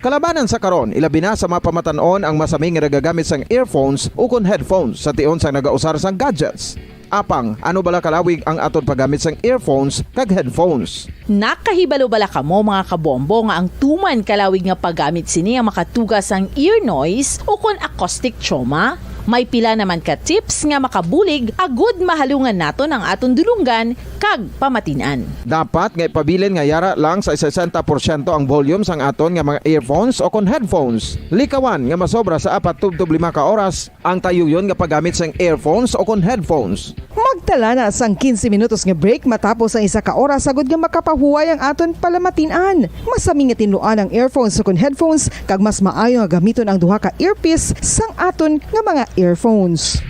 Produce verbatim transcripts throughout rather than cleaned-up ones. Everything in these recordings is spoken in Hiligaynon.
Kalabanan sa karon, ilabi na sa mga pamatan-on ang masami nga nagagamit sang earphones ukon headphones sa tion sang nagausar sang gadgets. Apang, ano bala kalawig ang aton paggamit sang earphones kag headphones? Nakahibalo bala kamo, mga kabombo, nga ang tuman kalawig nga paggamit sini ang makatuga sang ear noise ukon acoustic trauma? May pila naman ka tips nga makabulig agud mahalungan naton ang aton dulonggan kag pamatin-an. Dapat nga ipabilin nga yara lang sa sesenta porsyento ang volume sang aton nga mga earphones ukon headphones. Likawan nga masobra sa apat tubtob lima ka oras ang tayuyon nga paggamit sang earphones ukon headphones. Magtala na sang quince minutos nga break matapos ang isa ka oras, agud nga makapahuway ang aton palamatin-an. Masami nga tinluan ang earphones ukon headphones, kag mas maayo nga gamiton ang duha ka earpiece sang aton nga mga earphones.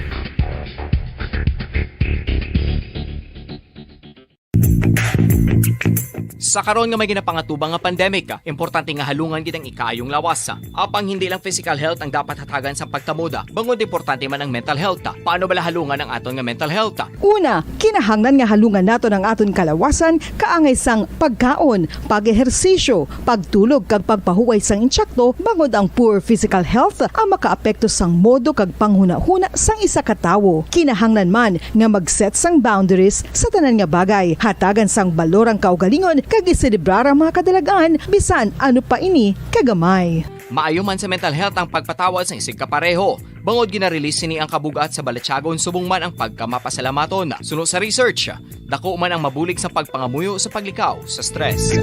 Sa karon nga may ginapangatubang nga pandemic, importante nga halungan gid ang ikaayong lawas. Apang hindi lang physical health ang dapat hatagan sang pagtamuda, bangod importante man ang mental health. Paano bala halungan ang aton nga mental health? Una, kinahanglan nga halungan naton ang aton kalawasan kaangay sang pagkaon, pag-ehersisyo, pagtulog kag pagpahuway sang insakto, bangod ang poor physical health ang makaapekto sang modo kag panghunahuna sang isa ka tawo. Kinahanglan man nga mag-set sang boundaries sa tanan nga bagay, hatagan sang balor ang kaugalingon kag iselebrar ang mga kadalag-an, bisan ano pa ini kagamay. Maayo man sa mental health ang pagpatawad sang isigkapareho, bangod gina-release sini ang kabug-at sa balatyagon subong man ang pagkamapasalamaton. Suno sa research, dako man ang mabulig sa pagpangamuyo sa paglikaw sa stress.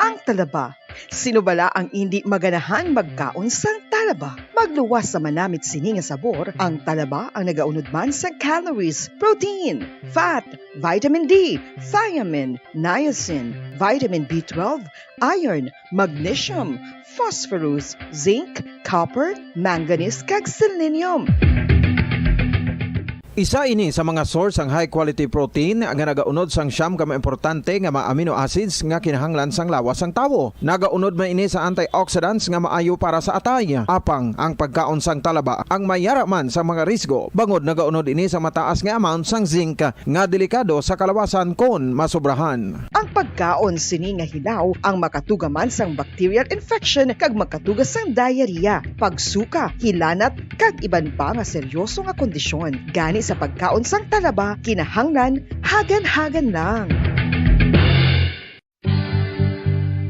Ang talaba. Sino bala ang indi maganahan magkaon sang talaba? Magluwas sa manamit sini nga sabor, ang talaba ang nagaunod man sang calories, protein, fat, vitamin D, thiamine, niacin, vitamin B twelve, iron, magnesium, phosphorus, zinc, copper, manganese, kag selenium. Isa ini sa mga source sang high quality protein nga nagaunod sang siyam ka mga importante nga mga amino acids nga kinahanglan sang lawas sang tawo. Nagaunod man ini sa antioxidants nga maayo para sa atay. Apang ang pagkaon sang talaba ang may yara man sa mga risgo, bangod nagaunod ini sa mataas nga amount sang zinc nga delikado sa kalawasan kon masobrahan. Ang pagkaon sini nga hilaw ang makatuga man sang bacterial infection kag makatuga sang diarrhea, pagsuka, hilanat, kag iban pa nga seryoso nga kondisyon. Gani sa pagkaon sang talaba, kinahanglan hagan-hagan lang.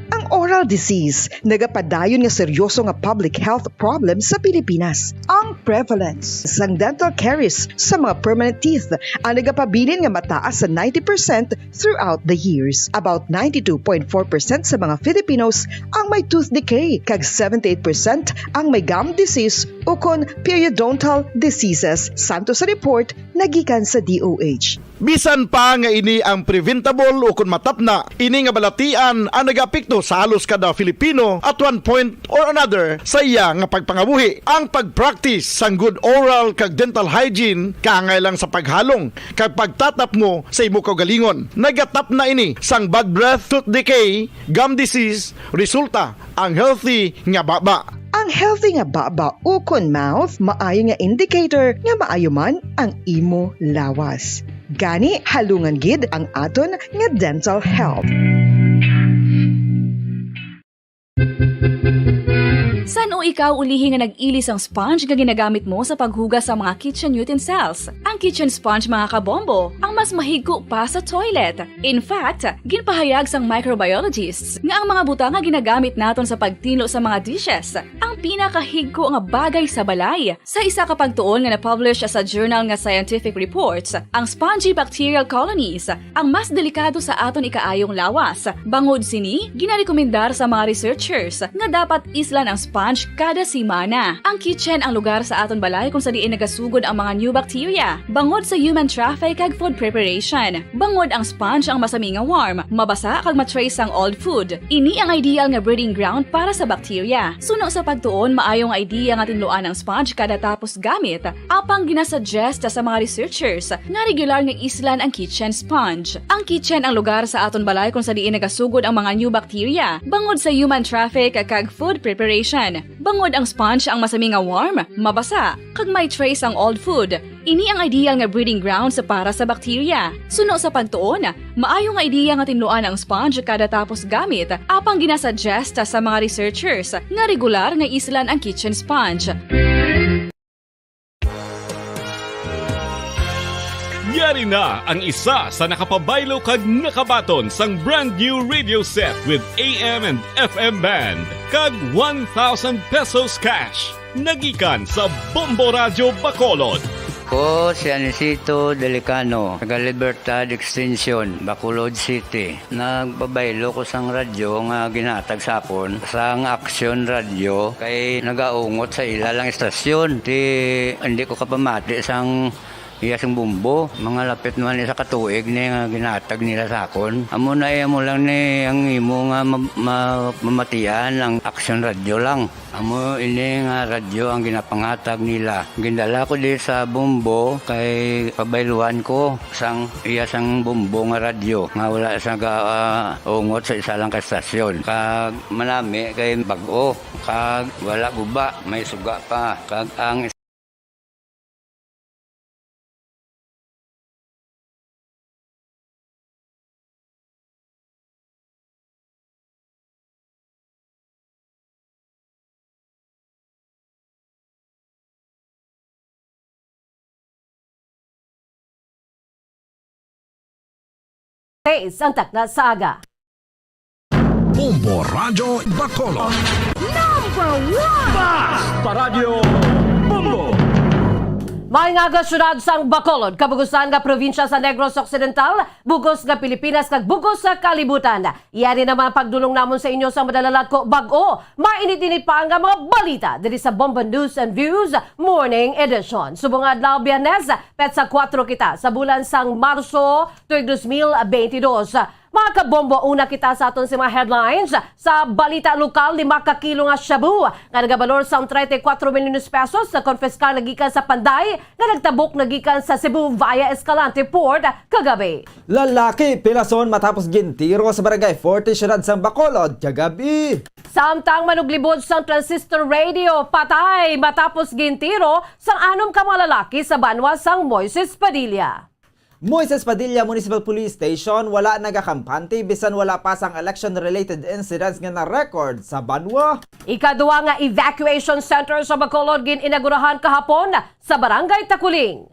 Ang oral disease nagapadayon nga seryoso nga public health problem sa Pilipinas. Ang prevalence sang dental caries sa mga permanent teeth ang nagapabilin nga mataas sa ninety percent throughout the years. About ninety-two point four percent sa mga Filipinos ang may tooth decay, kag seventy-eight percent ang may gum disease ukon periodontal diseases, santo sa report nga gikan sa D O H. Bisan pa nga ini ang preventable ukon matapna, ini nga balatian ang nagaapekto sa halos kada Filipino at one point or another sa iya nga pagpangabuhi. Ang pag-practice sang good oral kag dental hygiene kaangay lang sa paghalong kag pagtatapmo sa imo kaugalingon. Nagatapna ini sang bad breath, tooth decay, gum disease, resulta ang healthy nga baba. Ang healthy nga baba ukon mouth maayo nga indicator nga maayo man ang imo lawas. Gani, halungan gid ang aton nga dental health. San-o ikaw ulihi nga nag-ili sang sponge nga ginagamit mo sa paghugas sa mga kitchen utensils? Ang kitchen sponge, mga kabombo, ang mas mahigko pa sa toilet. In fact, ginpahayag sang microbiologists nga ang mga butang nga ginagamit naton sa pagtinlo sa mga dishes ang pinakahigko nga bagay sa balay. Sa isa ka pagtuon nga na-publish sa journal nga Scientific Reports, ang spongy bacterial colonies ang mas delikado sa aton ikaayong lawas. Bangod sini, ginarekomendar sa mga researchers nga dapat islan ang sponge kada semana. Ang kitchen ang lugar sa aton balay kung sa diin nagasugod ang mga new bacteria, bangod sa human traffic kag food preparation. Bangod ang sponge ang masami nga warm, mabasa kag ma-trace sang old food. Ini ang ideal nga breeding ground para sa bacteria. Suno sa pagtuon, maayo nga idea nga tinluan ang sponge kada tapos gamit. Apang ginasuggest sa mga researchers nga regular nga islan ang kitchen sponge. Ang kitchen ang lugar sa aton balay kung sa diin nagasugod ang mga new bacteria, bangod sa human traffic kag food preparation. Bangod ang sponge ang masami nga warm, mabasa, kag may trace ang old food, ini ang ideal nga breeding grounds para sa bakterya. Suno sa pagtuon, maayo nga ideya nga tinluan ang sponge kada tapos gamit, apang ginasuggest sa mga researchers nga regular nga islan ang kitchen sponge. Yari na ang isa sa nakapabaylo kag nakabaton sang brand new radio set with A M and F M band kag one thousand pesos cash. Nagikan sa Bombo Radyo Bacolod. Ko si Anisito Delicano, taga Libertad Extension, Bacolod City. Nagpabaylo ko sang radyo nga ginhatag sa akon sang Aksyon Radyo kay nagaungot sa ila lang istasyon. Ti hindi ko kapamati sang iya sing bumbo. Mga lapit naman isa ka tuig ni nga ginhatag nila sa akon. Amo na iya mo lang ni ang imo nga ma- ma- mamatian ang Aksyon Radyo lang. Amo ini nga radyo ang ginapanghatag nila. Gindala ko di sa Bombo kay pabayluan ko sang iya sang Bombo nga radyo nga wala sa ga, ah, ungot sa isa lang ka stasyon. Kag manami kay bag-o, kag wala guba, may suga pa. Kag ang Taste ang takna sa aga. Bombo Radyo Bacolod. Number one! Bas! Paradyo Bombo! Maayong aga, syudad sang Bacolod, kabugusan nga probinsya sa Negros Occidental, bugos nga Pilipinas, kag bugos sa kalibutan. Yari naman ang pagdulong namon sa inyo sa madalalat ko bag-o, mainit-init pa nga mga balita diri sa Bombo News and Views Morning Edition. Subong nga adlaw, Biyernes, petsa kuwatro kita sa bulan sang Marso, tuig dos mil benti dos. Mga kabombo, una kita sa aton sa mga headlines. Sa balita lokal, lima ka kilo nga shabu nga nagabalor sang treinta y cuatro milyones pesos na konpiskar na gikan sa panday nga nagtabok na gikan sa Cebu via Escalante Port kagabi. Lalaki pilason matapos gintiro sa Barangay forty, siyudad sang Bacolod kagabi. Samtang manuglibot sang transistor radio patay matapos gintiro sang anom ka mga lalaki sa banwa sang Moises Padilla. Moises Padilla Municipal Police Station wala nagakampante bisan wala pa sang election-related incidents nga na-record sa banwa. Ikaduha nga evacuation center sa Bacolod gin-inagurahan kahapon sa Barangay Taculing.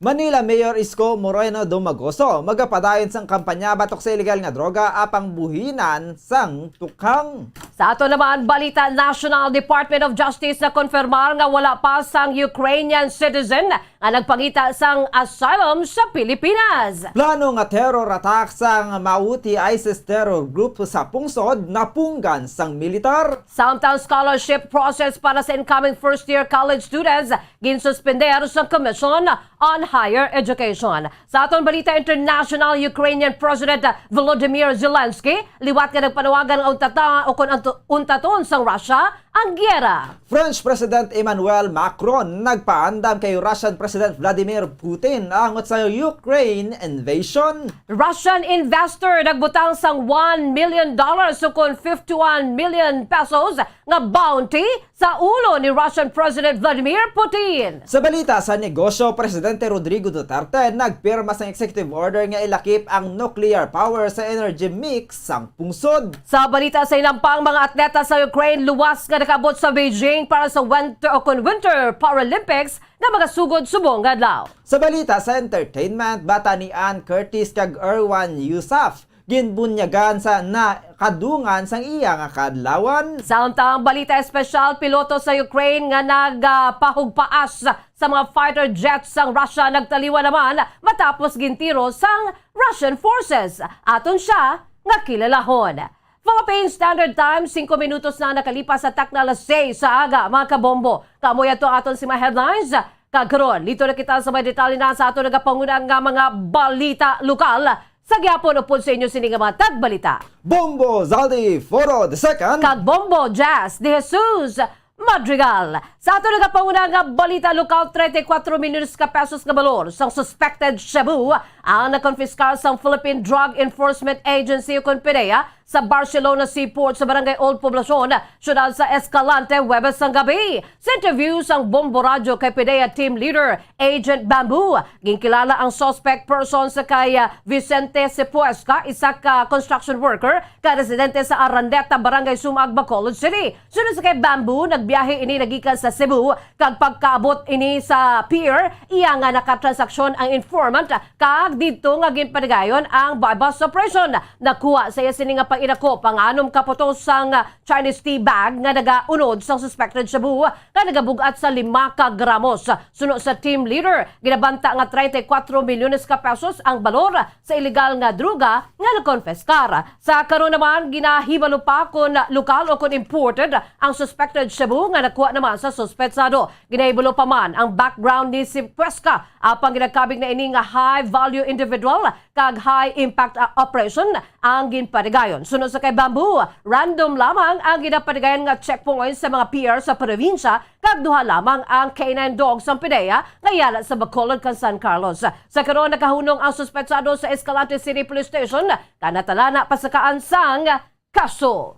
Manila Mayor Isko Moreno Domagoso magapadayon sang kampanya batok sa iligal nga droga apang buhinan sang tukhang. Sa ato naman balita, National Department of Justice na konfirmar nga wala pa sang Ukrainian citizen nga nagpangita sang asylum sa Pilipinas. Plano nga terror attack sang Mauti ISIS terror group sa pungsod napunggan sang militar. Samtang scholarship process para sa incoming first year college students ginsuspender sa Commission on Higher Education. Sa aton balita international, Ukrainian President Volodymyr Zelensky liwat nga nagpanawagan nga untata o kon untaton sang Russia ang giyera. French President Emmanuel Macron nagpaandam kay Russian President Vladimir Putin angot sa Ukraine invasion. Russian investor nagbutang sang one million dollars ukon fifty-one million pesos nga bounty sa ulo ni Russian President Vladimir Putin. Sa balita sa negosyo, Presidente Rodrigo Duterte nagpirma sang executive order nga ilakip ang nuclear power sa energy mix sang pungsod. Sa balita sa hinampang, mga atleta sa Ukraine luwas nga nakaabot sa Beijing para sa Winter o kon Winter Paralympics nga magasugod subong nga adlaw. Sa balita sa entertainment, bata ni Ann Curtis kag Erwan Yusuf ginbunyagan sa nakadungan sang iya nga kaadlawan. Samtang balita espesyal, piloto sa Ukraine nga nagapahugpaas sa mga fighter jets sang Russia nagtaliwan naman matapos gintiro sang Russian forces. Aton siya nga kilalahon. Philippine Standard Time, singko minutos na nakalipas sa takna alas seis sa aga, mga kabombo. Kamo yato aton si mga headlines. Kag karon, lito na kita sa may detalye na sa aton nagapanguna nga mga balita lokal. Sa gihapon, upod sa inyo sini nga mga tagbalita. Bombo Zaldi Foro the second. Kag Bombo Jazz de Jesus Madrigal. Sa ato nagapanguna nga balita lokal, treinta y cuatro milyones ka pesos nga balor sang suspected shabu ang nakonfiskar sang Philippine Drug Enforcement Agency o kon PDEA sa Barcelona Seaport sa Barangay Old Poblacion, siyudad sa Escalante, Huwebes sang gabi. Sa interview sang Bombo Radyo kay PDEA Team Leader Agent Bamboo, ginkilala ang suspect person sa kay, ah, Vicente Sepuesca, isa ka construction worker ka residente sa Araneta, Barangay Sumaag, Bacolod City. Sunod sa kay Bamboo, nagbiyahe ini nagikan sa Cebu, kag pagkaabot ini sa pier, iya nga nakatransaksyon ang informant, kag didto nga ginpanigayon ang buy-bust operation. Nakuha sa iya sini nga pag-inakop ang anom ka putos sang Chinese tea bag nga nagaunod sang suspected shabu nga nagabug-at sa lima ka gramos. Suno sa team leader, ginabanta nga treinta y cuatro milyones ka pesos ang balor sa iligal nga droga nga nakonpiskar. Sa karon naman, ginahibalo pa kon lokal o kon imported ang suspected shabu nga nakuha naman sa suspetsado. Ginahibalo pa man ang background ni Sepuesca, apang ginakabig na ini nga high value individual kag high impact, ah, operation ang ginpanigayon. Suno sa kay Bamboo, random lamang ang ginapanigayon nga checkpoint sa mga pier sa probinsya, kag duha lamang ang K nine dog sang PDEA nga yara sa Bacolod kag San Carlos. Sa karon, nakahunong ang suspetsado sa Escalante City Police Station, kag natalana pasakaan sang kaso.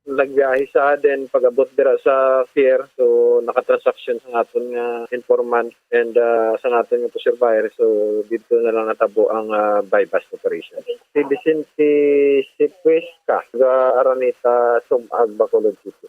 Nagbiyahe sa, then pag-abot dira sa pier, so nakatransaksyon sa aton nga informant and, ah, sa aton nga pusher buyer, so dito na lang natabo ang, ah, buy-bust operation. Si Vicente Sepuesca, ga Araneta, Sumag, Bacolod City.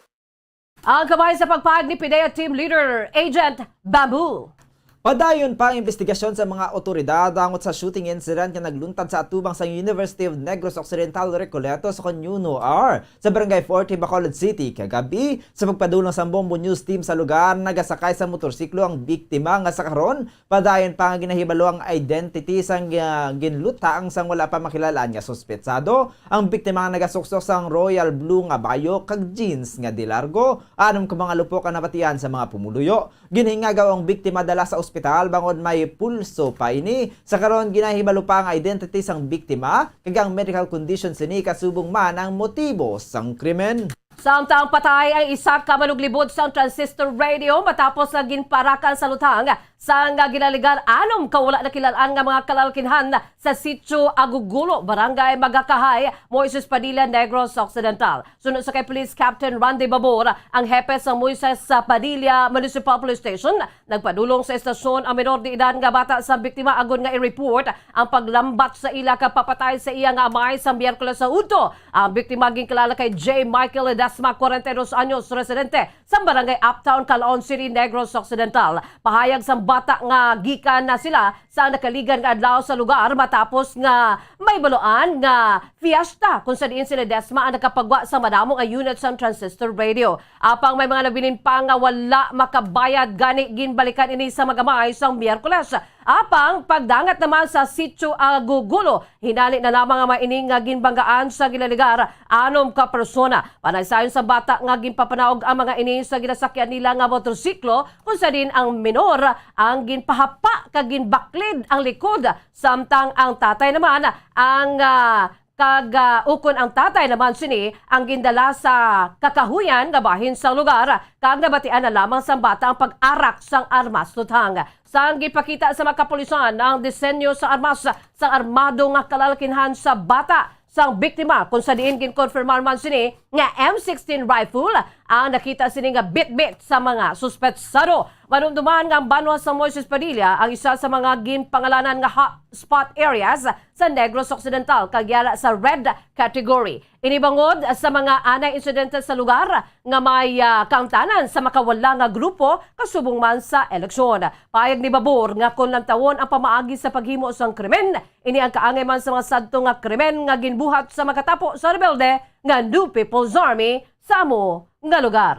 Ang kamay sa pagpahayag ni PDEA Team Leader Agent Bamboo. Padayon pa ang investigasyon sa mga otoridad angot sa shooting incident nga nagluntad sa atubang sa University of Negros Occidental Recoletos, Conuno R, sa Barangay forty, Bacolod City, kagabi. Sa pagpadulong sang Bombo News Team sa lugar, nagasakay sa motorsiklo ang biktima nga sa karon padayon pa nga ginahibalo ang identity sang, ah, ginlutang sang wala pa makilalaan nga suspetsado. Ang biktima nga nagasuksok sang royal blue nga bayo kag jeans nga de largo. Anom ka mga lupok ang nabatian sa mga pumuluyo. Ginhingagaw ang biktima dala sa ospital bangod may pulso pa ini. Sa karon, ginahibalo pa ang identity sang biktima kag ang medical condition sini, kasubong man ang motibo sang krimen. Samtang patay ang isa ka manuglibot sang transistor radio matapos nga ginparakan sa lutang sang ginaligar anom ka wala nakilal-an nga mga kalalkinhan sa Sitio Agugulo, Barangay Magakahay, Moises Padilla, Negros Occidental. Suno sa kay Police Captain Randy Babor, ang hepe sa Moises Padilla Municipal Police Station, nagpadulong sa estasyon ang menor de edad nga bata sa biktima agod nga i-report ang paglambat sa ila kag papatay sa iya nga amay sa Miyerkules sa udto. Ang biktima ginkilala kay J Michael Ledesma, kwarenta y dos anyos, residente sa Barangay Uptown, Caloocan City, Negros Occidental. Pahayag sang bata nga gikan na sila sa nakaligan nga adlaw sa lugar matapos nga mahibaluan nga fiesta kung sa diin si Ledesma ang nakapagwa sa madamo nga unit sang transistor radio. Apang may mga nabilin pa nga wala makabayad, gani ginbalikan ini sa mga amay sang Miyerkules. Apang pagdangat naman sa Sitio Agugulo, hinali na lamang ang mga ini nga ginbanggaan sa ginaligar anom ka persona. Panagsayon sa bata nga ginpapanaog ang mga ini sa ginasakyan nila nga motorsiklo, kung sa diin ang minor ang ginpahapa kag ginbaklid ang likod, samtang ang tatay naman ang, ah, kag, ah, ukon ang tatay naman sini ang gindala sa kakahuyan nga bahin sang lugar, kag nabatian na lamang sang bata ang pag-arak sang armas lutang. Sang gipakita sa mga kapulisan ang disenyo sa armas sang armado nga kalalkinhan sa bata sang biktima, kung sa diin ginkonfirmar man sini nga M sixteen rifle ang nakita sini nga bitbit sa mga suspetsado. Madumduman nga ang banwa sa Moises Padilla ang isa sa mga ginpangalanan nga hotspot areas sa Negros Occidental kag yara sa red category. Ini bangod sa mga anay insidente sa lugar nga may, ah, kaangtanan sa makawala nga grupo kasubong man sa eleksyon. Payag ni Babor nga kon lantawon ang pamaagi sa paghimo sang krimen, ini ang kaangay man sa mga sadto nga krimen nga ginbuhat sa makatapo sa rebelde nga New People's Army sa amo nga lugar.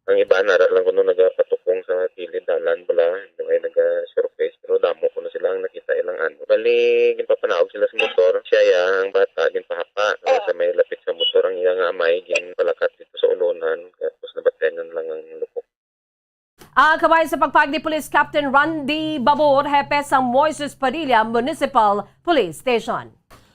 Ang iban ara lang kuno nagapatukong sa kilid dalan bala, may naga-surface, pero damo kuno sila ang nakita ilang ano. Bali, ginpapanaog sila sa motor. Siya ya, ang bata, ginpahapa. Kaya sa may lapit sa motor, ang iya nga amay, ginpalakat dito sa ulunan. Tapos nabatian lang ang lupok. Ang kamay sa pagpahayag ni Police Captain Randy Babor, hepe sa Moises Padilla Municipal Police Station.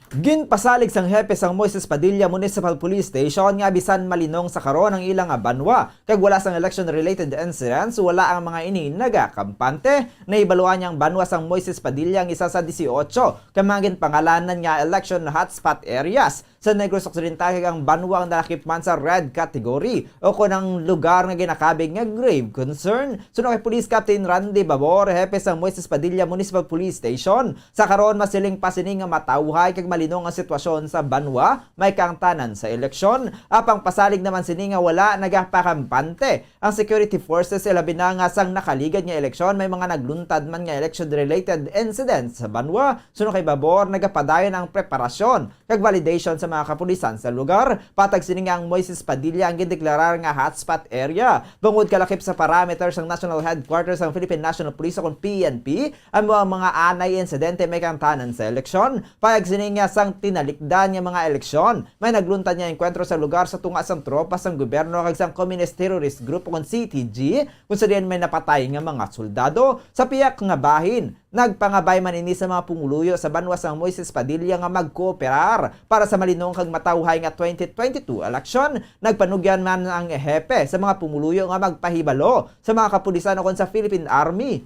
Ginpasalig sang hepe sang Moises Padilla Municipal Police Station nga bisan malinong sa karon ang ila nga banwa, kag wala sang election-related incidents, wala ang mga ini nagakampante. Nahibaluan niya ang banwa sang Moises Padilla ang isa sa dieciocho ka mga ginpangalanan nga election hotspot areas sa Negros Occidental, kag ang banwa ang nalakip man sa red category, o kon ang lugar nga ginakabig nga grave concern. Suno kay Police Captain Randy Babor, hepe sang Moises Padilla Municipal Police Station, sa karon, masiling pa sini nga matawhay kag malinong ang sitwasyon sa banwa, may kaangtanan sa eleksyon. Apang pasalig naman sini nga wala nagapakampante ang security forces, ilabi na nga sang nakaligad nga eleksyon, may mga nagluntad man nga election-related incidents sa banwa. Suno kay Babor, nagapadayon ang preparasyon kag validation sa mga kapulisan sa lugar. Patag sini nga ang Moises Padilla ang gindeklarar nga hotspot area bangod kalakip sa parameters sang National Headquarters sang Philippine National Police o kon P N P. Amo ang mga anay insidente may kaangtanan sa eleksyon. Payag sini nga sang tinalikdan nga mga eleksyon, may nagluntad nga engkwentro sa lugar sa tunga sang tropa sang gobyerno kag sang Communist Terrorist Group o kon C T G, kung sa diin may napatay nga mga soldado. Sa pihak nga bahin, nagpangabay man ini sa mga pumuluyo sa banwa sang Moises Padilla nga magkooperar para sa malinong kag matawhay nga twenty twenty-two eleksyon. Nagpanugyan man ang hepe sa mga pumuluyo nga magpahibalo sa mga kapulisan o kon sa Philippine Army.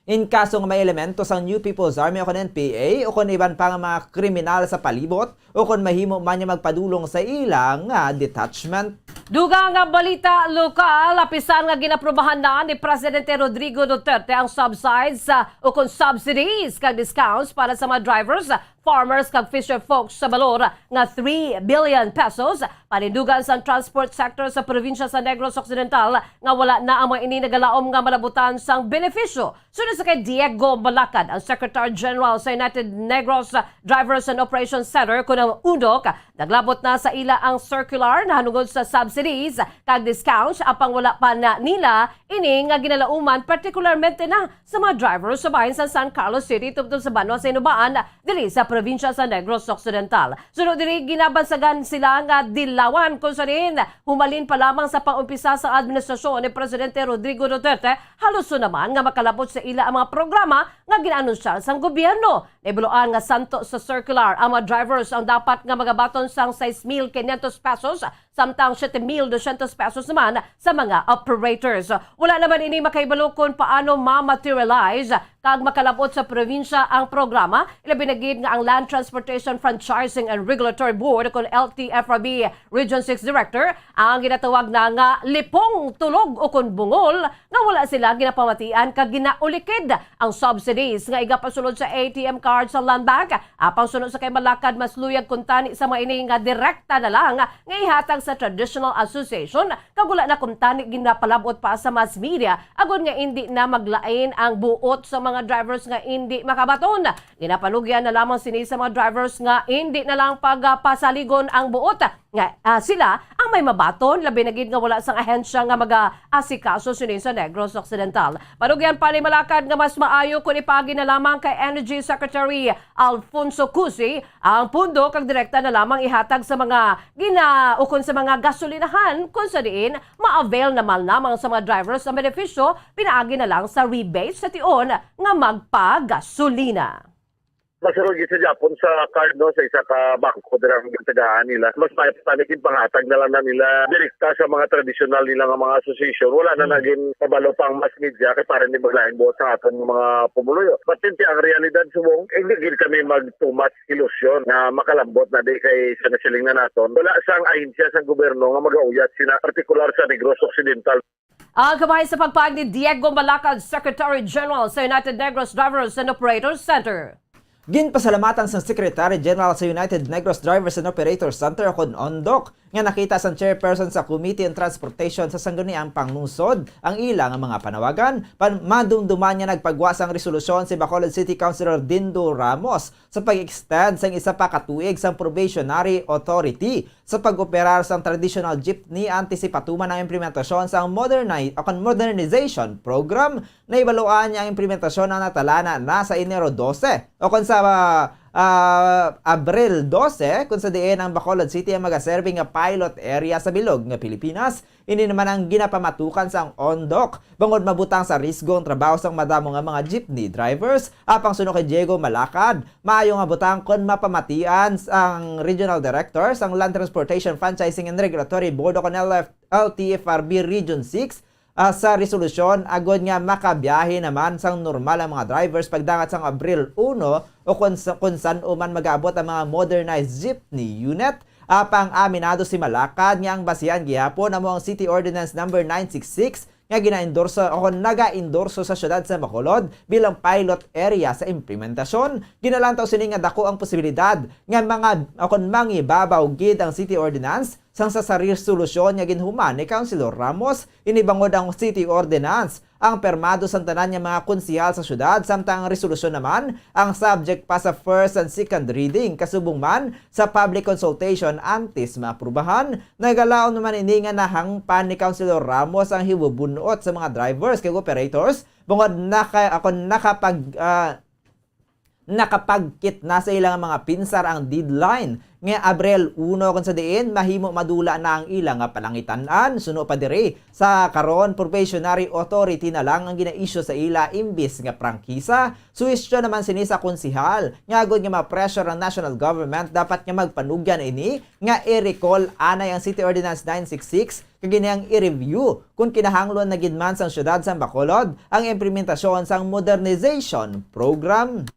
In kaso nga may elemento sang New People's Army o kon N P A o kon iban pa nga mga kriminal sa palibot, o kon mahimo man nga magpadulong sa ila nga detachment. Dugang nga balita lokal, apisan nga ginaprubahan na ni Presidente Rodrigo Duterte ang subsides, ah, o kon subsidies kag discounts para sa mga drivers, farmers kag fisher folks sa balor nga three billion pesos. Panindugan sang transport sector sa probinsya sa Negros Occidental nga wala na ang mga ini nagalaom nga malabutan sang benepisyo. Suno sa kay Diego Balakad, ang Secretary General sa United Negros Drivers and Operations Center, kon ang UNOC, naglabot na sa ila ang circular nahanungod sa subsidies kag discounts, apang wala pa na nila ini nga ginalauman, partikularmente na sa mga drivers sa bahin sa San Carlos City tubtob sa banwa sa Inubaan, diri sa probinsya sa Negros Occidental. Suno diri, ginabansagan sila nga dilawan kung sa diin humalin pa lamang sa pag-umpisa sa administrasyon ni Presidente Rodrigo Duterte, halos naman nga makalabot sa ila ang mga programa nga gin-anunsyar sang gobyerno. Nahibaluan nga santo sa circular, ang mga drivers ang dapat nga magabaton sang sais mil quinientos pesos, samtang siete mil doscientos pesos naman sa mga operators. Wala naman ini makahibalo kung paano ma-materialize kag makalabot sa probinsya ang programa, ilabi na gid nga ang Land Transportation Franchising and Regulatory Board, kon L T F R B Region six Director, ang ginatawag na nga lipong tulog o kon bungol, nga wala sila ginapamatian kag ginaulikid ang subsidies nga igapasulod sa A T M card sa Land Bank. Apang suno sa kay Balakad, mas luyag kuntani sa mga ini nga direkta na lang nga ihatag sa traditional association, kag wala na kuntani ginapalab-ot pa sa mass media, agod nga indi na maglain ang buot sa mga drivers nga indi makabaton. Ginapanugyan na lamang sini sa mga drivers nga indi na lang pagpasaligon ang buot, nga, ah, sila ang may mabaton, labi na gid nga wala sang ahensya nga mag-aasikaso sini sa Negros Occidental. Panugyan pa ni Balakad nga mas maayo kon ipaagi na lamang kay Energy Secretary Alfonso Cusi ang pondo kag direkta na lamang ihatag sa mga gina-, o kon sa mga gasolinahan, kung sa diin ma-avail naman lamang sa mga drivers ang benepisyo pinaagi na lang sa rebate sa tion nga magpagasolina. Masulod gid sa Japon sa card, no, sa isa ka bangko dira ang gintagaan nila. Mas maayo pa tani kung panghatag na lang na nila direkta sa mga tradisyonal nila nga mga association. Wala na Hmm. naging kabalo pa ang mass media kay para hindi maglain buot sa aton mga pumuluyo. But yun, ang realidad, subong, hindi gid kami mag too much ilusyon na makalambot na di kay sa nasiling na naton. Wala sang ahensya sang gobyerno nga magauyat sina partikular sa Negros Occidental. Ang kamay sa pagpahayag ni Diego Balakad, Secretary General sa United Negros Drivers and Operators Center. Ginpasalamatan sang Secretary General sa United Negros Drivers and Operators Center, kon UNDOC, nga nakita sang chairperson sa Committee on Transportation sa Sangguniang Panglungsod ang ila nga mga panawagan. Pan-, madumduman nga nagpagwa sang resolusyon si Bacolod City Councilor Dindo Ramos sa pag-extend sang isa pa ka tuig sang probationary authority sa pag-operar sang traditional jeepney antes ipatuman ang implementasyon sang moderni-, o kon modernization program. Nahibaluan nga ang implementasyon ang natalana na sa Enero dose, o kon sa, ah, ah, Abril dose, kung sa diin ang Bacolod City ang magaserbi nga pilot area sa bilog nga Pilipinas. Ini naman ang ginapamatukan sang ONDOC, bangod mabutang sa risgo ang trabaho sang madamo nga mga jeepney drivers. Apang suno kay Diego Malacad, maayo nga butang kon mapamatian sang Regional Director sang Land Transportation Franchising and Regulatory Board o kon L F, L T F R B Region six, ah, sa resolusyon agod nga makabiyahe naman sang normal ang mga drivers pagdangat sang Abril uno o kon sa, kon san-o man mag-aabot ang mga modernized jeepney unit. Apang aminado si Malacad nga ang basihan gihapon amo ang City Ordinance Number nine six six nga ginaendorso o kon naga-endorso sa siyudad sa Bacolod bilang pilot area sa implementasyon. Ginalantaw sini nga dako ang posibilidad nga mga o kon mangibabaw gid ang City Ordinance sang sa, sa resolusyon nga ginhuman ni Councilor Ramos. Ini bangod ang City Ordinance ang permado sang tanan nga mga konsehal sa siyudad, samtang ang resolusyon naman ang subject pa sa first and second reading, kasubong man sa public consultation antes maaprubahan. Nagalaom naman ini nga nahangpan ni Councilor Ramos ang hibubun-ot sa mga drivers kag operators bangod naka-, ako nakapag-, ah, nakapagkit na sa ilang mga pinsar ang deadline nga Abril uno, kung sa diin mahimo madula na ang ila nga palangitan-an. Suno pa diri, sa karon, probationary authority na lang ang gina-issue sa ila imbis nga prangkisa. Suhestyon naman sini sa konsehal nga agod nga ma-pressure ang national government, dapat nga magpanugyan ini nga i-recall anay ang City Ordinance nine six six kag ini ang i-review kon kinahanglan na gid man sang siyudad sang Bacolod ang implementasyon sang modernization program.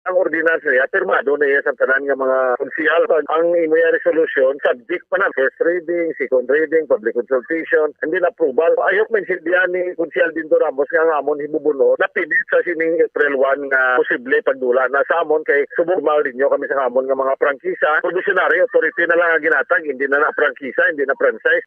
Ang ordinance niya, pirmado na iya sa tanan nga mga konsehal. Ang imo iya resolusyon, subject pa na first reading, second reading, public consultation, and then approval. Ayok maintindihan ni Konsehal Dindo Ramos nga ang amon hibubun-ot napilit sa sining April one nga posible pagdula na sa amon kay subong mal ninyo kami sa amon nga mga prangkisa. Probationary authority na lang ang ginatag, hindi na na prangkisa, hindi na franchise.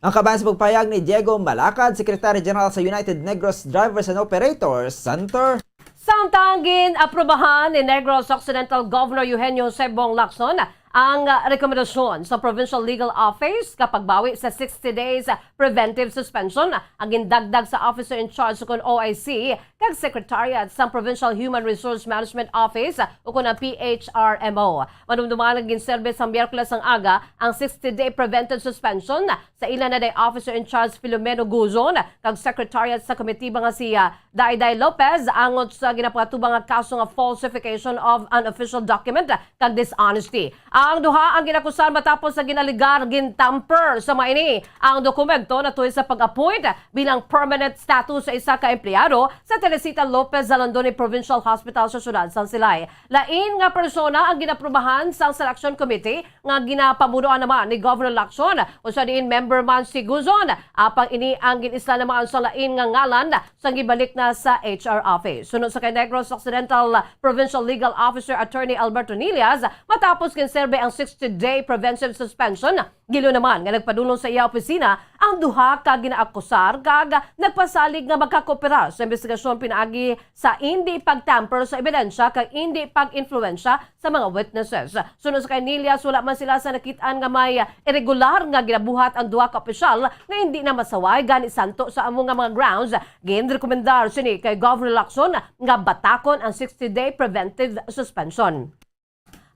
Ang kabahin sa pagpahayag ni Diego Malacad, Secretary General sa United Negros Drivers and Operators Center. Samtang gin-aprobahan ni Negros Occidental Governor Eugenio Jose Bong Lacson ang, ah, rekomendasyon sa Provincial Legal Office nga pagbawi sa sixty days preventive suspension ang gindagdag sa Officer in Charge, ukon O I C, kag Secretariat sang Provincial Human Resource Management Office, ukon ang P H R M O. Madumduman nga ginserbi sa Miyerkules ang aga ang sixty-day preventive suspension sa ila na day Officer in Charge Filomeno Guzon kag Secretariat sa Komitiba nga si, ah, Dayday Lopez angot sa ginapangatubang nga kaso nga falsification of an official document kag dishonesty. Ang duha ang ginakusar matapos sa ginalegar gintamper sa maini ang dokumento natuhoy sa pag-appoint bilang permanent status sa isa ka empleyado sa Teresita Lopez Zalandone Provincial Hospital sa siyudad sang Silay. Lain nga persona ang ginaprubahan sang Selection Committee nga ginapamunuan naman ni Governor Lacson, kung sa diin member man si Guzon. Apang ini ang gin-isla naman sa lain nga ngalan sa gibalik na sa H R office. Suno sa kay Negros Occidental Provincial Legal Officer Attorney Alberto Nillas, matapos ginserbe ang sixty-day preventive suspension, gilo naman nga nagpadulong sa iya opisina ang duha ka ginaakusar kag nagpasalig nga magkakoopera sa investigasyon pinaagi sa indi pagtamper sa ebidensya kag indi pag-influensya sa mga witnesses. Suno sa kay Nillas, wala man sila sa nakit-an nga may irregular nga ginabuhat ang duha ka opisyal nga indi na masaway, gani santo sa amo nga mga grounds, ginrekomendar sini kay Governor Lacson nga batakon ang sixty-day preventive suspension.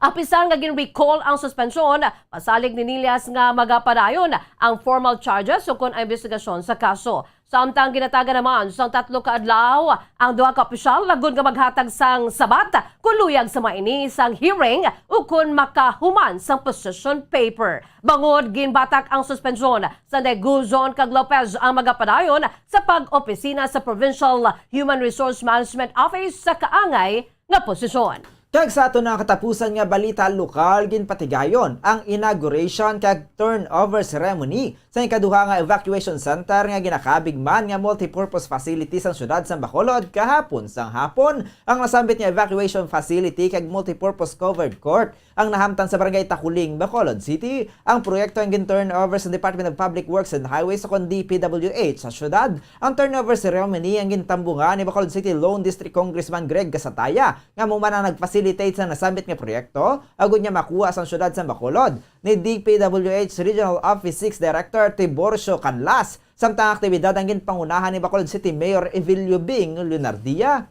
Apisan nga gin-recall ang suspensyon, pasalig ni Nillas nga magapadayon ang formal charges ukon ang investigasyon sa kaso. Samtang ginatagan naman sang tatlo ka adlaw ang duha ka opisyal agud nga maghatag sang sabat kon luyag sa maini sang hearing ukon makahuman sang position paper. Bangod ginbatak ang suspensyon, sanday Guzon kag Lopez ang magapadayon sa pag-opisina sa Provincial Human Resource Management Office sa kaangay nga posisyon. Kag sa aton nga katapusan nga balita lokal, ginpatigayon ang inauguration kag turnover ceremony sa ikaduha nga evacuation center nga ginakabig man nga multipurpose facility sang siyudad sang Bacolod kahapon sang hapon. Ang nasambit nga evacuation facility kag multipurpose covered court ang nahamtang sa Barangay Takuling, Bacolod City. Ang proyekto ang gin-turnover sa Department of Public Works and Highways o kon D P W H sa siyudad. Ang turnover ceremony ang gintambungan ni Bacolod City Lone District Congressman Greg Gasataya, nga amo man ang nag-facilitate sa nasambit nga proyekto, agud nga makuha sang siyudad sa Bacolod ni D P W H Regional Office six Director Tiborcio Canlas. Samtang ang aktibidad ang ginpangunahan ni Bacolod City Mayor Evilio Bing Leonardia.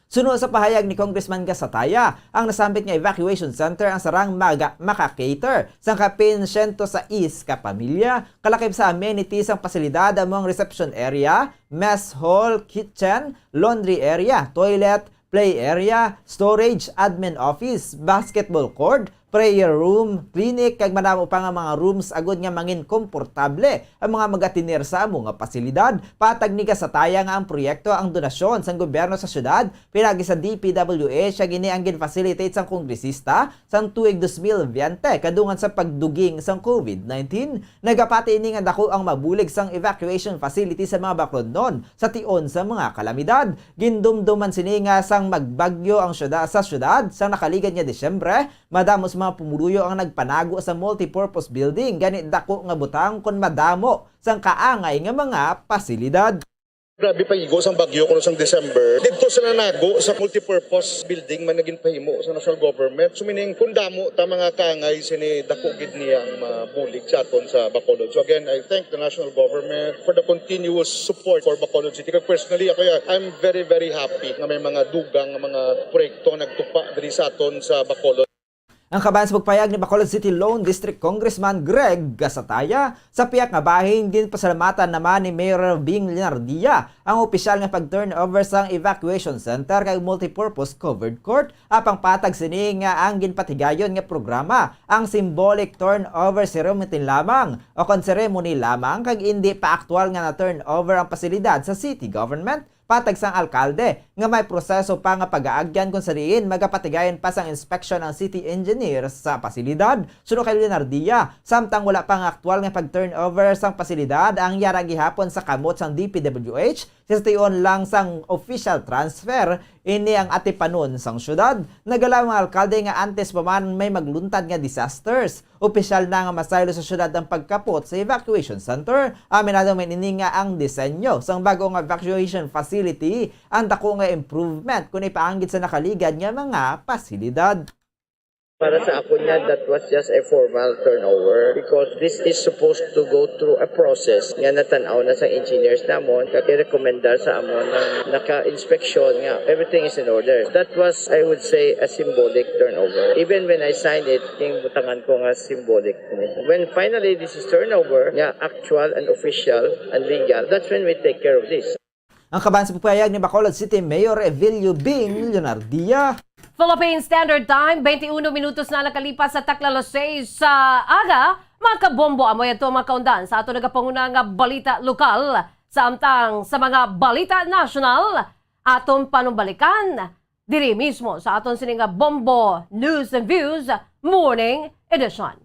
Suno sa pahayag ni Congressman Gasataya, ang nasambit nga evacuation center ang sarang maga-, maka-cater sa kapin siyento sais ka pamilya, kalakip sa amenities sang pasilidad amo ang reception area, mess hall, kitchen, laundry area, toilet, play area, storage, admin office, basketball court, prayer room, clinic, kag madamo pa nga mga rooms agud nga mangin komportable ang mga mag-atiner sa amo nga pasilidad. Patag ni Gasataya nga ang proyekto ang donasyon sang gobyerno sa syudad, pinagi sa D P W H, kag ini ang gin-facilitate sang kongresista sang tuig dos mil biyente kadungan sa pagduging sang covid nineteen. Nagapati ini nga dako ang mabulig sang evacuation facility sa mga Bacolodnon sa tion sa mga kalamidad. Gindumduman sini nga sang magbagyo ang syuda-, sa syudad sang nakaligad nga Disyembre, madamo sa mga pumuluyo ang nagpanago sa multipurpose building, gani dako nga butang kon madamo sang kaangay nga mga pasilidad. Grabe pag-igo sang bagyo kuno sang December. Didto sila nago sa multipurpose building man nga ginpahimo sa national government. So, meaning, kung damo ta mga kaangay, sini dako gid niya ang mabulig sa aton sa Bacolod. So again, I thank the national government for the continuous support for Bacolod City. Kag personally, ako, yeah, I'm very, very happy nga may mga dugang nga mga proyekto nga nagtupa diri sa aton sa Bacolod. Ang kaban sa pagpayag ni Bacolod City Lone District Congressman Greg Gasataya, sa pihak nga bahin, ginpasalamatan naman ni Mayor Bing Leonardia ang opisyal nga pag-turnover sang evacuation center kag multipurpose covered court, apang patag sini nga ang ginpatigayon nga programa ang symbolic turnover ceremony lamang o kon ceremony lamang kag indi pa aktual nga na-turnover ang pasilidad sa city government. Patag sang alkalde nga may proseso pa nga pag-aagyan kung sa diin magapatigayon pa sang inspeksyon ang city engineer sa pasilidad. Suno kay Leonardia, samtang wala pa nga aktual nga pag-turnover sang pasilidad, ang yara gihapon sa kamot sang D P W H, sa tion lang sang official transfer, ini ang atipanon sang syudad. Nagalaw ang alkalde nga antes pa man may magluntad nga disasters, opisyal na nga masaylo sa syudad ang pagkapot sa evacuation center. Aminado man ini nga ang disenyo sang bag-o nga evacuation facility ang dako nga improvement kon ipaanggid sa nakaligad nga mga pasilidad. Para sa ako niya, that was just a formal turnover because this is supposed to go through a process nga natan-aw na sa engineers namon, kag i-recommendar sa amon nga naka-inspeksyon nga everything is in order. That was, I would say, a symbolic turnover. Even when I signed it, ginbutangan ko nga symbolic. When finally this is turnover, nga actual and official and legal, that's when we take care of this. Ang kaban sa pagpayag ni Bacolod City Mayor Evilio Bing Leonardia. Philippine Standard Time, twenty-one minutos na nakalipas sa takna las seis sa aga. Mga kabombo, amo ato ang mga kaundan sa ato nagapanguna nga balita lokal. Samtang sa mga balita nasyonal, aton panumbalikan diri mismo sa aton sini nga Bombo News and Views Morning Edition.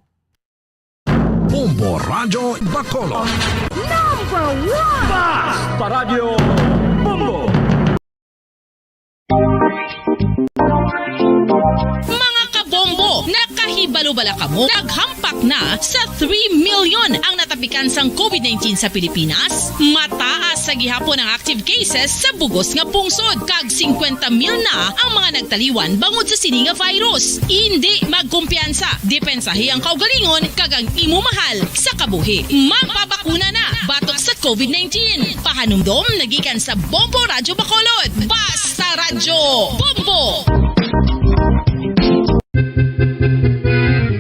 Bombo Radyo Bacolod. Number one! Basta Radyo Bombo! Mga kabombo, nakahibalo bala kamo? Naghampak na sa three million ang natapikan sang covid nineteen sa Pilipinas. Mataas sa gihapon ang active cases sa bugos nga pungsod, kag singkwenta mil na ang mga nagtaliwan bangod sa sini nga virus. Indi magkumpiyansa, depensahi ang kaugalingon kag ang imo mahal sa kabuhi. Magpabakuna na batok sa covid nineteen. Pahanumdom na gikan sa Bombo Radyo Bacolod. Basta Radyo Bombo!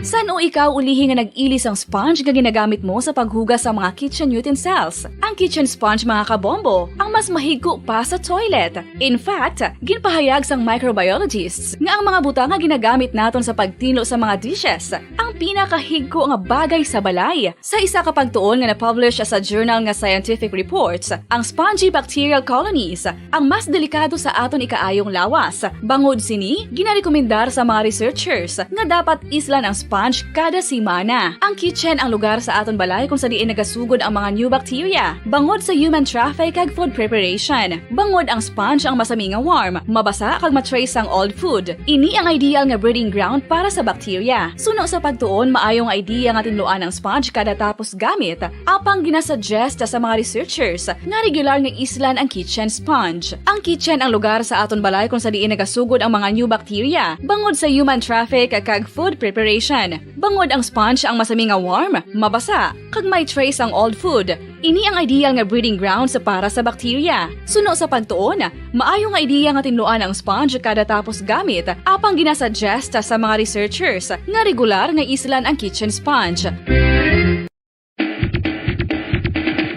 San-o ikaw ulihi nga nag-ili sang sponge nga ginagamit mo sa paghugas sa mga kitchen utensils? Ang kitchen sponge, mga kabombo, ang mas mahigko pa sa toilet. In fact, ginpahayag sang microbiologists nga ang mga butang nga ginagamit naton sa pagtinlo sa mga dishes ang pinakahigko nga bagay sa balay. Sa isa ka pagtuon nga na-publish sa journal nga Scientific Reports, ang spongy bacterial colonies ang mas delikado sa aton ikaayong lawas. Bangod sini, ginarekomendar sa mga researchers nga dapat islan ang sponge kada semana. Ang kitchen ang lugar sa aton balay kung sa diin nagasugod ang mga new bacteria bangod sa human traffic kag food preparation. Bangod ang sponge ang masami nga warm, mabasa kag ma-trace ang old food. Ini ang ideal nga breeding ground para sa bacteria. Suno sa pagtuon, maayo nga idea nga tinluan ang sponge kada tapos gamit, apang ginasuggest sa mga researchers nga regular nga islan ang kitchen sponge. Ang kitchen ang lugar sa aton balay kung sa diin nagasugod ang mga new bacteria bangod sa human traffic kag food preparation. Bangod ang sponge ang masami nga warm, mabasa, kag may trace ang old food. Ini ang ideal nga breeding grounds para sa bakterya. Suno sa pagtuon, maayo nga ideya nga tinluan ang sponge kada tapos gamit, apang ginasuggest sa mga researchers nga regular nga islan ang kitchen sponge.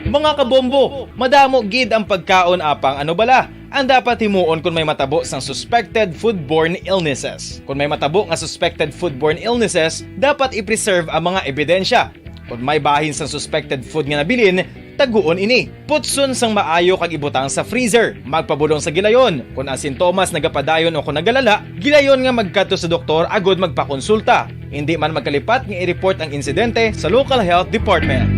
Mga kabombo, madamo gid ang pagkaon, apang ano bala ang dapat himuon kon may matabo sang suspected foodborne illnesses? Kon may matabo nga suspected foodborne illnesses, dapat i-preserve ang mga ebidensya. Kon may bahin sang suspected food nga nabilin, taguon ini. Putson sang maayo kag ibutang sa freezer. Magpabulong sa gilayon. Kon ang sintomas nagapadayon o kon nagalala, gilayon nga magkadto sa doktor agud magpakonsulta. Indi man magkalipat nga i-report ang insidente sa local health department.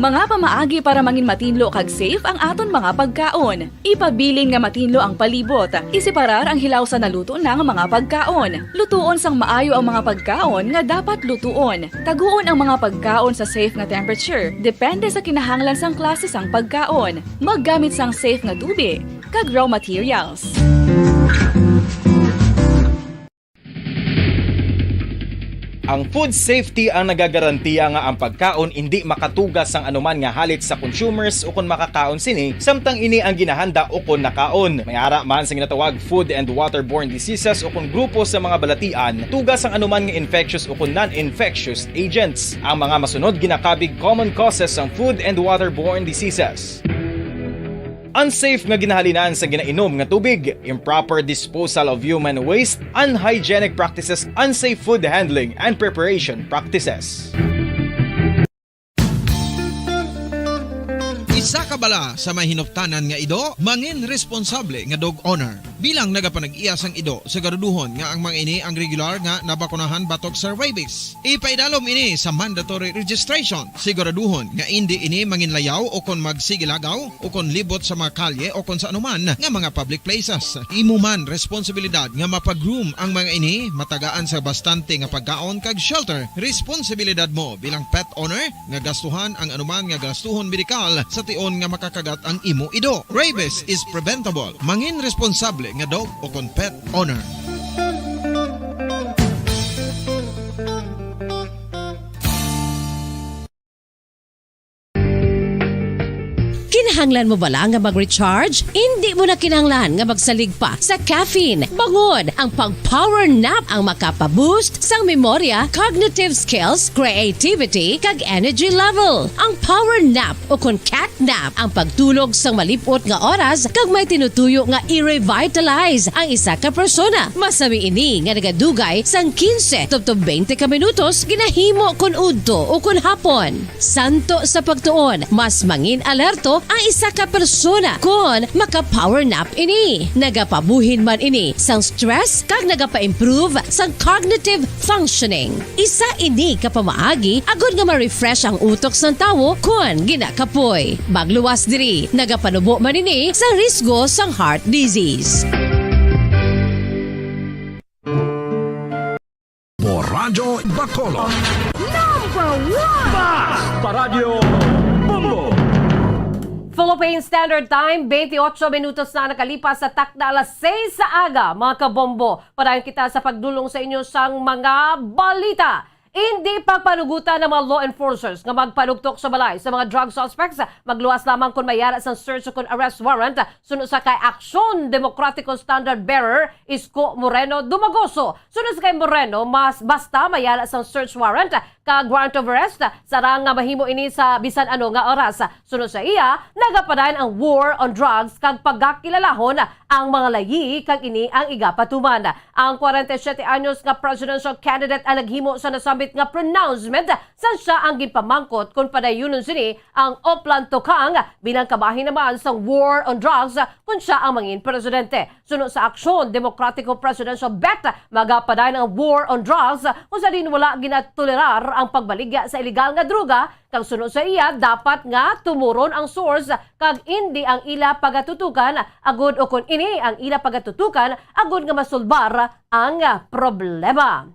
Mga pamaagi para mangin matinlo kag safe ang aton mga pagkaon. Ipabilin nga matinlo ang palibot. Iseparar ang hilaw sa naluto na nga mga pagkaon. Lutuon sang maayo ang mga pagkaon nga dapat lutuon. Taguon ang mga pagkaon sa safe nga temperature, depende sa kinahanglan sang klase sang pagkaon. Maggamit sang safe nga tubig kag raw materials. Ang food safety ang nagagarantiya nga ang pagkaon indi makatuga sang anuman nga halit sa consumers ukon makakaon sini, samtang ini ang ginahanda ukon nakaon. May ara man sa ginatawag food and waterborne diseases ukon grupo sa mga balatian, tuga sang anuman nga infectious ukon non-infectious agents. Ang mga masunod ginakabig common causes sang food and waterborne diseases. Unsafe nga ginahalinan sa ginainom nga tubig, improper disposal of human waste, unhygienic practices, unsafe food handling and preparation practices. Isa ka bala sa may hinuptanan nga ido, mangin responsable nga dog owner. Bilang nagapanag-iya sang ido, siguraduhon nga ang mga ini ang regular nga nabakunahan batok sa rabies. Ipaidalom ini sa mandatory registration. Siguraduhon nga indi ini manginlayaw o kon magsigilagaw o kon libot sa mga kalye o kon sa anuman nga mga public places. Imo man responsibilidad nga mapa-groom ang mga ini, matagaan sa bastante nga pagkaon kag shelter. Responsibilidad mo bilang pet owner nga gastuhan ang anuman nga gastuhon medikal sa tion nga makakagat ang imo ido. Rabies is preventable. Mangin responsable nga dog o kon pet owner. Kinahanglan mo bala nga mag-recharge? Indi mo na kinahanglan nga magsalig pa sa caffeine. Bangod, ang pag-power nap ang makapa-boost sang memorya, cognitive skills, creativity, kag energy level. Ang power nap o kon cat nap ang pagtulog sang malip-ot nga oras kag may tinutuyo nga i-revitalize ang isa ka persona. Masami ini nga nagadugay sang quince tubtob twenty ka minutos ginahimo kon udto o kon hapon. Santo sa pagtuon, mas mangin alerto ang isa ka persona kon maka-power nap ini. Nagapabuhin man ini sang stress kag nagapa-improve sang cognitive functioning. Isa ini ka pamaagi agud nga ma-refresh ang utok sang tawo kon ginakapoy. Magluwas diri, nagapanubo man ini sa risgo sang heart disease. Mo Radyo Bacolod. Number one! Basta Radyo Bombo! Philippine Standard Time, twenty-eight minutos na nakalipas sa takna alas sais sa aga, mga kabombo. Padayon kita sa pagdulong sa inyo sang mga balita. Indi pagpanugutan ng mga law enforcers nga magpanugtok sa balay sa mga drug suspects. Magluwas lamang kon may ara sang search o kon arrest warrant, suno sa kay Aksyon Demokratiko standard bearer, Isko Moreno Dumagoso. Suno sa kay Moreno, mas basta may ara sang search warrant kag warrant of arrest, sarang nga mahimo ini sa bisan ano nga oras. Suno sa iya, nagapadayon ang war on drugs kag pagakilalahon ang mga layi kag ini ang igapatuman. Ang kwarenta y siyete anyos nga presidential candidate ang naghimo sa nasambit nga pronouncement, sang siya ang ginpamangkot kon padayunon sini ang Oplan Tokang bilang kabahin naman sang war on drugs kon siya ang mangin presidente. Suno sa Aksyon Demokratiko Presidential Bet, magapadayon ang war on drugs kon sa diin wala ginatolerar ang pagbaligya sa ilegal nga droga, kag suno sa iya, dapat nga tumuron ang source kag indi ang ila pagatutukan, agud ukon ini ang ila pagatutukan, agud nga masulbar ang problema.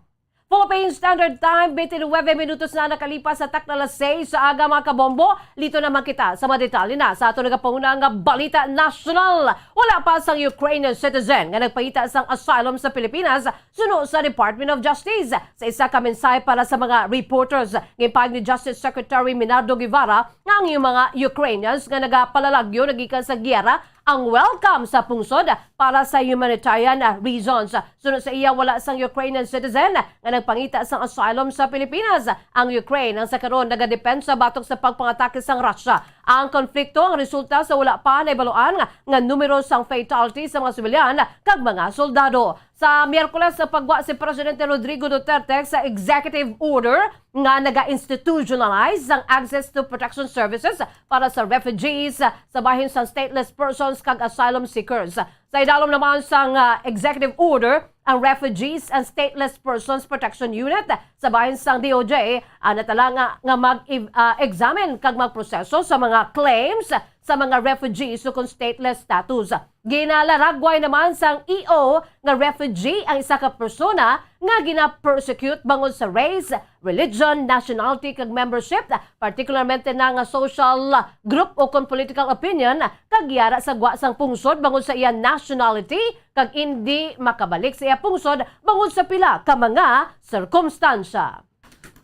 Philippine Standard Time, twenty-nine minutos na nakalipas sa takna alas sais sa aga, mga kabombo. Lito naman kita sa mga detalye na sa ato nagapanguna nga balita nasyonal. Wala pa sang Ukrainian citizen nga nagpangita sang asylum sa Pilipinas, suno sa Department of Justice. Sa isa ka mensahe para sa mga reporters, ginpahayag ni Justice Secretary Minardo Guevara nga ang mga Ukrainians nga nagapalalagyo nagikan sa giyera ang welcome sa pungsod para sa humanitarian, ah, reasons. Suno sa iya, wala sang Ukrainian citizen nga nagpangita sang asylum sa Pilipinas. Ang Ukraine ang sa karon nagadepensa batok sa pagpangatake sang Russia. Ang konflikto ang resulta sa wala pa nahibaluan nga, nga numero sang fatality sa mga sibilyan kag mga soldado. Sa Miyerkules, nagpagwa si Presidente Rodrigo Duterte sa executive order nga naga-institutionalize ang access to protection services para sa refugees sa bahin sang stateless persons kag asylum seekers. Sa idalom naman sang, ah, executive order, ang Refugees and Stateless Persons Protection Unit sa bahin sang D O J ang natala nga, nga mag-, ah, examine kag magproseso sa mga claims sa mga refugees ukon stateless status. Ginalaragway naman sang E O nga refugee ang isa ka persona nga gina-persecute bangod sa race, religion, nationality, kag membership, partikularmente na nga social group ukon political opinion, kag yara sa gwa sang pungsod bangod sa iya nationality, kag indi makabalik sa iya pungsod bangod sa pila ka mga sirkumstansya.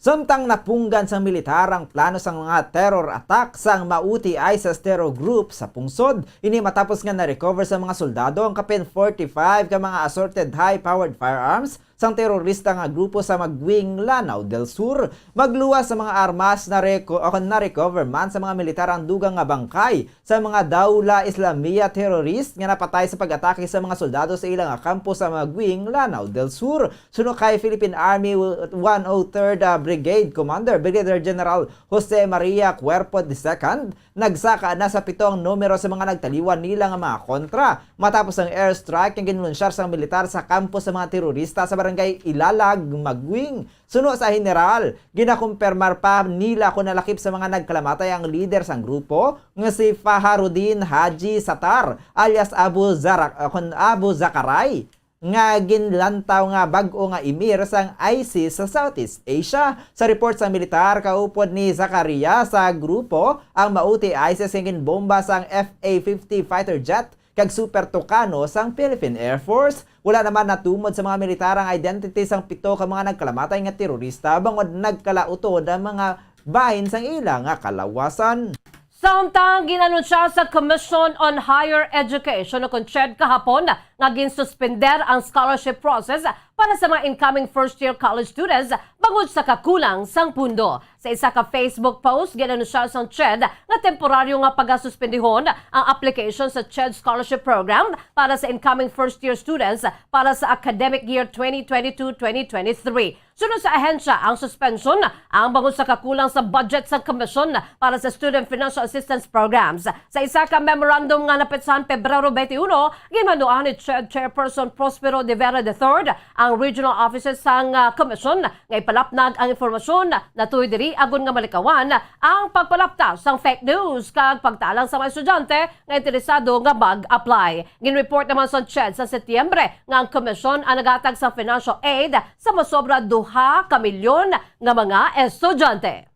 Samtang napunggan sang militar ang plano sang mga terror attack sang Mauti ISIS terror group sa pungsod, ini matapos nga na-recover sa mga soldado ang kapin forty-five ka mga assorted high-powered firearms sang terorista nga grupo sa Maguing, Lanao del Sur. Magluwas sa mga armas na reco-, o na-recover man sa mga militar ang dugang nga bangkay sa mga Daula Islamiyah terrorist nga napatay sa pag-atake sa mga soldado sa ila nga kampo sa Maguing, Lanao del Sur. Suno kay Philippine Army one oh third, uh, Brigade Commander Brigadier General Jose Maria Cuerpo the second, nagsaka na sa pito ang numero sa mga nagtaliwan nila nga mga kontra matapos ang airstrike nga ginlunsyar sang militar sa kampo sa mga terorista sa barangay Ilalag, Maguing. Suno sa General, ginakumpirmar pa nila kon nalakip sa mga nagkalamatay ang lider sang grupo nga si Faharuddin Haji Satar alias Abu Zarak-, ah, kon Abu Zakaray, nga ginlantaw nga bag-o nga emir sang ISIS sa Southeast Asia. Sa report sang militar, kaupod ni Zakaria sa grupo ang Mauti ISIS nga ginbomba sang F A fifty fighter jet kag Super Tucano sang Philippine Air Force. Wala naman natumod sa mga militar ang identity sang pito ka mga nagkalamatay nga terorista bangod nagkalautod ang mga bahin sang ila nga kalawasan. Samtang ginanunsya sa Commission on Higher Education o kon CHED kahapon nga ginsuspender ang scholarship process para sa mga incoming first-year college students bangod sa kakulang sang pundo. Sa isa ka Facebook post, ginanunsya sang CHED nga temporaryo nga pagasuspendihon ang application sa CHED Scholarship Program para sa incoming first-year students para sa academic year twenty twenty-two twenty twenty-three. Suno sa ahensya, ang suspension ang bangod sa kakulang sa budget sa Commission para sa Student Financial Assistance Programs. Sa isa ka memorandum nga napetsahan Pebrero twenty-one, ginmanuan ni CHED Chairperson Prospero de Vera the third ang regional offices sang, ah, Commission nga ipalapnag ang impormasyon natuy diri, agon nga malikawan ang pagpalapta sang fake news kag pagtalang sa mga estudyante nga interesado nga mag-apply. Gin-report naman sa CHED sa Setyembre nga ang Commission ang naghatag sa financial aid sa masobra duha ka milyon nga mga estudyante.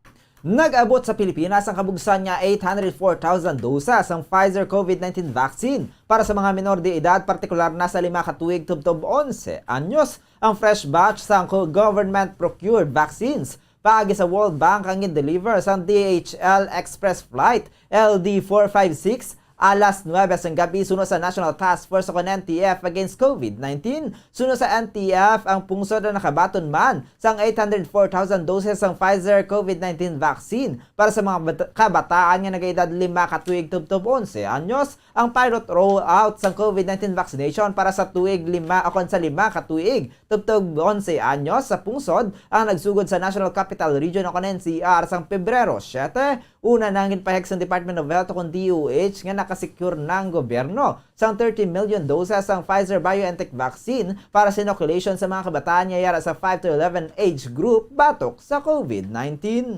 Nag-abot sa Pilipinas ang kabugsan nga eight hundred four thousand doses sang Pfizer COVID nineteen vaccine para sa mga menor de edad, partikular na sa lima ka tuig tubtob onse anyos. Ang fresh batch sang co-, government-procured vaccines paagi sa World Bank ang gin-deliver sang D H L Express Flight L D four five six alas nuebe sang gabi suno sa National Task Force o kon N T F against COVID nineteen. Suno sa N T F, ang pungsod ang nakabaton man sang eight hundred four thousand doses sang Pfizer COVID nineteen vaccine para sa mga bat-, kabataan nga nagaedad lima ka tuig tubtob onse anyos. Ang pilot rollout sang COVID nineteen vaccination para sa tuig lima o kon sa lima ka tuig tubtob onse anyos sa pungsod ang nagsugod sa National Capital Region o kon N C R sang Pebrero siete. Una na ang ginpahayag sang Department of Health o kon D O H nga nakasecure na ang gobyerno sang thirty million doses sang Pfizer-BioNTech vaccine para sa inoculation sa mga kabataan nga yara sa five to eleven age group batok sa COVID nineteen.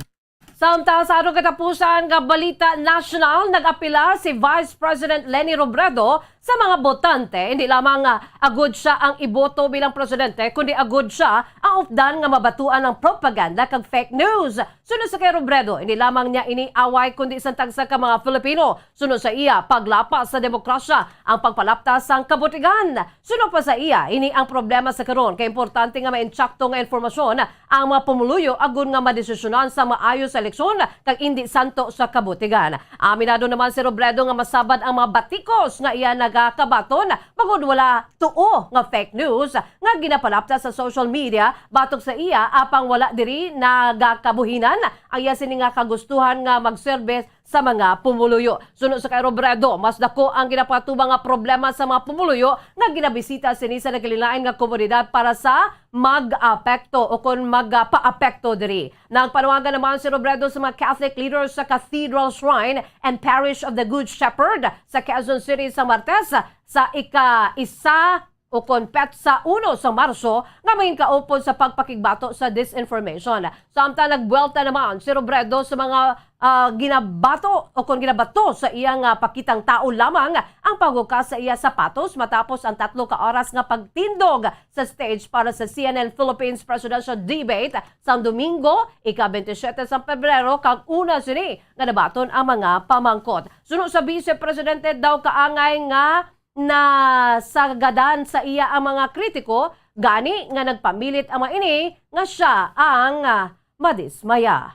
Samtang sa aton katapusan nga balita nasyonal, nag-apila si Vice President Leni Robredo sa mga botante, hindi lamang, ah, agud sia ang iboto bilang presidente, kundi agud sia ang updan nga mabatuan ng propaganda kag fake news. Suno sa kay Robredo, hindi lamang niya ini away, kundi sang tagsa ka mga Filipino. Suno sa iya, paglapas sa demokrasya ang pagpalapta sang kabutigan. Suno pa sa iya, ini ang problema sa karon, kay importante nga maintsakto nga informasyon ang mga pumuluyo agud nga madesisyonan sa maayo sa eleksyon kag indi santo sa kabutigan. Aminado naman si Robredo nga masabad ang mga batikos nga iya nagakabaton bangod wala tuo nga fake news nga ginapalapta sa social media batok sa iya, apang wala diri nagakabuhinan ang iya sini nga kagustuhan nga magserbe sa mga pumuluyo. Suno sa kay Robredo, mas dako ang ginapatubang nga problema sa mga pumuluyo nga ginabisita sini sa nagkalilain nga komunidad para sa mag-apekto o kon magpaapekto diri. Nagpanawagan naman si Robredo sa mga Catholic leaders sa Cathedral Shrine and Parish of the Good Shepherd sa Quezon City sa Martes, sa ika-isa o kon petsa uno sa Marso, nga mangin kaupod sa pagpakigbato sa disinformation. Samtang nagbuwelta naman si Robredo sa mga, ah, ginabato o kon ginabato sa iya nga pakitang tao lamang ang paghukas sa iya sapatos matapos ang tatlo ka oras nga pagtindog sa stage para sa C N N Philippines presidential debate sang Domingo, ika-twenty-seven sa Pebrero, kag una sini nga nabaton ang mga pamangkot. Suno sa Vice Presidente daw, kaangay nga nasagadan sa iya ang mga kritiko, gani nga nagpamilit ang mga ini nga sia ang, ah, madismaya.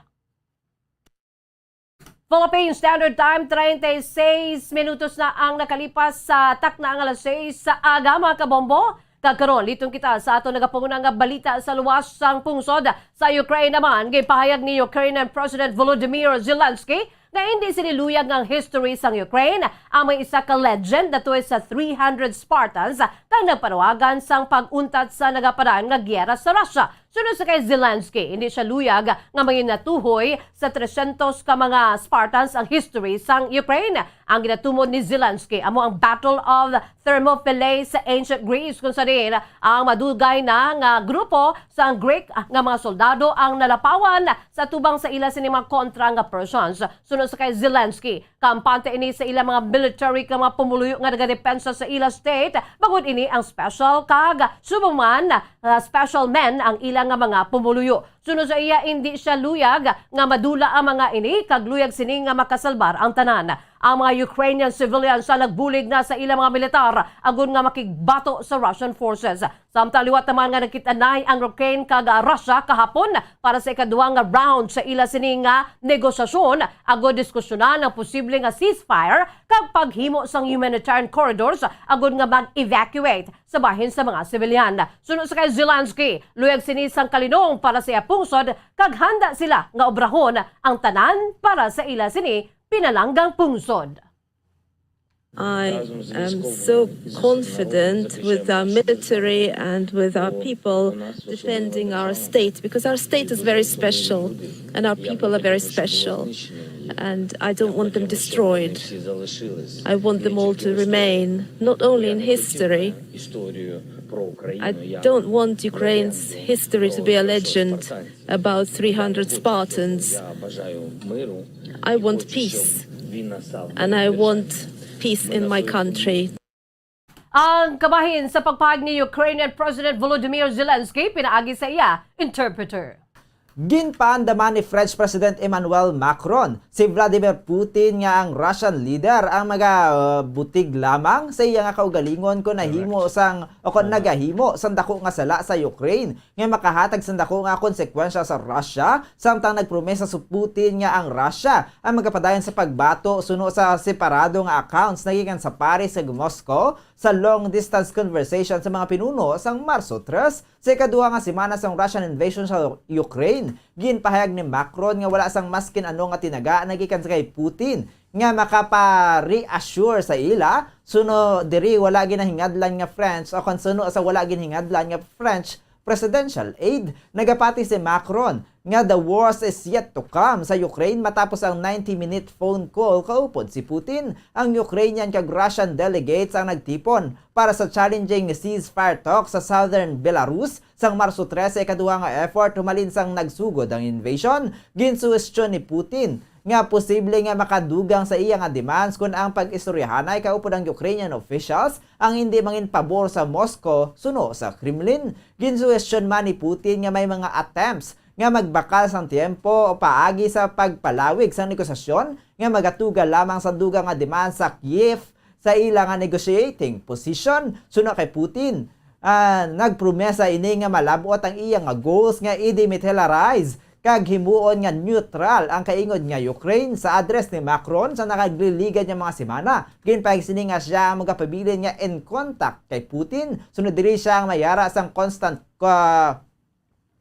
Philippine Standard Time, treinta y seis minutos na ang nakalipas sa takna nga alas seis sa aga, mga kabombo. Kag karon, liton kita sa aton nagapanguna nga balita sa luwas sang pungsod. Sa Ukraine naman, ginpahayag ni Ukrainian President Volodymyr Zelensky nga indi sini luyag nga ang history sang Ukraine ang may isa ka legend datoy sa three hundred Spartans kag nagpanawagan sang pag-untat sa nagapadayon nga giyera sa Russia. Suno sa kay Zelensky, hindi sia luyag nga manginatuhoy sa tresyentos ka mga Spartans ang history sang Ukraine. Ang ginatumod ni Zelensky amo ang Battle of Thermopylae sa ancient Greece, kung sa diin ang madugay na nga grupo sang Greek nga mga soldado ang nalapawan sa tubang sa ila sini mga kontra nga Persians. Suno sa kay Zelensky, kampante ini sa ilang mga military kag mga pumuluyo nga nagadepensa sa ila state, bangod ini ang special kag subong man, ah, special men ang ila nga mga pumuluyo. Suno sa iya, indi sia luyag nga madula ang mga ini kag luyag sini nga makasalbar ang tanan. Ang mga Ukrainian civilians ang nagbulig na sa ilang mga militar agod nga makigbato sa Russian forces. Samtang liwat naman nga nagkit-anay ang Ukraine kag, ah, Russia kahapon para sa ikaduha nga round sa ila sini nga negosasyon, agod diskusyonan ang posible nga ceasefire kag paghimo sang humanitarian corridors agod nga mag-evacuate sa bahin sa mga sibilyan. Suno sa kay Zelensky, luyag sini sang kalinong para sa iya pungsod kag handa sila nga obrahon ang tanan para sa ila sini pinalanggang pungsod. I am so confident with our military and with our people defending our state, because our state is very special and our people are very special. And I don't want them destroyed. I want them all to remain, not only in history. I don't want Ukraine's history to be a legend about three hundred Spartans. I want peace. And I want peace in my country. Ang kabahin sa pagpahayag ni Ukrainian President Volodymyr Zelensky pinaagi sa iya interpreter. Ginpaandaman ni French President Emmanuel Macron si Vladimir Putin nga ang Russian leader ang magabutig lamang sa iya nga kaugalingon kon nahimo sang, o kon nagahimo sang dako nga sala sa Ukraine nga makahatag sang dako nga konsekwensya sa Russia, samtang nagpromesa si Putin nga ang Russia ang magapadayon sa pagbato suno sa separado nga accounts nagikan sa Paris kag Moscow sa long-distance conversation sa mga pinuno sang Marso tres, sa ikaduha nga semana sang Russian invasion sa Ukraine. Ginpahayag ni Macron nga wala sang maskin ano nga tinaga nagikan sa kay Putin nga makapa-reassure sa ila, suno diri wala ginahingadlan nga French, o kon suno sa wala ginahingadlan nga French presidential aid. Nagapati si Macron nga the worst is yet to come sa Ukraine matapos ang ninety-minute phone call kaupod si Putin. Ang Ukrainian kag Russian delegates ang nagtipon para sa challenging ceasefire talk sa southern Belarus sang Marso trese, ikaduha nga effort humalin sang nagsugod ang invasion. Ginsuhestyon ni Putin nga posible nga makadugang sa iya nga demands kon ang pag-istoryahanay kaupod ang Ukrainian officials ang hindi mangin pabor sa Moscow, suno sa Kremlin. Ginsuhestyon man ni Putin nga may mga attempts nga magbakal sang tiyempo paagi sa pagpalawig sang negosasyon nga magatuga lamang sa dugang nga demand sa Kiev sa ila nga negotiating position. Suno kay Putin, ah, nagpromesa ini nga malab-ot ang iya nga goals nga i-demilitarize kag himuon nga neutral ang kaingod nga Ukraine. Sa address ni Macron sa nakagliligad nga mga semana, ginpahig sini nga sia ang magapabilin nga in contact kay Putin. Sunod diri, sia ang mayara sang constant, ah,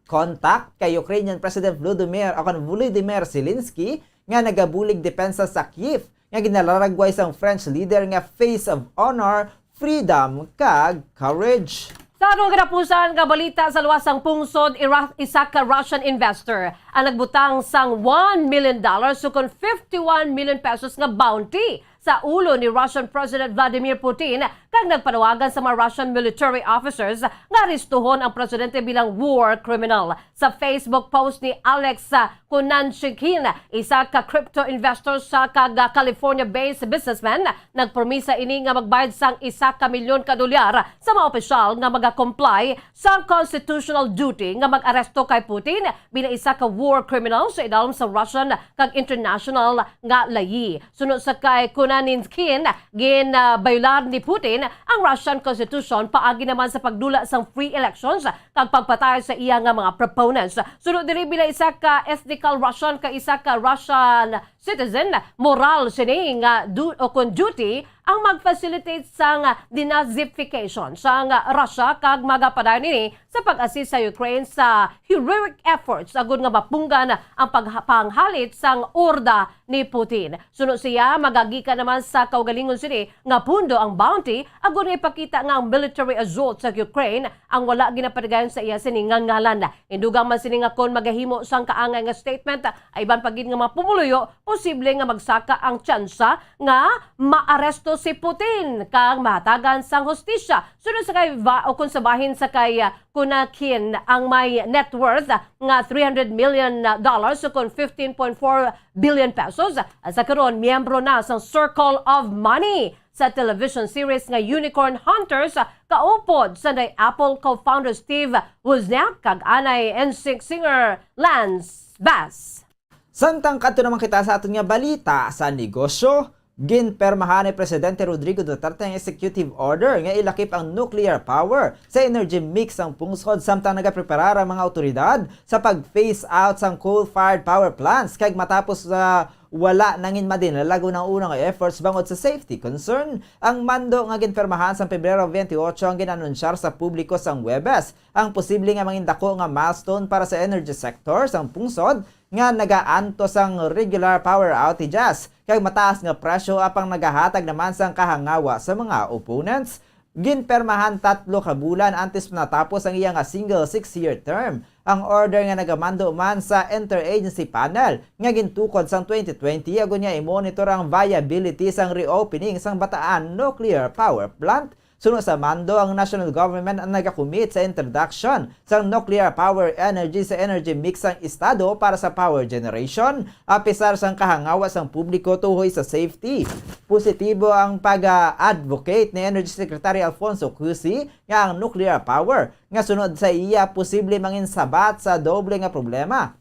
contact kay Ukrainian President Volodymyr, o kon Volodymyr Zelensky, nga nagabulig depensa sa Kyiv nga ginalaragway sang French leader nga face of honor, freedom, kag courage. Sa atong katapusan nga balita, sa luwas sang pungsod, ira-, isa ka Russian investor ang nagbutang sang one million dollars, sukon fifty-one million pesos nga bounty sa ulo ni Russian President Vladimir Putin, kag nagpanawagan sa mga Russian military officers nga arestuhon ang presidente bilang war criminal. Sa Facebook post ni Alex, ah, Kunanshikin, isa ka crypto investor sa kag California-based businessman, nagpromisa ini nga magbayad sang isa ka milyon ka dolyar sa mga opisyal nga maga-comply sa constitutional duty nga mag-aresto kay Putin bilang isa ka war criminal sa idalom sa Russian kag international nga layi. Suno sa kay Kunanshikin, ginbayular ni Putin ang Russian Constitution paagi naman sa pagdula sang free elections kag pagpatay sa iya nga mga proponents. Suno diri, bilang isa ka ethnical Russian, ka isa ka Russian citizen, moral sini nga du-, o kon duty ang mag-facilitate sang denazification sang Russia kag magapadayon ini sa pag-assist sa Ukraine sa heroic efforts agud nga mapunggan ang pagpanghalit sang orda ni Putin. Suno siya, magagikan naman sa kaugalingon sini nga pundo ang bounty agud nga ipakita nga ang military assault sa Ukraine ang wala ginapatigayon sa iya sini nga ngalan. Indugang man sini nga kon magahimo sang kaangay nga statement ang iban pa gid nga mga pumuluyo, posible nga magsaka ang tsansa nga maaresto si Putin kag mahatagan sang hustisya. Suno sa kay Va-, o kon sa bahin sa kay, ah, Kunakin, ang may net worth nga three hundred million dollars, o kon fifteen point four billion pesos, sa karon miyembro na sa Circle of Money sa television series nga Unicorn Hunters, kaupod sa nay Apple co-founder Steve Wozniak kag anay NSYNC singer Lance Bass. Samtang kadto naman kita sa aton nga balita sa negosyo, ginpermahan ni Presidente Rodrigo Duterte ang executive order nga ilakip ang nuclear power sa energy mix sang pungsod, samtang nagapreparar ang mga awtoridad sa pag-phase out sang coal-fired power plants kag matapos sa wala nangin madinala ang una-una nga efforts bangod sa safety concern. Ang mando nga ginpermahan sang Pebrero twenty-eight ang gin-anunsyar sa publiko sang Huwebes, ang posible nga mangin dako nga milestone para sa energy sector sang pungsod nga nagaantos sang regular power outages kag mataas nga presyo, apang nagahatag naman sang kahangawa sa mga opponents. Ginpermahan tatlo ka bulan antes natapos ang iya nga single six-year term ang order nga nagamando man sa interagency panel nga gintukod sang twenty twenty, agud nga i-monitor ang viability sang reopening sang Bataan Nuclear Power Plant. Suno sa mando, ang national government ang nagakommit sa introduction sang nuclear power energy sa energy mix sang estado para sa power generation, apisar sang kahangawa sang publiko tuhoy sa safety. Positibo ang pag-advocate ni Energy Secretary Alfonso Cusi nga ang nuclear power nga sunod sa iya posible mangin sabat sa doble nga problema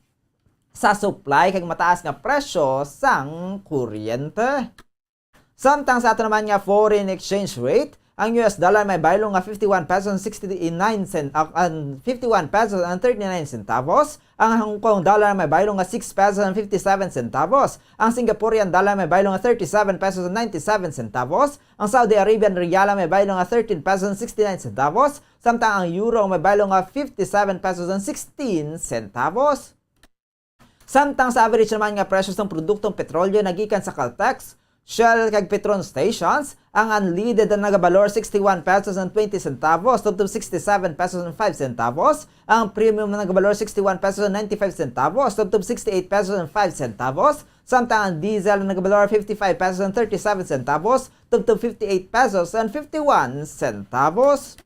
sa supply kag mataas nga presyo sang kuryente. Samtang sa ato naman nga foreign exchange rate, ang U S dollar may baylo nga fifty-one pesos and sixty-nine cent-, ah, and fifty-one pesos and thirty-nine centavos, ang Hong Kong dollar may baylo nga six pesos and fifty-seven centavos, ang Singaporean dollar may baylo nga thirty-seven pesos and ninety-seven centavos, ang Saudi Arabian riyal may baylo nga thirteen pesos and sixty-nine centavos, samtang ang euro may baylo nga fifty-seven pesos and sixteen centavos. Samtang sa average naman nga presyo sang produktong petrolyo nagikan sa Caltex, Shell kag Petron stations, ang unleaded ang nagabalor sixty-one pesos and twenty centavos, tubtob sixty-seven pesos and five centavos, ang premium ang nagabalor sixty-one pesos and ninety-five centavos, tubtob sixty-eight pesos and five centavos, samtang ang diesel ang nagabalor fifty-five pesos and thirty-seven centavos, tubtob fifty-eight pesos and fifty-one centavos.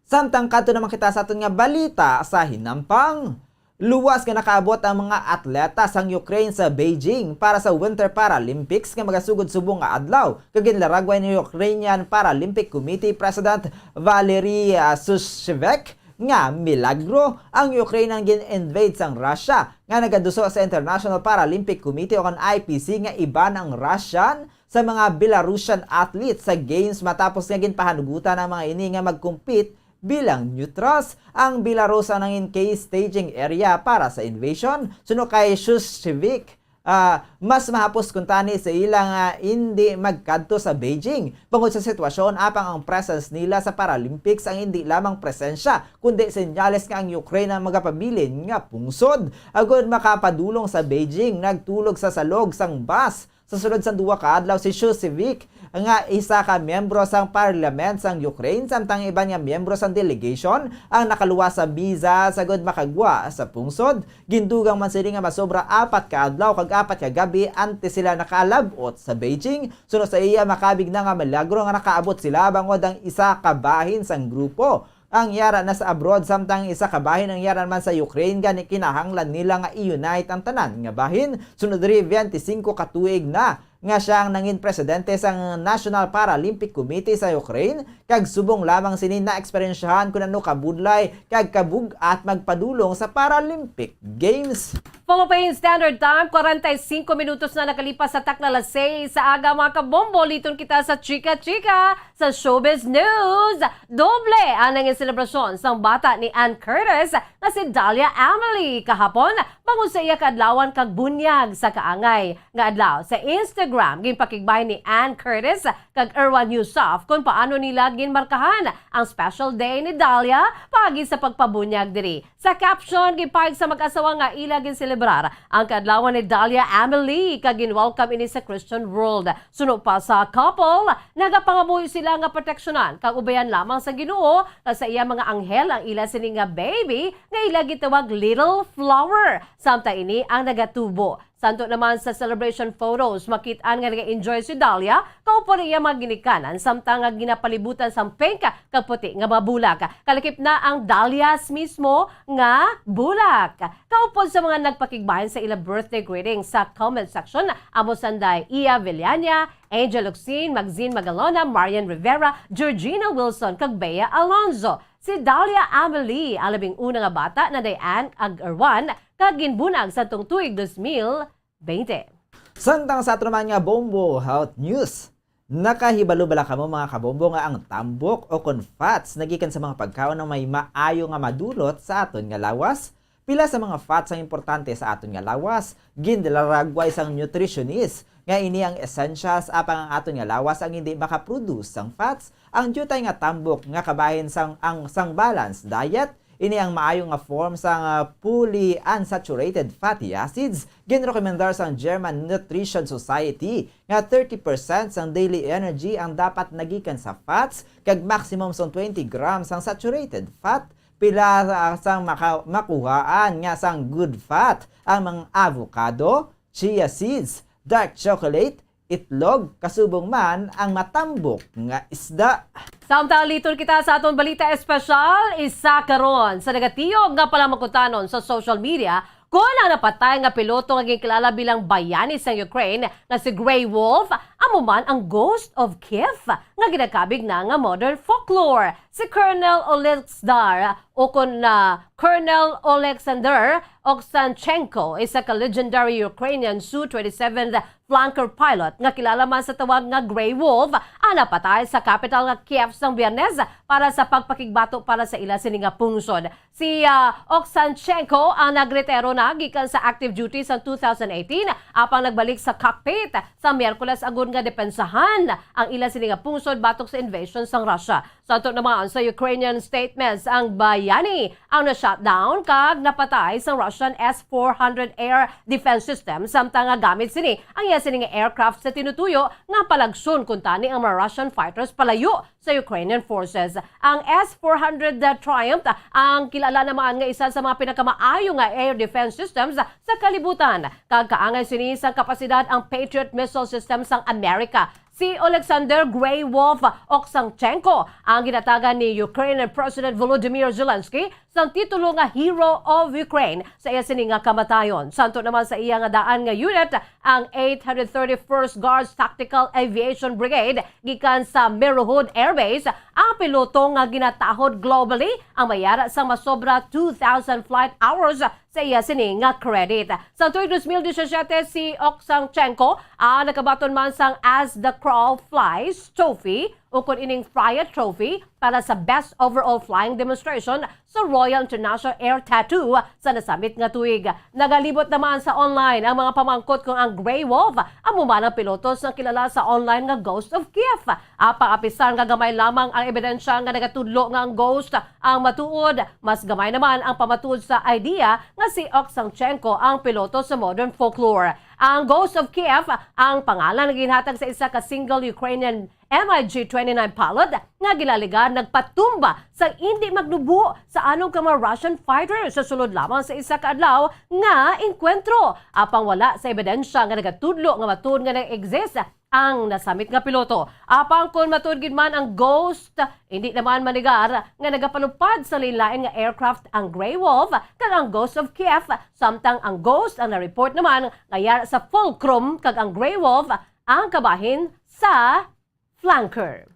Samtang kadto naman kita sa aton nga balita sa hinampang. Luwas nga nakaabot ang mga atleta sang Ukraine sa Beijing para sa Winter Paralympics nga magasugod subong nga adlaw, kag ginlaragway ni Ukrainian Paralympic Committee President Valery, ah, Sushevik nga milagro ang Ukraine ang gin-invade sang Russia nga nagaduso sa International Paralympic Committee o kon I P C nga iban ang Russian sa mga Belarusian athletes sa games matapos nga ginpahanugutan ang mga ini nga mag-compete bilang neutrals. Ang Belarus ang nangin case staging area para sa invasion. Suno kay Shushevich, ah, mas mahapos kuntani sa ila nga hindi magkadto sa Beijing bangod sa sitwasyon, apang ang presence nila sa Paralympics ang hindi lamang presensya kundi senyales nga ang Ukraine ang magapabilin nga pungsod. Agud makapadulong sa Beijing, nagtulog sa salog sang bus sa sulod sang duha ka adlaw si Shushevich, nga isa ka miyembro sang parliament sang Ukraine, samtang iban nga miyembro sang delegation ang nakaluwas sa visa sagud makagwa sa pungsod. Gindugang man sini nga masobra apat ka adlaw kag apat ka gabi antes sila nakalab-ot sa Beijing. Suno sa iya, makabig na nga milagro nga nakaabot sila, bangod ang isa ka bahin sang grupo ang yara na sa abroad, samtang isa ka bahin ang yara naman sa Ukraine, gani kinahanglan nila nga i-unite ang tanan nga bahin. Sunod diri, twenty-five ka tuig na nga siya ang nangin presidente sang National Paralympic Committee sa Ukraine, kag subong lamang sini naeksperyensyahan kun ano kabudlay kag kabug-at magpadulong sa Paralympic Games. Philippine Standard Time, kwarenta y singko minutos na nakalipas sa takna alas seis sa aga, mga kabombo. Liton kita sa Chika Chika. Sa showbiz news, doble ang nangin selebrasyon sang bata ni Ann Curtis nga si Dahlia Amelie kahapon, bangod sa iya kaadlawan kag bunyag sa kaangay nga adlaw. Sa Instagram, ginpakigbahin ni Ann Curtis kag Erwan Heussaff kon paano nila ginmarkahan ang special day ni Dahlia paagi sa pagpabunyag diri. Sa caption, ginpahayag sa mag-asawa nga ila ginselebrar ang kaadlawan ni Dahlia Amelie kag gin-welcome ini sa Christian world. Suno pa sa couple, nagapangamuyo sila nga proteksyonan kag ubayan lamang sa Ginoo, kag sa iya mga anghel ang ila sini nga baby nga ila gitawag Little Flower. Samtang ini ang nagatubo. Santo naman sa celebration photos, makit-an nga nag-enjoy si Dahlia kaupod ang iya mga ginikanan, samtang nga ginapalibutan sang pink kag puti nga mga bulak. Kalakip na ang dahlias mismo nga bulak. Kaupod sa mga nagpakigbahin sa ila birthday greeting sa comment section, amo sanday Iya Villania, Angel Locsin, Maxine Magalona, Marian Rivera, Georgina Wilson, kag Bea Alonzo. Si Dahlia Amelie ang labing una nga bata na day-an ag Erwan kag ginbunag sa tong tuig dos mil baynte. Samtang sa ato naman nga Bombo Health News, nakahibalo bala kamo, mga kabombo, nga ang tambok o kon fats nagikan sa mga pagkaon ang may maayo nga madulot sa aton nga lawas? Pila sa mga fats ang importante sa aton nga lawas? Ginlaragway sang nutritionist nga ini ang essentials, apang ang aton nga lawas ang hindi makaproduce sang fats. Ang diutay nga tambok nga kabahin sang, ang, sang balanced diet, ini ang maayo nga form sang, ah, polyunsaturated fatty acids. Ginrekomendar sang German Nutrition Society nga thirty percent sang daily energy ang dapat nagikan sa fats, kag maximum sang twenty grams ang saturated fat. Pila, ah, sang maka-, makuhaan nga sang good fat? Ang mga avocado, chia seeds, dark chocolate, itlog, kasubong man ang matambok nga isda. Samtang liton kita sa aton balita espesyal, isa karon sa nagatiyog nga palamukutanon sa social media kon ang napatay nga piloto nga ginkilala bilang bayani sang Ukraine nga si Grey Wolf amo man ang ghost of Kyiv nga ginakabig na nga modern folklore. Si Colonel Oleksandr, o kon na Colonel Oleksandr Oksanchenko, isa ka legendary Ukrainian Su twenty-seventh flanker pilot nga kilala man sa tawag nga Grey Wolf, ang napatay sa kapital nga Kiev sang Biyernes para sa pagpakigbato para sa ila sini nga pungsod. Si, ah, Oksanchenko ang nagretiro na gikan sa active duty sa two thousand eighteen, apang nagbalik sa cockpit sa Miyerkules agud nga depensahan ang ila sini nga pungsod batok sa invasion sang Russia. Santo naman sa Ukrainian statements, ang bayani ang na-shutdown kag napatay sang Russian S four hundred air defense system, samtang nga gamit sini ang iya sini nga aircraft sa tinutuyo nga palagson kuntani ang mga Russian fighters palayo sa Ukrainian forces. Ang S four hundred Triumph ang kilala naman nga isa sa mga pinakamaayo nga air defense systems sa kalibutan, kag kaangay sini sang kapasidad ang Patriot missile system sang Amerika. Si Oleksandr Grey Wolf Oksanchenko ang ginatagan ni Ukrainian President Volodymyr Zelensky sang titulo nga Hero of Ukraine sa iya sini nga kamatayon. Santo naman sa iya nga daan nga unit, ang eight hundred thirty-first Guards Tactical Aviation Brigade gikan sa Mirohud Air Base, ang piloto nga ginatahod globally ang may yara sang masobra two thousand flight hours sa iya sini nga credit. Sa tuig dos mil disisiete, si Oksanchenko ang nakabaton man sang As the Crow Flies Trophy, ukon ining Fry It Trophy, para sa Best Overall Flying Demonstration sa Royal International Air Tattoo sa nasamit nga tuig. Nagalibot naman sa online ang mga pamangkot kung ang Grey Wolf amo man ang piloto sang kilala sa online nga Ghost of Kiev. Apang apisar nga gamay lamang ang ebidensya nga nagatudlo nga ang ghost ang matuod, mas gamay naman ang pamatuod sa idea nga si Oksanchenko ang piloto sa modern folklore. Ang Ghost of Kiev ang pangalan nga ginhatag sa isa ka single Ukrainian M I G twenty-nine pilot nga ginaligan nagpatumba sa indi magnubo sa anong ka mga Russian fighter sa sulod lamang sa isa ka adlaw nga engkwentro. Apang wala sa ebidensya nga nagatudlo nga matuod nga nag-exist ang nasamit nga piloto. Apang kon matuod gid man ang ghost, hindi naman manigar nga nagapalupad sa lain-lain nga aircraft ang Grey Wolf kag ang Ghost of Kiev, samtang ang ghost ang na-report naman nga yara sa Fulcrum kag ang Grey Wolf ang kabahin sa Flanker.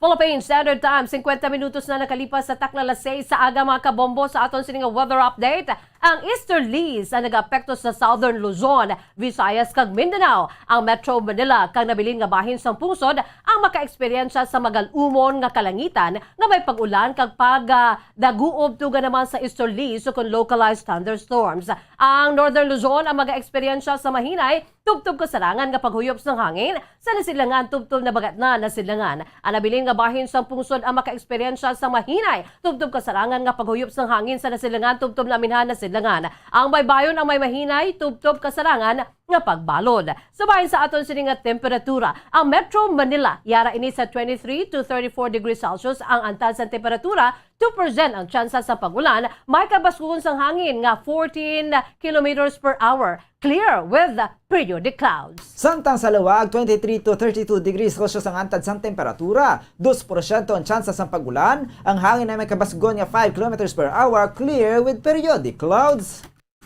Philippine Standard Time, singkwenta minutos na nakalipas sa takna alas seis sa aga, mga kabombo. Sa aton sini nga weather update, ang easterlies ang nag-apekto sa Southern Luzon, Visayas, kag Mindanao. Ang Metro Manila kag nabilin nga bahin sang pungsod ang maka-eksperyensya sa magal-umon nga kalangitan nga may pag-ulan kag pag, ah, daguob, tuga naman sa easterlies ukon localized thunderstorms. Ang Northern Luzon ang maga-eksperyensya sa mahinay tubtob kasarangan nga paghuyop sang hangin sa nasilangan tubtob nabagatnan nga silangan. Ang nabilin nga bahin sang pungsod ang maka-eksperyensya sa mahinay tubtob kasarangan nga paghuyop sang hangin sa nasilangan tubtob naminhan nga silangan. Ang baybayon ang may mahinay tubtob kasarangan nga pagbalod. Sa bahin sa aton sini nga temperatura, ang Metro Manila, yara ini sa twenty-three to thirty-four degrees Celsius ang antad sang temperatura, two percent ang tsansa sa pag-ulan, may kabaskugon sang hangin nga fourteen kilometers per hour, clear with periodic clouds. Samtang sa Laoag, twenty-three to thirty-two degrees Celsius ang antad sang temperatura, dos porsyento ang tsansa sang pag-ulan, ang hangin ay may kabasgon nga five kilometers per hour, clear with periodic clouds.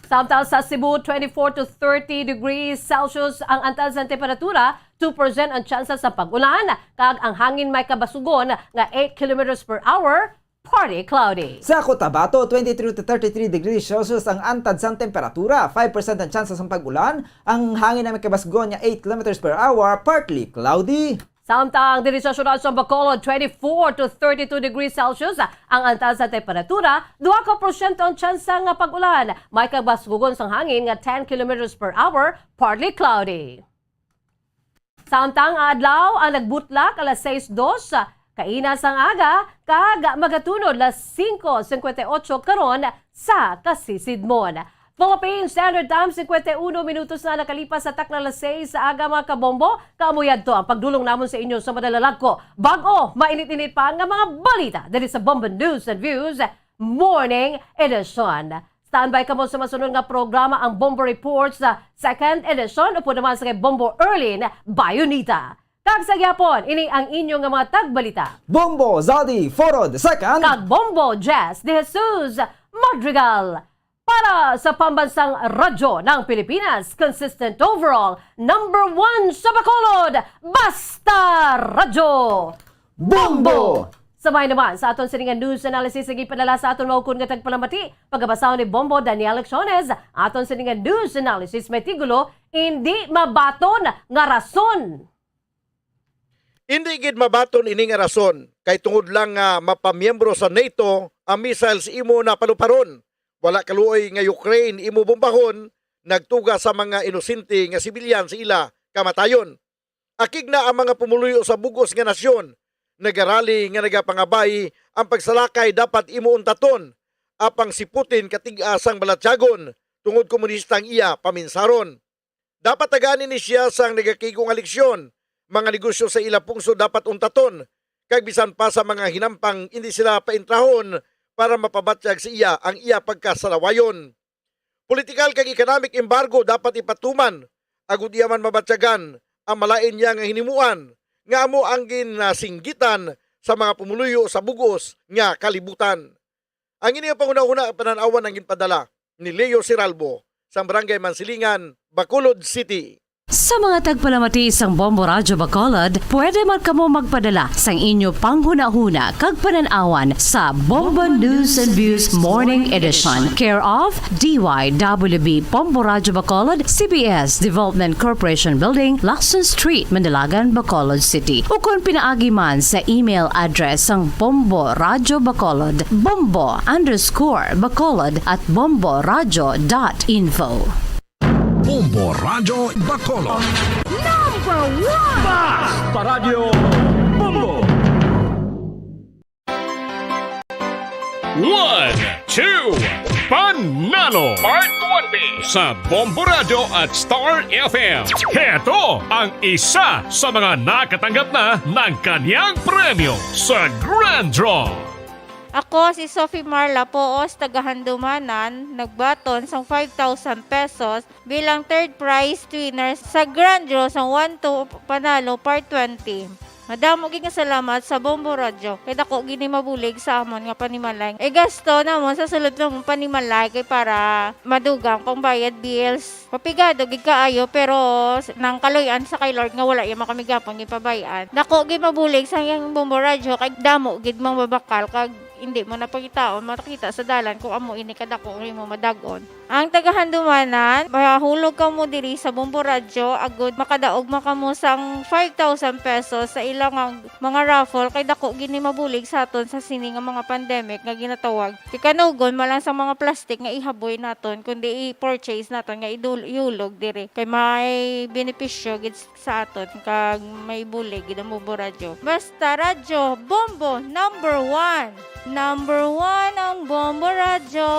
Samtang sa Cebu, twenty-four to thirty degrees Celsius ang antad sang temperatura, two percent ang tsansa sa pag-ulan, kag ang hangin may kabaskugon nga eight kilometers per hour, partly cloudy. Sa Cotabato, twenty-three to thirty-three degrees Celsius ang antad sang temperatura, five percent ang tsansa sang pag-ulan, ang hangin ay may kabasgon nga eight kilometers per hour, partly cloudy. Samtang diri sa siyudad sa Bacolod, twenty-four to thirty-two degrees Celsius ang antad sa temperatura, dua ka porsyento ang tsansa nga pag-ulan, may kabaskugon sang hangin nga ten kilometers per hour, partly cloudy. Samtang adlaw ang nagbutlak alas sais dos kaina sang aga, kag magatunod alas singko singkwenta y otso karon sa kasisidmon. Philippine Standard Time, singkwenta y uno minutos na nakalipas sa takna alas sais sa aga, mga kabombo. Kamo yadto ang pagdulong namon sa inyo sa madalalagko. Bag-o, mainit-init pa nga mga balita diri sa Bombo News and Views Morning Edition. Standby kamo sa masunod nga programa, ang Bombo Report sa second edition, upod naman sa kay Bombo Erlin Bayonita. Kag sa gyapon, ini ang inyo nga mga tagbalita, Bombo Zadi Foro the second. Kag Bombo Jess de Jesus Madrigal. Para sa Pambansang Radyo ng Pilipinas, consistent overall, number one sa Bacolod, Basta Radyo Bombo! Sabay naman sa aton sini nga news analysis nga ipadala sa aton maukon nga tagpalamati, pagabasahon ni Bombo Daniel Lecciones. Aton sini nga news analysis may titulo, Indi Mabaton nga Rason. Indi gid mabaton ini nga rason, kay tungod lang nga mapamiyembro sa NATO ang missiles imo na paluparon. Wala kaluoy nga Ukraine imo bombahon, nagtuga sa mga inosente nga sibilyan sa ila kamatayon. Akig na ang mga pumuluyo sa bug-os nga nasyon, nagarali nga nagapangabay ang pagsalakay dapat imo untaton, apang si Putin katig-a sang balatyagon, tungod komunista ang iya paminsaron. Dapat tagaan ini siya sang nagakig-o nga leksyon. Mga negosyo sa ila pungsod dapat untaton, kag bisan pa sa mga hinampang indi sila paintrahon para mapabatyag sa iya ang iya pagkasalawayon. Politikal kag economic embargo dapat ipatuman, agud iya man mabatyagan ang malain niya nga hinimuan, nga amo ang ginasinggitan sa mga pumuluyo sa bug-os nga kalibutan. Ang ini nga panghunahuna, panan-awan ang ginpadala ni Leo Siralbo sa Barangay Mansilingan, Bacolod City. Sa mga tagpalamati sang Bombo Radyo Bacolod, pwede man kamo magpadala sang inyo panghunahuna kag panan-awan sa Bombo News and Views Morning Edition, care of D Y W B Bombo Radyo Bacolod, C B S Development Corporation Building, Lacson Street, Mandalagan, Bacolod City. Ukon pinaagi man sa email address sang Bombo Radyo Bacolod, bombo underscore bacolod at bomboradyo dot info. Bombo Radyo Bacolod. Number one! Basta Radyo Bombo! One, two, Panalo! Part twenty sa Bombo Radyo at Star F M. Heto ang isa sa mga nakatanggap na ng kanyang premyo sa Grand Draw. Ako si Sophie Marla Poos, taga Handumanan, nagbaton sang five thousand pesos bilang third prize winner sa Grand Draw sang One to Panalo Part twenty. Madamo gid nga salamat sa Bombo Radyo, kay dako gid ni mabulig sa amon nga panimalay. Igasto namon sa sulod namon panimalay kay para madugang pangbayad bills. Mapigado gid kaayo, pero s-, nang kaluy-an sa kay Lord nga wala iya man kami gihapon ginpabay-an. Dako gid mabulig sa iyang Bombo Radyo, kay damo gid mang mabakal, kag hindi mo na pangitaon makita sa dalan kung amo ini kadako ang imo madag-on. Ang taga Handumanan, mahulog kamo diri sa Bombo Radyo, agud makadaog man kamo sang five thousand pesos sa ilang nga mga raffle, kay dako gid ni mabulig sa aton sa sini nga mga pandemic nga ginatawag. Kikanugon man lang sa mga plastic nga ihaboy naton, kundi i-purchase naton nga idul-, ihulog diri. Kay may benepisyo gid sa aton, kag may bulig gid ang Bombo Radyo. Basta Radyo Bombo, number one! Number one ang Bombo Radyo!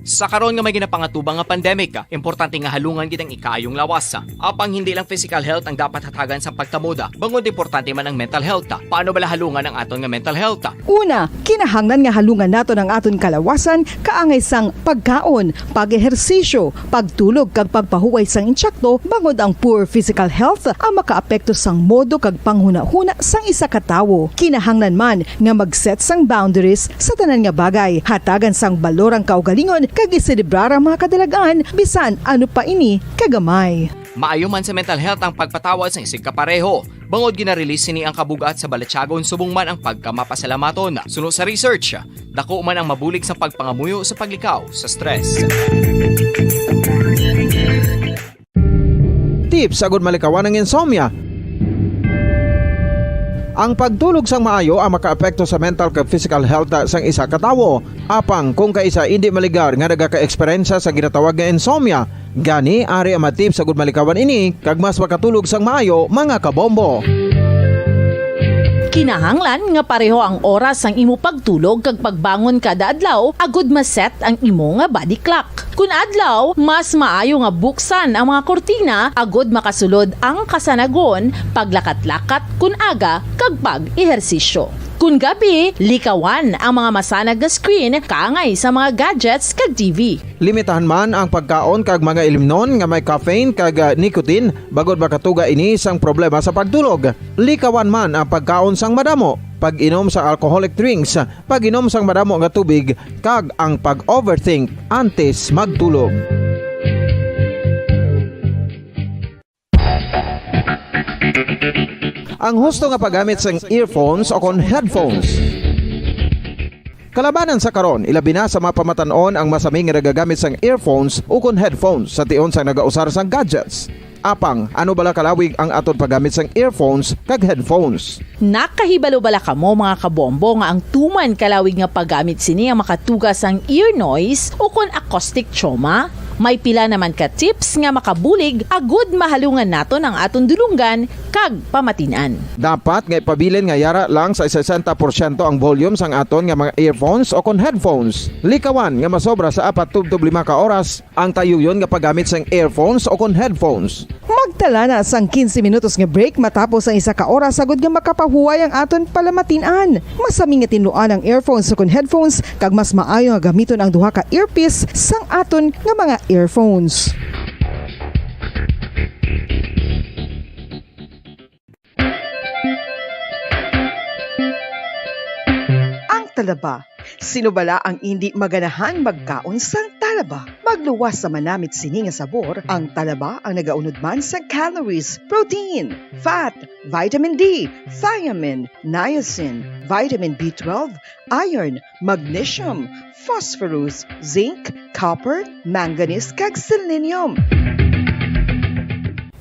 Sa karon nga may ginapangatubang nga pandemic, importante nga halungan gid ang ikaayong lawas. Apang hindi lang physical health ang dapat hatagan sa pagtamod, bangod importante man ang mental health. Paano bala halungan ang aton nga mental health? Una, kinahanglan nga halungan naton ang aton kalawasan kaangay sang pagkaon, pag-ehersisyo, pagtulog kag pagpahuway sang insakto, bangod ang poor physical health ang makaapekto sang modo kag panghunahuna sang isa ka tawo. Kinahanglan man nga mag-set sang boundaries sa tanan nga bagay, hatagan sang balor ang kaugalingon kag iselebrar ang mga kadalag-an bisan ano pa ini kagamay. Maayo man sa mental health ang pagpatawad sang isigkapareho, bangod gina-release sini ang kabug-at sa balatyagon subong man ang pagkamapasalamaton. Suno sa research, dako man ang mabulig sa pagpangamuyo sa paglikaw sa stress. Tips agud malikawan ang insomnia. Ang pagtulog sang maayo ang makaapekto sa mental kag physical health sang isa ka tawo. Apang kung kaisa indi maligar nga nagaka-eksperyensya sa ginatawag nga insomnia, gani ari ang mga tips agud malikawan ini kag mas makatulog sang maayo, mga kabombo. Kinahanglan nga pareho ang oras sang imo pagtulog kag pagbangon kada adlaw agud ma-set ang imo nga body clock. Kun adlaw, mas maayo nga buksan ang mga kurtina agud makasulod ang kasanagon, paglakat-lakat kun aga, kag pag-ehersisyo. Kun gabi, likawan ang mga masanag nga screen kaangay sa mga gadgets kag T V. Limitahan man ang pagkaon kag mga ilimnon nga may caffeine kag, ah, nicotine, bangod makatuga ini sang problema sa pagtulog. Likawan man ang pagkaon sang madamo, pag-inom sa alcoholic drinks, pag-inom sang madamo nga tubig, kag ang pag-overthink antes magtulog. Ang husto nga paggamit sang earphones o kon headphones. Kalabanan sa karon, ilabi na sa mga pamatan-on ang masami nga nagagamit sang earphones o kon headphones sa tion sang nagausar sang gadgets. Apang, ano bala kalawig ang aton paggamit sang earphones kag headphones? Nakahibalo bala kamo, mga kabombo, nga ang tuman kalawig nga paggamit sini ang makatuga sang ear noise ukon acoustic trauma? May pila naman ka tips nga makabulig agud mahalungan naton ang aton dulonggan kag pamatin-an. Dapat nga ipabilin nga yara lang sa sesenta porsyento ang volume sang aton nga mga earphones o kon headphones. Likawan nga masobra sa apat tubtob lima ka oras ang tayuyon nga paggamit sang earphones o kon headphones. Magtala na sang quince minutos nga break matapos ang isa ka oras agud nga makapahuway ang aton palamatin-an. Masami nga tinluan ang earphones ukon headphones kag mas maayo nga gamiton ang duha ka earpiece sang aton nga mga earphones. Ang talaba. Sino bala ang indi maganahan magkaon sang talaba? Magluwas sa manamit sini nga sabor, ang talaba ang nagaunod man sa calories, protein, fat, vitamin D, thiamine, niacin, vitamin B twelve, iron, magnesium, phosphorus, zinc, copper, manganese, kag selenium.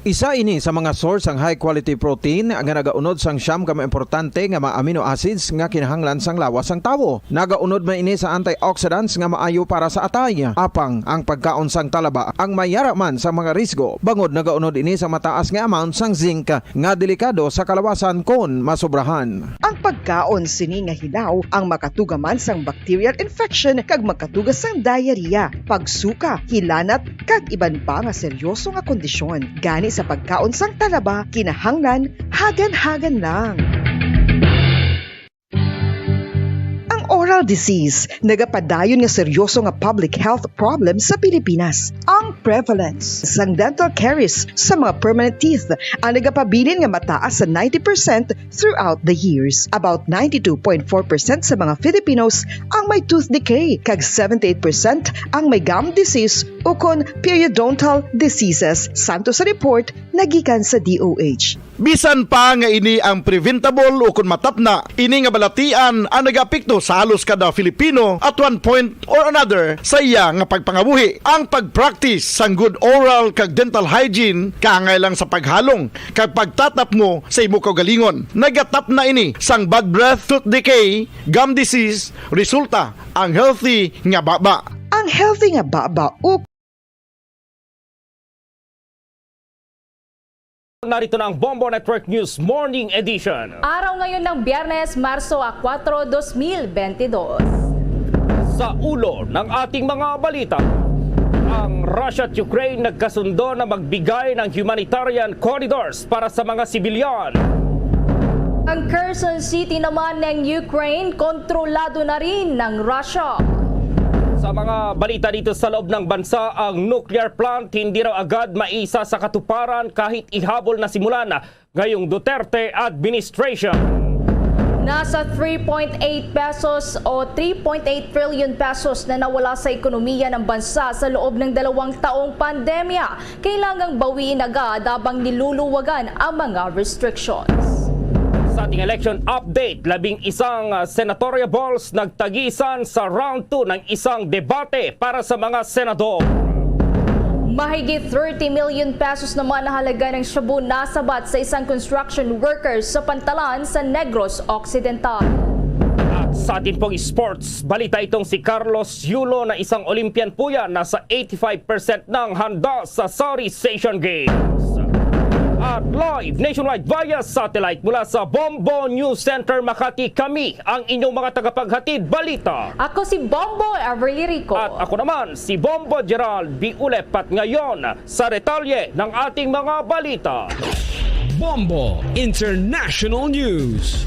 Isa ini sa mga source sang high quality protein nga nagaunod sang siyam ka mga importante nga mga amino acids nga kinahanglan sang lawas sang tawo. Nagaunod man ini sa antioxidants nga maayo para sa atay. Apang ang pagkaon sang talaba ang mayara man sa mga risgo, bangod nagaunod ini sa mataas nga amount sang zinc nga delikado sa kalawasan kon masobrahan. Ang pagkaon sini nga hilaw ang makatuga man sang bacterial infection kag makatuga sang diarrhea, pagsuka, hilanat, kag iban pa nga seryoso nga kondisyon. Gani sa pagkaon sang talaba, kinahanglan hagan-hagan lang. Ang oral disease nagapadayon nga seryoso nga public health problem sa Pilipinas. Ang prevalence sang dental caries sa mga permanent teeth ang nagapabilin nga mataas sa ninety percent throughout the years. About ninety-two point four percent sa mga Filipinos ang may tooth decay, kag seventy-eight percent ang may gum disease ukon periodontal diseases, santo sa report nagikan sa D O H. Bisan pa nga ini ang preventable ukon matapna, ini nga balatian ang nagaapekto sa halos kada Filipino at one point or another sa iya nga pagpangabuhi. Ang pag-practice sang good oral kag dental hygiene kaangay lang sa paghalong kag pagtatapngo sa imo kaugalingon. Nagatapna ini sang bad breath, tooth decay, gum disease, resulta ang healthy nga baba. Ang healthy nga baba o Narito na ang Bombo Network News Morning Edition. Araw ngayon ng Biyernes, Marso a kuwatro, dos mil bentidós. Sa ulo ng ating mga balita, ang Russia at Ukraine nagkasundo na magbigay ng humanitarian corridors para sa mga sibilyan. Ang Kherson City naman ng Ukraine, kontrolado na rin ng Russia. Sa mga balita dito sa loob ng bansa, ang nuclear plant hindi raw agad maisa sa katuparan kahit ihabol na simulan ngayong Duterte administration. Nasa three point eight pesos o three point eight trillion pesos na nawala sa ekonomiya ng bansa sa loob ng dalawang taong pandemya. Kailangang bawiin agad habang niluluwagan ang mga restrictions. Sa ating election update, labing isang, ah, senatorial balls nagtagisan sa round two ng isang debate para sa mga senador. Mahigit thirty million pesos naman ang halaga ng shabu nasabat sa isang construction worker sa pantalan sa Negros Occidental. At sa atin pong sports balita, itong si Carlos Yulo na isang Olympian po yan, nasa eighty-five percent ng handa sa Southeast Asian Games. At live nationwide via satellite mula sa Bombo News Center Makati, kami ang inyong mga tagapaghatid balita. Ako si Bombo Everly Rico. At ako naman si Bombo Gerald Biulep. At ngayon, sa detalye ng ating mga balita. Bombo International News.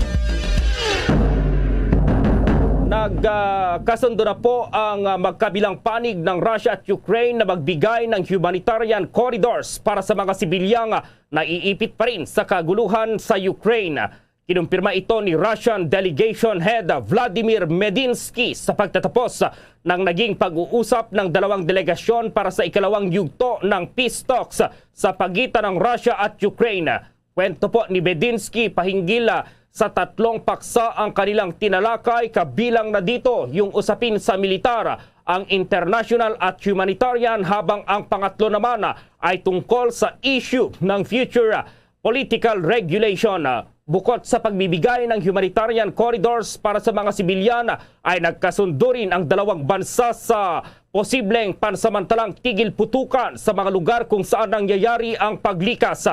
Nagkasundo na po ang, ah, magkabilang panig ng Russia at Ukraine na magbigay ng humanitarian corridors para sa mga sibilyang, ah, naiipit pa rin sa kaguluhan sa Ukraine. Kinumpirma ito ni Russian Delegation Head Vladimir Medinsky sa pagtatapos ng naging pag-uusap ng dalawang delegasyon para sa ikalawang yugto ng peace talks sa pagitan ng Russia at Ukraine. Kwento po ni Medinsky pahinggil, ah, sa tatlong paksa ang kanilang tinalakay, kabilang na dito yung usapin sa militar ang international at humanitarian, habang ang pangatlo naman ay tungkol sa issue ng future political regulation. Bukod sa pagbibigay ng humanitarian corridors para sa mga sibilyan, ay nagkasundo rin ang dalawang bansa sa posibleng pansamantalang tigil putukan sa mga lugar kung saan nangyayari ang paglikas.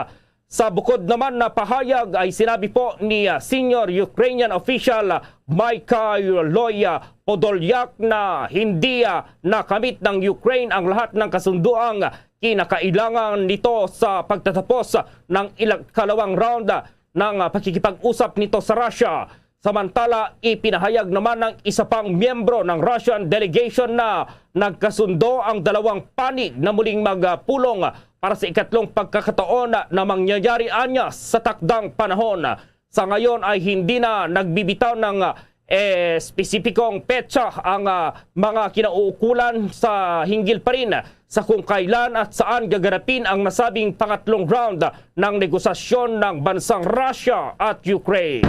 Sa bukod naman na pahayag ay sinabi po ni, ah, senior Ukrainian official, ah, Mikhailo, ah, Podolyak na hindi, ah, nakamit ng Ukraine ang lahat ng kasunduang kinakailangan nito sa pagtatapos ng ikalawang round, ah, ng, ah, pakikipag-usap nito sa Russia. Samantala, ipinahayag naman ng isa pang miyembro ng Russian delegation na nagkasundo ang dalawang panig na muling magpulong para sa ikatlong pagkakataon na mangyayari anya sa takdang panahon. Sa ngayon ay hindi na nagbibitaw ng, eh, espesipikong petsa ang, ah, mga kinauukulan sa hinggil pa rin sa kung kailan at saan gaganapin ang nasabing pangatlong round ng negosasyon ng bansang Russia at Ukraine.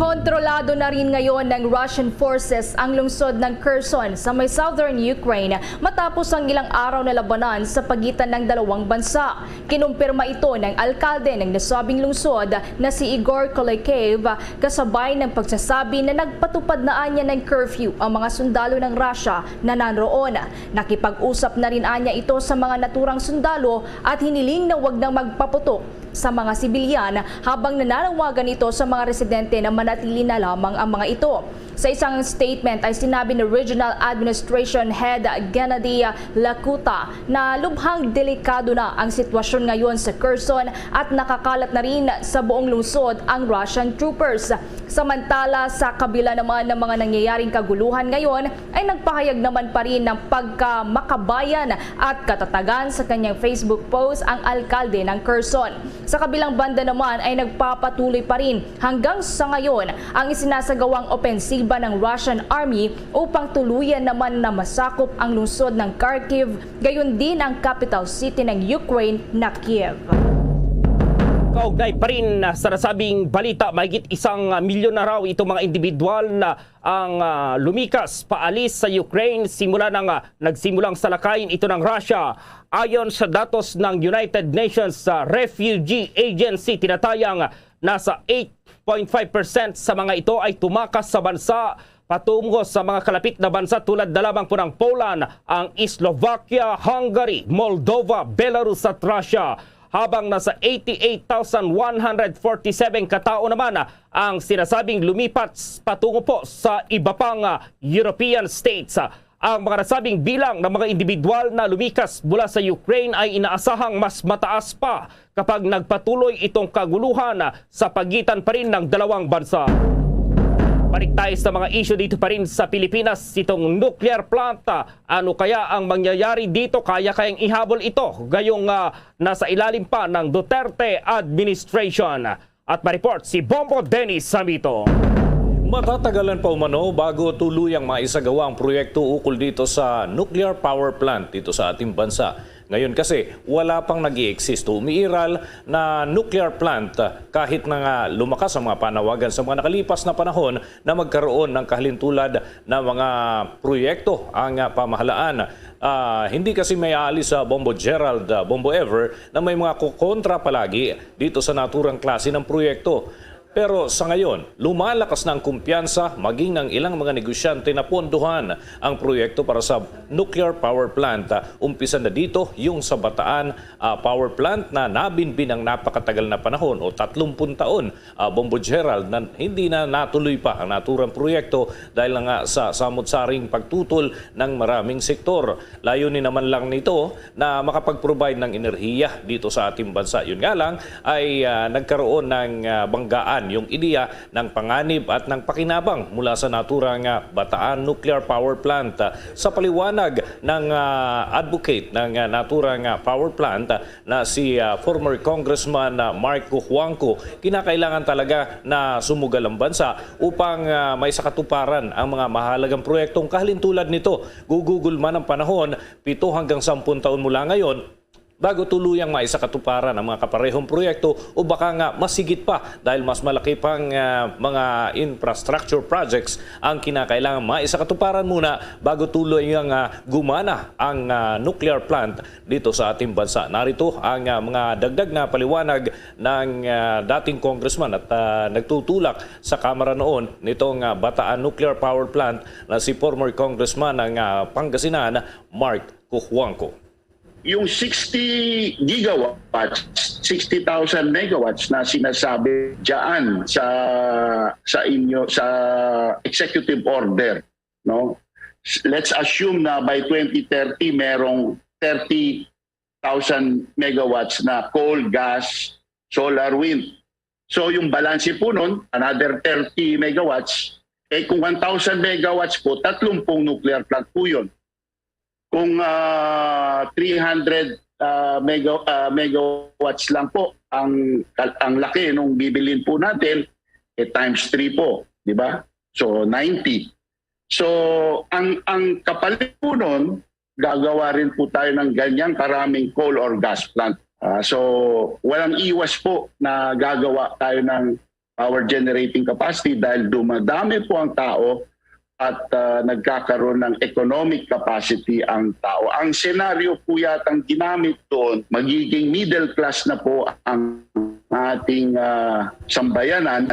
Kontrolado na rin ngayon ng Russian forces ang lungsod ng Kherson sa may southern Ukraine matapos ang ilang araw na labanan sa pagitan ng dalawang bansa. Kinumpirma ito ng alkalde ng nasabing lungsod na si Igor Kolekev, kasabay ng pagsasabi na nagpatupad na anya ng curfew ang mga sundalo ng Russia na nanroon. Nakipag-usap na rin anya ito sa mga naturang sundalo at hiniling na wag nang magpaputok sa mga sibilyan, habang nananawagan ito sa mga residente na manatili na lamang ang mga ito. Sa isang statement ay sinabi ni Regional Administration Head Gennady Lakuta na lubhang delikado na ang sitwasyon ngayon sa Kherson at nakakalat na rin sa buong lungsod ang Russian troopers. Samantala, sa kabila naman ng mga nangyayaring kaguluhan ngayon, ay nagpahayag naman pa rin ng pagkamakabayan at katatagan sa kanyang Facebook post ang alkalde ng Kherson. Sa kabilang banda naman ay nagpapatuloy pa rin hanggang sa ngayon ang isinasagawang opensiba ng Russian Army upang tuluyan naman na masakop ang lungsod ng Kharkiv, gayon din ang capital city ng Ukraine na Kiev. Kaugnay pa rin sa nasabing balita, mahigit isang milyon na raw itong mga individual na ang, ah, lumikas paalis sa Ukraine simula nang, ah, nagsimulang salakayin ito ng Russia. Ayon sa datos ng United Nations, ah, Refugee Agency, tinatayang nasa eight point five percent sa mga ito ay tumakas sa bansa patungo sa mga kalapit na bansa, tulad na lamang po ng Poland, ang Slovakia, Hungary, Moldova, Belarus at Russia, habang nasa eighty-eight thousand one hundred forty-seven katao naman ang sinasabing lumipat patungo po sa iba pang, ah, European states. Ang mga nasabing bilang ng mga individual na lumikas mula sa Ukraine ay inaasahang mas mataas pa kapag nagpatuloy itong kaguluhan sa pagitan pa rin ng dalawang bansa. Balik tayo sa mga issue dito pa rin sa Pilipinas, itong nuclear plant. Ano kaya ang mangyayari dito? Kaya kayang ihabol ito ngayong, ah, nasa ilalim pa ng Duterte administration? At ma-report si Bombo Dennis Samito. Matatagalan pa umano bago tuluyang maisagawa ang proyekto ukol dito sa nuclear power plant dito sa ating bansa. Ngayon kasi, wala pang nag-i-exist o umiiral na nuclear plant, kahit na nga lumakas ang mga panawagan sa mga nakalipas na panahon na magkaroon ng kahalintulad na mga proyekto ang, ah, pamahalaan. Ah, hindi kasi may aalis sa Bombo Gerald, ah, Bombo Ever na may mga kukontra palagi dito sa naturang klase ng proyekto. Pero sa ngayon, lumalakas na ang kumpiyansa, maging ang ilang mga negosyante na pondohan ang proyekto para sa nuclear power plant. Ah, umpisa na dito yung sa Bataan, ah, power plant na nabinbin ang napakatagal na panahon o tatlumpung taon, ah, Bombo Gerald, na hindi na natuloy pa ang naturang proyekto dahil na nga sa samot-saring pagtutol ng maraming sektor. Layunin naman lang nito na makapag-provide ng enerhiya dito sa ating bansa. Yun nga lang ay, ah, nagkaroon ng, ah, banggaan yung ideya ng panganib at ng pakinabang mula sa naturang, ah, Bataan Nuclear Power Plant. Sa paliwanag ng, ah, advocate ng, ah, naturang, ah, power plant, ah, na si, ah, former Congressman, ah, Mark Cojuangco, kinakailangan talaga na sumugal ang bansa upang, ah, maisakatuparan ang mga mahalagang proyektong kahalintulad nito. Gugugol man ang panahon, pito hanggang sampung taon mula ngayon, bago tuluyang maisakatuparan ang mga kaparehong proyekto o baka nga masigit pa dahil mas malaki pang, ah, mga infrastructure projects ang kinakailangan maisakatuparan muna bago tuluyang, ah, gumana ang, ah, nuclear plant dito sa ating bansa. Narito ang, ah, mga dagdag na paliwanag ng, ah, dating congressman at, ah, nagtutulak sa Kamara noon nitong, ah, Bataan Nuclear Power Plant na si former Congressman ng, ah, Pangasinan, Mark Cojuangco. Yung sixty gigawatts, sixty thousand megawatts na sinasabi diyan sa, sa inyo, sa executive order, no? Let's assume na by twenty thirty, merong thirty thousand megawatts na coal, gas, solar, wind. So, yung balanse po nun, another thirty megawatts. Eh, kung one thousand megawatts po, thirty nuclear plant po yun. Kung, ah, three hundred, ah, mega-, ah, megawatts lang po ang, ang laki nung bibilin po natin, eh, times three po, di ba? So, ninety. So, ang, ang kapalit po nun, gagawa rin po tayo ng ganyang karaming coal or gas plant. Ah, so, walang iwas po na gagawa tayo ng power generating capacity dahil dumadami po ang tao at, ah, nagkakaroon ng economic capacity ang tao. Ang senaryo po yatang ginamit doon, magiging middle class na po ang ating, ah, sambayanan.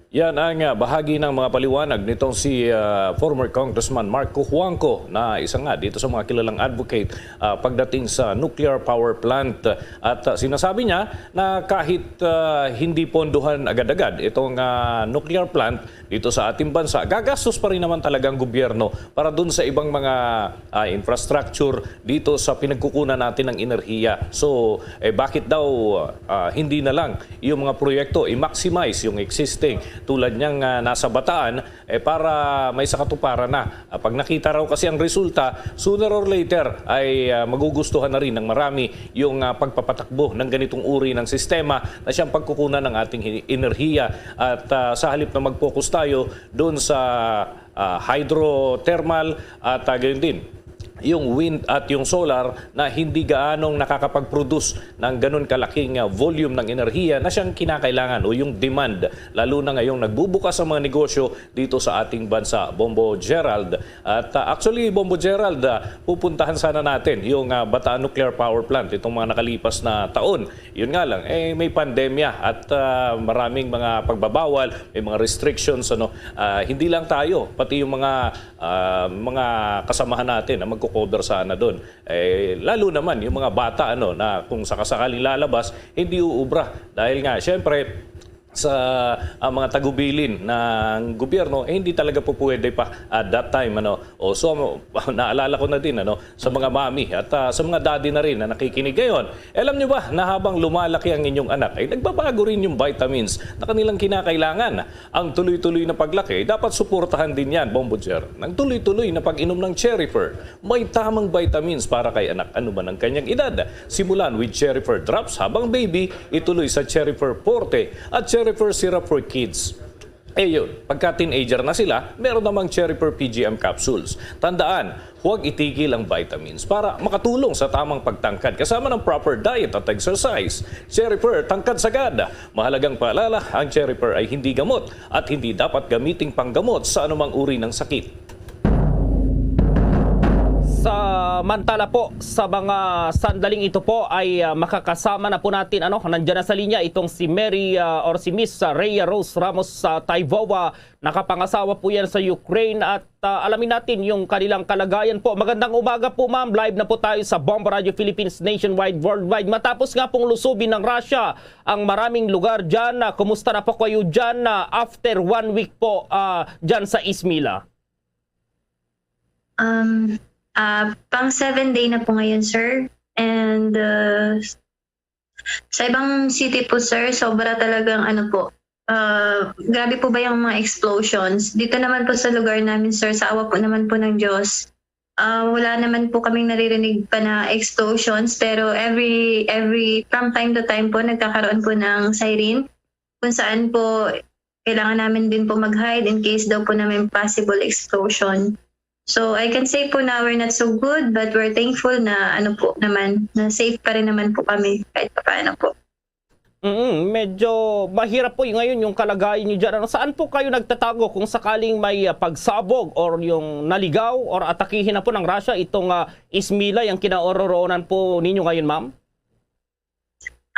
Yan ang, ah, bahagi ng mga paliwanag nitong si, ah, former Congressman Mark Cojuangco, na isa nga dito sa mga kilalang advocate, ah, pagdating sa nuclear power plant. At, ah, sinasabi niya na kahit, ah, hindi pondohan agad-agad itong, ah, nuclear plant dito sa ating bansa, gagastos pa rin naman talaga ang gobyerno para dun sa ibang mga, ah, infrastructure dito sa pinagkukunan natin ng enerhiya. So, eh, bakit daw, ah, hindi na lang yung mga proyekto, i-maximize yung existing tulad niyang, ah, nasa Bataan, eh, para may sakatuparan na. Ah, pag nakita raw kasi ang resulta, sooner or later ay, ah, magugustuhan na rin ng marami yung, ah, pagpapatakbo ng ganitong uri ng sistema na siyang pagkukunan ng ating hi-, enerhiya. At, ah, sa halip na mag-focus tayo doon sa, ah, hydrothermal at, ah, gayon din yung wind at yung solar na hindi gaanong nakakapag-produce ng ganun kalaking, ah, volume ng enerhiya na siyang kinakailangan o yung demand, lalo na ngayong nagbubukas ang mga negosyo dito sa ating bansa, Bombo Gerald. At, ah, actually, Bombo Gerald, ah, pupuntahan sana natin yung, ah, Bataan Nuclear Power Plant itong mga nakalipas na taon. Yun nga lang, eh, may pandemya at, ah, maraming mga pagbabawal, may mga restrictions, ano. Ah, hindi lang tayo, pati yung mga, ah, mga kasamahan natin na magko-cover sana doon. Eh, lalo naman yung mga bata, ano, na kung sakasakaling lalabas, hindi uubra. Dahil nga, syempre, sa, ah, mga tagubilin ng gobyerno, eh, hindi talaga po pwede pa at that time, ano. O, so, naalala ko na din, ano, sa mga mami at, ah, sa mga daddy na rin na nakikinig ngayon. Eh, alam nyo ba na habang lumalaki ang inyong anak, ay nagbabago rin yung vitamins na kanilang kinakailangan? Ang tuloy-tuloy na paglaki, dapat suportahan din yan, Bombo Jer, ng tuloy-tuloy na pag-inom ng Cherifer. May tamang vitamins para kay anak, ano man ang kanyang edad. Simulan with Cherifer Drops habang baby, ituloy sa Cherifer Forte at Cherifer Syrup for Kids. Eh yun, pagka teenager na sila, meron namang Cherifer P G M capsules. Tandaan, huwag itigil ang vitamins para makatulong sa tamang pagtangkad kasama ng proper diet at exercise. Cherifer, tangkad sagad! Mahalagang paalala, ang Cherifer ay hindi gamot at hindi dapat gamiting panggamot sa anumang uri ng sakit. Samantala po, sa mga sandaling ito po ay, ah, makakasama na po natin, ano, nandiyan na sa linya itong si Mary, ah, or si Miss, ah, Rhea Rose Ramos sa Taivoa. Nakapangasawa po yan sa Ukraine at, ah, alamin natin yung kanilang kalagayan po. Magandang umaga po, ma'am. Live na po tayo sa Bombo Radio Philippines nationwide, worldwide. Matapos nga pong lusubin ng Russia ang maraming lugar dyan, ah, kumusta na po kayo dyan, ah, after one week po, ah, dyan sa Izmila? Um, ah, pang seven day na po ngayon, sir. And, uh, sa ibang city po, sir, sobra talagang ano po, uh, grabe po ba yung mga explosions? Dito naman po sa lugar namin, sir, sa awa po naman po ng Diyos, uh, wala naman po kaming naririnig pa na explosions, pero every, every, from time to time po, nagkakaroon po ng siren kung saan po kailangan namin din po mag-hide in case daw po na may possible explosion. So I can say po na we're not so good, but we're thankful na ano po naman, na safe pa rin naman po kami kahit papaano po. Mm, medyo mahirap po yung, ngayon yung kalagayan niyo dyan. Ano, saan po kayo nagtatago kung sakaling may ah, pagsabog or yung naligaw or atakihin na po ng Russia itong ah, Ismila, yung kinaororoonan po ninyo ngayon, ma'am?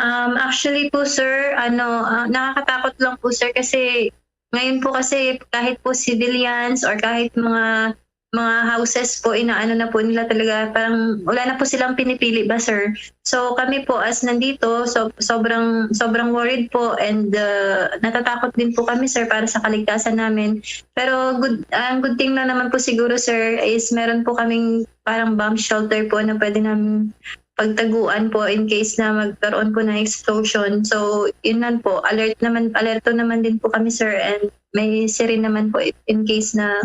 Um, actually po, sir, ano, ah, nakakatakot lang po, sir, kasi ngayon po kasi kahit po civilians or kahit mga mga houses po, inaano na po nila talaga, parang wala na po silang pinipili ba, sir? So kami po as nandito, so sobrang sobrang worried po and uh, natatakot din po kami, sir, para sa kaligtasan namin. Pero good, ang good thing na naman po siguro, sir, is meron po kaming parang bomb shelter po na pwede namin pagtaguan po in case na magkaroon po ng explosion. So, yun lang po, alert naman, alerto naman din po kami, sir, and may siren naman po in case na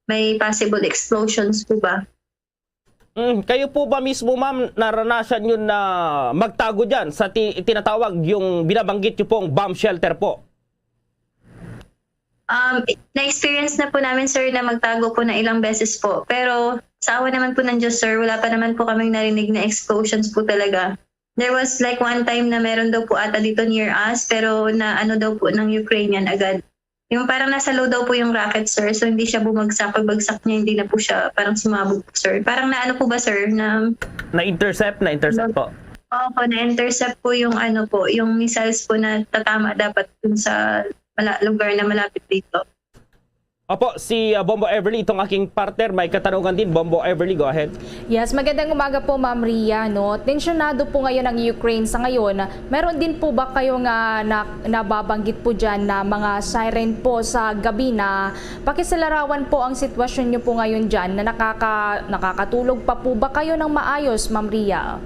may possible explosions po ba. Mm, kayo po ba mismo, ma'am, naranasan nyo na magtago dyan sa ti- tinatawag yung binabanggit nyo pong bomb shelter po? Um, na-experience na po namin, sir, na magtago po na ilang beses po. Pero sa awa naman po ng Diyos, sir, wala pa naman po kaming narinig na explosions po talaga. There was like one time na meron daw po ata dito near us, pero na ano daw po ng Ukrainian agad. Yung parang nasa low daw po yung rocket, sir, so hindi siya bumagsak. Pagbagsak niya, hindi na po siya parang sumabog po, sir. Parang na ano po ba, sir, na Na-intercept? Na-intercept po? Opo, na-intercept po yung ano po, yung missiles po na tatama dapat dun sa mala- lugar na malapit dito. Opo, si uh, Bombo Everly, itong aking partner, may katanungan din. Bombo Everly, go ahead. Yes, magandang umaga po, Ma'am Ria. No? Tensyonado po ngayon ang Ukraine sa ngayon. Meron din po ba kayo nga na, nababanggit po dyan na mga siren po sa gabi na pakisalarawan po ang sitwasyon nyo po ngayon dyan na nakaka, nakakatulog pa po ba kayo ng maayos, Ma'am Ria?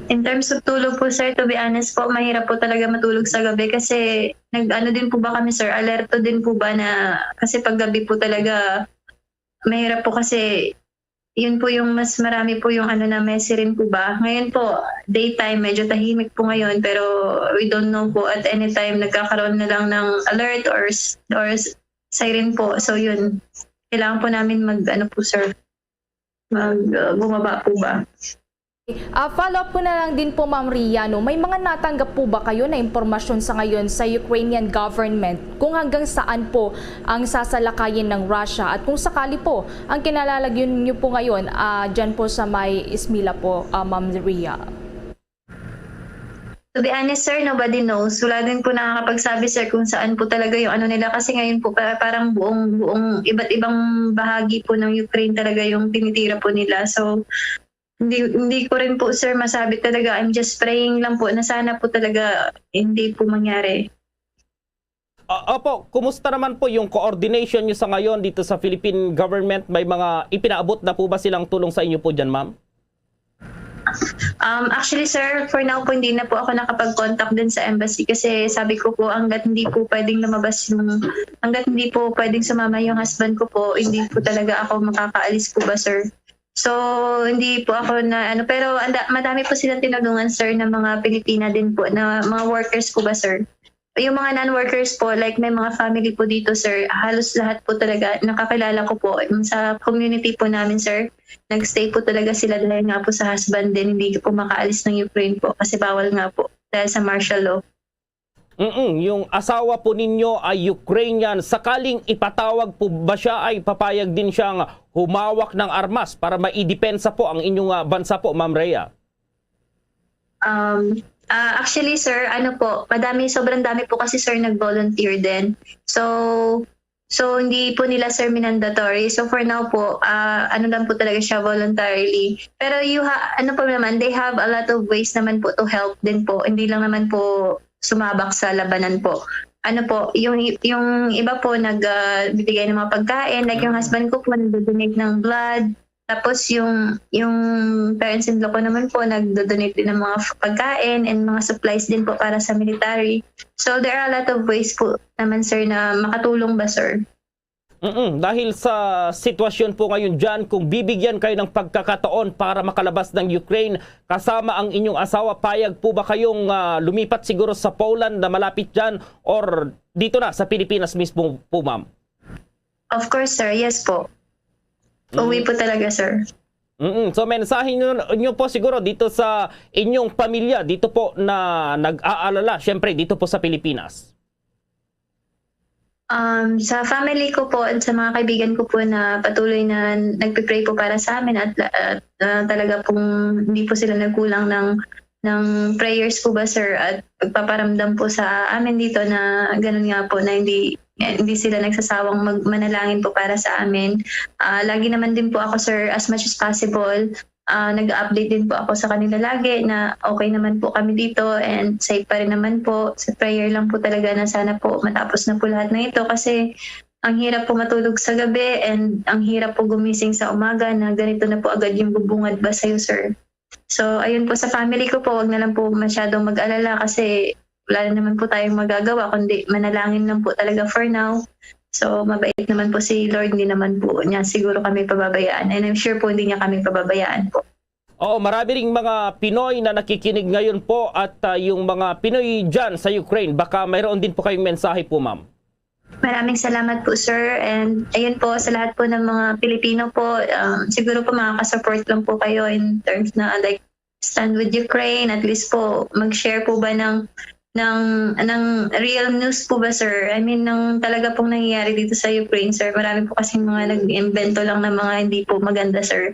In terms of tulog po, sir, to be honest po, mahirap po talaga matulog sa gabi kasi nag-ano din po ba kami, sir, alerto din po ba na kasi pag gabi po talaga mahirap po kasi yun po yung mas marami po yung ano na may siren po ba. Ngayon po, daytime, medyo tahimik po ngayon pero we don't know po at any time nagkakaroon na lang ng alert or s- or s- siren po. So yun, kailangan po namin mag ano po, sir, mag uh, bumaba po ba. Ah, follow up ko na lang din po, Ma'am Ria, no? May mga natanggap po ba kayo na impormasyon sa ngayon sa Ukrainian government kung hanggang saan po ang sasalakayin ng Russia at kung sakali po ang kinalalagyan niyo po ngayon ah, dyan po sa may Ismila po, ah, Ma'am Ria? To be honest, sir, nobody knows. Wala din po nakakapagsabi, sir, kung saan po talaga yung ano nila. Kasi ngayon po, pa- parang buong, buong iba't ibang bahagi po ng Ukraine talaga yung tinitira po nila. So, hindi, hindi ko rin po, sir, masabi talaga. I'm just praying lang po na sana po talaga hindi po mangyari. Ah, opo, kumusta naman po yung coordination nyo sa ngayon dito sa Philippine government? May mga ipinaabot na po ba silang tulong sa inyo po dyan, ma'am? Um, actually, sir, for now po, hindi na po ako nakapag-contact din sa embassy kasi sabi ko po, hanggat hindi po pwedeng lumabas yung, hanggat hindi po pwedeng sumama yung husband ko po, hindi po talaga ako makakaalis po ba, sir? So, hindi po ako na, ano, pero anda, madami po silang tinulungan, sir, na mga Pilipina din po, na mga workers po ba, sir? Yung mga non-workers po, like may mga family po dito, sir, halos lahat po talaga, nakakilala ko po, yung sa community po namin, sir, nag-stay po talaga sila dahil nga po sa husband din, hindi po makaalis ng Ukraine po kasi bawal nga po dahil sa martial law. Mm, yung asawa po ninyo ay Ukrainian. Sakaling ipatawag po ba siya, ay papayag din siyang humawak ng armas para maidepensa po ang inyong ah, bansa po, Ma'am Rhea? Um, ah, actually, sir, ano po, madami, sobrang dami po kasi, sir, nag-volunteer din. So, so hindi po nila, sir, minandatory. So for now po, ah, ano lang po talaga siya, voluntarily. Pero you ha, ano po naman, they have a lot of ways naman po to help din po. Hindi lang naman po sumabak sa labanan po. Ano po, yung yung iba po nag ah, bibigay ng mga pagkain, like yung husband ko po nagdo-donate ng blood. Tapos yung yung parents in law ko naman po nagdo-donate din ng mga f- pagkain and mga supplies din po para sa military. So there are a lot of ways po naman, sir, na makatulong ba, sir? Mm, dahil sa sitwasyon po ngayon dyan, kung bibigyan kayo ng pagkakataon para makalabas ng Ukraine kasama ang inyong asawa, payag po ba kayong ah, lumipat siguro sa Poland na malapit dyan or dito na sa Pilipinas mismo po, ma'am? Of course, sir. Yes po. Uwi po talaga, sir. Mm-mm. So, mensahe nyo, nyo po siguro dito sa inyong pamilya, dito po na nag-aalala, syempre, dito po sa Pilipinas. Um, sa family ko po at sa mga kaibigan ko po na patuloy na nagpe-pray po para sa amin at, at, ah, talaga pong hindi po sila nagkulang ng, ng prayers po ba, sir, at pagpaparamdam po sa amin dito na ganun nga po na hindi, hindi sila nagsasawang mag-, manalangin po para sa amin. Ah, lagi naman din po ako, sir, as much as possible, ah, nag-update din po ako sa kanila lagi na okay naman po kami dito and safe pa rin naman po. Sa prayer lang po talaga na sana po matapos na po lahat ng ito kasi ang hirap po matulog sa gabi and ang hirap po gumising sa umaga na ganito na po agad yung bubungad ba sa'yo, sir. So, ayun po, sa family ko po, wag na lang po masyadong mag-alala kasi wala na naman po tayong magagawa kundi manalangin lang po talaga for now. So, mabait naman po si Lord, hindi naman po niya siguro kami pababayaan. And I'm sure po hindi niya kami pababayaan po. Oo, marami ring mga Pinoy na nakikinig ngayon po at ah, yung mga Pinoy dyan sa Ukraine, baka mayroon din po kayong mensahe po, ma'am. Maraming salamat po, sir. And ayun po, sa lahat po ng mga Pilipino po, um, siguro po makakasupport lang po kayo in terms na like stand with Ukraine. At least po, mag-share po ba ng ng ng real news po ba, sir? I mean, ng talaga pong nangyayari dito sa Ukraine, sir. Marami po kasi mga nag-imbento lang ng mga hindi po maganda, sir.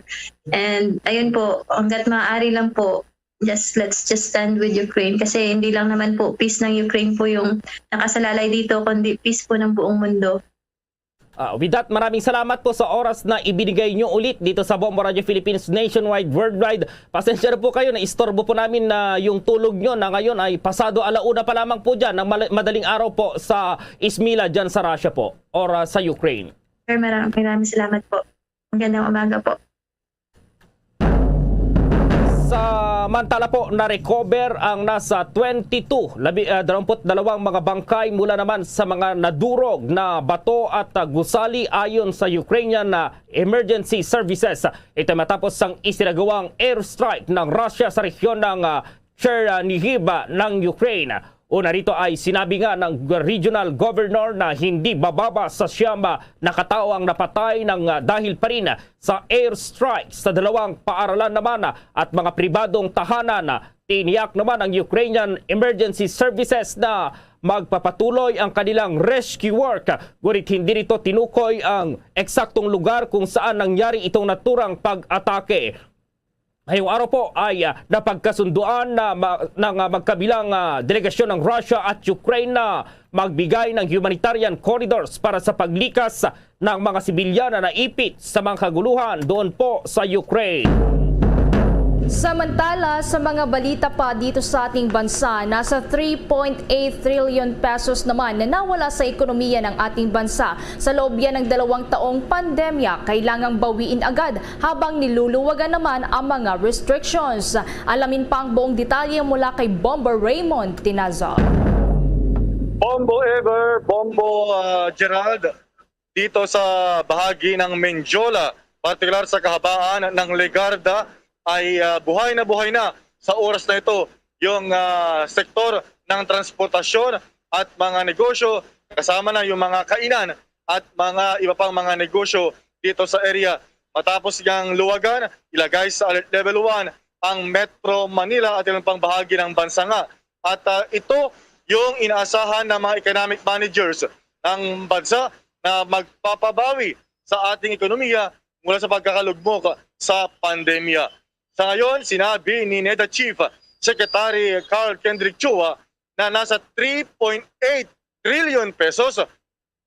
And ayun po, hanggat maaari lang po, just let's just stand with Ukraine kasi hindi lang naman po peace ng Ukraine po yung nakasalalay dito, kundi peace po ng buong mundo. Ah, with that, maraming salamat po sa oras na ibinigay nyo ulit dito sa Bombo Radio Philippines Nationwide, Worldwide. Pasensya na po kayo, na-istorbo po namin na yung tulog nyo na ngayon ay pasado alauna pa lamang po dyan ng mal- madaling araw po sa Izmila dyan sa Russia po or ah, sa Ukraine. Sir, maraming, maraming salamat po. Magandang umaga po. Samantala po, na-recover ang nasa twenty-two, labi, ah, dalawampu't dalawang mga bangkay mula naman sa mga nadurog na bato at ah, gusali, ayon sa Ukrainian na emergency services. Ito matapos ang isinagawang airstrike ng Russia sa rehiyon ng ah, Chernihiv, ah, ng Ukraine. Una rito ay sinabi nga ng regional governor na hindi bababa sa siyam na katao ang napatay ng, ah, dahil pa rin sa airstrike sa dalawang paaralan naman at mga pribadong tahanan. Tiniyak naman ang Ukrainian Emergency Services na magpapatuloy ang kanilang rescue work, ngunit hindi nito tinukoy ang eksaktong lugar kung saan nangyari itong naturang pag-atake. Ngayong araw po ay ah, napagkasunduan na ma- ng ah, magkabilang ah, delegasyon ng Russia at Ukraine na magbigay ng humanitarian corridors para sa paglikas ng mga sibilyan na naipit sa mga kaguluhan doon po sa Ukraine. Samantala, sa mga balita pa dito sa ating bansa, nasa three point eight trillion pesos naman na nawala sa ekonomiya ng ating bansa. Sa loob yan ng dalawang taong pandemya, kailangang bawiin agad habang niluluwagan naman ang mga restrictions. Alamin pa ang buong detalye mula kay Bombo Raymond Tinazo. Bombo Ever, Bombo ah, Gerald, dito sa bahagi ng Mendiola, partikular sa kahabaan ng Legarda, ay ah, buhay na buhay na sa oras na ito yung ah, sektor ng transportasyon at mga negosyo, kasama na yung mga kainan at mga iba pang mga negosyo dito sa area. Matapos niyang luwagan, ilagay sa Alert Level one ang Metro Manila at ilang pang bahagi ng bansa nga. At ah, ito yung inaasahan ng mga economic managers ng bansa na magpapabawi sa ating ekonomiya mula sa pagkakalugmok sa pandemya. Sa ngayon, sinabi ni NEDA Chief Secretary Carl Kendrick Chua na nasa three point eight trillion pesos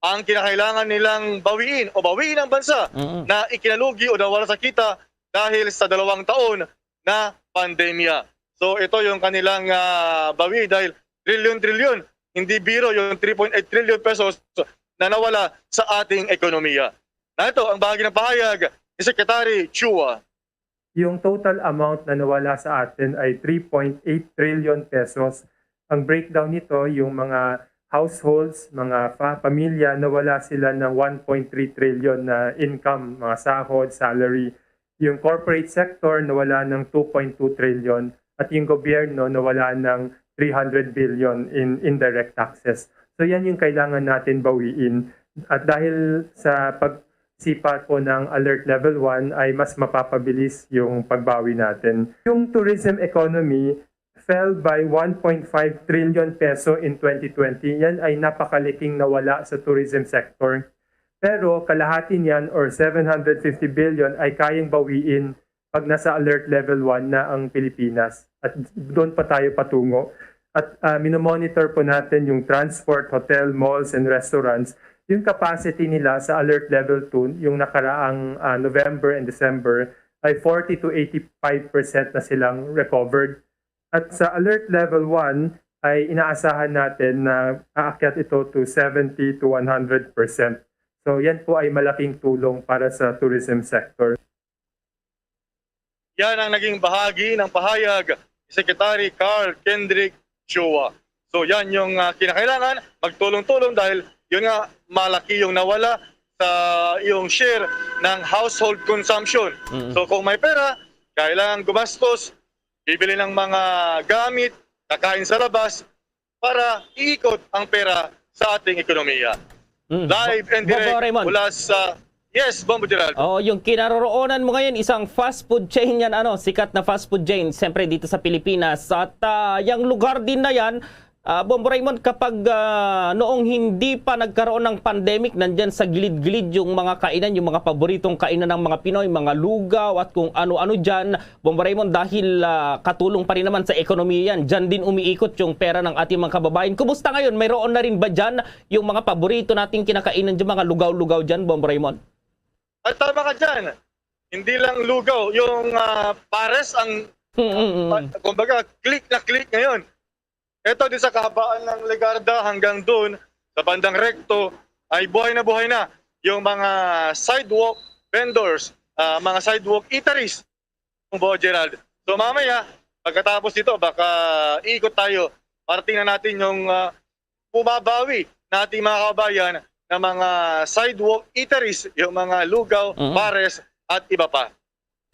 ang kinakailangan nilang bawiin o bawiin ang bansa Mm-mm. na ikinalugi o nawala sa kita dahil sa dalawang taon na pandemya. So ito yung kanilang ah, bawi dahil trilyon-trilyon, hindi biro yung three point eight trillion pesos na nawala sa ating ekonomiya. Narito ang bahagi ng pahayag ni Secretary Chua. Yung total amount na nawala sa atin ay three point eight trillion pesos. Ang breakdown nito, yung mga households, mga fa- pamilya, nawala sila ng one point three trillion na income, mga sahod, salary. Yung corporate sector, nawala ng two point two trillion. At yung gobyerno, nawala ng three hundred billion in indirect taxes. So yan yung kailangan natin bawiin. At dahil sa pag sipa po ng Alert Level one ay mas mapapabilis yung pagbawi natin. Yung tourism economy fell by one point five trillion peso in twenty twenty. Yan ay napakalaking nawala sa tourism sector. Pero kalahati niyan or seven hundred fifty billion ay kayang bawiin pag nasa alert level one na ang Pilipinas. At doon pa tayo patungo. At ah, minomonitor po natin yung transport, hotel, malls, and restaurants. Yung capacity nila sa alert level two, yung nakaraang ah, November and December, ay forty to eighty-five percent na silang recovered. At sa alert level one, ay inaasahan natin na aakyat ito to seventy to one hundred percent. So yan po ay malaking tulong para sa tourism sector. Yan ang naging bahagi ng pahayag ni Secretary Carl Kendrick Chua. So yan yung ah, kinakailangan, magtulong-tulong dahil yun nga, malaki yung nawala sa yung share ng household consumption. Mm. So kung may pera, kailangan gumastos, bibili ng mga gamit, kakain sa labas, para iikot ang pera sa ating ekonomiya. Mm. Live and Bombo direct Raymond. Mula sa... Yes, Bombo Gerald. Oo, yung kinaroroonan mo ngayon, isang fast food chain yan, ano, sikat na fast food chain, siyempre dito sa Pilipinas. At ah, yung lugar din na yan, ah, Bombo Raymond, kapag ah, noong hindi pa nagkaroon ng pandemic, nandyan sa gilid-gilid yung mga kainan, yung mga paboritong kainan ng mga Pinoy, mga lugaw at kung ano-ano dyan. Bombo Raymond, dahil ah, katulong pa rin naman sa ekonomiya yan, dyan din umiikot yung pera ng ating mga kababayan. Kumusta ngayon? Mayroon na rin ba dyan yung mga paborito nating kinakainan dyan, mga lugaw-lugaw dyan, Bombo Raymond? At tama ka dyan. Hindi lang lugaw, yung ah, pares ang, Mm, mm, mm. pa- kumbaga, click na click ngayon. Ito din sa kahabaan ng Legarda hanggang doon, sa bandang Recto, ay buhay na buhay na yung mga sidewalk vendors, ah, mga sidewalk eateries, Bombo Gerald. So mamaya, pagkatapos nito, baka iikot tayo para tingnan natin yung ah, bumabawi na ating mga kabayan ng mga sidewalk eateries, yung mga lugaw, Mhm. pares, at iba pa.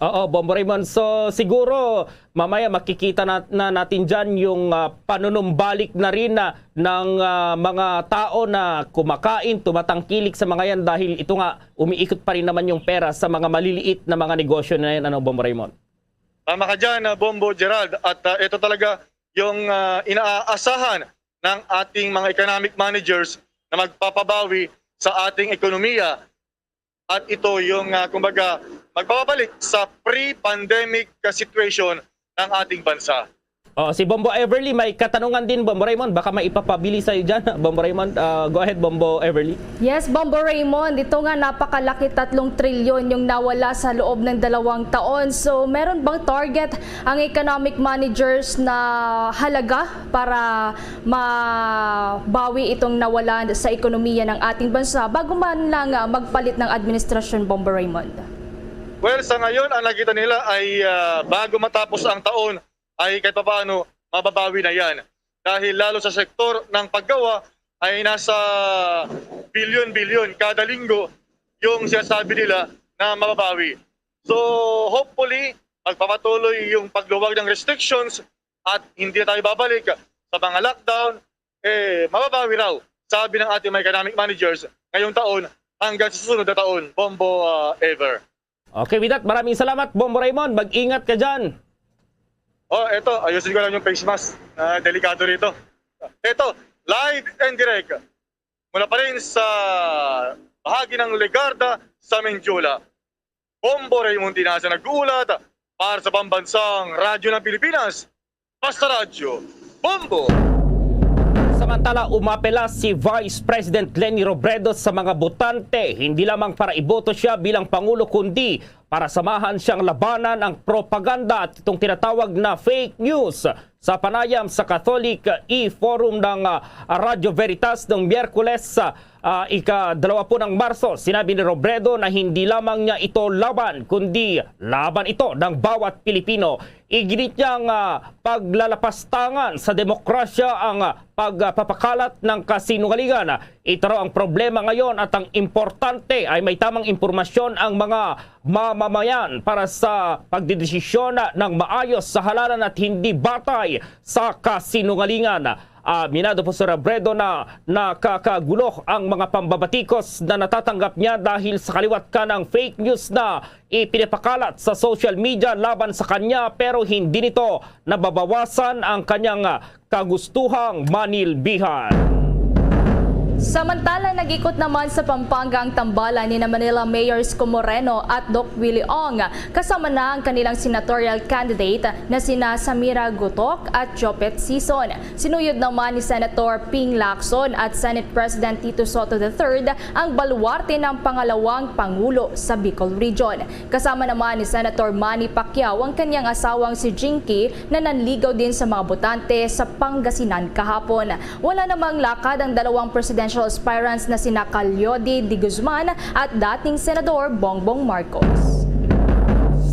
Oo, Bombo Raymond. So siguro mamaya makikita na, na natin dyan yung ah, panunumbalik na rin na, ng ah, mga tao na kumakain, tumatangkilik sa mga yan dahil ito nga umiikot pa rin naman yung pera sa mga maliliit na mga negosyo na yan, ano, Bombo Raymond? Tama ka dyan, ah, Bombo Gerald. At ah, ito talaga yung ah, inaasahan ng ating mga economic managers na magpapabawi sa ating ekonomiya. At ito yung, ah, kumbaga, magpapabalik sa pre-pandemic ah, situation ng ating bansa. Oh, si Bombo Everly, may katanungan din, Bombo Raymond. Baka may ipapabili sa'yo dyan, Bombo Raymond. Ah, go ahead, Bombo Everly. Yes, Bombo Raymond, ito nga napakalaki, tatlong trilyon yung nawala sa loob ng dalawang taon. So, meron bang target ang economic managers na halaga para mabawi itong nawala sa ekonomiya ng ating bansa bago man lang ah, magpalit ng administrasyon, Bombo Raymond? Well, sa ngayon, ang nakita nila ay ah, bago matapos ang taon ay kahit papaano mababawi na yan. Dahil lalo sa sektor ng paggawa ay nasa bilyon-bilyon kada linggo yung sinasabi nila na mababawi. So hopefully, magpapatuloy yung pagluwag ng restrictions at hindi na tayo babalik sa mga lockdown, eh, mababawi raw, sabi ng ating mga economic managers ngayong taon hanggang sa susunod na taon, Bombo ah, Ever. Okay, with that, maraming salamat, Bombo Raymond. Mag-ingat ka dyan. Oh, eto, ayusin ko lang yung face mask. Ah, delikado rito. Eto, live and direct. Mula pa rin sa bahagi ng Legarda sa Mendiola. Bombo Raymond Tinaza nag-uulat para sa Pambansang Radyo ng Pilipinas, Basta Radyo, Bombo! Samantala, umapela si Vice President Leni Robredo sa mga botante, hindi lamang para iboto siya bilang Pangulo, kundi para samahan siyang labanan ang propaganda at itong tinatawag na fake news. Sa panayam sa Catholic e-Forum ng ah, Radyo Veritas noong Miyerkules, ah, ah, ika-dalawa po ng Marso, sinabi ni Robredo na hindi lamang niya ito laban, kundi laban ito ng bawat Pilipino. Iginit niya nga paglalapastangan sa demokrasya ang ah, pagpapakalat ng kasinungalingan. Ito raw ang problema ngayon at ang importante ay may tamang impormasyon ang mga mamamayan para sa pagdedesisyon ng maayos sa halalan at hindi batay sa kasinungalingan. Aminado po si Robredo na nakakagulo ang mga pambabatikos na natatanggap niya dahil sa kaliwat kanang fake news na ipinapakalat sa social media laban sa kanya, pero hindi nito nababawasan ang kanyang, ah, kagustuhang manilbihan. Samantala, nag-ikot naman sa Pampanga ang tambalan ni Manila Mayor Isko Moreno at Doc Willie Ong, kasama na ang kanilang senatorial candidate na sina Samira Gutok at Jopet Sison. Sinuyod naman ni Senator Ping Lacson at Senate President Tito Sotto the third ang baluarte ng pangalawang pangulo sa Bicol Region. Kasama naman ni Senator Manny Pacquiao ang kanyang asawang si Jinky, na nanligaw din sa mga botante sa Pangasinan kahapon. Wala namang lakad ang dalawang presidential aspirants na sina Calliote de Guzman at dating Senador Bongbong Marcos.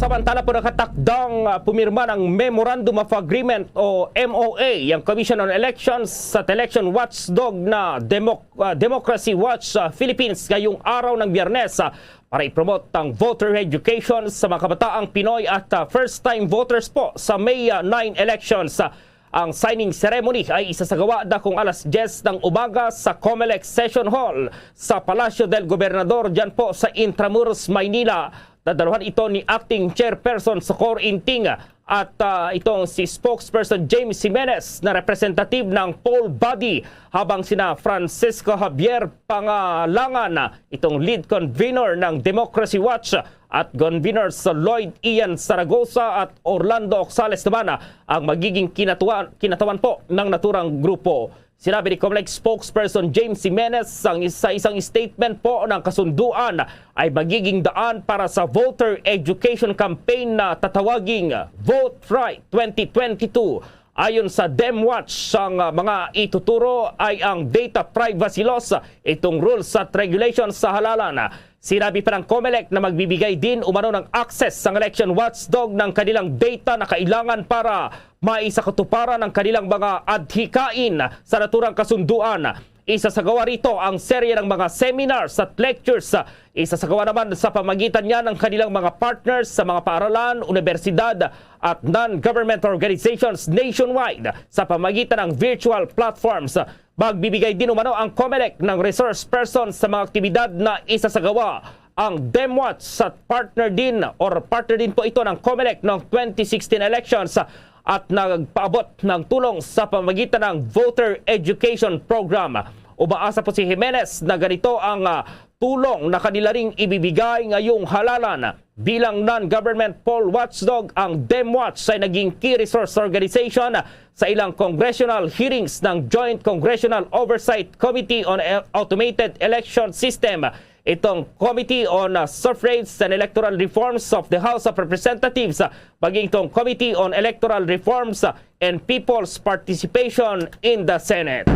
Samantala po, nakatakdang, ah, pumirma ng Memorandum of Agreement o M O A ang Commission on Elections sa election watchdog na Democ-, ah, Democracy Watch, ah, Philippines ngayong araw ng Biyernes, ah, para i-promote ang voter education sa mga kabataang Pinoy at, ah, first-time voters po sa May, ah, nine elections. Ah, ang signing ceremony ay isasagawa dakong alas diyes ng umaga sa Comelec Session Hall sa Palacio del Gobernador, dyan po sa Intramuros, Maynila. Dadaluhan ito ni Acting Chairperson Socorro Inting at, ah, itong si Spokesperson James Jimenez na representative ng poll body, habang sina Francisco Javier Pangalangan, itong lead convener ng Democracy Watch, at conveners Lloyd Ian Zaragoza at Orlando Oxales naman ang magiging kinatuan, kinatawan po ng naturang grupo. Sinabi ni Comelec spokesperson James Jimenez, sang, sa isang statement po, ng kasunduan ay magiging daan para sa voter education campaign na tatawaging Vote Right twenty twenty-two. Ayon sa DemWatch, ang, ah, mga ituturo ay ang data privacy laws, itong rules at regulations sa halalan. Sinabi pa ng Comelec na magbibigay din umano ng access ang election watchdog ng kanilang data na kailangan para maisakatuparan ang kanilang mga adhikain sa naturang kasunduan. Isasagawa rito ang serye ng mga seminars at lectures. Isasagawa naman sa pamagitan niya ng kanilang mga partners sa mga paaralan, unibersidad, at non-government organizations nationwide sa pamagitan ng virtual platforms. Magbibigay din umano ang Comelec ng resource person sa mga aktibidad na isasagawa. Ang DemWatch sa partner din or partner din po ito ng Comelec noong twenty sixteen elections at nagpaabot ng tulong sa pamagitan ng Voter Education Program. Umaasa po si Jimenez na ganito ang, ah, tulong na kanila ring ibibigay ngayong halalan. Bilang non-government poll watchdog, ang DemWatch ay naging key resource organization sa ilang congressional hearings ng Joint Congressional Oversight Committee on El-, Automated Election System, itong Committee on, uh, Suffrage and Electoral Reforms of the House of Representatives, uh, maging itong Committee on Electoral Reforms, uh, and People's Participation in the Senate.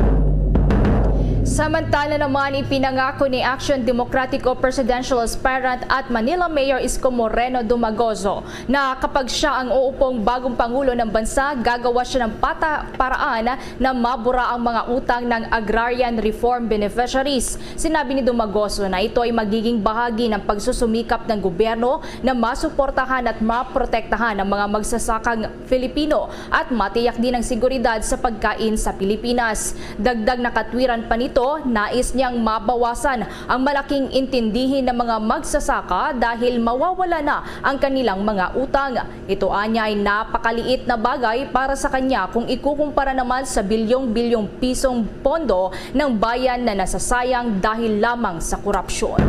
Samantala naman, ipinangako ni Action Democratico presidential aspirant at Manila Mayor Isko Moreno Dumagoso na kapag siya ang uupong bagong pangulo ng bansa, gagawa siya ng pata-, paraan na mabura ang mga utang ng agrarian reform beneficiaries. Sinabi ni Dumagoso na ito ay magiging bahagi ng pagsusumikap ng gobyerno na masuportahan at maprotektahan ang mga magsasakang Filipino at matiyak din ang seguridad sa pagkain sa Pilipinas. Dagdag na katwiran pa nito, nais niyang mabawasan ang malaking intindihin ng mga magsasaka dahil mawawala na ang kanilang mga utang. Ito anya ay napakaliit na bagay para sa kanya kung ikukumpara naman sa bilyong-bilyong pisong pondo ng bayan na nasasayang dahil lamang sa korupsyon.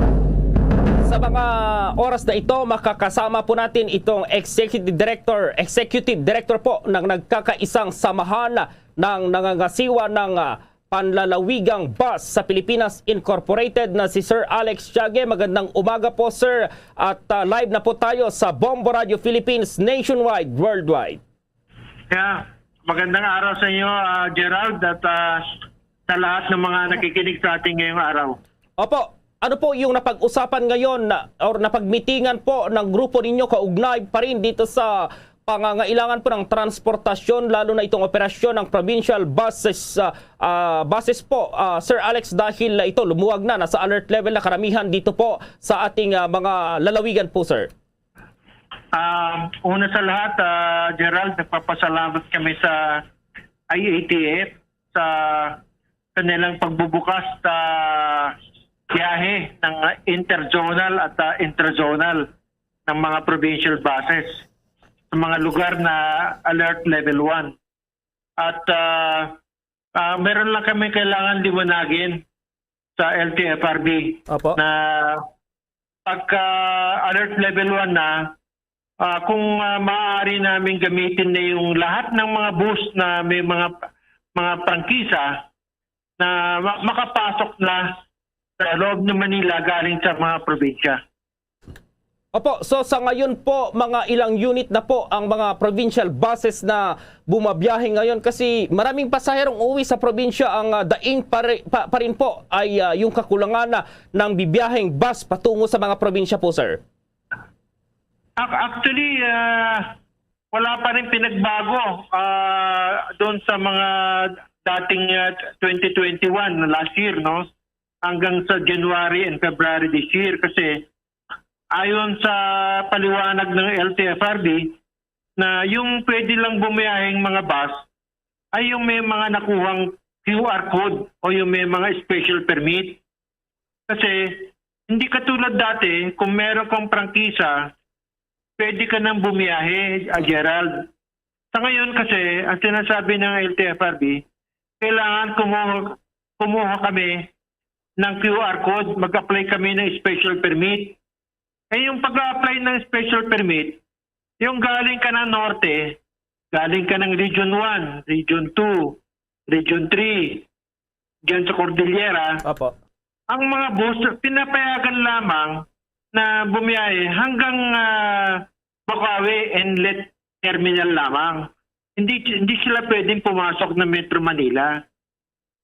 Sa mga oras na ito, makakasama po natin itong Executive Director, Executive Director po ng nagkakaisang samahan ng nangangasiwa ng, ah, panlalawigang bus sa Pilipinas Incorporated na si Sir Alex Tiague. Magandang umaga po, sir. At, ah, live na po tayo sa Bombo Radio Philippines, nationwide, worldwide. Yeah, magandang araw sa inyo, ah, Gerald, at, ah, sa lahat ng mga nakikinig sa atin ngayong araw. Opo, ano po yung napag-usapan ngayon na, or napagmitingan po ng grupo ninyo kaugnay pa rin dito sa pangangailangan po ng transportasyon, lalo na itong operasyon ng provincial buses, ah, ah, buses po, ah, Sir Alex, dahil ito lumuwag na, nasa alert level na karamihan dito po sa ating, ah, mga lalawigan po, sir? Ah, una sa lahat, ah, Gerald, nagpapasalamat kami sa I A T F sa kanilang pagbubukas sa biyahe ng interzonal at, ah, intrazonal ng mga provincial buses sa mga lugar na alert level one. At, ah, ah, meron lang kami kailangan liwanagin sa L T F R B Opo. na pagka alert level one na, ah, kung, ah, maaari namin gamitin na yung lahat ng mga bus na may mga, mga prangkisa na ma-, makapasok na sa loob ng Manila galing sa mga probinsya. Opo, so sa ngayon po, mga ilang unit na po ang mga provincial buses na bumabiyahe ngayon? Kasi maraming pasaherong uwi sa probinsya, ang, ah, daing pa ri-, pa, pa rin po ay, ah, yung kakulangan na ng bibiyaheng bus patungo sa mga probinsya po, sir. Ac-, actually, ah, wala pa rin pinagbago, ah, doon sa mga dating, ah, twenty twenty-one, last year, no? Hanggang sa January and February this year. Kasi ayon sa paliwanag ng L T F R B, na yung pwede lang bumiyaheng mga bus ay yung may mga nakuhang Q R code o yung may mga special permit. Kasi hindi katulad dati, kung meron kang prangkisa, pwede ka nang bumiyahe, ah, Gerald. Sa ngayon kasi, ang sinasabi ng L T F R B, kailangan kumuha, kumuha kami ng Q R code, mag-apply kami ng special permit. Eh, yung pag-apply ng special permit, yung galing ka ng norte, galing ka ng Region one, Region two, Region three, dyan sa Cordillera, Opo. ang mga bus, pinapayagan lamang na bumiyahe hanggang, ah, Bukawi Inlet Terminal lamang. Hindi, hindi sila pwedeng pumasok ng Metro Manila.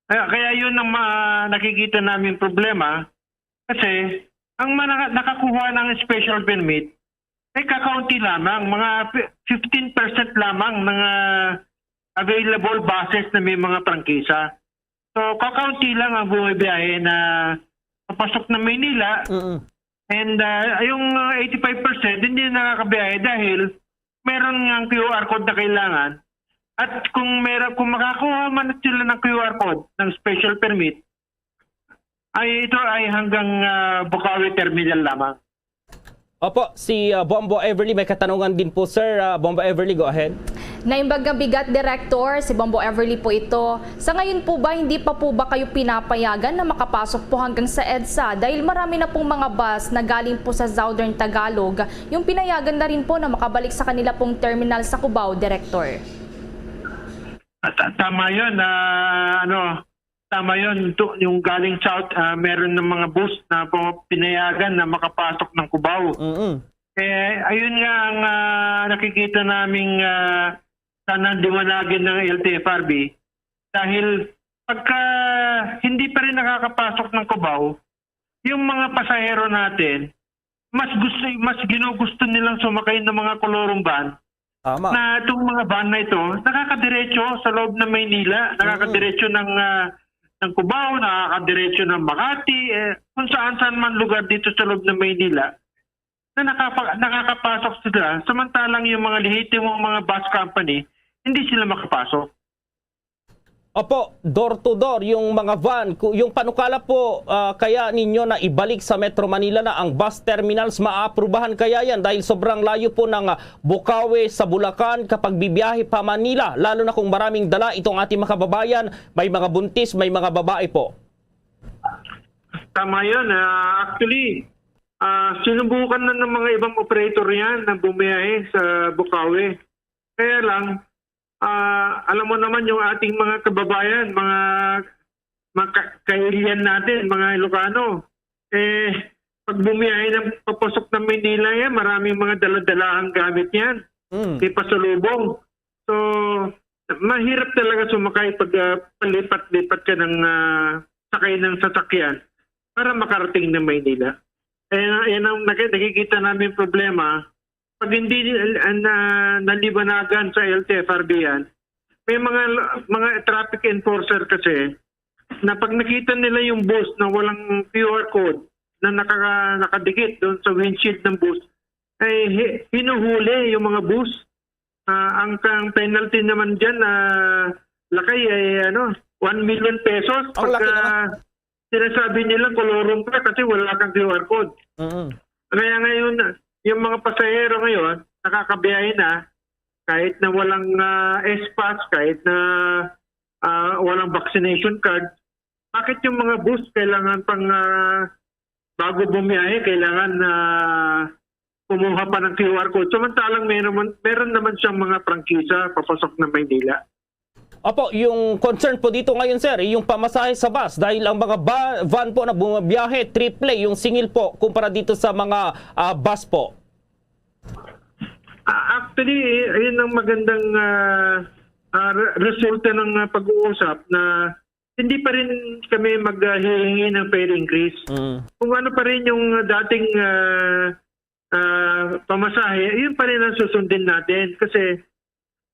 Kaya, kaya yun ang ma-, nakikita namin problema. Kasi, ang mga naka-, nakakuha ng special permit, ay kakaunti lamang. Mga fi-, fifteen percent lamang ng, ah, available buses na may mga prangkisa. So, kakaunti lang ang bumibiyahe na papasok na Maynila. Mm. And, ah, yung, ah, eighty-five percent hindi na nakakabiyahe dahil meron nga ang Q R code na kailangan. At kung meron, kung makakuha man sila ng Q R code ng special permit, ay ito ay hanggang, ah, Bukawi Terminal lamang. Opo, si, ah, Bombo Everly may katanungan din po, sir. Ah, Bombo Everly, go ahead. Naimbag nga bigat, Director, si Bombo Everly po ito. Sa ngayon po ba, hindi pa po ba kayo pinapayagan na makapasok po hanggang sa EDSA? Dahil marami na pong mga bus na galing po sa Southern Tagalog, yung pinayagan na rin po na makabalik sa kanila pong terminal sa Cubao, Director. At, at tama yun, ah, ano, tama yun. Tu-, yung galing South, ah, meron ng mga bus na po pinayagan na makapasok ng Cubao. Mm-mm. Eh, ayun nga ang, ah, nakikita naming, ah, sana liwanagin ng L T F R B. Dahil pagka hindi pa rin nakakapasok ng Cubao, yung mga pasahero natin, mas gusto, mas ginugusto nilang sumakay ng mga kolorong van Tama. na itong mga van na ito, nakakadiretso sa loob ng Maynila, Mm. nakakadiretso ng, ah, ng Cubao, nakakadiretso ng Makati, eh, kung saan-saan man lugar dito sa loob ng Maynila, na nakapa-, nakakapasok sila, samantalang yung mga lehitimong mga bus company, hindi sila makapasok. Opo, door to door yung mga van. Ku-, yung panukala po, ah, kaya ninyo na ibalik sa Metro Manila na ang bus terminals, maaprubahan kaya yan? Dahil sobrang layo po ng, ah, Bukawi sa Bulacan kapag bibiyahe pa Manila, lalo na kung maraming dala itong ating mga kababayan, may mga buntis, may mga babae po. Tama yun. Ah, actually, ah, sinubukan na ng mga ibang operator yan na bumiyahe sa Bukawi. Kaya lang, ah, alam mo naman yung ating mga kababayan, mga, mga ka-, kailian natin, mga Ilocano, eh, pag bumiyahe ng papasok ng Maynila yan, maraming mga daladalahang gamit yan. Mm. May pasalubong. So, mahirap talaga sumakay pag, ah, palipat-lipat ka ng, ah, sakay ng sasakyan para makarating ng Maynila. Ayan, ayan ang naki-, nakikita namin problema. Pag hindi, ah, na, naliwanagan sa L T F R B yan, may mga, mga traffic enforcer kasi na pag nakita nila yung bus na walang Q R code na naka-, nakadikit doon sa windshield ng bus, ay hi-, hinuhuli yung mga bus. Ah, ang, ang penalty naman dyan, ah, Lakay, ay, ano, one million pesos. Ang laki pagka naman. Sinasabi nila kolorum ka kasi wala kang Q R code. Mm. Kaya ngayon, yung mga pasahero ngayon, nakakabiyahe na, kahit na walang, ah, S-Pass, kahit na, ah, walang vaccination card, bakit yung mga bus kailangan pang, ah, bago bumiyahe, kailangan, ah, kumuha pa ng Q R code? Samantalang meron man, meron naman siyang mga prangkisa papasok ng Maynila. Opo, yung concern po dito ngayon, sir, yung pamasahe sa bus, dahil ang mga ba-, van po na bumabiyahe, triple yung singil po kumpara dito sa mga, ah, bus po. Ah, actually, eh, ayun ang magandang, ah, ah, re-, resulta ng, ah, pag-uusap na hindi pa rin kami maghihingi ng fare increase. Mm. Kung ano pa rin yung dating, ah, ah, pamasahe, yun pa rin ang susundin natin. Kasi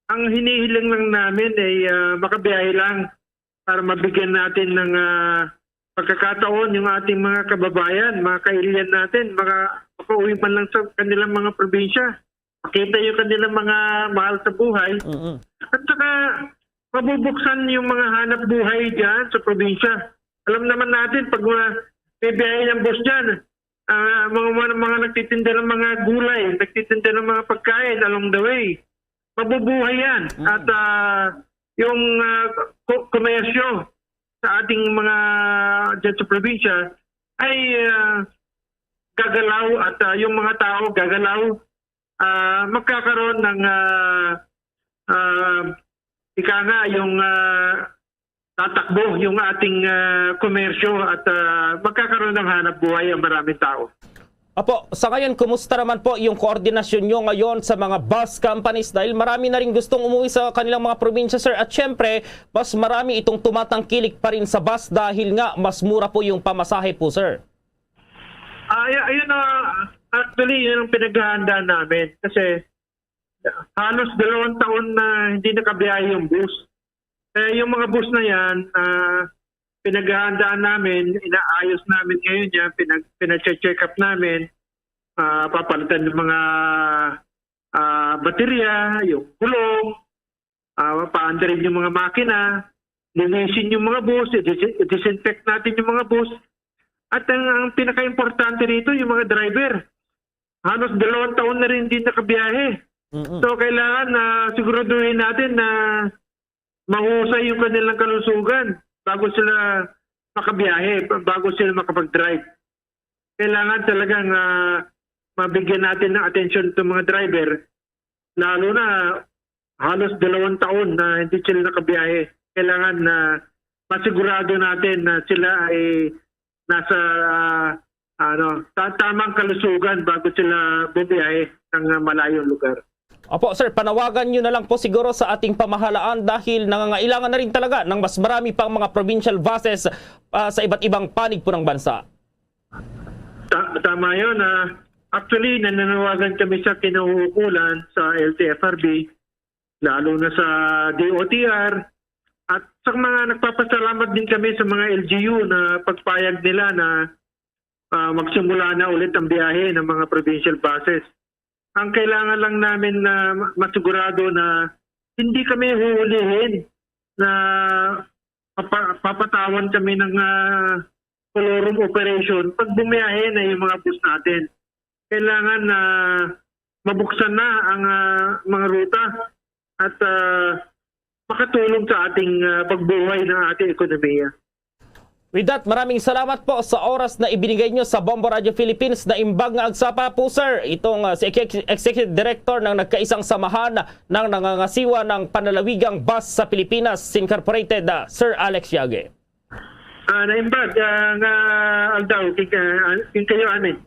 ang hinihiling lang namin ay, ah, makabiyahe lang para mabigyan natin ng, ah, pagkakataon yung ating mga kababayan, mga kailian natin, maka-, makauwi man lang sa kanilang mga probinsya. Makita yung kanilang mga mahal sa buhay. Mm-mm. At saka, mabubuksan yung mga hanap buhay dyan sa probinsya. Alam naman natin, pag mga may biyahe ng bus dyan, ah, mga, mga, mga nagtitinda ng mga gulay, nagtitinda ng mga pagkain along the way, mabubuhay yan. Mm. At, ah, yung, ah, ko-, komersyo sa ating mga dyan sa probinsya ay, ah, gagalaw at, ah, yung mga tao gagalaw, ah, magkakaroon ng, ah, ah, ika nga, yung, ah, tatakbo yung ating, ah, komersyo at, ah, magkakaroon ng hanap buhay ang maraming tao. Apo, sa ngayon, kumusta naman po yung koordinasyon nyo ngayon sa mga bus companies? Dahil marami na rin gustong umuwi sa kanilang mga probinsya, sir. At syempre, mas marami itong tumatangkilik pa rin sa bus dahil nga mas mura po yung pamasahe po, sir. Ah, ay-, ayun na, actually, yun ang pinaghahandaan namin. Kasi halos dalawang taon na hindi nakabiyahe yung bus. Eh, yung mga bus na yan, ah, pinaghahandaan namin, inaayos namin ngayon yan, pinag-, pinache-check up namin, ah, papalitan yung mga, ah, baterya, yung gulong, ah, paandarin yung mga makina, linisin yung mga bus, i-dis-, i-disinfect natin yung mga bus. At ang, ang pinaka-importante rito, yung mga driver. Halos dalawang taon na rin hindi nakabiyahe. Mm-mm. So, kailangan na siguraduhin natin na mahusay yung kanilang kalusugan bago sila makabiyahe, bago sila makapag-drive. Kailangan talagang, ah, mabigyan natin ng atensyon itong mga driver, lalo na halos dalawang taon na hindi sila nakabiyahe. Kailangan na masigurado natin na sila ay nasa, ah, ano, ta-, tamang kalusugan bago sila bumiyahe ng, ah, malayong lugar. Opo, sir, panawagan nyo na lang po siguro sa ating pamahalaan dahil nangangailangan na rin talaga ng mas marami pang mga provincial buses, ah, sa iba't ibang panig po ng bansa. Ta-, tama yun, ah. Actually, nananawagan kami sa kinauukulan sa L T F R B, lalo na sa D O T R, at sa mga, nagpapasalamat din kami sa mga L G U na pagpayag nila na, ah, magsimula na ulit ang biyahe ng mga provincial buses. Ang kailangan lang namin na ma-, masigurado na hindi kami huhulihin na papa-, papatawan kami ng, ah, colorum operation pag bumiyahe na yung mga bus natin. Kailangan na mabuksan na ang, ah, mga ruta at, ah, makatulong sa ating, ah, pagbuhay ng ating ekonomiya. With that, maraming salamat po sa oras na ibinigay nyo sa Bombo Radio Philippines. Naimbag nga agsapa po, sir, itong, ah, si Ex-, Executive Director ng nagkaisang samahan ng nangangasiwa ng panlalawigang bus sa Pilipinas Incorporated, ah, Sir Alex Yague. Ah, naimbag, ah, nga aldaw, king, ah, king kayo amin.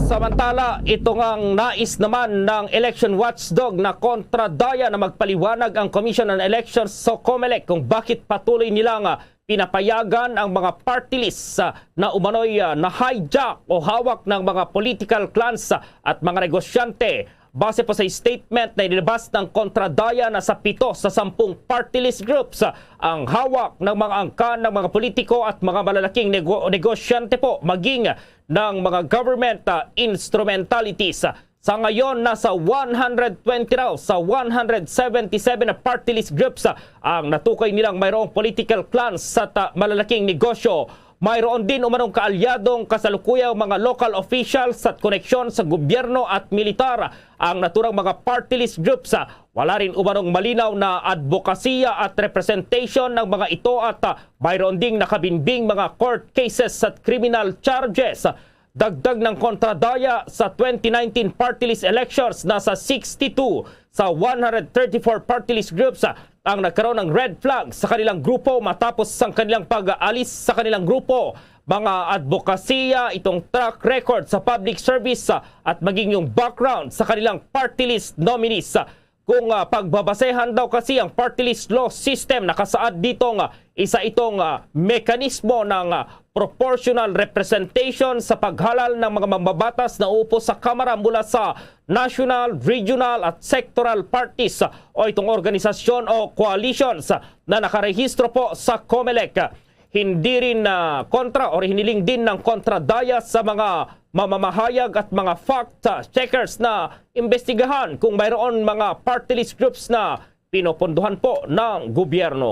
Samantala, ito ngang nais naman ng election watchdog na Kontra Daya na magpaliwanag ang Commission on Elections sa Comelec kung bakit patuloy nilang, ah, pinapayagan ang mga party lists, ah, na umano'y, ah, na-hijack o hawak ng mga political clans, ah, at mga negosyante. Base po sa statement na inilabas ng Kontra Daya, nasa pito sa sampung party list groups, ah, ang hawak ng mga angkan ng mga politiko at mga malalaking nego-, negosyante po, maging ng mga government, ah, instrumentalities. Sa ngayon, nasa one hundred twenty raw sa one hundred seventy-seven na party list groups, ah, ang natukoy nilang mayroong political clans sa ta-, malalaking negosyo. Mayroon din umanong kaalyadong kasalukuyang mga local officials at koneksyon sa gobyerno at militar ang naturang mga party list groups. Wala rin umanong malinaw na advokasya at representation ng mga ito at, ah, mayroon ding nakabinbing mga court cases at criminal charges. Dagdag ng kontradaya, sa twenty nineteen party list elections, nasa sixty-two sa one hundred thirty-four party list groups ang nagkaroon ng red flag sa kanilang grupo matapos ang kanilang pag-aalis sa kanilang grupo. Mga advokasya, itong track record sa public service, ah, at maging yung background sa kanilang party list nominees. Kung, ah, pagbabasehan daw kasi ang party list law system, nakasaad dito nga isa itong, ah, mekanismo ng, ah, proportional representation sa paghalal ng mga mambabatas na upo sa Kamara mula sa national, regional at sectoral parties, ah, o itong organisasyon o coalitions, ah, na nakarehistro po sa COMELEC. Hindi rin, ah, kontra o hiniling din ng kontradaya sa mga mamamahayag at mga fact, ah, checkers na imbestigahan kung mayroon mga party list groups na pinopondohan po ng gobyerno.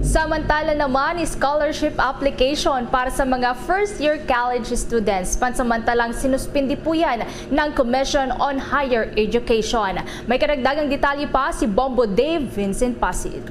Samantala naman, scholarship application para sa mga first year college students pansamantalang sinuspindi po yan ng Commission on Higher Education. May karagdagang detalye pa si Bombo Dave Vincent Pasid.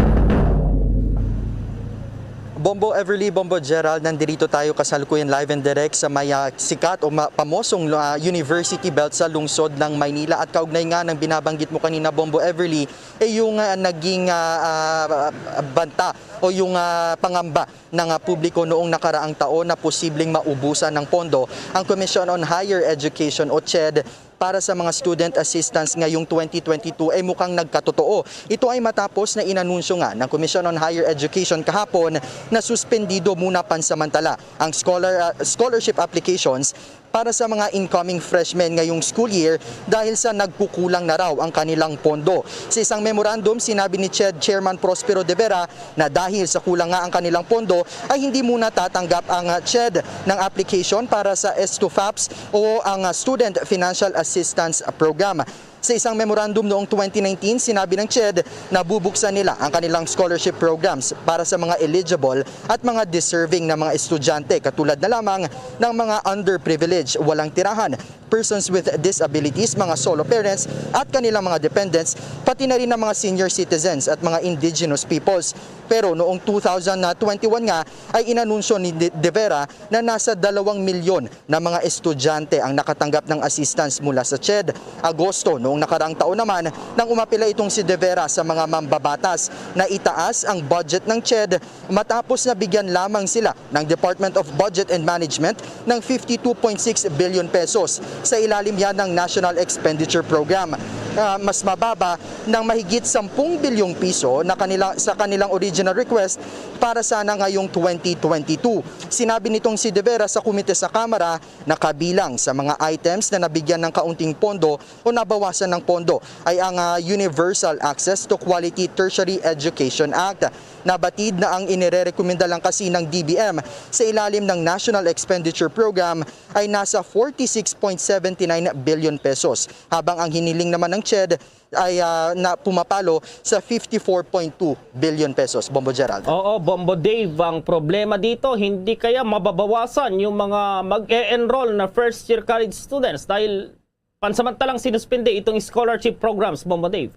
Bombo Everly, Bombo Gerald, nandirito tayo kasalukuyan live and direct sa may, ah, sikat o ma- pamosong, ah, university belt sa lungsod ng Maynila. At kaugnay nga ng binabanggit mo kanina, Bombo Everly, eh, yung, ah, naging, ah, ah, banta o yung, ah, pangamba ng, ah, publiko noong nakaraang taon na posibleng maubusan ng pondo ang Commission on Higher Education o CHED para sa mga student assistance ngayong twenty twenty-two ay mukhang nagkatotoo. Ito ay matapos na inanunsyo nga ng Commission on Higher Education kahapon na suspendido muna pansamantala ang scholar, ah, scholarship applications para sa mga incoming freshmen ngayong school year dahil sa nagkukulang na raw ang kanilang pondo. Sa isang memorandum, sinabi ni CHED Chairman Prospero De Vera na dahil sa kulang nga ang kanilang pondo, ay hindi muna tatanggap ang, ah, CHED ng application para sa S two FAPS o ang, ah, Student Financial Assistance Program. Sa isang memorandum noong twenty nineteen, sinabi ng CHED na bubuksan nila ang kanilang scholarship programs para sa mga eligible at mga deserving na mga estudyante, katulad na lamang ng mga underprivileged, walang tirahan, persons with disabilities, mga solo parents, at kanilang mga dependents, pati na rin ang mga senior citizens at mga indigenous peoples. Pero noong two thousand twenty-one nga ay inanunsyo ni De De Vera na nasa dalawang milyon na mga estudyante ang nakatanggap ng assistance mula sa CHED. Agosto noong nakaraang taon naman, nang umapila itong si De Vera sa mga mambabatas na itaas ang budget ng CHED matapos na bigyan lamang sila ng Department of Budget and Management ng fifty-two point six billion pesos sa ilalim yan ng National Expenditure Program. Ah, mas mababa ng mahigit sampung bilyong piso na kanila, sa kanilang original request para sana ngayong twenty twenty-two. Sinabi nitong si De Vera sa komite sa Kamara na kabilang sa mga items na nabigyan ng kaunting pondo o nabawasan ng pondo ay ang, ah, Universal Access to Quality Tertiary Education Act. Nabatid na ang inirerekomenda lang kasi ng D B M sa ilalim ng National Expenditure Program ay nasa forty-six point seventy-nine billion pesos, habang ang hiniling naman ng CHED ay, ah, na pumapalo sa fifty-four point two billion pesos. Bombo Gerald. Oo, Bombo Dave, ang problema dito, hindi kaya mababawasan yung mga mag-e-enroll na first year college students dahil pansamantalang sinuspindi itong scholarship programs, Bombo Dave?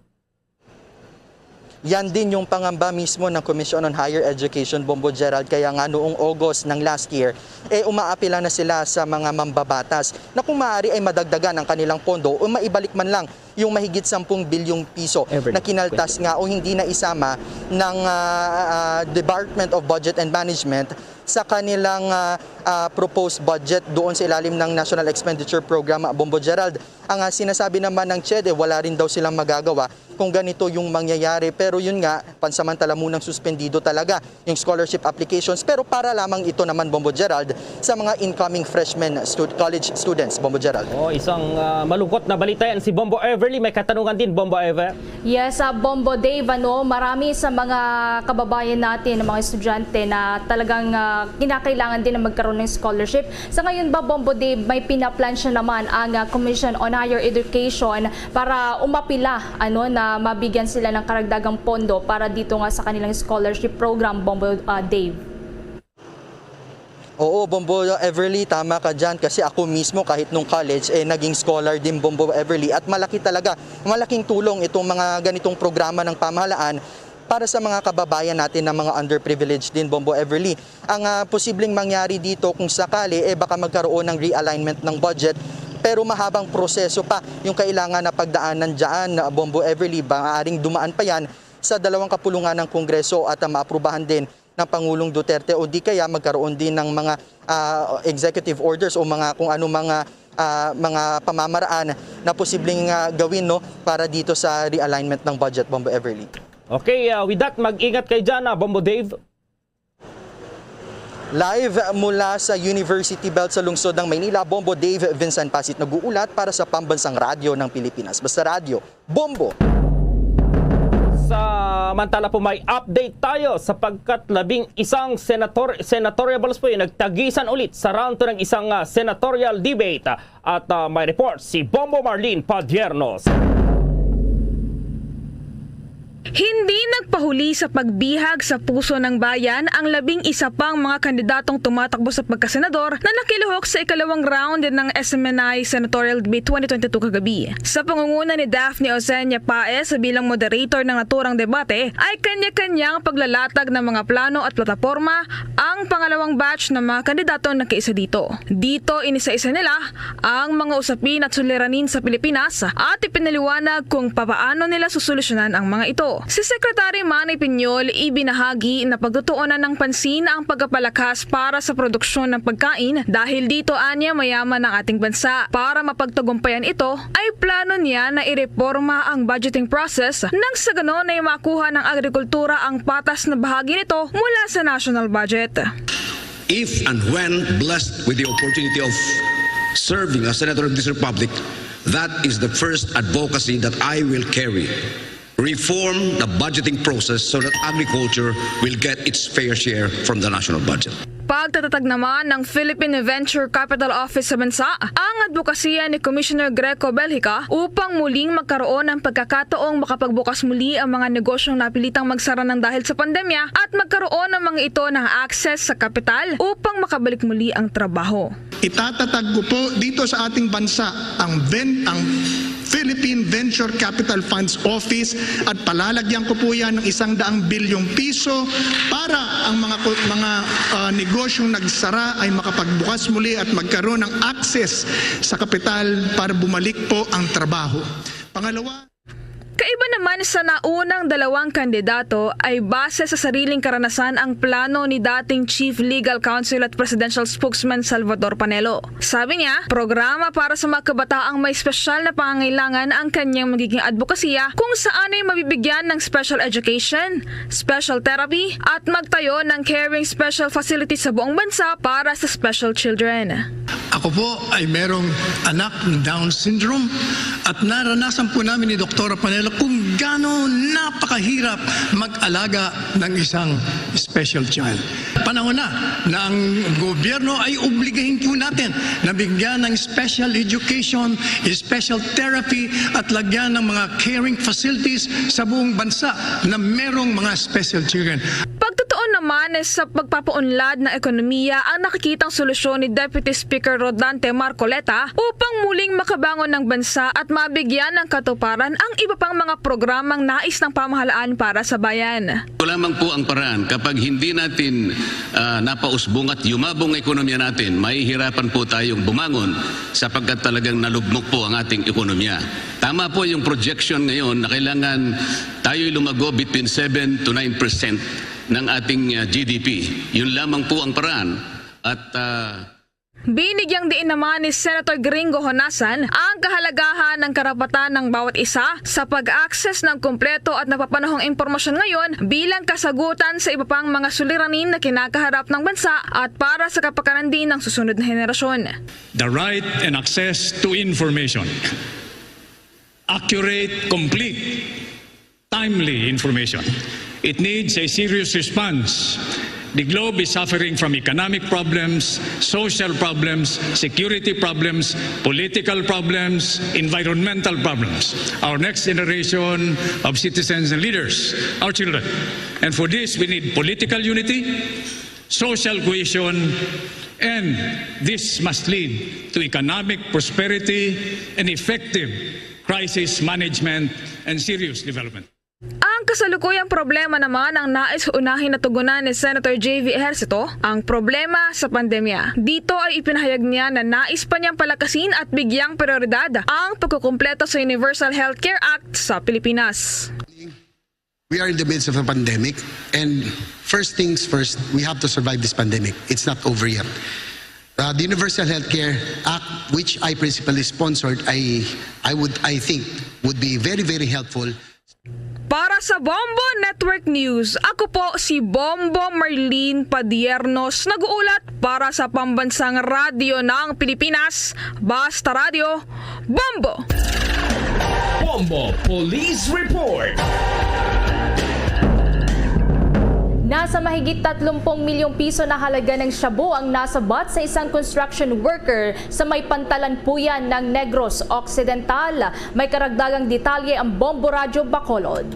Yan din yung pangamba mismo ng Commission on Higher Education, Bombo Gerald. Kaya nga noong August ng last year, eh, umaapila na sila sa mga mambabatas na kung maaari ay madagdagan ang kanilang pondo o maibalik man lang yung mahigit sampung bilyong piso na kinaltas nga o hindi na isama ng, ah, ah, Department of Budget and Management sa kanilang, ah, ah, proposed budget doon sa ilalim ng National Expenditure Program, Bombo Gerald. Ang, ah, sinasabi naman ng CHED, eh, wala rin daw silang magagawa kung ganito yung mangyayari. Pero yun nga, pansamantala munang suspendido talaga yung scholarship applications, pero para lamang ito naman, Bombo Gerald, sa mga incoming freshmen stud-, college students, Bombo Gerald. Oh, isang, ah, malungkot na balita yan. Si Bombo Everly may katanungan din, Bombo Ever. Yes, ah, Bombo Dave, ano, marami sa mga kababayan natin, mga estudyante na talagang, ah, kinakailangan din na magkaroon ng scholarship. Sa ngayon ba, Bombo Dave, may pinaplansya naman ang, ah, Commission on Higher Education para umapila, ano, na mabigyan sila ng karagdagang pondo para dito nga sa kanilang scholarship program, Bombo, ah, Dave? Oo, Bombo Everly, tama ka dyan. Kasi ako mismo, kahit nung college, eh, naging scholar din, Bombo Everly. At malaki talaga, malaking tulong itong mga ganitong programa ng pamahalaan para sa mga kababayan natin na mga underprivileged din, Bombo Everly. Ang, ah, posibleng mangyari dito kung sakali, eh, baka magkaroon ng realignment ng budget, pero mahabang proseso pa yung kailangan na pagdaanan dyan, Bombo Everly. Maaaring dumaan pa yan sa dalawang kapulungan ng Kongreso at, ah, maaprubahan din ng Pangulong Duterte, o di kaya magkaroon din ng mga, ah, executive orders o mga kung ano mga, ah, mga pamamaraan na posibleng, ah, gawin, no, para dito sa realignment ng budget, Bombo Everly. Okay, ah, with that, mag-ingat kayo dyan, ah, Bombo Dave. Live mula sa University Belt sa lungsod ng Maynila, Bombo Dave Vincent Pasit nag-uulat para sa Pambansang Radyo ng Pilipinas. Basta Radyo, Bombo! Samantala po, may update tayo sapagkat labing isang senator, senatorial balls po yung nagtagisan ulit sa round two ng isang, ah, senatorial debate. At, ah, may report si Bombo Marlene Padiernos. Hindi nagpahuli sa pagbihag sa puso ng bayan ang labing isa pang mga kandidatong tumatakbo sa pagkasenador na nakiluhok sa ikalawang round ng S M N I Senatorial Debate twenty twenty-two kagabi. Sa pangunguna ni Daphne Osenia Paez bilang moderator ng naturang debate, ay kanya-kanyang paglalatag ng mga plano at plataporma ang pangalawang batch ng mga kandidato na kaisa dito. Dito, inisa-isa nila ang mga usapin at suliranin sa Pilipinas at ipinaliwanag kung papaano nila susolusyonan ang mga ito. Si Secretary Manny Piñol ibinahagi na pagtutuunan ng pansin ang pagpapalakas para sa produksyon ng pagkain dahil dito, anya, mayaman ang ating bansa. Para mapagtagumpayan ito, ay plano niya na ireporma ang budgeting process nang sa ganon ay makuha ng agrikultura ang patas na bahagi nito mula sa national budget. If and when blessed with the opportunity of serving as Senator of this Republic, that is the first advocacy that I will carry. Reform the budgeting process so that agriculture will get its fair share from the national budget. Pagtatatag naman ng Philippine Venture Capital Office sa bansa ang adbokasiya ni Commissioner Greco Belgica upang muling magkaroon ng pagkakataong makapagbukas muli ang mga negosyong napilitang magsara ng dahil sa pandemya at magkaroon ng mga ito ng access sa kapital upang makabalik muli ang trabaho. Itatatag ko po dito sa ating bansa ang, ven- ang Philippine Venture Capital Funds Office at palalagyan ko po yan ng isang daang bilyong piso para ang mga, mga uh, negosyong nagsara ay makapagbukas muli at magkaroon ng access sa kapital para bumalik po ang trabaho. Pangalawa, Kaiba naman sa naunang dalawang kandidato ay base sa sariling karanasan ang plano ni dating Chief Legal Counsel at Presidential Spokesman Salvador Panelo. Sabi niya, programa para sa mga kabataang may espesyal na pangangailangan ang kanyang magiging adbokasiya kung saan ay mabibigyan ng special education, special therapy at magtayo ng caring special facility sa buong bansa para sa special children. Ako po ay merong anak ng Down syndrome at naranasan po namin ni Doktora Panelo kung gaano napakahirap mag-alaga ng isang special child. Panahon na na ang gobyerno ay obligahin po natin na bigyan ng special education, special therapy at lagyan ng mga caring facilities sa buong bansa na merong mga special children. Pagtotoo naman sa pagpapaunlad ng ekonomiya ang nakikitang solusyon ni Deputy Speaker Rodante Marcoleta upang muling makabangon ng bansa at mabigyan ng katuparan ang iba pang mga programang nais ng pamahalaan para sa bayan. Ito lamang po ang paraan. Kapag hindi natin uh, napausbong at yumabong ang ekonomiya natin, mahihirapan po tayong bumangon sapagkat talagang nalugmok po ang ating ekonomiya. Tama po yung projection ngayon na kailangan tayo'y lumago between seven to nine percent ng ating uh, G D P. Yun lamang po ang paraan. At uh, Binigyang diin naman ni Senator Gringo Honasan ang kahalagahan ng karapatan ng bawat isa sa pag-access ng kumpleto at napapanahong impormasyon ngayon bilang kasagutan sa iba pang mga suliranin na kinakaharap ng bansa at para sa kapakanan din ng susunod na henerasyon. The right and access to information. Accurate, complete, timely information. It needs a serious response. The globe is suffering from economic problems, social problems, security problems, political problems, environmental problems. Our next generation of citizens and leaders, our children. And for this, we need political unity, social cohesion, and this must lead to economic prosperity and effective crisis management and serious development. Ang kasalukuyang problema naman ang nais unahin na tugunan ni Senator J V Ejercito, ang problema sa pandemya. Dito ay ipinahayag niya na nais pa niyang palakasin at bigyang prioridad ang pagkukumpleto sa Universal Healthcare Act sa Pilipinas. We are in the midst of a pandemic, and first things first, we have to survive this pandemic. It's not over yet. Uh, the Universal Healthcare Act, which I principally sponsored, I, I would, I think, would be very, very helpful. Para sa Bombo Network News, ako po si Bombo Marlene Padiernos, nag-uulat para sa Pambansang Radyo ng Pilipinas, Basta Radyo, Bombo! Bombo Police Report. Nasa mahigit tatlong milyong piso na halaga ng shabu ang nasabat sa isang construction worker sa may pantalan Puyan ng Negros Occidental. May karagdagang detalye ang Bombo Radyo Bacolod.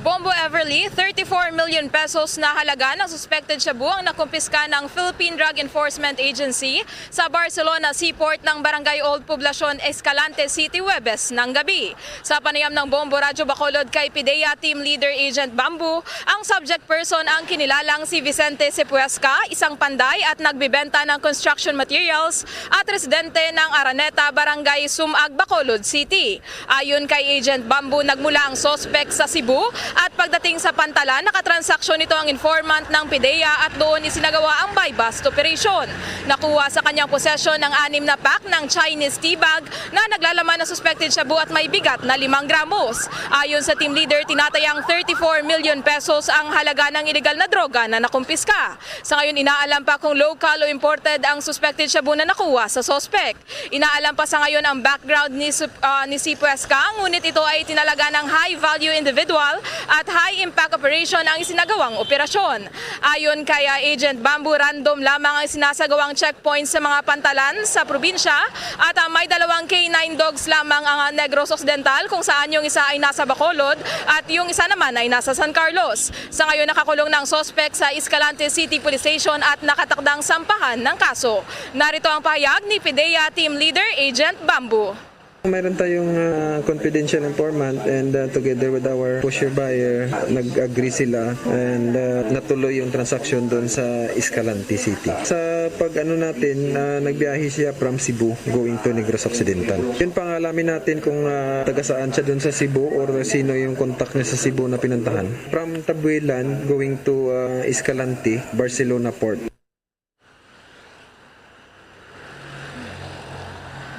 Bombo Everly, thirty-four million pesos na halaga ng suspected shabu ang nakumpiska ng Philippine Drug Enforcement Agency sa Barcelona Seaport ng Barangay Old Poblacion, Escalante City, Huwebes ng gabi. Sa panayam ng Bombo Radyo Bacolod kay PDEA Team Leader Agent Bamboo, ang subject person ang kinilalang si Vicente Sepuesca, isang panday at nagbibenta ng construction materials at residente ng Araneta, Barangay Sumag, Bacolod City. Ayon kay Agent Bamboo, nagmula ang suspect sa Cebu at pagdating sa pantalan, nakatransaksyon nito ang informant ng PDEA at doon isinagawa ang buy-bust operation. Nakuha sa kanyang posesyon ang anim na pack ng Chinese tea bag na naglalaman ng suspected shabu at may bigat na limang gramos. Ayon sa team leader, tinatayang thirty-four million pesos ang halaga ng iligal na droga na nakumpiska. Sa ngayon, inaalam pa kung local o imported ang suspected shabu na nakuha sa suspect. Inaalam pa sa ngayon ang background ni Sup-, ah, ni Sipuesca, ngunit ito ay tinalaga ng high-value individual at high-impact operation ang isinagawang operasyon. Ayon kay, ah, Agent Bamboo, random lamang ang sinasagawang checkpoints sa mga pantalan sa probinsya at, ah, may dalawang K nine dogs lamang ang, ah, Negros Occidental, kung saan yung isa ay nasa Bacolod at yung isa naman ay nasa San Carlos. Sa ngayon, nakakulong na ang suspect sa Escalante City Police Station at nakatakdang sampahan ng kaso. Narito ang pahayag ni PDEA Team Leader Agent Bamboo. Mayroon tayong ah, confidential informant, and ah, together with our pusher buyer, nag-agree sila, and ah, natuloy yung transaksyon doon sa Escalante City. Sa pag-ano natin, ah, nagbiyahe siya from Cebu going to Negros Occidental. Yun pang alamin natin kung ah, taga saan siya doon sa Cebu or sino yung contact niya sa Cebu na pinuntahan. From Tabuelan going to ah, Escalante, Barcelona Port.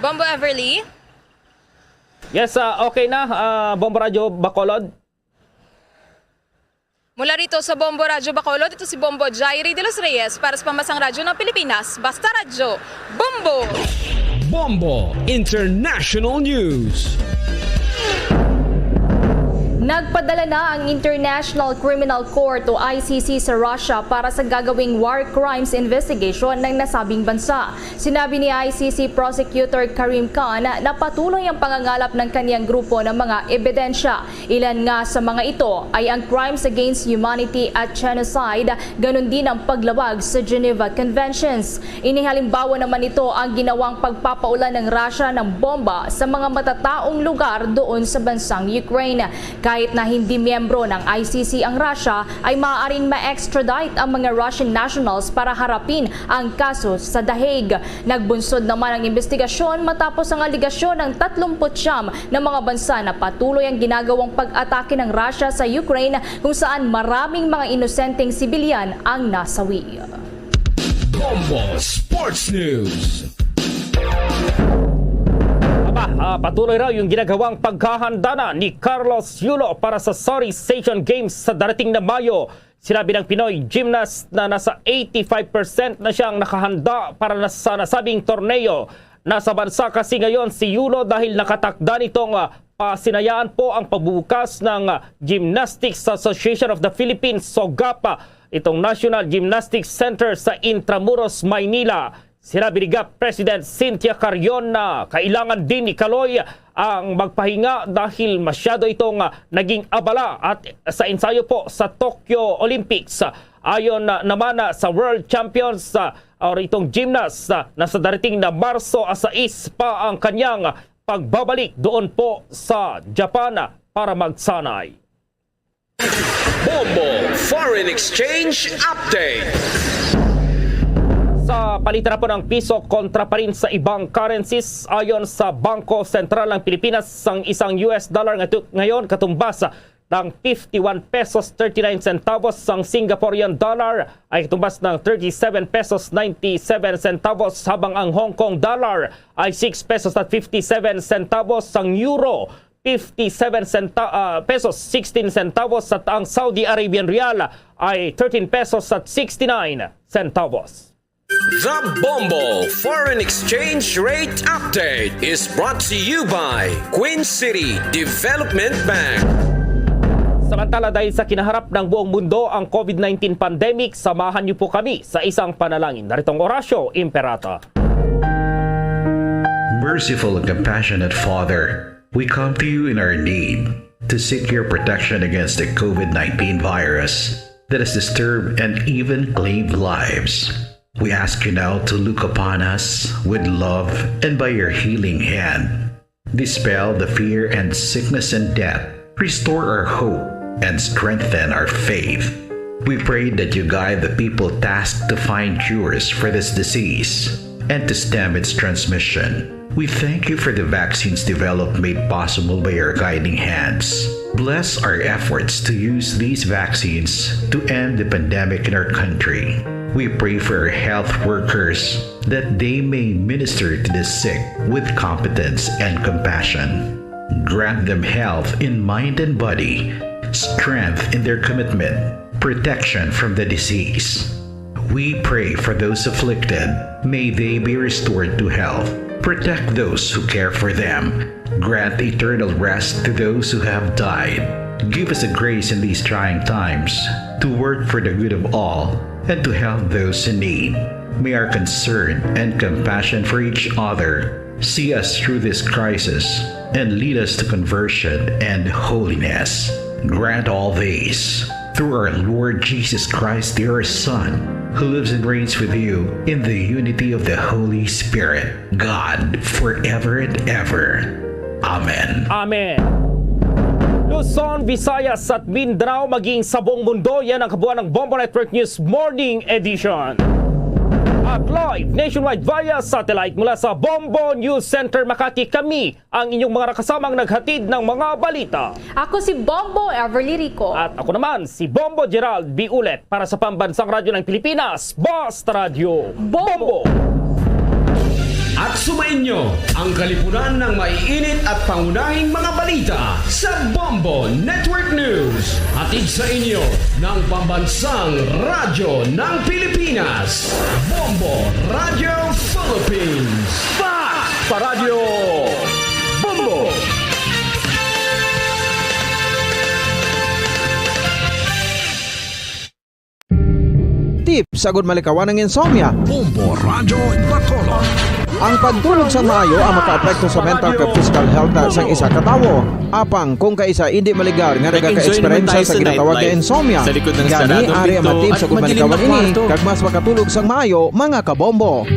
Bombo Everly. Yes, ah, okay na, ah, Bombo Radyo Bacolod. Mula rito sa Bombo Radyo Bacolod, ito si Bombo Jairi de los Reyes para sa Pambansang Radyo ng Pilipinas, Basta Radyo, Bombo! Bombo International News. Nagpadala na ang International Criminal Court o I C C sa Russia para sa gagawing war crimes investigation ng nasabing bansa. Sinabi ni I C C Prosecutor Karim Khan na patuloy ang pangangalap ng kaniyang grupo ng mga ebidensya. Ilan nga sa mga ito ay ang crimes against humanity at genocide, ganun din ang paglabag sa Geneva Conventions. Inihalimbawa naman nito ang ginawang pagpapaulan ng Russia ng bomba sa mga matataong lugar doon sa bansang Ukraine. Kahit na hindi miyembro ng I C C ang Russia, ay maaaring ma-extradite ang mga Russian nationals para harapin ang kaso sa The Hague. Nagbunsod naman ang imbestigasyon matapos ang aligasyon ng tatlumpu't siyam na mga bansa na patuloy ang ginagawang pag-atake ng Russia sa Ukraine, kung saan maraming mga inosenteng sibilyan ang nasawi. Bombo Sports News. Aba, ah, patuloy raw yung ginagawang paghahanda na ni Carlos Yulo para sa Southeast Asian Games sa darating na Mayo. Sinabi ng Pinoy gymnast na nasa eighty-five percent na siyang nakahanda para na sa nasabing torneo. Nasa bansa kasi ngayon si Yulo dahil nakatakda nitong, ah, pasinayaan po ang pagbubukas ng, ah, Gymnastics Association of the Philippines, SOGAPA, itong National Gymnastics Center sa Intramuros, Maynila. Sinabi ni GAP President Cynthia Carrion na kailangan din ni Kaloy ang magpahinga dahil masyado itong, ah, naging abala at sa ensayo po sa Tokyo Olympics. Ayon na naman, ah, sa World Champions, ah, or itong gymnast, ah, na sa darating na Marso a sais pa ang kanyang pagbabalik doon po sa Japan, ah, para magsanay. Bombo Foreign Exchange Update. Sa palitan na po ng piso kontra pa rin sa ibang currencies, ayon sa Bangko Sentral ng Pilipinas, ang isang U S dollar nga tu-, ngayon katumbas ng fifty-one pesos thirty-nine centavos, ang Singaporean dollar ay katumbas ng thirty-seven pesos ninety-seven centavos, habang ang Hong Kong dollar ay six pesos at fifty-seven centavos, ang euro fifty-seven centa-, ah, pesos sixteen centavos, at ang Saudi Arabian rial ay thirteen pesos at sixty-nine centavos. The Bombo Foreign Exchange Rate Update is brought to you by Queen City Development Bank. Samantala, dahil sa kinaharap ng buong mundo ang COVID nineteen pandemic, samahan niyo po kami sa isang panalangin. Narito ang Orasyo Imperata. Merciful and compassionate Father, we come to you in our need to seek your protection against the COVID nineteen virus that has disturbed and even claimed lives. We ask you now to look upon us with love and by your healing hand, dispel the fear and sickness and death, restore our hope, and strengthen our faith. We pray that you guide the people tasked to find cures for this disease and to stem its transmission. We thank you for the vaccines developed made possible by your guiding hands. Bless our efforts to use these vaccines to end the pandemic in our country. We pray for our health workers that they may minister to the sick with competence and compassion. Grant them health in mind and body, strength in their commitment, protection from the disease. We pray for those afflicted. May they be restored to health. Protect those who care for them. Grant eternal rest to those who have died. Give us the grace in these trying times to work for the good of all and to help those in need. May our concern and compassion for each other see us through this crisis and lead us to conversion and holiness. Grant all these through our Lord Jesus Christ, your Son, who lives and reigns with you in the unity of the Holy Spirit, God, forever and ever. Amen. Amen. Luzon, Visayas at Mindanao, maging sa buong mundo, yan ang kabuuan ng Bombo Network News Morning Edition. At live nationwide via satellite mula sa Bombo News Center Makati, kami ang inyong mga nakasamang naghatid ng mga balita. Ako si Bombo Everly Rico. At ako naman si Bombo Gerald Biulet para sa Pambansang Radyo ng Pilipinas, Basta Radyo Bombo. Bombo! At sumainyo ang kalipunan ng maiinit at pangunahing mga balita sa Bombo Network News. Hatid sa inyo ng Pambansang Radyo ng Pilipinas, Bombo Radyo Philippines. Basta Radyo Bombo! Tips agud malikawan ang insomnia. Bombo Radyo Bacolod. Ang pagtulog sa maayo ang makaapekto sa mental kag physical health na sang isa ka tawo. Apang kung kaisa indi maligar nga nagaka-eksperyensya sa ginatawag nga insomnia, gani ari ang matips agud malikawan ini kag mas makatulog sang maayo, mga kabombo.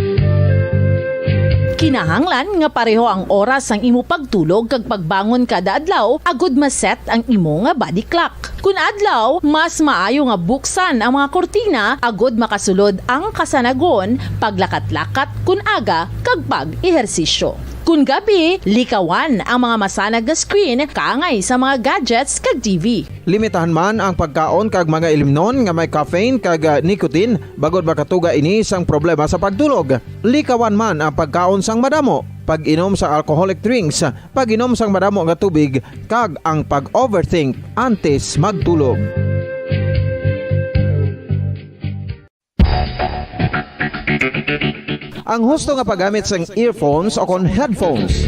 Kinahanglan nga pareho ang oras sang imo pagtulog kag pagbangon kada adlaw agud ma-set ang imo nga body clock. Kun adlaw, mas maayo nga buksan ang mga kurtina agud makasulod ang kasanagon, paglakat-lakat kun aga, kag pag-ehersisyo. Kun gabi, likawan ang mga masanag nga screen kaangay sa mga gadgets kag T V. Limitahan man ang pagkaon kag mga ilimnon nga may caffeine kag, ah, nicotine, bangod makatuga ini sang problema sa pagtulog. Likawan man ang pagkaon sang madamo, pag-inom sang alcoholic drinks, pag-inom sang madamo nga tubig, kag ang pag-overthink antes magtulog. Ang husto nga paggamit sang earphones o kon headphones.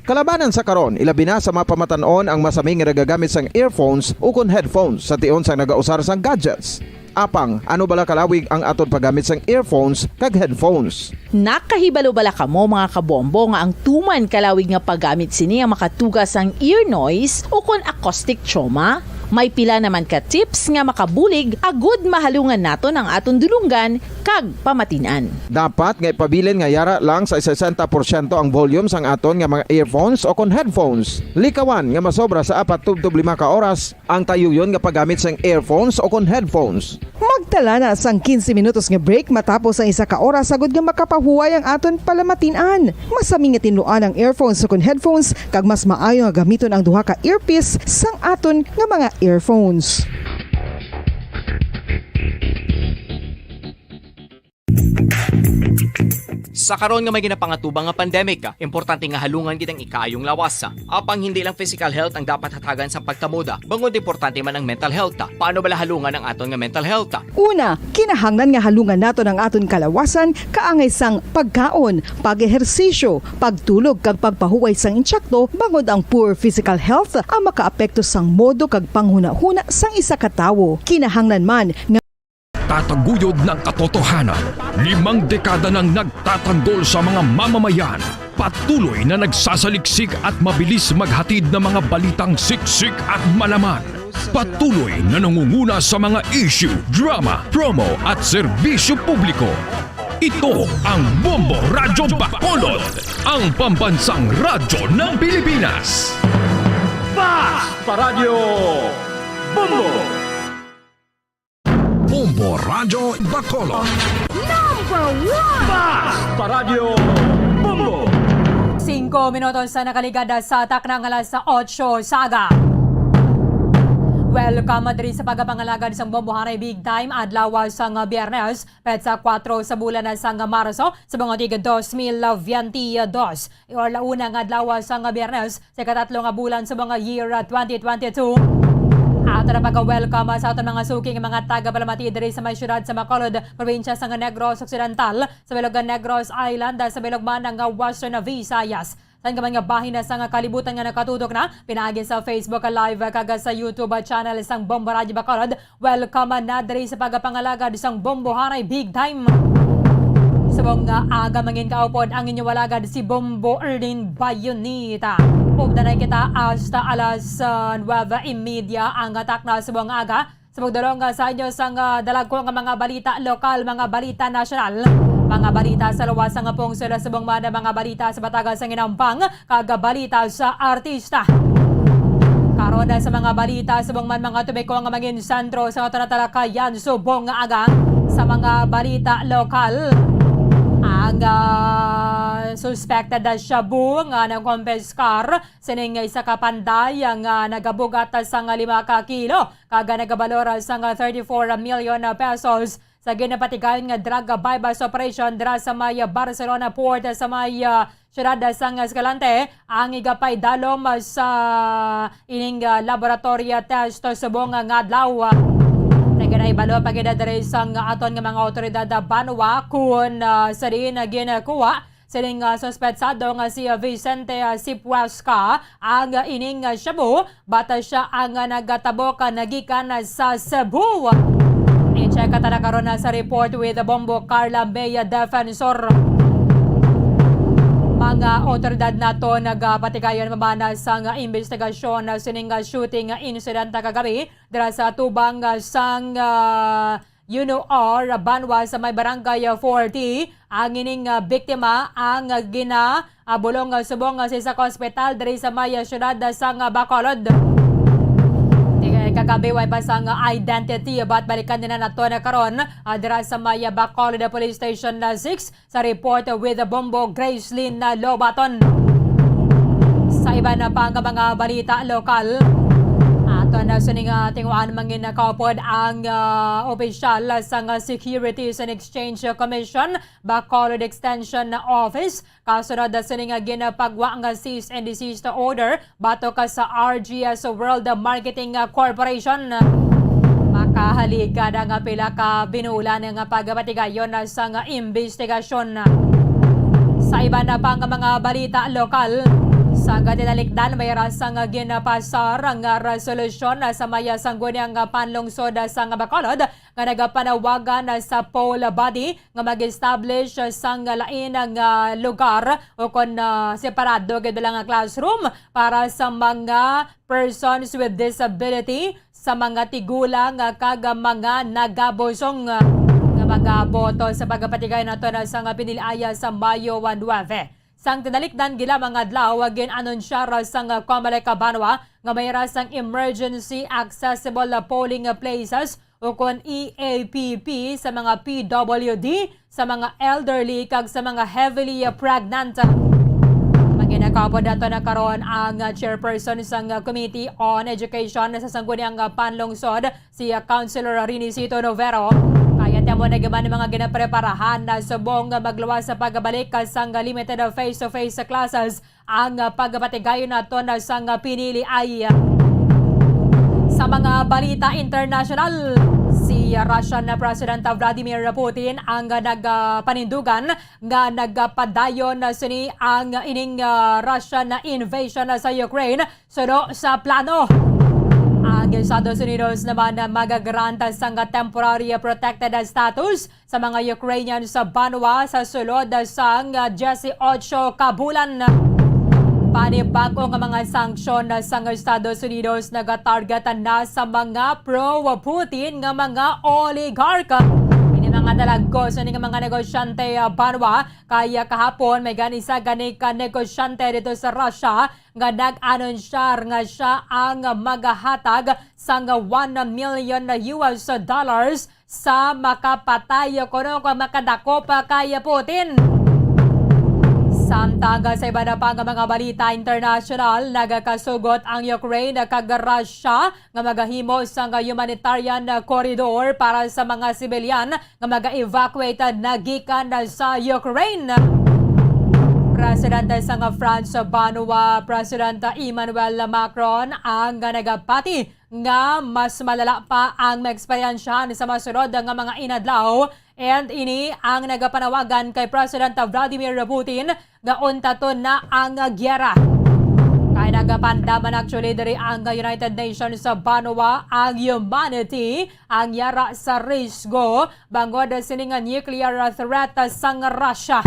Kalabanan sa karon, ilabi na sa mga pamatan-on ang masami nga nagagamit sang earphones o kon headphones sa tion sang nagausar sang gadgets. Apang, ano bala kalawig ang aton paggamit sang earphones kag headphones? Nakahibalo bala kamo, mga kabombo, nga ang tuman kalawig nga paggamit sini ang makatuga sang ear noise o kon acoustic trauma? May pila naman ka tips nga makabulig agud mahalungan naton ang aton dulonggan kag pamatin-an. Dapat nga ipabilin nga yara lang sa sesenta porsyento ang volume sang aton nga mga earphones o kon headphones. Likawan nga masobra sa apat tubtob lima ka oras ang tayuyon nga paggamit sang earphones o kon headphones. Magtala na sang quince minutos nga break matapos ang isa ka oras, agud nga makapahuway ang aton palamatin-an. Masami nga tinluan ang earphones o kon headphones, kag mas maayo nga gamiton ang duha ka earpiece sang aton nga mga earphones. Sa karon nga may ginapangatubang nga pandemic, importante nga halungan gid ang ikaayong lawas. Apang hindi lang physical health ang dapat hatagan sa pagtamod, bangod importante man ang mental health. Paano bala halungan ang aton nga mental health? Una, kinahanglan nga halungan naton ang aton kalawasan kaangay sang pagkaon, pag-ehersisyo, pagtulog, kag pagpahuway sang insakto, bangod ang poor physical health ang makaapekto sang modo kag panghunahuna sang isa ka tawo. Kinahanglan man nga Tataguyod ng katotohanan. Limang dekada nang nagtatanggol sa mga mamamayan. Patuloy na nagsasaliksik at mabilis maghatid ng mga balitang siksik at malaman. Patuloy na nangunguna sa mga issue, drama, promo at serbisyo publiko. Ito ang Bombo Radyo Bacolod, ang pambansang radyo ng Pilipinas. Basta Radyo Bombo! Bombo Radyo Bacolod. Number one! Basta Radyo Bombo! Singko minutos sa nakaligad sa takna nga alas otso sa aga. Welcome diri sa pagapangalagad sang Bombo Haray Big Time, adlaw sang Biyernes, petsa kuwatro sa bulan sang Marso, sa mga tig dos mil veinte dos. Or launa nga adlaw sang Biyernes, sa ikatatlo nga bulan sa mga year, ah, twenty twenty-two. Ato na pag-welcome, ah, sa aton mga suking mga taga-palamati diri sa may siyudad sa Bacolod, probinsya sa Negros Occidental, sa bilog nga Negros Island, ah, sa bilog man nga Western Visayas. Saan ka man nga bahin na sa nga kalibutan nga nakatutok na, pinaagi sa Facebook Live, ah, kag sa YouTube, ah, channel sang Bombo Radyo Bacolod, welcome na diri sa pagapangalagad sang Bombo Haray Big Time. Subong nga aga, mangin kaupod ang inyo alagad si Bombo Erlin Bayonita. Ugda na kita hasta alas, ah, nuebe y media ang takna subong nga aga. Sa pagdulong, ah, sa inyo sang, ah, dalagko nga mga balita lokal, mga balita nasyonal, mga balita sa luwas nga pungsod, subong man ang mga balita sa batagan sang inampang, kag balita sa artista. Karon na sa mga balita, subong man mga tubiko nga mangin sentro sa aton talakayan subong nga aga. Sa mga balita lokal, ang, ah, suspected na shabu nga nakompiskar sining isa ka panday nga nagabugat sang lima ka kilo kag nagabalor sang thirty-four million pesos sa ginapatigayon nga drug buy-bust operation dira sa may Barcelona port sa may, ah, siyudad sang Escalante ang igapaidalom sa ining, ah, laboratory test subong nga adlaw. Naganahibalo pa gid diri sang aton nga mga awtoridad, ah, banwa kon, ah, sa diin, ah, ginkuha sining, ah, suspetsado nga si, ah, Vicente, ah, Sipuesca ang, ah, ining, ah, shabu. Bata siya ang, ah, nagatabok, ah, nagikan, ah, sa Cebu. I-check ta na karon, ah, sa report with Bombo Carla May, ah, Defensor. Mga otoridad nato nagapatigayon mamana sang, ah, imbestigasyon, ah, sining, ah, shooting, ah, incident, ah, kagabi dira sa tubang, ah, sang, ah, Yuno or banwa sa may Barangay forty. Ang ining, ah, biktima ang, ah, gina, ah, bulong, ah, subong, ah, sa isa ka ospital diri sa may, ah, siyudad, ah, sang, ah, Bacolod. Kagabi, way pa sang identity, but balikan nila nato na karon, ah, dira sa may Bacolod Police Station na six, sa report with Bombo Gracelyn na Lobaton. Sa iban na pa nga mga balita lokal, ato na sini nga tinguhaan, mangin nakaupod ang, ah, opisyal sang Securities and Exchange Commission, Bacolod Extension Office, kasunod sini nga ginapagwa nga cease and desist order batok sa R G S World Marketing Corporation. Makahaligad ang pila ka binulan nga pagpatigayon sang imbestigasyon. Sa iban na pa nga mga balita lokal, sa tindalikdan, may ra sang ginapasar nga resolusyon sa may sangguniang panlungsod sang Bacolod nga nagapanawagan sa poll body nga mag-establish sang lain nga lugar o kon, ah, separado gid lang nga classroom para sa mga persons with disability, sa mga tigulang, ah, kag mga nagabusong, ah, nga magaboto sa pagpatigay nato na sa nga piniliaya sa Mayo one nueve. Sang tinalikdan gila mga adlaw, gin-anunsyar sang Comelec Banwa nga may ra sang emergency accessible polling places o kon E A P P sa mga P W D, sa mga elderly kag sa mga heavily pregnant. Manginakapod nato na karon ang chairperson sang Committee on Education sa Sangguniang Panlungsod, si Councilor Rinicito Novero. Kaya tamo na giban mga ginapreparahan na subong magluwas sa pagbalik sang limited face-to-face classes ang pagpatigayon naton sang pinili ay. Sa mga balita internasyonal, si Russian President Vladimir Putin ang nagpanindugan nga nagapadayon sini ang ining, ah, Russian invasion sa Ukraine suno sa plano. Ang Estados Unidos naman magagrant sang temporary protected status sa mga Ukrainian sa banwa sa sulod sang diyesotso ka bulan. Panibag-o nga mga sanksyon sang Estados Unidos nagatarget na sa mga pro-Putin nga mga oligarch. Ini mga dalagko sa mga negosyante, ah, banwa, kay kahapon may gani isa gani ka negosyante dito sa Russia nga nag-anunsyar nga siya ang magahatag sang one million U S dollars sa makapatay kuno kon makadakop kay Putin. Samtang sa iba na pa nga mga balita internasyonal, nagakasugot ang Ukraine kag Russia nga magahimo sang humanitarian corridor para sa mga sibilyan nga maga-evacuate na gikan sa Ukraine. Presidente sang France banwa, President Emmanuel Macron ang nagapati nga mas malala pa ang maeksperiensyahan sa masunod nga mga inadlaw, and ini ang nagapanawagan kay President Vladimir Putin nga untaton na ang giyera. Kay nagapandam man actually diri ang United Nations sa banwa, ang humanity ang yara sa risgo bangod sini nga nuclear threat sang Russia.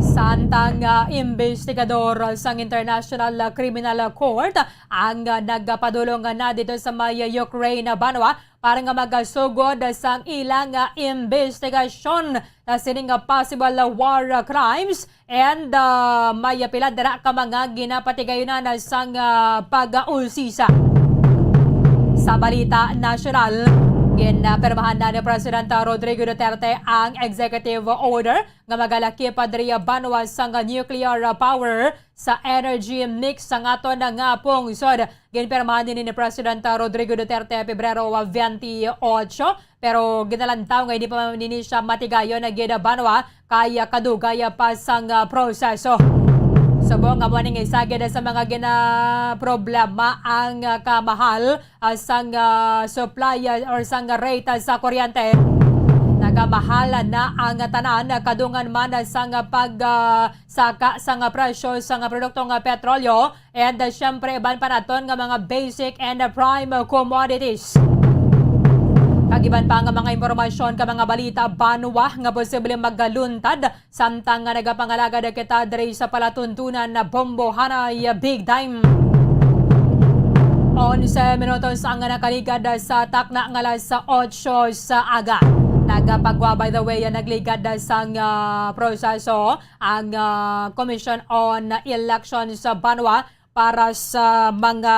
Samtang, ah, imbestigador sang International Criminal Court ang, ah, nagpadulong na dito sa may Ukraine banwa para nga magasugod sang ilang, ah, imbestigasyon sa sining, ah, possible war crimes. And, ah, may pila dira ka mga ginapatigayunan sang, ah, pag-usisa. Sa balita nasyonal, ginapirmahan na ni Presidente Rodrigo Duterte ang executive order nga magalakip pa diri banwa sang nuclear power sa energy mix sang aton nga pungsod. Ginpirmahan ini ni Presidente Rodrigo Duterte Pebrero twenty-eight, pero ginalantaw nga hindi pa man ini siya matigayon na gid banwa kay kadugay pa sang, ah, proseso. Subong nga mo ning isa gid sa mga ginaproblema ang, ah, kamahal, ah, sang, ah, supply, ah, or sang rate, ah, sa kuryente. Nagamahal na ang tanan, kadungan man sang pag, ah, saka sang presyo sang produkto nga petrolyo, and, ah, syempre, iban pa naton nga mga basic and, ah, prime commodities. Kag iban pa nga mga impormasyon ka mga balita banwa nga posible magaluntad samtang nga nagapangalagad kita diri sa palatuntunan na Bombo Hanay Big Time. Onse minutos ang nakaligad sa takna nga alas otso sa aga. Nagapagwa, by the way, nagligad sang, ah, proseso ang, ah, Commission on Elections sa banwa para sa mga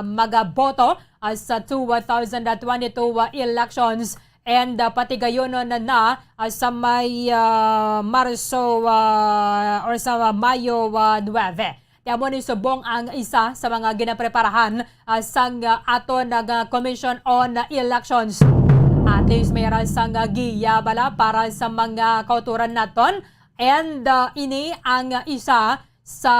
magaboto, ah, sa two thousand twenty-two, ah, elections, and, ah, patigayunon na, na, ah, sa may, ah, Marso, ah, or sa Mayo, ah, nuebe. Ti amo ni subong ang isa sa mga ginapreparahan, ah, sang, ah, aton nga Commission on Elections. At least may ra sang, ah, giya bala para sa mga kauturan naton. And, ah, ini ang isa sa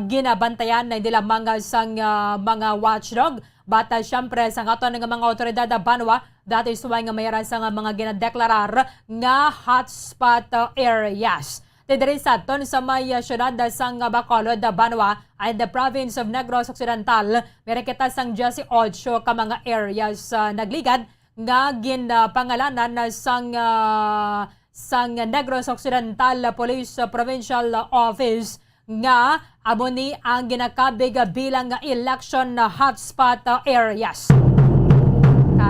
ginabantayan na hindi lamang sang, ah, mga watchdog, but, ah, syempre, sa aton nga mga awtoridad, ah, banwa, that is why nga may ra sang mga ginadeklarar nga hotspot, ah, areas. Ti diri sa aton sa may, ah, siyudad, ah, sang Bacolod, ah, banwa, and the province of Negros Occidental, may ra kita sang diyes y ocho ka mga areas, ah, nagligad nga ginapangalanan, ah, sang, ah, sang Negros Occidental Police Provincial Office nga amo ni ang ginakabig bilang election hotspot areas.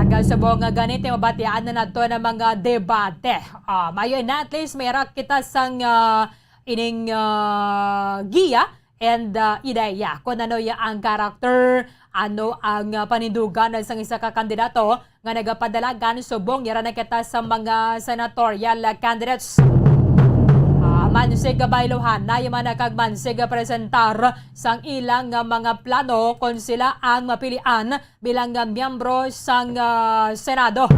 Kag subong nga gani, ti mabatian na nato ang mga debate. Ah, maayo na, at least may ra kita sang, ah, ining, ah, giya and, ah, ideya kung ano ya ang character, ano ang, ah, panindugan sang isa ka kandidato nga nagapadalagan subong yara na kita sa mga senatorial candidates. Ah, mansig bayluhan na man kag mansig presentar sang ilang, ah, mga plano kon sila ang mapilian bilang, ah, miyembro sang, ah, Senado.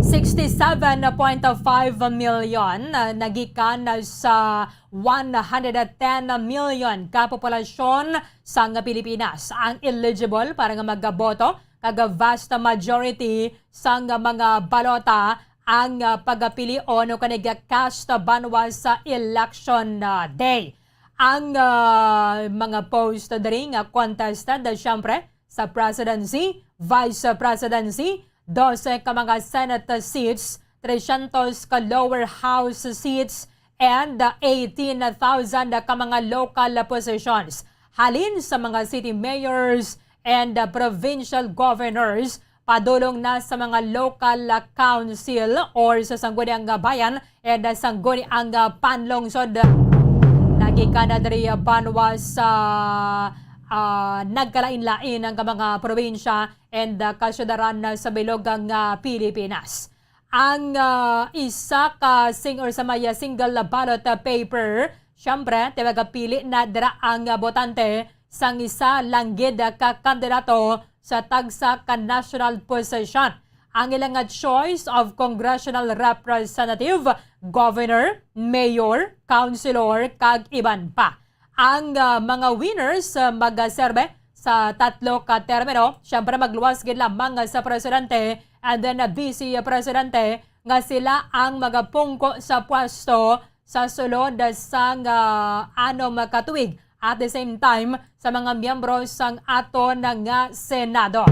Sixty-seven point five million, ah, nagikan sa one hundred ten million ka populasyon sang Pilipinas ang eligible para nga magaboto, kag vast majority sang mga balota ang, ah, pagapilion o kani ga-cast banwa sa election, ah, day. Ang, ah, mga post diri nga contested, ah, syempre, sa presidency, vice presidency, dose ka mga Senate seats, tresyentos ka lower house seats, and, uh, eighteen thousand ka mga local positions. Halin sa mga city mayors and, uh, provincial governors, padulong na sa mga local, uh, council or sa Sangguniang Bayan and, uh, Sangguniang, uh, Panlungsod. Nagikan na diri, uh, banwa sa, uh, nagkalain-lain ang mga probinsya and, uh, kasyudaran sa bilog nga Pilipinas. Ang, ah, isa ka sing-, or sa may, ah, single ballot, ah, paper, syempre, ti magapili na dira ang, ah, botante sang isa lang gid, ah, ka kandidato sa tagsa ka national position. Ang ila nga choice of congressional representative, governor, mayor, councilor, kag iban pa. Ang, ah, mga winners, ah, magaserbe sa tatlo ka termino. Siyempre, magluwas gid lamang sa presidente and then, ah, vice presidente nga sila ang magapungko sa pwesto sa sulod sang, ah, anom ka tuig. At the same time, sa mga miyembro sang aton nga Senado.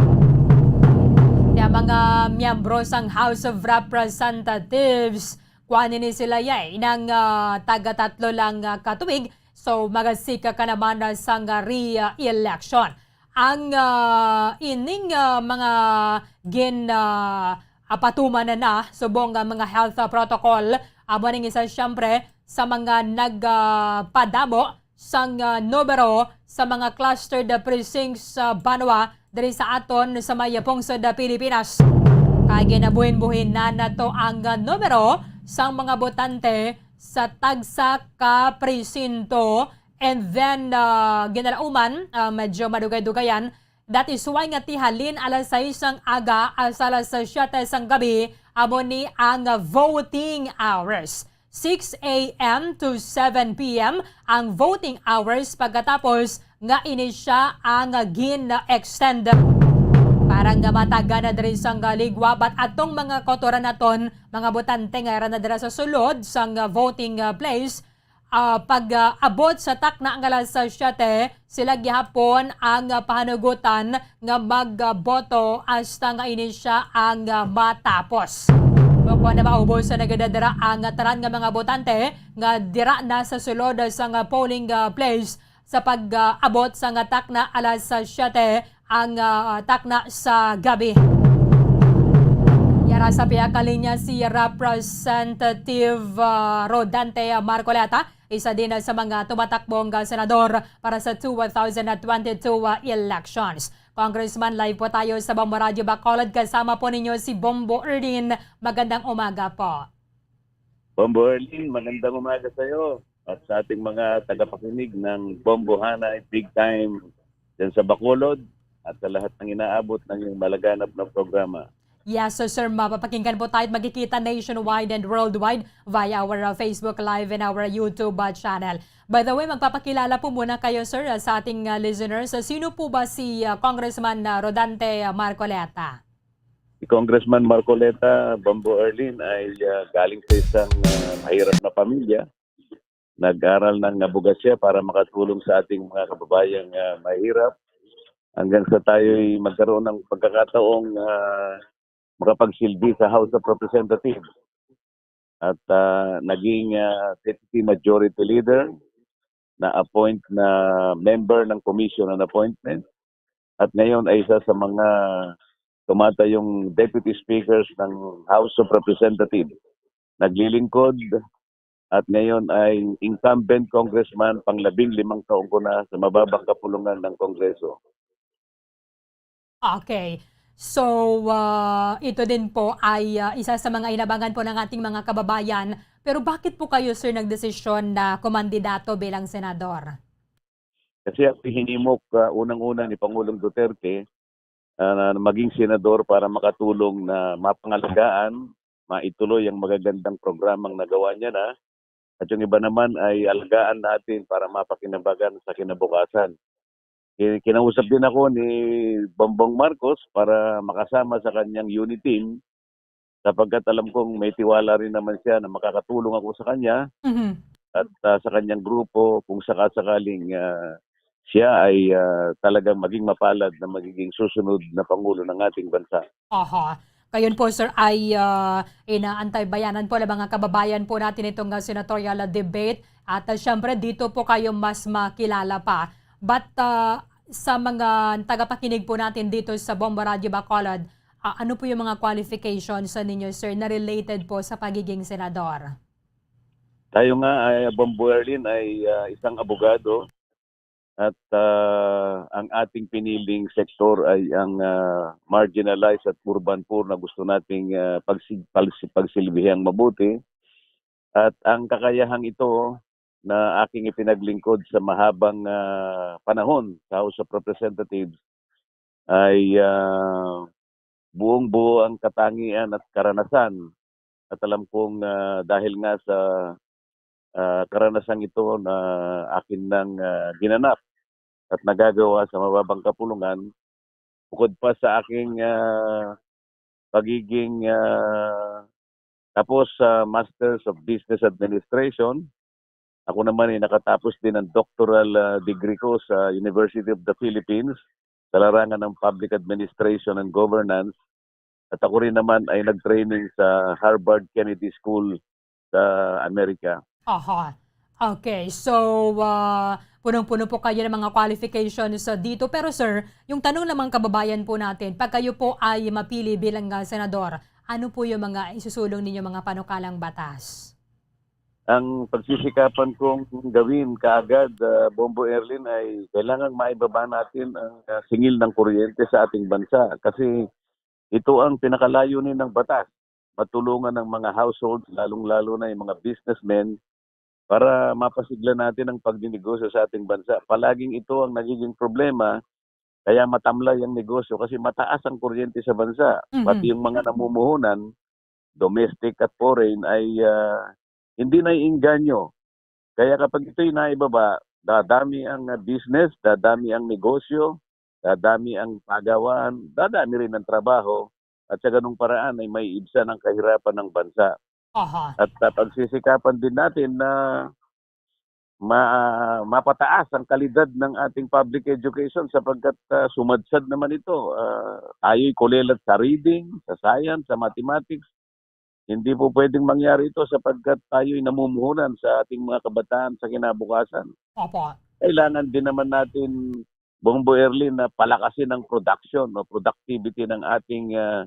Kaya mga miyembro sang House of Representatives, kuan ini sila, yay, nang, ah, taga tatlo lang, ah, ka tuig. So, magasika ka naman, ah, sang, ah, re-election. Ang, ah, ining, ah, mga gin, ah, apatuman na na subong nga mga health, ah, protocol, amo ning isa, siyempre, sa mga nag, ah, padamo sang, ah, numero sa mga clustered precincts sa banwa diri sa aton sa may pungsod, ah, Pilipinas. Kay ginabuhin-buhin na nato ang, ah, numero sang mga botante sa tagsa ka presinto. And then, ah, ginalauman, ah, medyo madugay-dugayan. That is why nga ti halin alas sais sang aga hasta alas siyete sang gabi, amo ni ang voting hours. Six a m to seven p m ang voting hours, pagkatapos nga ini siya ang gin-extend para nga matagan na diri sang ligwa. But atong mga kautoran naton, mga botante nga yara na dira sa sulod sang voting, ah, place, ah, pag, ah, abot sa takna nga alas siyete, sila gihapon ang, ah, pahanugutan nga magboto hasta nga ini siya ang, ah, matapos. Ug kon na maubos sa nagadadara ang, ah, tanan nga mga botante nga dira na sa sulod sang, ah, polling, ah, place sa pag, ah, abot sang, ah, takna alas siyete ang, ah, takna sa gabi. Nara sa pihak kang linya si Representative, ah, Rodante Marcoleta, isa din sa mga tumatakbong, ah, senador para sa two thousand twenty-two, ah, elections. Congressman, live po tayo sa Bombo Radyo Bacolod. Kasama po ninyo si Bombo Erlin. Magandang umaga po. Bombo Erlin, magandang umaga sa'yo at sa ating mga tagapakinig ng Bombo Hanay Big Time dyan sa Bacolod at sa lahat ng inaabot ng iyong malaganap na programa. Yes, so sir, mapapakinggan po tayo at magkikita nationwide and worldwide via our, uh, Facebook Live and our YouTube, uh, channel. By the way, magpapakilala po muna kayo, sir, uh, sa ating, uh, listeners. Uh, sino po ba si, uh, Congressman, uh, Rodante, uh, Marcoleta? Si Congressman Marcoleta, Bombo Erlin, ay, uh, galing sa isang, uh, mahirap na pamilya. Nag-aral ng abogasiya para makatulong sa ating mga kababayang, ah, mahirap hanggang sa tayo'y magkaroon ng pagkakataong, ah, makapagsilbi sa House of Representatives. At, ah, naging, ah, Deputy Majority Leader, na-appoint na member ng Commission on Appointment, at ngayon ay isa sa mga tumatayong Deputy Speakers ng House of Representatives. Naglilingkod at ngayon ay incumbent congressman, pang labing limang taon ko na sa mababang kapulungan ng Kongreso. Okay. So, ah, ito din po ay, ah, isa sa mga inabangan po ng ating mga kababayan. Pero bakit po kayo, sir, nagdesisyon na kumandidato bilang senador? Kasi ako hinimok, ah, unang-una ni Pangulong Duterte, ah, na maging senador para makatulong na mapangalagaan, maituloy ang magagandang programang nagawa niya na, at yung iba naman ay alagaan natin para mapakinabangan sa kinabukasan. Ki-, kinausap din ako ni Bongbong Marcos para makasama sa kanyang unit team, sapagkat alam kong may tiwala rin naman siya na makakatulong ako sa kanya Mhm. at, ah, sa kanyang grupo kung sakasakaling, ah, siya ay, ah, talagang maging mapalad na magiging susunod na pangulo ng ating bansa. Aha. Kayon po, sir, ay, ah, inaantabayanan po ng mga kababayan po natin itong, ah, senatorial debate. At, ah, syempre, dito po kayo mas makilala pa. But, ah, sa mga tagapakinig po natin dito sa Bombo Radyo Bacolod, ah, ano po yung mga qualifications sa ninyo, sir, na related po sa pagiging senador? Tayo nga, ay, Bombo Erlin, ay, ah, isang abogado at, ah, ang ating piniling sektor ay ang, ah, marginalized at urban poor na gusto nating, ah, pagsi-, pagsi-, pagsilbihang mabuti. At ang kakayahang ito na aking ipinaglingkod sa mahabang, ah, panahon sa House of Representatives ay, ah, buong-buo ang katangian at karanasan. At alam kong, ah, dahil nga sa, ah, karanasang ito na akin nang, ah, ginanap at nagagawa sa mababang kapulungan, bukod pa sa aking, ah, pagiging, ah, tapos sa Masters of Business Administration, ako naman ay nakatapos din ng doctoral, ah, degree ko sa University of the Philippines sa larangan ng Public Administration and Governance. At ako rin naman ay nag-training sa Harvard Kennedy School sa Amerika. Aha. Okay. So, ah, punong-puno po kayo ng mga qualifications, ah, dito. Pero sir, yung tanong ng mga kababayan po natin, pag kayo po ay mapili bilang, ah, senador, ano po yung mga isusulong ninyo mga panukalang batas? Ang pagsisikapan kong gawin kaagad, ah, Bombo Erlin, ay kailangang maibaba natin ang, ah, singil ng kuryente sa ating bansa. Kasi ito ang pinakalayunin ng batas. Matulungan ang mga households, lalong-lalo na yung mga businessmen, para mapasigla natin ang pagninegosyo sa ating bansa. Palaging ito ang nagiging problema, kaya matamlay ang negosyo kasi mataas ang kuryente sa bansa. Mhm. Pati yung mga namumuhunan, domestic at foreign, ay, ah, hindi naiengganyo. Kaya kapag ito'y naibaba, dadami ang, ah, business, dadami ang negosyo, dadami ang pagawaan, dadami rin ang trabaho, at sa ganung paraan ay may ibsan ang kahirapan ng bansa. Aha. At, ah, pagsisikapan din natin na ma-, mapataas ang kalidad ng ating public education sapagkat, ah, sumadsad naman ito. Ah, tayo'y kulelat sa reading, sa science, sa mathematics. Hindi po pwedeng mangyari ito sapagkat tayo'y namumuhunan sa ating mga kabataan sa kinabukasan. Opo. Kailangan din naman natin, Bombo Erlin, na palakasin ang production o productivity ng ating, ah,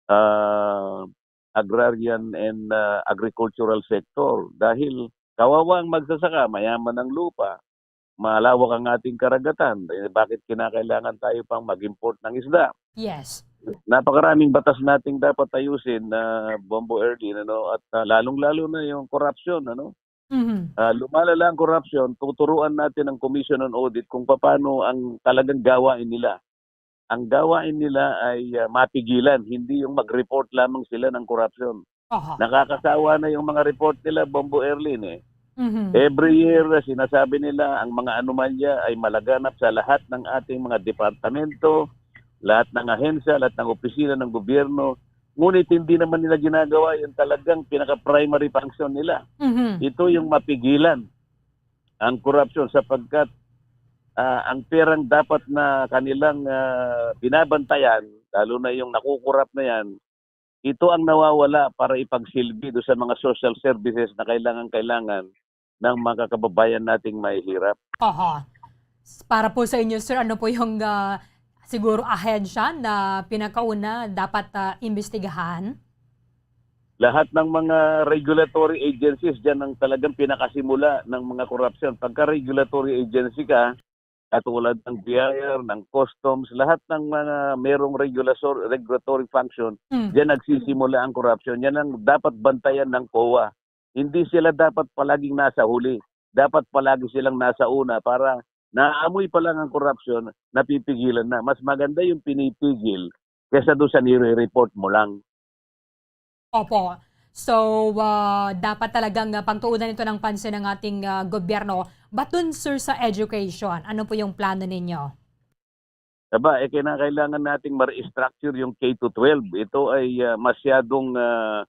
ah, agrarian and, ah, agricultural sector. Dahil kawawa ang magsasaka, mayaman ang lupa, malawak ang ating karagatan, eh, bakit kinakailangan tayo pang mag-import ng isda? Yes. Napakaraming batas nating dapat ayusin, ah, Bombo Erlin, ano, at, ah, lalong-lalo na yung korupsyon, ano? Mhm. Ah, lumalala ang korupsyon, tuturuan natin ang Commission on Audit kung paano ang talagang gawain nila. Ang gawain nila ay, ah, mapigilan, hindi yung mag-report lamang sila ng korupsyon. Aha. Nakakasawa na yung mga report nila, Bombo Erlin, eh. Mhm. Every year, ah, sinasabi nila ang mga anomalya ay malaganap sa lahat ng ating mga departamento, lahat ng ahensya, lahat ng opisina ng gobyerno. Ngunit hindi naman nila ginagawa yung talagang pinaka-primary function nila. Mhm. Ito yung mapigilan ang korupsyon sapagkat, ah, ang perang dapat na kanilang, ah, binabantayan, lalo na yung nakukurap na yan, ito ang nawawala para ipagsilbi do sa mga social services na kailangan-kailangan ng mga kababayan nating mahihirap. Aha. S-, para po sa inyo, sir, ano po yung, ah, siguro ahensya na pinakauna dapat, ah, imbestigahan? Lahat ng mga regulatory agencies dyan ang talagang pinakasimula ng mga korupsyon. Pagka regulatory agency ka, katulad ng B I R, ng customs, lahat ng mga merong regulasor-, regulatory function, Mm. diyan nagsisimula ang korupsyon. Yan ang dapat bantayan ng COA. Hindi sila dapat palaging nasa huli. Dapat palagi silang nasa una para naamoy pa lang ang korupsyon, napipigilan na. Mas maganda yung pinipigil kesa doon sa nire-report mo lang. Opo. So, ah, dapat talagang, ah, pagtuunan ito ng pansin ng ating, ah, gobyerno. But dun, sir, sa education, ano po yung plano ninyo? Aba, eh, kinakailangan nating ma-restructure yung K to twelve. Ito ay, ah, masyadong, ah,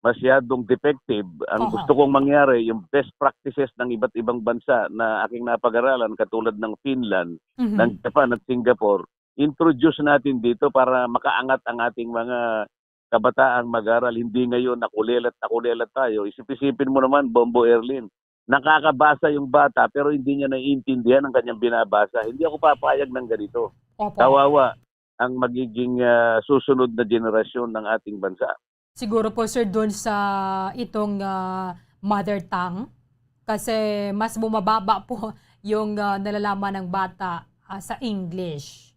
masyadong defective. Ang Oho. gusto kong mangyari, yung best practices ng iba't ibang bansa na aking napag-aralan, katulad ng Finland, Mhm. ng Japan at Singapore, introduce natin dito para makaangat ang ating mga kabataang mag-aral. Hindi ngayon nakulelat, nakulelat tayo. Isip-isipin mo naman, Bombo Erlin, nakakabasa yung bata pero hindi niya naiintindihan ang kanyang binabasa. Hindi ako papayag ng ganito. Opo. Kawawa ang magiging, ah, susunod na generasyon ng ating bansa. Siguro po, sir, dun sa itong, ah, mother tongue, kasi mas bumababa po yung, ah, nalalaman ng bata, ah, sa English.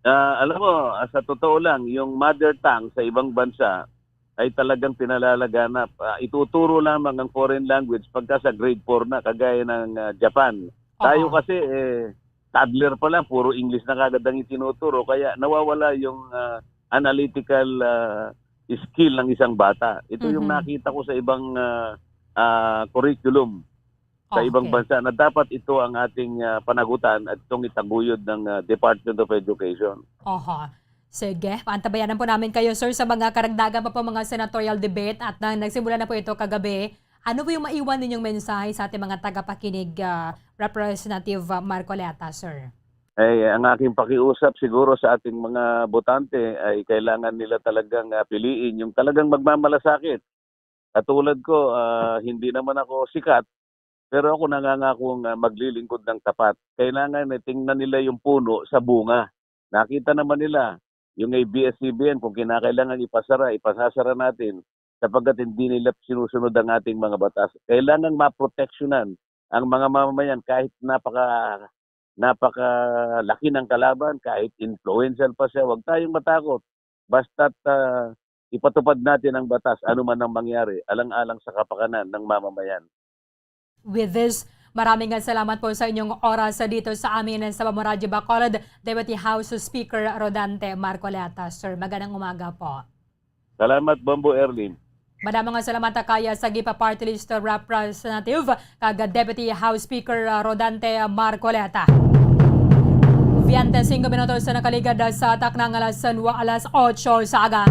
Ah, alam mo, ah, sa totoo lang, yung mother tongue sa ibang bansa ay talagang pinalalaganap. Ah, ituturo lamang ang foreign language pagka sa grade four na, kagaya ng, ah, Japan. Tayo Aha. kasi, eh, toddler pa lang, puro English na kagad ang itinuturo, kaya nawawala yung, ah, analytical, ah, skill ng isang bata. Ito yung Mhm. nakita ko sa ibang, ah, ah, curriculum sa Oho, ibang okay. bansa na dapat ito ang ating, ah, panagutan at itong itaguyod ng, ah, Department of Education. Oho. Sige, paantabayanan po namin kayo, sir, sa mga karagdagan pa po mga senatorial debate at na, nagsimula na po ito kagabi. Ano po yung maiwan ninyong mensahe sa ating mga tagapakinig, ah, Representative, ah, Marcoleta, sir? Ay, ang aking pakiusap siguro sa ating mga botante ay kailangan nila talagang, ah, piliin yung talagang magmamalasakit. Katulad ko, ah, hindi naman ako sikat, pero ako nangangakong, ah, maglilingkod ng tapat. Kailangan, eh, tingnan nila yung puno sa bunga. Nakita naman nila yung A B S C B N, kung kinakailangan ipasara, ipasasara natin sapagkat hindi nila sinusunod ang ating mga batas. Kailangan maproteksyonan ang mga mamamayan kahit napaka-, napakalaki ng kalaban, kahit influential pa siya, huwag tayong matakot. Basta't, ah, ipatupad natin ang batas, ano man ang mangyari, alang-alang sa kapakanan ng mamamayan. With this, maraming nga salamat po sa inyong oras dito sa amin sa Bambo Radyo Bacolod, Deputy House Speaker Rodante Marcoleta. Sir, magandang umaga po. Salamat, Bombo Erlin. Madamo nga salamat kaya sa Gipa Party List Representative kag Deputy House Speaker, uh, Rodante Marcoleta. Veinte cinco minutos sa nakaligad sa takna nga alas, alas otso sa aga.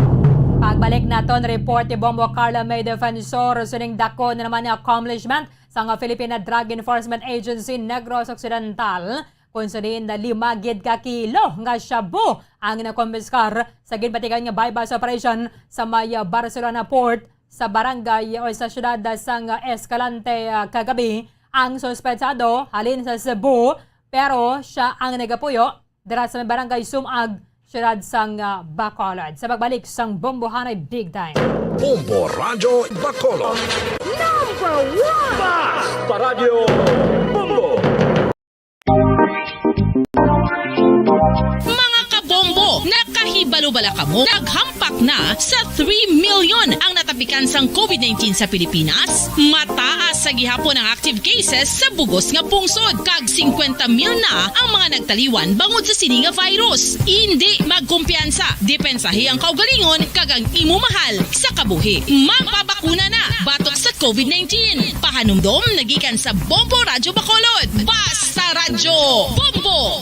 Pagbalik naton report ni Bombo Carla May Defensor, sining dako na naman nga accomplishment sang Philippine Drug Enforcement Agency Negros Occidental, kung sa diin na lima gid ka kilo nga shabu ang nakumpiskar sa ginbatikan nga buy-bust operation sa may Barcelona Port sa barangay o sa siyudad sang Escalante, ah, kagabi. Ang suspetsado halin sa Cebu, pero siya ang nagapuyo dira sa may barangay Sumag, siyudad sang, ah, Bacolod. Sa pagbalik sang Bombohanay Big Time. Bombo Radyo Bacolod. Number one! Basta Radyo Bombo! Mga kabombo, nakahibalo bala kamo? Naghampak na sa three million ang natapikan sang covid nineteen sa Pilipinas. Mataas sa gihapon ang active cases sa bugos nga pungsod, kag singkwenta mil na ang mga nagtaliwan bangod sa sini nga virus. Indi magkumpiyansa, depensahi ang kaugalingon kag ang imo mahal sa kabuhi. Magpabakuna na batok sa covid nineteen. Pahanumdom nagikan sa Bombo Radyo Bacolod. Basta Radyo Bombo!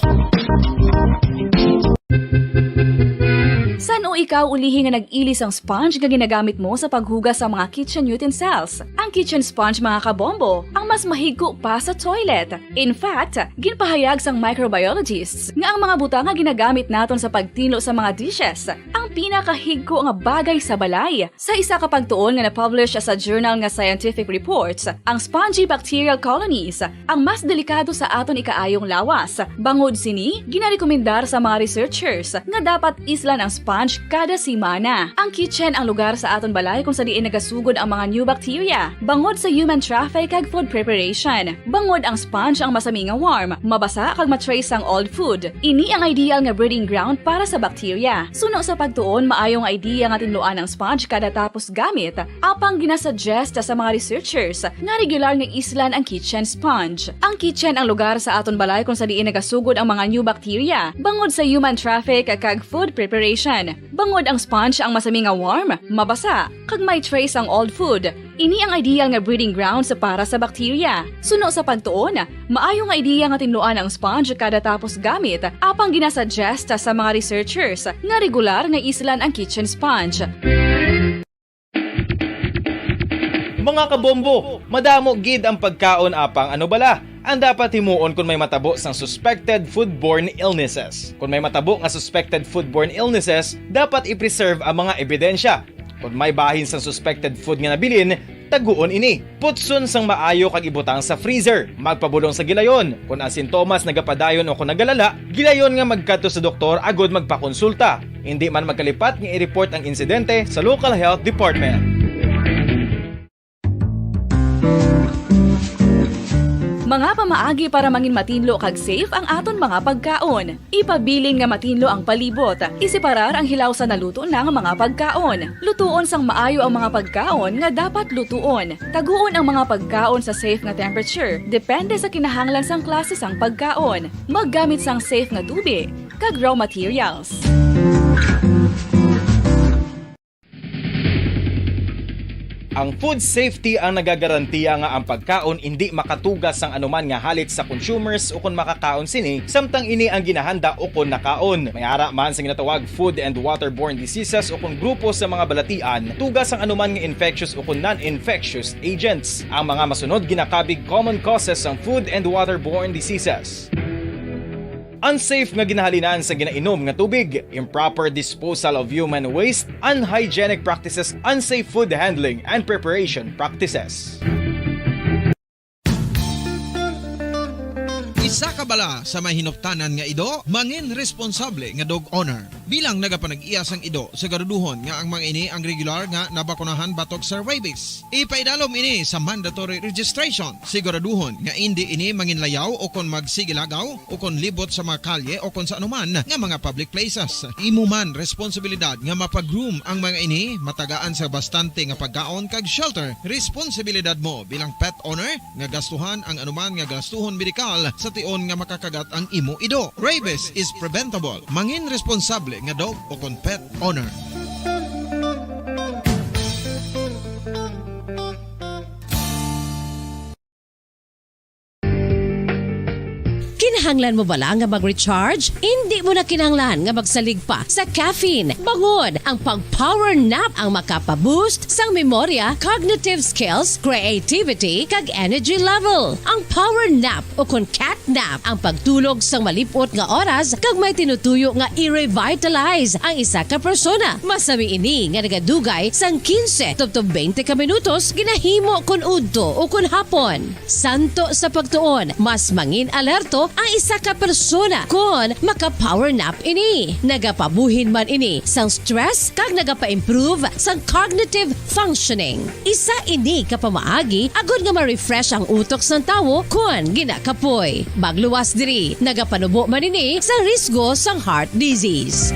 San-o ikaw ulihi nga nag-ili sang sponge nga ginagamit mo sa paghugas sa mga kitchen utensils? Ang kitchen sponge, mga kabombo, ang mas mahigko pa sa toilet. In fact, ginpahayag sang microbiologists nga ang mga butang nga ginagamit naton sa pagtinlo sa mga dishes ang pinakahigko nga bagay sa balay. Sa isa ka pagtuon nga na-publish sa journal nga Scientific Reports, ang spongy bacterial colonies ang mas delikado sa aton ikaayong lawas. Bangod sini, ginarekomendar sa mga researchers nga dapat islan ang sponge kada semana. Ang kitchen ang lugar sa aton balay kung sa diin nagasugod ang mga new bacteria, bangod sa human traffic kag food preparation. Bangod ang sponge ang masami nga warm, mabasa kag ma-trace ang old food. Ini ang ideal nga breeding ground para sa bacteria. Suno sa pagtuon, maayo nga idea nga tinluan ang sponge kada tapos gamit. Apang ginasuggest sa mga researchers nga regular nga islan ang kitchen sponge. Ang kitchen ang lugar sa aton balay kung sa diin nagasugod ang mga new bacteria, bangod sa human traffic kag food preparation. Bangod ang sponge ang masami nga warm, mabasa, kag may trace ang old food. Ini ang ideal nga breeding grounds para sa bacteria. Suno sa pagtuon, maayo nga idea nga tinluan ang sponge kada tapos gamit, apang ginasuggest sa mga researchers nga regular nga islan ang kitchen sponge. Mga kabombo, madamo gid ang pagkaon, apang ano bala ang dapat himuon kon may matabo sang suspected foodborne illnesses? Kon may matabo nga suspected foodborne illnesses, dapat i-preserve ang mga ebidensya. Kon may bahin sang suspected food nga nabilin, taguon ini. Putson sang maayo kag ibutang sa freezer. Magpabulong sa gilayon. Kon ang sintomas nagapadayon o kon nagalala, gilayon nga magkadto sa doktor agud magpakonsulta. Indi man magkalipat nga i-report ang insidente sa local health department. Mga pamaagi para mangin matinlo kag safe ang aton mga pagkaon. Ipabilin nga matinlo ang palibot. Iseparar ang hilaw sa naluto na nga mga pagkaon. Lutuon sang maayo ang mga pagkaon nga dapat lutuon. Taguon ang mga pagkaon sa safe nga temperature, depende sa kinahanglan sang klase sang pagkaon. Maggamit sang safe nga tubig kag raw materials. Ang food safety ang nagagarantiya nga ang pagkaon indi makatuga sang anuman nga halit sa consumers ukon makakaon sini, samtang ini ang ginahanda ukon nakaon. May ara man sa ginatawag food and waterborne diseases ukon grupo sa mga balatian, tuga sang anuman nga infectious ukon non-infectious agents. Ang mga masunod ginakabig common causes sang food and waterborne diseases. Unsafe nga ginahalinan sa ginainom nga tubig, improper disposal of human waste, unhygienic practices, unsafe food handling and preparation practices. Isa ka bala sa may hinuptanan nga ido, mangin responsable nga dog owner. Bilang nagapanag-iya sang ido, siguraduhon nga ang mga ini ang regular nga nabakunahan batok sa rabies. Ipaidalom ini sa mandatory registration. Siguraduhon nga indi ini manginlayaw o kon magsigilagaw o kon libot sa mga kalye o kon sa anuman nga mga public places. Imo man responsibilidad nga mapa-groom ang mga ini, matagaan sa bastante nga pagkaon kag shelter. Responsibilidad mo bilang pet owner nga gastuhan ang anuman nga gastuhon medikal sa tion nga makakagat ang imo ido. Rabies is preventable. Mangin responsable nga dog o kon pet owner. Kinahanglan mo bala nga mag-recharge? Indi mo na kinahanglan nga magsalig pa sa caffeine. Bangod ang pag-power nap ang makapa-boost sang memorya, cognitive skills, creativity, kag energy level. Ang power nap o kon cat nap ang pagtulog sang malip-ot nga oras kag may tinutuyo nga i-revitalize ang isa ka persona. Masami ini nga nagadugay sang quince tubtob twenty ka minutos ginahimo kon udto o kon hapon. Santo sa pagtuon, mas mangin alerto ang isa ka persona kon maka-power nap ini. Nagapabuhin man ini sang stress kag nagapa-improve sang cognitive functioning. Isa ini ka pamaagi agud nga ma-refresh ang utok sang tawo kon ginakapoy. Magluwas diri, nagapanubo man ini sang risgo sang heart disease.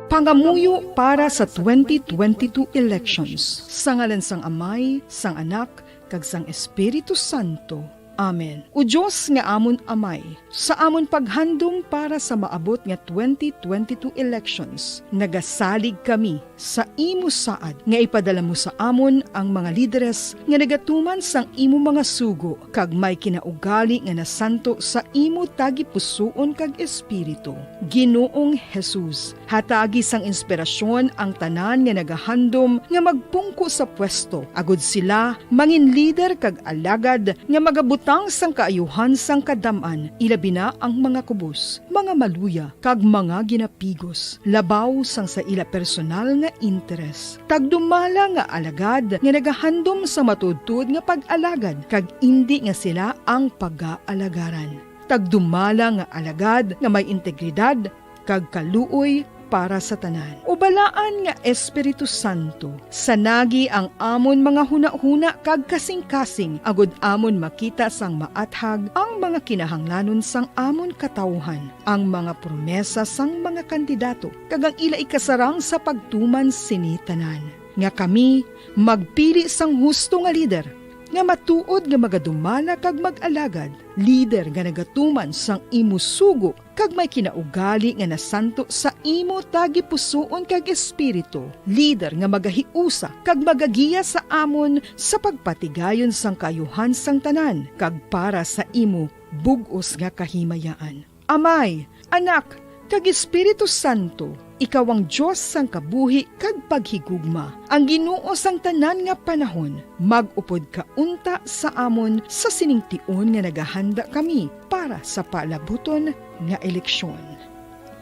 Pangamuyo para sa twenty twenty-two elections. Sa ngalan sang Amay, sang Anak, kag sang Espiritu Santo. Amen. O Dios nga amon Amay, sa amon paghandom para sa maabot nga twenty twenty-two elections, nagasalig kami sa imo saad nga ipadala mo sa amon ang mga lideres nga nagatuman sang imo mga sugo kag may kinaugali nga nasanto sa imo tagipusoon kag espiritu. Ginoong Jesus, hatagi sang inspirasyon ang tanan nga nagahandom nga magpungko sa pwesto, agud sila mangin lider kag alagad nga magabutang sang kaayuhan sang kadam-an, ilabi na ang mga kubos, mga maluya, kag mga ginapigos, labaw sang sa ila personal nga interes. Tagdumala nga alagad nga nagahandom sa matuodtuod nga pag-alagad, kag indi nga sila ang pagaalagaran. Tagdumala nga alagad nga may integridad kag kaluoy para sa tanan. O Balaan nga Espiritu Santo, sanagi ang amon mga hunahuna kag kasingkasing, agud amon makita sang maathag ang mga kinahanglanon sang amon katawuhan, ang mga promesa sang mga kandidato, kag ang ila ikasarang sa pagtuman sini tanan, nga kami magpili sang husto nga lider, nga matuod nga magadumala kag mag-alagad, lider nga nagatuman sang imo sugo kag may kinaugali nga nasanto sa imo tagipusoon kag espiritu, lider nga magahiusa kag magagiya sa amon sa pagpatigayon sang kaayuhan sang tanan kag para sa imo bug-os nga kahimayaan. Amay, Anak, kag Espiritu Santo, ikaw ang Dios sang kabuhi kag paghigugma, ang Ginoo sang tanan nga panahon. Mag-upod ka unta sa amon sa sining tion nga nagahanda kami para sa palabuton nga eleksyon.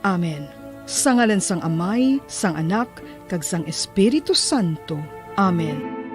Amen. Sa ngalan sang Amay, sang Anak, kag sang Espiritu Santo. Amen.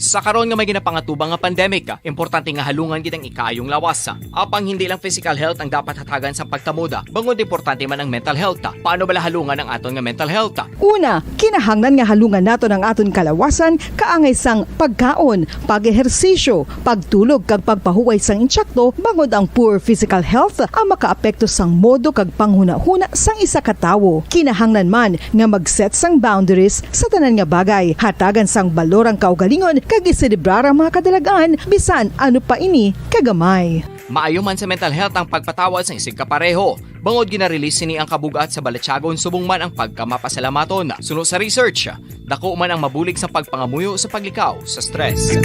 Sa karon nga may ginapangatubang nga pandemic, importante nga halungan gid ang ikaayong lawas. Apang hindi lang physical health ang dapat hatagan sa pagtamuda, bangod importante man ang mental health. Paano bala halungan ang aton nga mental health? Una, kinahanglan nga halungan naton ang aton kalawasan kaangay sang pagkaon, pag-ehersisyo, pagtulog kag pagpahuway sang insakto, bangod ang poor physical health ang makaapekto sang modo kag panghunahuna sang isa ka tawo. Kinahanglan man nga mag-set sang boundaries sa tanan nga bagay, hatagan sang balor ang kaugalingon kag iselebrar ang mga kadalag-an bisan ano pa ini kagamay. Maayo man sa mental health ang pagpatawad sang isigkapareho, bangod gina-release sini ang kabug-at sa balatyagon subong man ang pagkamapasalamaton. Suno sa research, dako man ang mabulig sa pagpangamuyo sa paglikaw sa stress.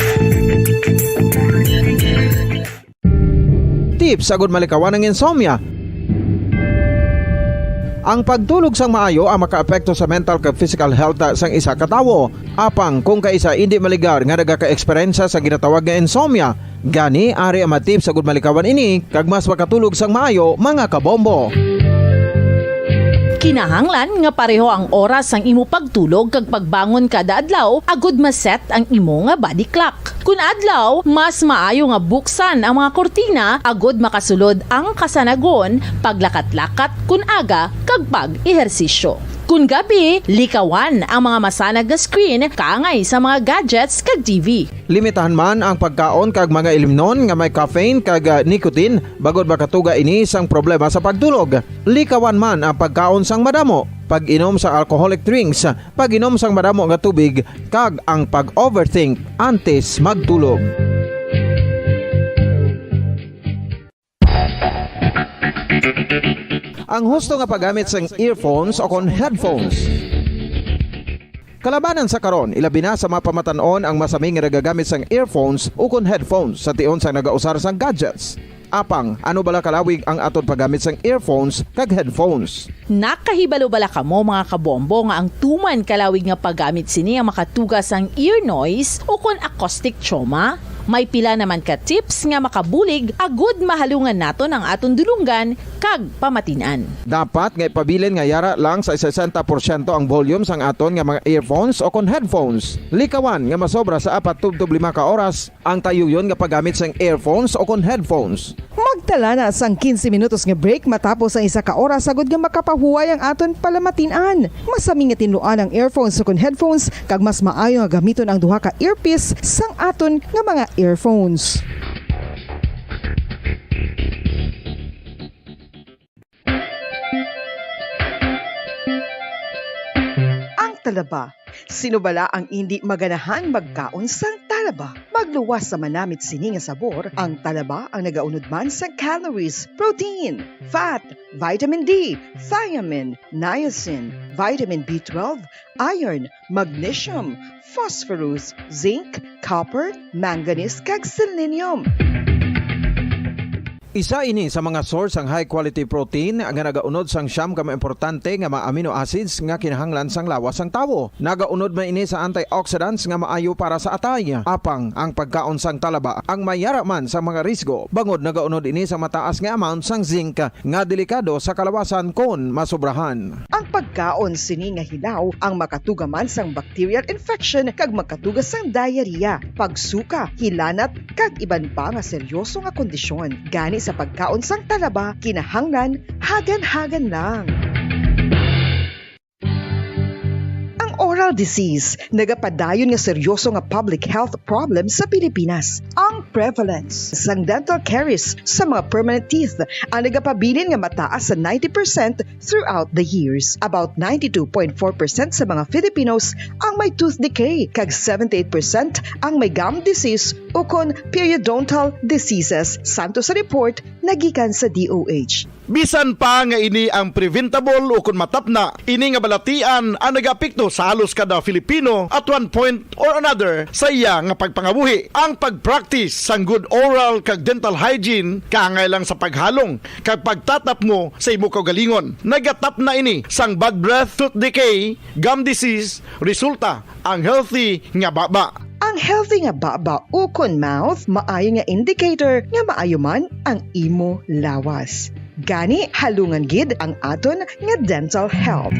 Tips agud malikawan ang insomnia. Ang pagtulog sang maayo ang makaapekto sa mental kag physical health sang isa ka tawo. Apang kung kaisa indi maligar nga nagaka-eksperyensya sa ginatawag nga insomnia, gani ari ang mga tips agud malikawan ini kag mas makatulog sang maayo, mga kabombo. Kinahanglan nga pareho ang oras sang imo pagtulog kag pagbangon kada adlaw agud ma-set ang imo nga body clock. Kun adlaw, mas maayo nga buksan ang mga kurtina agud makasulod ang kasanagon, paglakat-lakat kun aga, kag pag-ehersisyo. Kun gabi, likawan ang mga masanag nga screen kaangay sa mga gadgets kag T V. Limitahan man ang pagkaon kag mga ilimnon nga may caffeine kag, ah, nicotine, bangod makatuga ini sang problema sa pagtulog. Likawan man ang pagkaon sang madamo, pag-inom sa alcoholic drinks, pag-inom sang madamo nga tubig, kag ang pag-overthink antes magtulog. Ang husto nga paggamit sang earphones o kon headphones. Kalabanan sa karon, ilabi na sa mga pamatan-on ang masami nga nagagamit sang earphones ukon headphones sa tion sang nagausar sang gadgets. Apang, ano bala kalawig ang aton paggamit sang earphones kag headphones? Nakahibalo bala kamo, mga kabombo, nga ang tuman kalawig nga paggamit sini ang makatuga sang ear noise ukon acoustic trauma? May pila naman ka tips nga makabulig agud mahalungan naton ang aton dulonggan kag pamatin-an. Dapat nga ipabilin nga yara lang sa sesenta porsyento ang volume sang aton nga mga earphones o kon headphones. Likawan nga masobra sa apat tubtob lima ka oras ang tayuyon nga paggamit sang earphones o kon headphones. Magtala na sang quince minutos nga break matapos ang isa ka oras, agud nga makapahuway ang aton palamatin-an. Masami nga tinluan ang earphones ukon headphones, kag mas maayo nga gamiton ang duha ka earpiece sang aton nga mga earphones. Ang talaba. Sino bala ang indi maganahan magkaon sang talaba? Magluwas sa manamit sini nga sabor, ang talaba ang nagaunod man sang calories, protein, fat, vitamin D, thiamine, niacin, vitamin B twelve, iron, magnesium, phosphorus, zinc, copper, manganese, kag selenium. Isa ini sa mga source sang high quality protein nga nagaunod sang siyam ka mga importante nga mga amino acids nga kinahanglan sang lawas sang tawo. Nagaunod man ini sa antioxidants nga maayo para sa atay. Apang ang pagkaon sang talaba ang may yara man sa mga risgo, bangod nagaunod ini sa mataas nga amount sang zinc nga delikado sa kalawasan kon masobrahan. Ang pagkaon sini nga hilaw ang makatuga man sang bacterial infection kag makatuga sang diarrhea, pagsuka, hilanat, kag iban pa nga seryoso nga kondisyon. Gani sa pagkaon sang talaba, kinahanglan hagan-hagan lang. Ang oral disease nagapadayon nga seryoso nga public health problem sa Pilipinas. Ang prevalence sang dental caries sa mga permanent teeth ang nagapabilin nga mataas sa ninety percent throughout the years. About ninety-two point four percent sa mga Filipinos ang may tooth decay, kag seventy-eight percent ang may gum disease ukon periodontal diseases, santo sa report nga gikan sa D O H. Bisan pa nga ini ang preventable ukon matapna, ini nga balatian ang nagaapekto sa halos kada Filipino at one point or another sa iya nga pagpangabuhi. Ang pag-practice sang good oral kag dental hygiene kaangay lang sa paghalong kag pagtatapmo sa imo kaugalingon. Nagatapna ini sang bad breath, tooth decay, gum disease, resulta ang healthy nga baba. Ang healthy nga baba ukon mouth maayo nga indicator nga maayo man ang imo lawas. Gani, halungan gid ang aton nga dental health.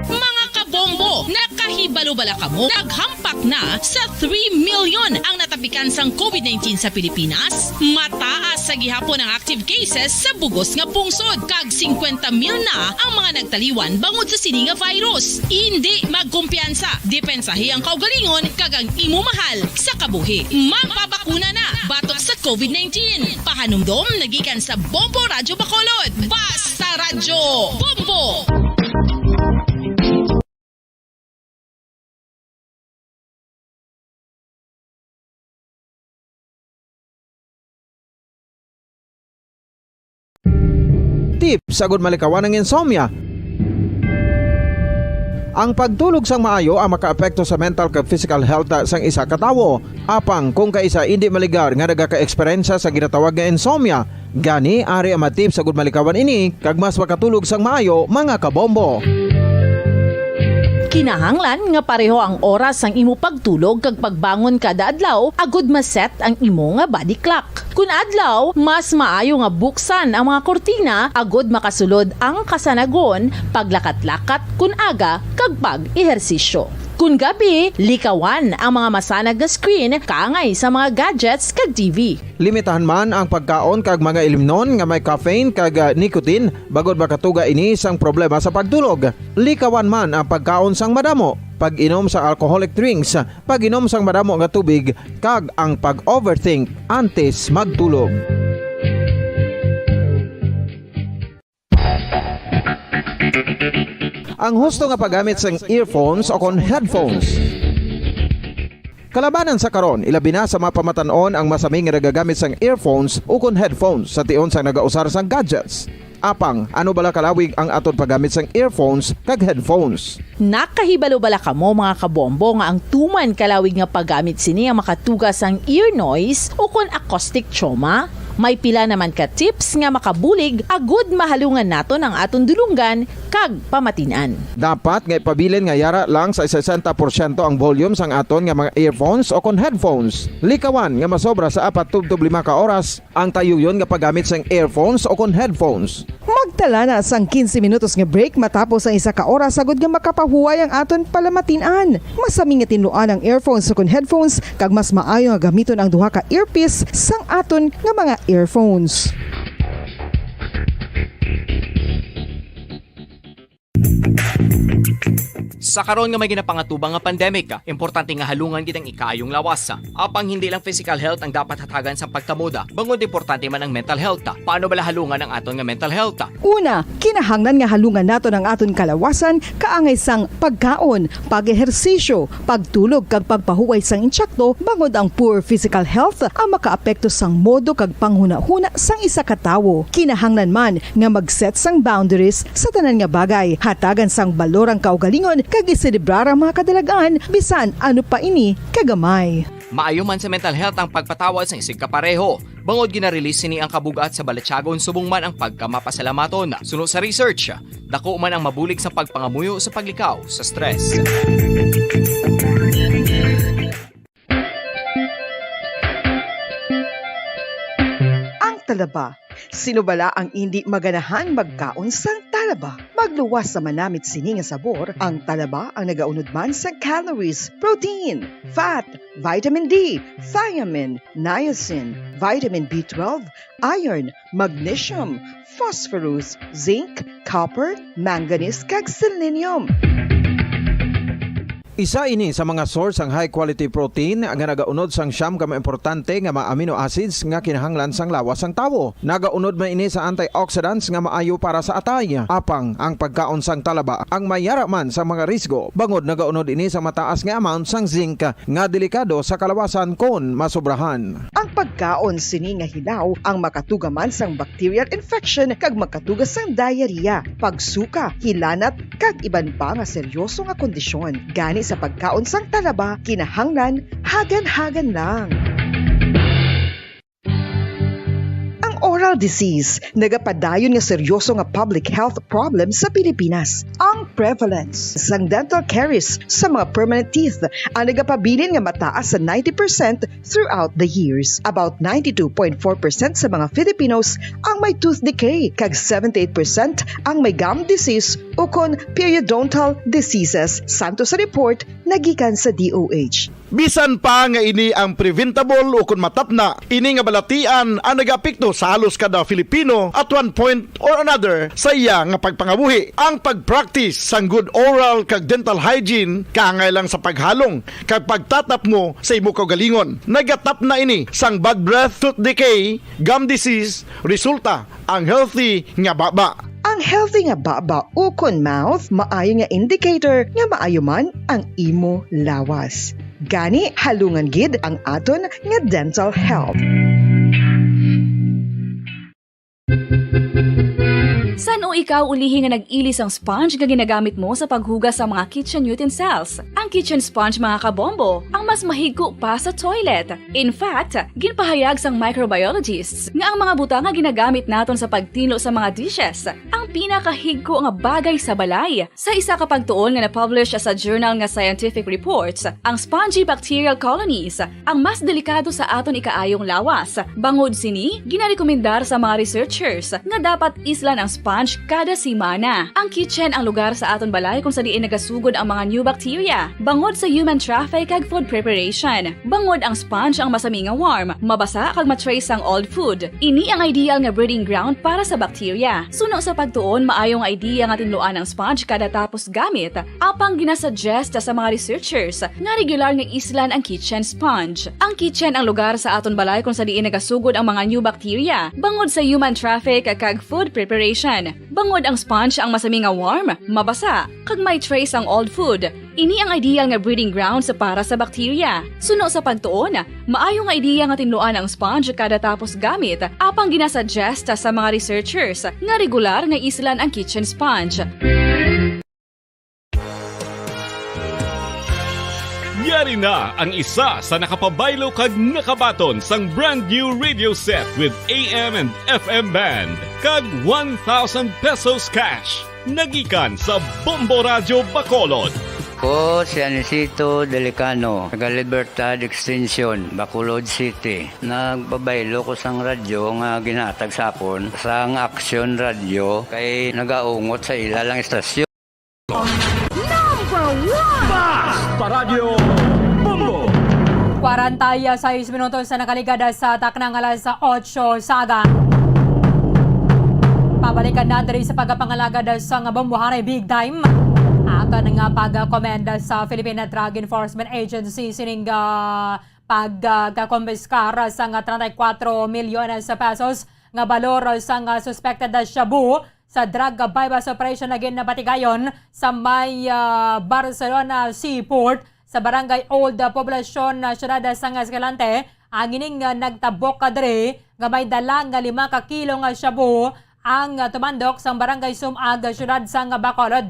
Mga kabombo, nakahibalo bala kamo? Naghampak na sa three million ang natapikan sang COVID nineteen sa Pilipinas. Mataas sa gihapon ang active cases sa bugos nga pungsod, kag singkwenta mil na ang mga nagtaliwan bangod sa sini nga virus. Indi magkumpiyansa, depensahi ang kaugalingon kag ang imo mahal sa kabuhi. Magpabakuna na batok sa COVID nineteen. Pahanumdom nagikan sa Bombo Radyo Bacolod. Basta Radyo Bombo! Tip sa gud malikawan ang insomnia. Ang pagtulog sang maayo ang makaapekto sa mental kag physical health sang isa ka tawo. Apang kung kaisa indi maligar nga nagaka-eksperyensya sa ginatawag nga insomnia, gani ari ang mga tip sa gud malikawan ini kag mas makatulog sang maayo, mga kabombo. Kinahanglan nga pareho ang oras sang imo pagtulog kag pagbangon kada adlaw agud ma-set ang imo nga body clock. Kun adlaw, mas maayo nga buksan ang mga kurtina agud makasulod ang kasanagon, paglakat-lakat kun aga, kag pag-ehersisyo. Kun gabi, likawan ang mga masanag nga screen kaangay sa mga gadgets kag T V. Limitahan man ang pagkaon kag mga ilimnon nga may caffeine kag, ah, nicotine bangod makatuga ini sang problema sa pagtulog. Likawan man ang pagkaon sang madamo, pag-inom sa alcoholic drinks, pag-inom sang madamo nga tubig, kag ang pag-overthink antes magtulog. Ang husto nga paggamit sang earphones o kon headphones. Kalabanan sa karon, ilabi na sa mga pamatan-on ang masami nga nagagamit sang earphones o kon headphones sa tion sang nagausar sang gadgets. Apang, ano bala kalawig ang aton paggamit sang earphones kag headphones? Nakahibalo bala kamo, mga kabombo, nga ang tuman kalawig nga paggamit sini ang makatuga sang ear noise ukon acoustic trauma? May pila naman ka tips nga makabulig agud mahalungan naton ang aton dulonggan kag pamatin-an. Dapat nga ipabilin nga yara lang sa sesenta porsyento ang volume sang aton nga mga earphones o kon headphones. Likawan nga masobra sa apat tubtob lima ka oras ang tayuyon nga paggamit sang earphones o kon headphones. Magtala na sang quince minutos nga break matapos ang isa ka oras agud nga makapahuway ang aton palamatin-an. Masami nga tinluan ang earphones o kon headphones, kag mas maayo nga gamiton ang duha ka earpiece sang aton nga mga earphones. Sa karon nga may ginapangatubang nga pandemic, importante nga halungan gid ang ikaayong lawas. Apang hindi lang physical health ang dapat hatagan sang pagtamod, bangod importante man ang mental health. Paano bala halungan ang aton nga mental health? Una, kinahanglan nga halungan naton ang aton kalawasan kaangay sang pagkaon, pag-ehersisyo, pagtulog, kag pagpahuway sang intsakto, bangod ang poor physical health ang makaapekto sang modo kag panghunahuna sang isa ka tawo. Kinahanglan man nga mag-set sang boundaries sa tanan nga bagay, hatagan sang balor ang kaugalingon, kag iselebrar ang mga kadalag-an, bisan ano pa ini kagamay. Maayo man sa mental health ang pagpatawad sang isigkapareho, bangod gina-release sini ang kabug-at sa balatyagon subong man ang pagkamapasalamaton. Suno sa research, dako man ang mabulig sa pagpangamuyo sa paglikaw sa stress. Ang talaba. Sino bala ang indi maganahan magkaon sang talaba? Magluwas sa manamit sini nga sabor, ang talaba ang nagaunod man sa calories, protein, fat, vitamin D, thiamine, niacin, vitamin B twelve, iron, magnesium, phosphorus, zinc, copper, manganese, kag selenium. Isa ini sa mga source sang high quality protein nga nagaunod sang siyam ka mga importante nga mga amino acids nga kinahanglan sang lawas sang tawo. Nagaunod man ini sa antioxidants nga maayo para sa atay. Apang ang pagkaon sang talaba ang may yara man sa mga risgo, bangod nagaunod ini sa mataas nga amount sang zinc nga delikado sa kalawasan kon masobrahan. Ang pagkaon sini nga hilaw ang makatuga man sang bacterial infection kag makatuga sang diarrhea, pagsuka, hilanat, kag iban pa nga seryoso nga kondisyon. Gani sa pagkaon sang talaba, kinahanglan hagan-hagan lang. Ang oral disease nagapadayon nga seryoso nga public health problem sa Pilipinas. Ang prevalence sang dental caries sa mga permanent teeth ang nagapabilin nga mataas sa ninety percent throughout the years. About ninety-two point four percent sa mga Filipinos ang may tooth decay, kag seventy-eight percent ang may gum disease ukon periodontal diseases, santo sa report nagikan sa D O H. Bisan pa nga ini ang preventable ukon matapna, ini nga balatian ang nagaapekto sa halos kada Filipino at one point or another sa iya nga pagpangabuhi. Ang pag-practice sang good oral kag dental hygiene kaangay lang sa paghalong kag pagtatapmo sa imo kaugalingon. Nagatapna ini sang bad breath, tooth decay, gum disease, resulta ang healthy nga baba. Ang healthy nga baba ukon mouth maayo nga indicator nga maayo man ang imo lawas. Gani, halungan gid ang aton nga dental health. San-o ikaw ulihi nga nag-ili sang sponge nga ginagamit mo sa paghugas sa mga kitchen utensils? Ang kitchen sponge, mga kabombo, ang mas mahigko pa sa toilet. In fact, ginpahayag sang microbiologists nga ang mga butang nga ginagamit naton sa pagtinlo sa mga dishes ang pinakahigko nga bagay sa balay. Sa isa ka pagtuon nga na-publish sa journal nga Scientific Reports, ang spongy bacterial colonies ang mas delikado sa aton ikaayong lawas. Bangod sini, ginarekomendar sa mga researchers nga dapat islan ang sponge kada semana. Ang kitchen ang lugar sa aton balay kung sa diin nagasugod ang mga new bacteria, bangod sa human traffic kag food preparation. Bangod ang sponge ang masami nga warm, mabasa kag ma-trace sang old food. Ini ang ideal nga breeding ground para sa bacteria. Suno sa pagtuon, maayo nga idea nga tinluan ang sponge kada tapos gamit. Apang ginasuggest sa mga researchers nga regular nga islan ang kitchen sponge. Ang kitchen ang lugar sa aton balay kung sa diin nagasugod ang mga new bacteria, bangod sa human traffic kag food preparation. Bangod ang sponge ang masami nga warm, mabasa, kag may trace ang old food. Ini ang ideal nga breeding grounds para sa bakterya. Suno sa pagtuon, maayo nga ideya nga tinluan ang sponge kada tapos gamit, apang ginasuggest sa mga researchers nga regular nga islan ang kitchen sponge. Yari na ang isa sa nakapabaylo kag nakabaton sang brand new radio set with A M and F M band kag one thousand pesos cash. Nagikan sa Bombo Radyo Bacolod. Ko si Anisito Delicano, taga Libertad Extension, Bacolod City. Nagpabaylo ko sang radyo nga ginhatag sa akon sang Aksyon Radyo kay nagaungot sa ila lang istasyon. Number one! Bas! Paradyo Bombo! Kwarenta y seis minutos na nakaligad sa taknang alas otso sa aga. Pabalikan na diri sa pagpangalagad sa nga bomboharay big time. Aton nga pag-commend sa Philippine Drug Enforcement Agency sining, ah, pag, ah, kakumpiskar sa nga treinta y cuatro milyones sa pesos nga balor sa nga suspected shabu sa drug buy-bust operation na ginapatigayon sa may, ah, Barcelona Seaport sa Barangay Old, ah, Poblacion, ah, siyudad sang Escalante. Ang ining, ah, nagtabok ka diri nga may dala nga lima ka kilo nga shabu ang, ah, tumandok sang Barangay Sumag, ah, siyudad sang Bacolod.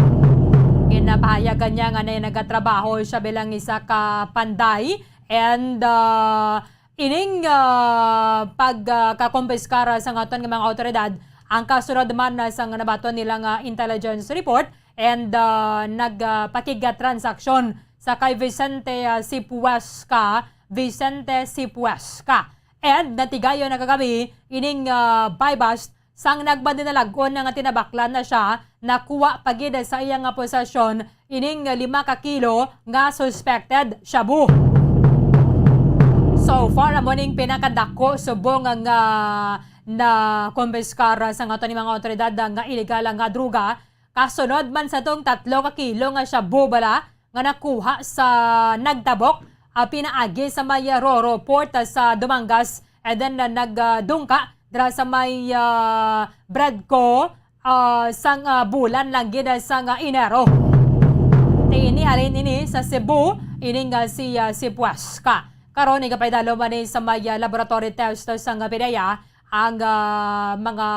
Ginapahayag niya nga nay nagatrabaho siya bilang isa ka panday and, ah, ining, ah, pag, ah, kakumpiskar sang aton nga mga awtoridad, ang kasunod man, ah, sang nabaton nila nga intelligence report and, ah, nag, ah, pakigtransaksyon sa kay Vicente, ah, Sipuesca, Vicente Sipuesca. And natigayon na kagabi ining, ah, buy-bust sang nagmadinalag-on nga tinabaklan na siya, nakuha pa gid sa iya nga posesyon ining lima ka kilo nga suspected shabu. So far, amo ning pinakadako subong nga nakumpiskar sa nga ni mga awtoridad nga iligal nga droga. Kasunod man sa tong tatlo ka kilo nga shabu bala nga nakuha sa nagtabok, ah, pinaagi sa may, ah, Roro Port, ah, sa Dumangas, and then, ah, nagdungka dira sa may, ah, Bredco, ah, sang, ah, bulan lang gid, ah, sang, ah, Enero. Ti ini halin ini sa Cebu, ini nga si, ah, Sipuesca. Karon, igapaidalo man ni sa may, ah, laboratory test sang, ah, PDEA ang, ah, mga,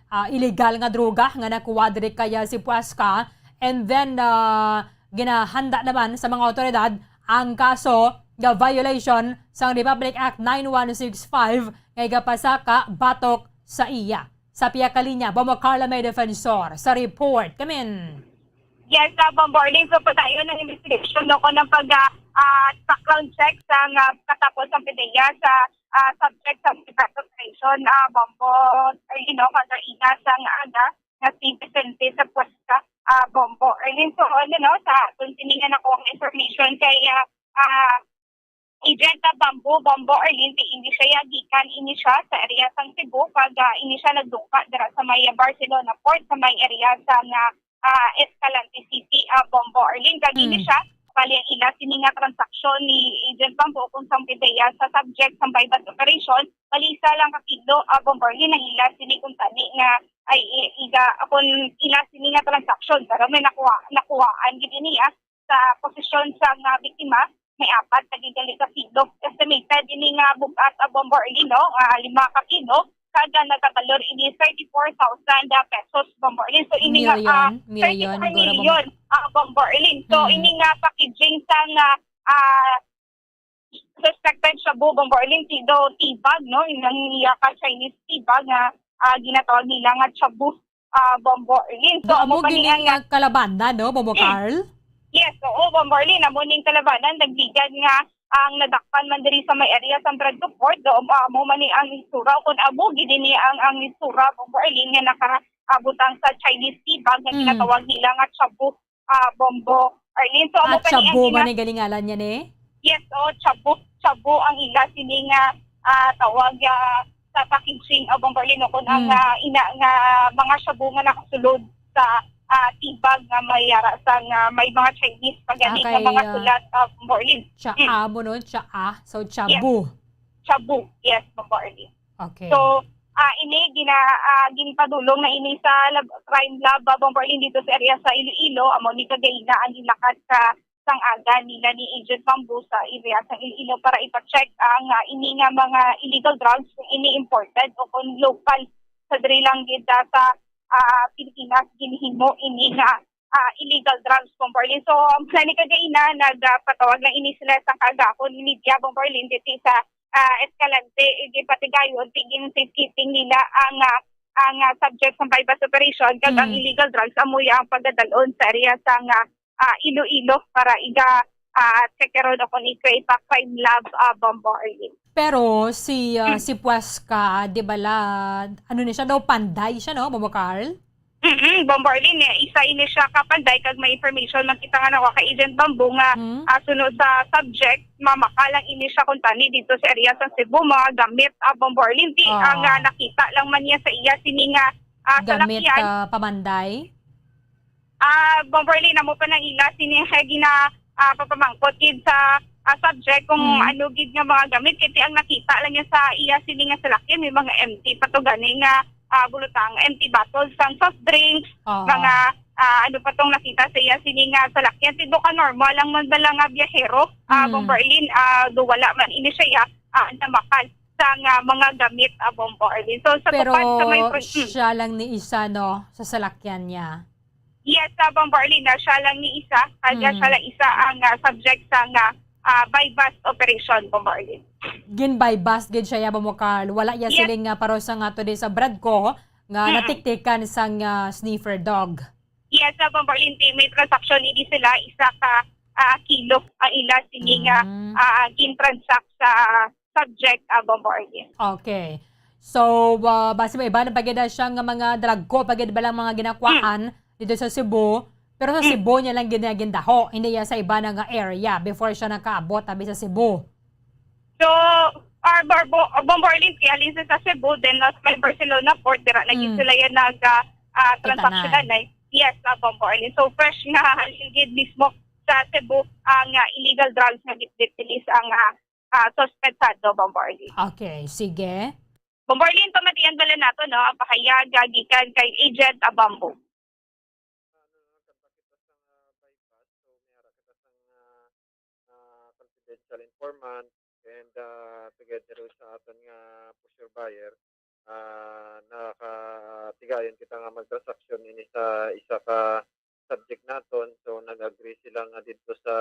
ah, illegal nga droga nga nakuha diri kay, ah, Sipuesca. And then, ah, ginahanda naman sa mga awtoridad ang kaso nga violation sang Republic Act nine one six five nga igapasaka batok sa iya. Sa pihak ka linya, Bombo Carla may defensor sa report. Kamin. Yes, uh, Bombo Arlene, so padayon ang investigation, no, kung ang pag, ah, ah, background check sa nga katapos ang PDEA sa, ah, subject sa investigation, ah, Bombo Arlene, no, kagaina sang aga nga si Vicente Sipuesca, ah, Bombo Arlene. So, ano, no, sa aton sini nga nakuha nga information kay, ah, ah, Agent, ah, Bombo, Bombo Arlene, ti ini siya, ya, gikan ini siya sa area sang Cebu, kag, ah, ini siya nagdungka dira sa may Barcelona Port, sa may area sa nga, ah, Escalante City, ah, Bombo Arlene. Kag ini Mm. siya, bali ang ila sini nga transaksyon ni Agent Bombo kung sang PDEA sa subject sang buy-bust operation, bali isa lang ka kilo, ah, Bombo Arlene, ang ila sini kung tani nga ay i-, iga, kung ila sini nga transaksyon, pero may nakuha, nakuhaan gid ini, ah, sa posisyon sa nga biktima, may apat na gigali ka kilo. Estimated ini nga bug-at, ah, Bombo Arlene, no, nga lima ka kilo, kag, ah, nagabalor ini thirty-four thousand, ah, pesos, Bombo Arlene. So, ini nga, ah, Million, million, thirty-four million, ah, Bombo Arlene. So, Mm. ini nga packaging sa nga, ah, suspected shabu, Bombo Arlene, ti-, daw tea bag, no? Yung iya ka Chinese tea bag nga, ah, ginatawag nila nga shabu, ah, Bombo Arlene. So, Do, amo amo pa ni gini ang nga kalabanan, no, Bombo Carl? Yes, oo, Bombo Arlene, amo ning kalabanan, nagligad nga ang nadakpan man diri sa may area sa Bredco Port, do, ah, amo man ni ang isura, kung amo gid ni ang, ang isura, Bombo Arlene, nga nakaabutang sa Chinese tea bag nga Mm. ginatawag nila nga shabu, ah, Bombo Arlene. So, amo Ah, pa ni ang shabu ina- man ni galingalan niya, ni? Yes, oh, shabu, shabu ang ila sini nga, ah, tawag, ah, sa packaging, ah, Bombo Arlene, no, kung ang, Mm. ah, ina nga mga shabu nga nakasulod sa, ah, tea bag nga may ara sa nga may mga Chinese pa gani Ah, nga kay, mga ah, sulat, ah, Bombo Arlene. Cha Mm. a mo nun, cha a. So, Yes. shabu. Shabu, yes, Bombo Arlene. Okay. So, Ah, ini gina-, ah, ginpadulong na ini sa lab-, crime lab, ah, Bomb Arlene, dito sa area sa Iloilo. Amo ni kagaina ang gilakad sa sang aga nila ni Agent Bamboo sa area sa Iloilo para ipa-check ang, ah, ini nga mga illegal drugs kung ini imported o kung local sa diri lang gid, ah, sa, ah, Pilipinas ginhimo ini nga, ah, illegal drugs, Bomb Arlene. So, ang plan ni kagaina, nagpatawag lang ini sila sa kaagahon ni media, Bomb Arlene, dito sa, ah, Escalante, eh, gipatigayon, tigin safekeeping nila ang, ah, ang, ah, subject sa buy-bust operation, kag ang Mm. illegal drugs, amo ang pagadalon sa area sa nga, ah, Iloilo para iga, ah, check ron o kung i-create pa crime lab, ah, Bomb Arlene. Pero si, ah, Mm. si Puesca, di ba la, ano ni siya daw, panday siya, no, Bombo Carl? Mm-mm, Bomb Arlene, eh, isa ini siya ka panday, kag may information man kita nga nakuha kay Agent Bamboo nga, Hmm? ah, suno sa subject, mamakal lang ini siya kung tani dito sa area sa Cebu, mga gamit, ah, Bomb Arlene. Di, Oo. ang, ah, nakita lang man niya sa iya sini nga, ah, Gamit, salakyan. ah, pamanday? Ah, Bomb Arlene, amo pa nang ila sini nga gina-, ah, papamangkot gid sa, ah, subject kung Mm. ano gid nga mga gamit. Kay ang nakita lang niya sa iya sini nga salakyan, may mga empty pa to gani nga, ah, bulutang, empty bottles sang soft drinks, Oo. mga, ah, ano pa tong nakita sa iya sini nga salakyan. Tido ka normal lang man bala nga biyahero, ah, Mm. Bomb Arlene, ah, do wala man ini siya, ah, namakal sa nga mga gamit, ah, Bomb Arlene. So, sa Pero tupad sa may pres-, mm. siya lang ni isa, no, sa salakyan niya? Yes, ah, Bomb Arlene, ah, siya lang ni isa. Kaya Mm. siya lang isa ang, ah, subject sa nga, ah, buy-bust operation, Bomb Arlene. Gin-buy-bust gid siya, ya, Bombo Carl. Wala ya Yes. siling, ah, pareho sa nga to di sa Bradco nga Mm. natiktikan sang, ah, sniffer dog. Yes, ah, Bomb Arlene, may transaction ini sila, isa ka, ah, kilo ang ila sini nga, Mm. ah, gin-transact sa subject, ah, Bombo Arlene. Okay. So, ah, basi may iba na pa gid siya nga mga drug ko, pa gid ba lang mga ginakuhaan Mm. dito sa Cebu? Pero sa Mm. Cebu niya lang gid niya gindaho, hindi ya sa iba na nga area before siya nakaabot abi sa Cebu. So, ah, Barbo-, Bombo Arlene, kay halin sa, sa Cebu, then, ah, sa may Barcelona port, dira na gid Mm. sila yan nag, ah, ah, Kita transaction na. na, eh. Yes, ah, Bombo Arlene. So, fresh nga halin gid mismo sa Cebu ang, ah, illegal drugs nga gid-, gid-, is ang, ah, ah, suspetsado, Bombo Arlene. Okay, sige. Bombo Arlene, pamatian bala nato, no, ang pahayag, ah, gikan kay Agent Abambo. Ano na, kanta kita sa nga buy-bust, so may ara kita sa nga, ah, confidential informant and, ah, together sa aton nga pusher buyer, ah, nakatigayon kita nga magtransaksyon ini sa isa ka subject naton. So, nag-agree sila nga didto sa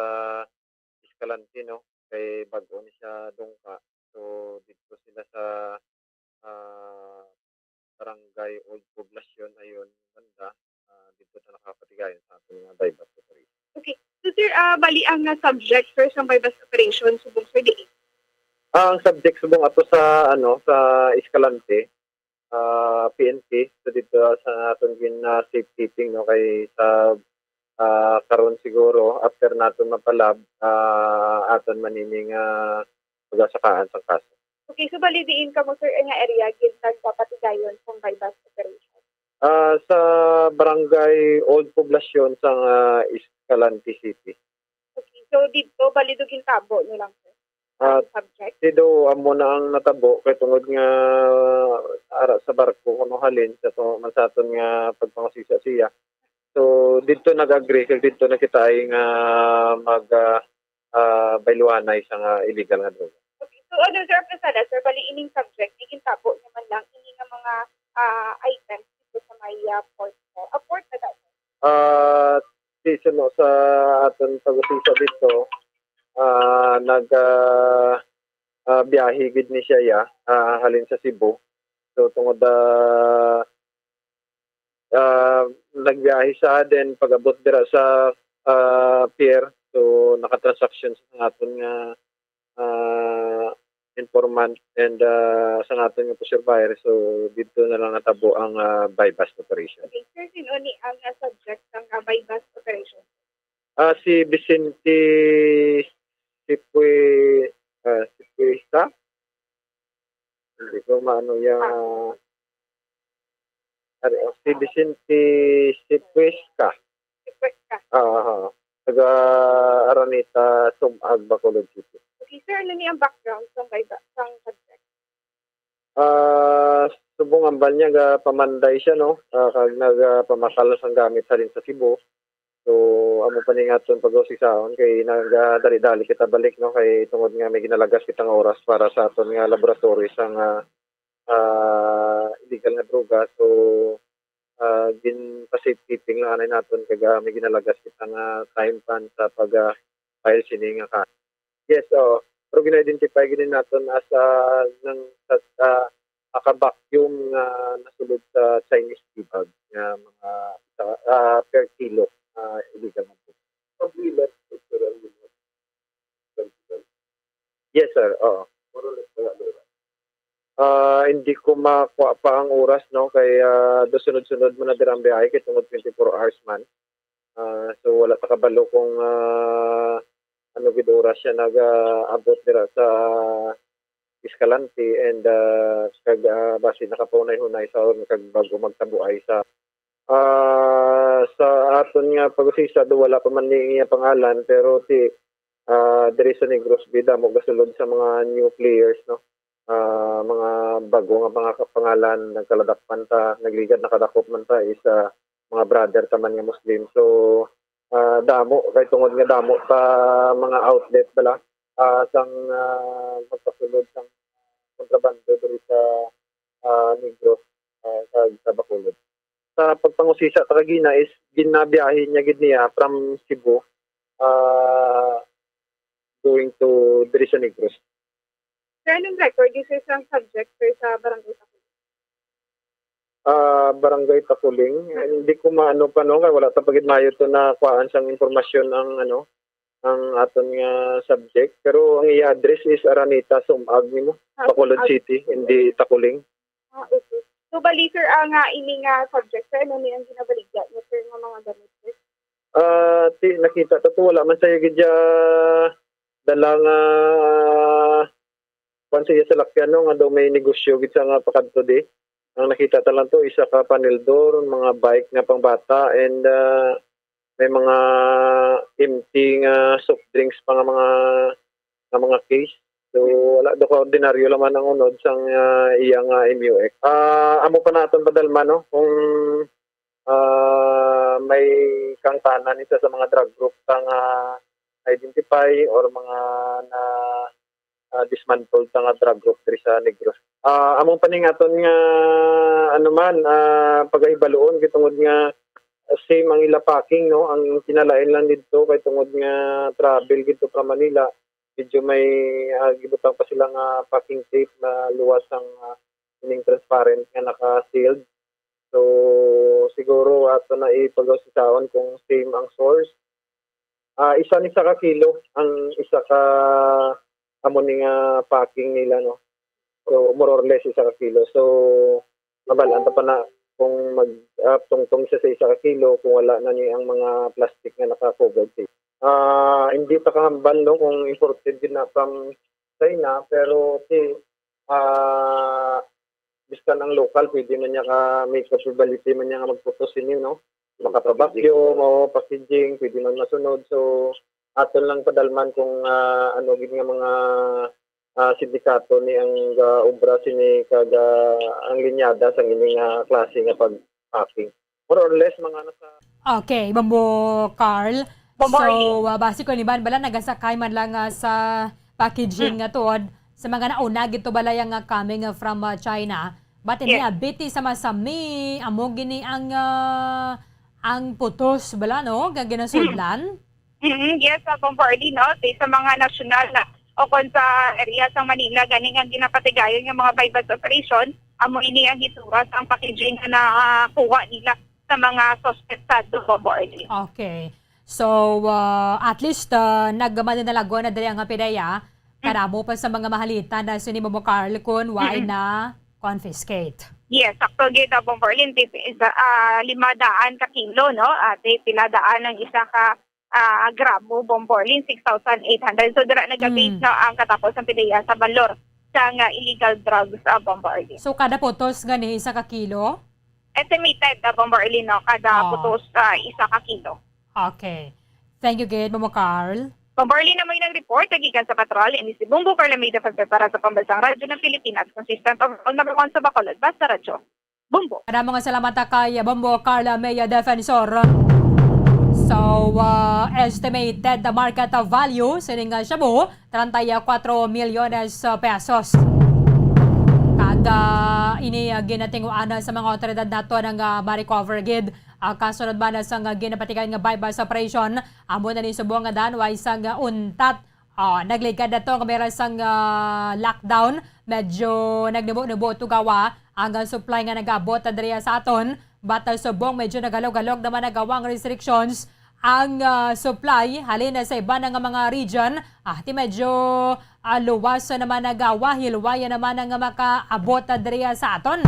Escalante, no? Kay bag-o ni siya dungka. So, didto sila sa, ah, Barangay Old Poblacion, ayon, banda. Ah, didto ta nakapatigayon sa aton nga buy-bust operation. Okay. So, sir, ah, bali ang, ah, subject, sir, sa buy-bust operation, subong, sir, diin? Ah, ang subject subong ato sa, ano, sa Escalante, ah, P N P. So, dito sa aton gin, ah, safekeeping, no, kay sa, ah, karon siguro, after naton mapalab, ah, aton man ini nga pagasakaan sang kaso. Okay, so bali diin kamo, sir, nga area gid nagpapatigayon sang buy-bust operation? Ah, sa Barangay Old Poblacion sang, ah, Escalante City. Okay, so dito, bali do gintabo nyo lang, sir? Ah, Ang subject? Sido, amo na ang natabo kay tungod nga ara sa barko kuno halin sa to, man sa aton nga pagpangusisa siya. So, dito nag-agree, kag dito na kita ay nga mag, ah, ah, bayluhanay sa nga illegal nga droga. Okay, so ano, sir, ang pasada, sir, bali ining subject, igintabo naman lang ini nga mga, ah, items dito sa may, ah, port, sir. Ah, port na daw, sir? Ah, si suno sa aton pag-usisa dito, ah, nag, ah, ah, biyahe gid ni siya, ya, ah, halin sa Cebu. So, tungod, ah, ah, nagbiyahe siya, then pag-abot dira sa, ah, pier, so, nakatransaksyon sa aton nga, ah, informant and, ah, sa aton nga pusher buyer. So, dito na lang natabo ang, ah, buy-bust operation. Okay, sir, sino ni ang, ah, subject sang, ah, buy-bust operation? Ah, si Vicente Sipue-, ah, Sipuesta? Hindi ko maano yung, Ah. ah, ari, oh, si Vicente Sipuesca. Sipuesca. Ah, ah, ah. Taga Araneta, Sumag, Bacolod City. Okay, sir, ano ni ang background sang buy-, sang subject? Ah, Subong ambal niya, gapamanday siya, no? Ah, kag nagapamakal sang gamit sa din sa Cebu. So, amo pa ni nga aton pag-usisaon kay nagadali-dali kita balik, no? Kay tungod nga may ginalagas kita nga oras para sa aton nga laboratory sa nga, ah, illegal nga droga. So, ah, gin-, pa-safekeeping lang anay naton kag, ah, may ginalagas kita nga time pan sa pag, ah, file sini nga ka-, yes, oo. Pero gina-identify gid naton as, ah, nang sa, ah, naka-vacuum nga nasulod sa Chinese tea bag nga mga, ah, per kilo, ah, illegal na po. Pag-ilan, sir, ang Yes, sir. Oo. More or less, wala, wala. Ah, hindi ko makuha pa ang oras, no, kay, ah, do sunod-sunod man na dira ang biyahe kay tungod twenty-four hours man. Ah, so wala ta kabalo kung, ah, ano gid oras siya nag-aabot dira sa Escalante and, ah, kag, ah, basi nakapaunay-hunay sa oras kag bago magtabuay sa, ah, sa aton nga pag-usisa, do wala pa man ni iya pangalan, pero ti, ah, diri sa Negros, bida mo gasulod sa mga new players, no? Ah, mga bago nga mga kapangalan, nagkaladak man ta, nagligad, nakadakop man ta is, ah, mga brother ta man nga Muslim. So, ah, damo kay tungod nga damo ta mga outlet bala, ah, sang, ah, magpasulod sang kontrabando diri sa, ah, Negros, ah, sa, sa Bacolod. Sa pagpangusisa ta kagina is ginabiyahe niya gid niya from Cebu, ah, going to diri sa Negros. Sir, anong record yung sa isang subject, sir, sa barangay Takuling? Ah, Barangay Takuling. Hindi ko maano pa, no, kay wala ta pa gid maayo to na kuhaan sang impormasyon ang, ano, ang aton nga subject. Pero ang iya address is Araneta, Sumag nimo, ah, Bacolod City, hindi Takuling. Ah, okay. So, bali, sir, ang, ah, ini nga subject, sir, ano ni ang ginabaligya niya, sir, nga mga gamit, sir? Ah, ti, nakita ta to, wala man sa iya gid siya dala nga, ah, kuwan sa iya salakyan, no, nga daw may negosyo gid sa nga pakadto di. Ang nakita ta lang to, isa ka panel door, mga bike nga pangbata, and, ah, may mga empty nga soft drinks pa nga mga, nga mga case. So, wala do ka ordinaryo laman ang unod sang, ah, iya nga M U X. Ah, amo pa naton padalman, no, kung, ah, may kaangtanan isa sa mga drug group ta nga identify or mga na, ah, dismantle ta nga drug group diri sa Negros. Ah, among paningaton nga, ano man, ah, pagahibaluon kay tungod nga same ang ila packing, no? Ang kinalain lang didto kay tungod nga travel gid to from Manila, medyo may, ah, gibutang pa sila nga packing tape na luwas ang, ah, ining transparent nga naka-sealed. So, siguro ato na ipag-usisaon kung same ang source. Ah, isa ni isa ka kilo ang isa ka amo ni nga packing nila, no? So, more or less isa ka kilo. So, mabalaan ta pa na kung mag, ah, tungtong siya sa isa ka kilo kung wala na ni ang mga plastic nga naka-covered tape. Ah, hindi ta kahambal, no, kung imported gid na from China, pero ti, ah, biskan ang lokal, pwede man niya ka, may possibility man niya nga magputos ini, no? Makapa-vacuum, o packaging, pwede man masunod. So, aton lang padalman kung, ah, ano gid nga mga, ah, sindikato ni ang gaobra sini kag, ah, ang linyada sang ini nga klase nga pag-packing. More or less, mga nasa Okay, Bombo Carl. Bombo So, Arlene. ah, basi ko ni Ban, bala nagasakay man lang, ah, sa packaging Mm. nga tuod sa mga nauna gid to bala yang, ah, coming, ah, from, ah, China. But ini Yes. abiti sa masami, amo gini ang, ah, ang putos bala, no, nga ginasudlan. Mm, yes, ah, Bombo Arlene, no? Sa, sa mga nasyonal na o kon sa area sa Manila, gani nga ginapatigayon nga mga buy-bust operation, amo ini ang hitsura sang packaging nga nakuha nila sa mga suspect sa Bombo Arlene. Okay. So, ah, at least, ah, nagmadinalagon na diri ang P D E A. Mm. Kadamo pa sa mga mahalitan na sini Bombo Carl kun wala Mm-mm. na confiscate. Yes, sakto gid, ah, Bombo Arlene, tip-, isa, ah, lima daan ka kilo, no? Ate, pila daan ang isa ka, ah, gramo, Bombo Arlene, six thousand eight hundred. So, dira nagabase Mm. na ang katapos ng P D E A sa balor sa nga illegal drugs, ah, Bombo Arlene. So, kada putos gani isa ka kilo? Estimated, ah, Bombo Arlene, no? Kada Oh. putos, ah, isa ka kilo. Okay. Thank you gid, Mama Carl. Pambarli na may nag-report, nagikan sa Patrol, ini si Bumbo Carla May, the para sa Pambansang Radyo ng Pilipinas, consistent overall number one sa Bacolod, Basta Radyo. Bumbo. Kadamo nga salamat kay Bumbo Carla May, Defensor. So, uh, estimated market value sining, uh, shabu, treinta y cuatro milyones pesos. Kag, ah, ini, ah, ginatinguan sa mga awtoridad nato nga, ah, ma-recover gid. Ah, kasunod man sang, ah, ginapatigayon nga buy-bust operation, amo na ni subong nga danway sang, ah, untat. Ah, nagligad na to nga may sang, ah, lockdown. Medyo nagnubo-nubo tugawa ang, ah, supply nga nag-abot diri sa aton. But, ah, subong medyo nagalog-galog naman nagawa ang restrictions ang, ah, supply halin na sa iban nga mga region. Ah, ti medyo, ah, luwas naman nagawa, hilway naman ang makaabot na diri sa aton.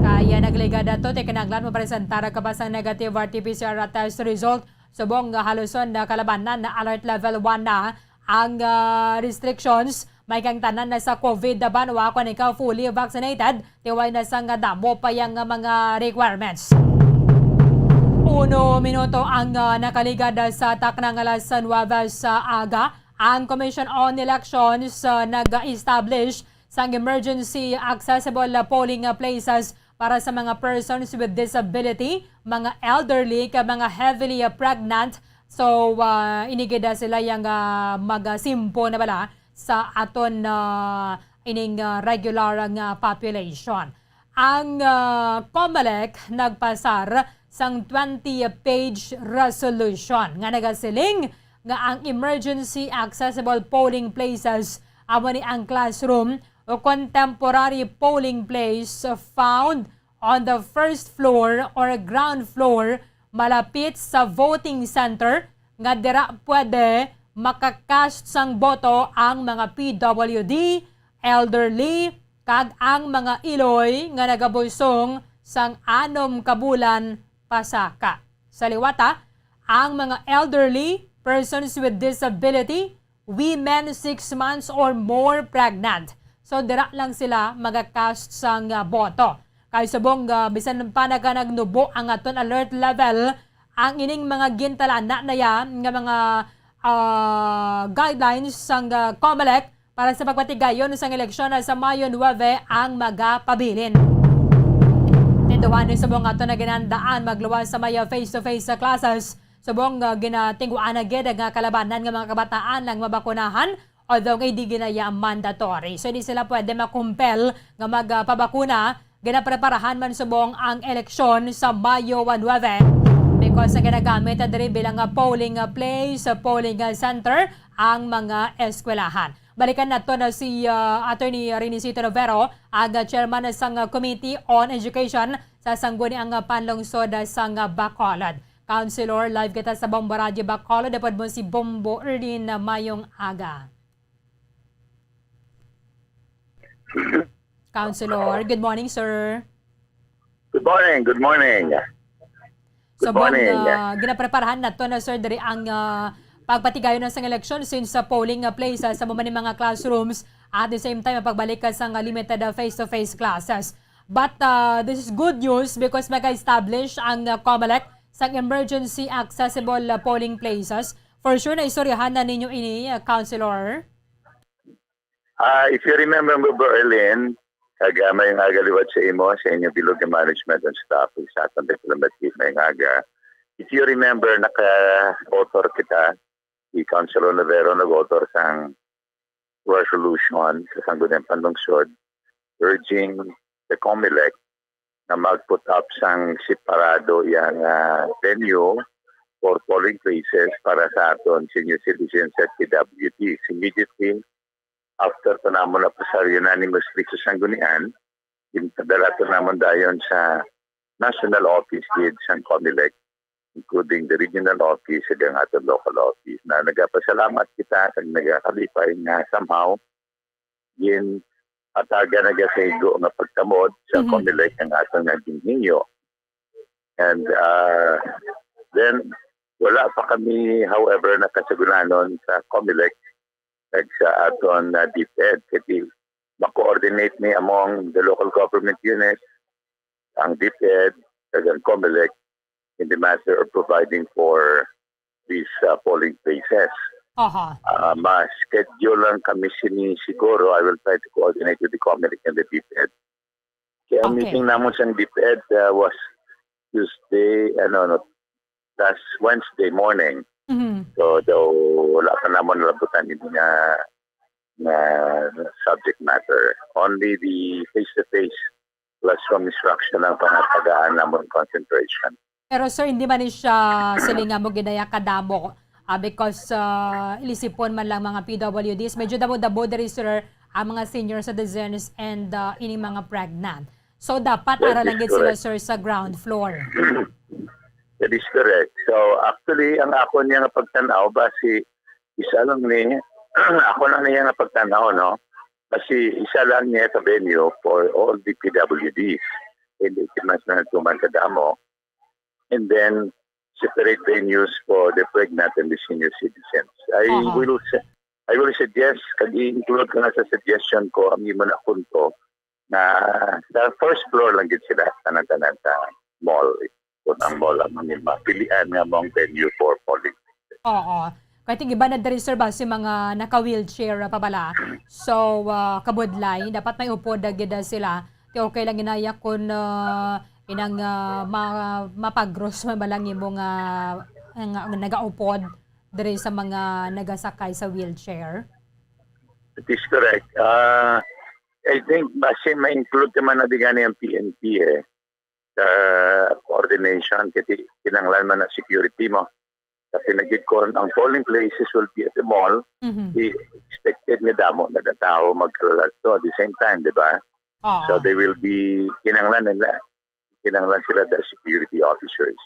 Kaya nagligad ato, ti kinahanglan mapresentar ka pa sang negative R T P C R test result. Subong nga haluson na kalabanan na alert level one na ang, ah, restrictions. May kang tanan na sa COVID na banwa kung ikaw fully vaccinated, tiway na sa nga damo pa yang nga mga requirements. Uno minuto ang, ah, nakaligad sa takna nga alas nuwebe sa aga. Ang Commission on Elections, ah, nag-establish sang emergency accessible polling places para sa mga persons with disability, mga elderly, kag mga heavily pregnant. So, ah, ini gid sila yang, ah, magasimpo na bala sa aton, ah, ining, ah, regular nga population. Ang, ah, COMELEC nagpasar sang twenty page resolution nga nagasiling nga ang emergency accessible polling places amo ni ang classroom o contemporary polling place found on the first floor or ground floor malapit sa voting center nga dira pwede makakast sang boto ang mga P W D, elderly, kag ang mga iloy nga nagabusong sang anom ka bulan pasaka. Sa liwata, ang mga elderly, persons with disability, women six months or more pregnant. So, dira lang sila magakast sang, ah, boto. Kay subong, ah, bisan pa naga nagnubo ang aton alert level, ang ining mga gintalana na ya nga mga, ah, guidelines sang, ah, COMELEC para sa pagpatigayon sang eleksyon sa Mayo nuwebe ang magapabilin. Tinduhan ni subong ato na ginandaan magluwas sa may face-to-face classes. Subong, ah, ginatinguan na gid nga kalabanan nga mga kabataan lang mabakunahan, although nga hindi ginaya mandatory. So, hindi sila pwede makumpel nga magpabakuna. Ginapreparahan man subong ang eleksyon sa Mayo nuwebe because ang ginagamit na diri bilang nga polling, ah, place, ah, polling, ah, center ang mga eskwelahan. Balikan nato na si, ah, Attorney Renisito Novero, ang, ah, chairman sang, ah, Committee on Education sa Sangguniang, ah, Panlungsod, ah, sang, ah, Bacolod. Councilor, live kita sa Bombo Radyo Bacolod. Dapat mo si Bombo Erlin, ah, mayong aga. Councilor, good morning, sir. Good morning, good morning. Good Subong, morning. Ah, ginapreparahan nato na, sir, diri ang, ah, pagpatigayon na sang eleksyon since sa polling, ah, places sa mga, mga classrooms at the same time ang pagbalik ka sa, ah, limited, ah, face-to-face classes. But, ah, this is good news because mag-establish ang, ah, COMELEC sang emergency accessible, ah, polling places. For sure, naistoryahan na ninyo ini, ah, Councilor? Ah, if you remember, Berlin, kag, ah, mayong aga liwat sa imo, sa inyo bilog nga management and staff, ug sa atong diplomat team, mayong aga. If you remember, naka-author kita, si Councilor Navero nag-author sang resolution sa Sangguniang Panlungsod urging the COMELEC na mag-put up sang separado yang, ah, venue for polling places para sa aton senior citizens at P W Ds. Immediately after pa namon napasar unanimously sa Sanggunian, ginpadala to namon dayon sa national office gid sang COMELEC, including the regional office ug ang aton local office. Na nagapasalamat kita kag nagakalipay nga somehow ginhatagan na sa igo nga pagtamod sa Mhm. COMELEC ang aton nga ginhingyo. And, ah, then, wala pa kami, however, nakasagulanon sa COMELEC kag sa aton, ah, DepEd. Kay ma-coordinate ni among the local government unit, ang DepEd, kag ang COMELEC in the matter of providing for these uh, polling places. Aha. Uh, ma-schedule lang kami sini siguro. I will try to coordinate with the Comelec and the DepEd. Kaya ang Okay. meeting namon sa DepEd uh, was Tuesday, ano, no, last Wednesday morning. Mhm. So, daw wala pa namon nalabutan ini nga, nga subject matter. Only the face-to-face classroom instruction ang pangatagaan namon concentration. Pero sir, hindi man ni siya sila nga mo ginaya kadamo, ah, because, ah, ilisipon man lang mga P W Ds, medyo damo-damo diri, sir, ang mga senior citizens and, ah, ini mga pregnant. So, dapat That ara is lang gid sila, correct. sir, sa ground floor. That is correct. So, actually, ang ako niya nga pagtanaw ba si isa lang ni ako lang niya nga pagtanaw, no? Kasi isa lang niya sa venue for all the P W Ds. Hindi man sa nagtuman sa damo. And then, separate venues for the pregnant and the senior citizens. I Aha. will su- I will suggest, kag i-include ko na sa suggestion ko, ang imo na punto, na sa first floor lang gid sila, tanan-tanan sa mall. Kung ang mall ang mga mapilian nga mong venue for polling. Oo. Kay ting iba na diri, sir, ba, si mga naka-wheelchair pa bala. So, ah, kabudlay, dapat may upod na gid sila. Ti okay lang inaya kun, ah, inang, ah, ma-, mapagros man bala ang imo nga, nga nagaupod diri sa mga nagasakay sa wheelchair? That is correct. Ah, I think basi ma-include naman na di gani ang P N P eh, sa coordination, kasi kinahanglan man ang security mo. Kasi nagid ko, ang polling places will be at the mall. Mhm. Di expected nga damo na tao magkalat to at the same time, di ba? Oo. So they will be, kinahanglan nila, kinahanglan sila the security officers.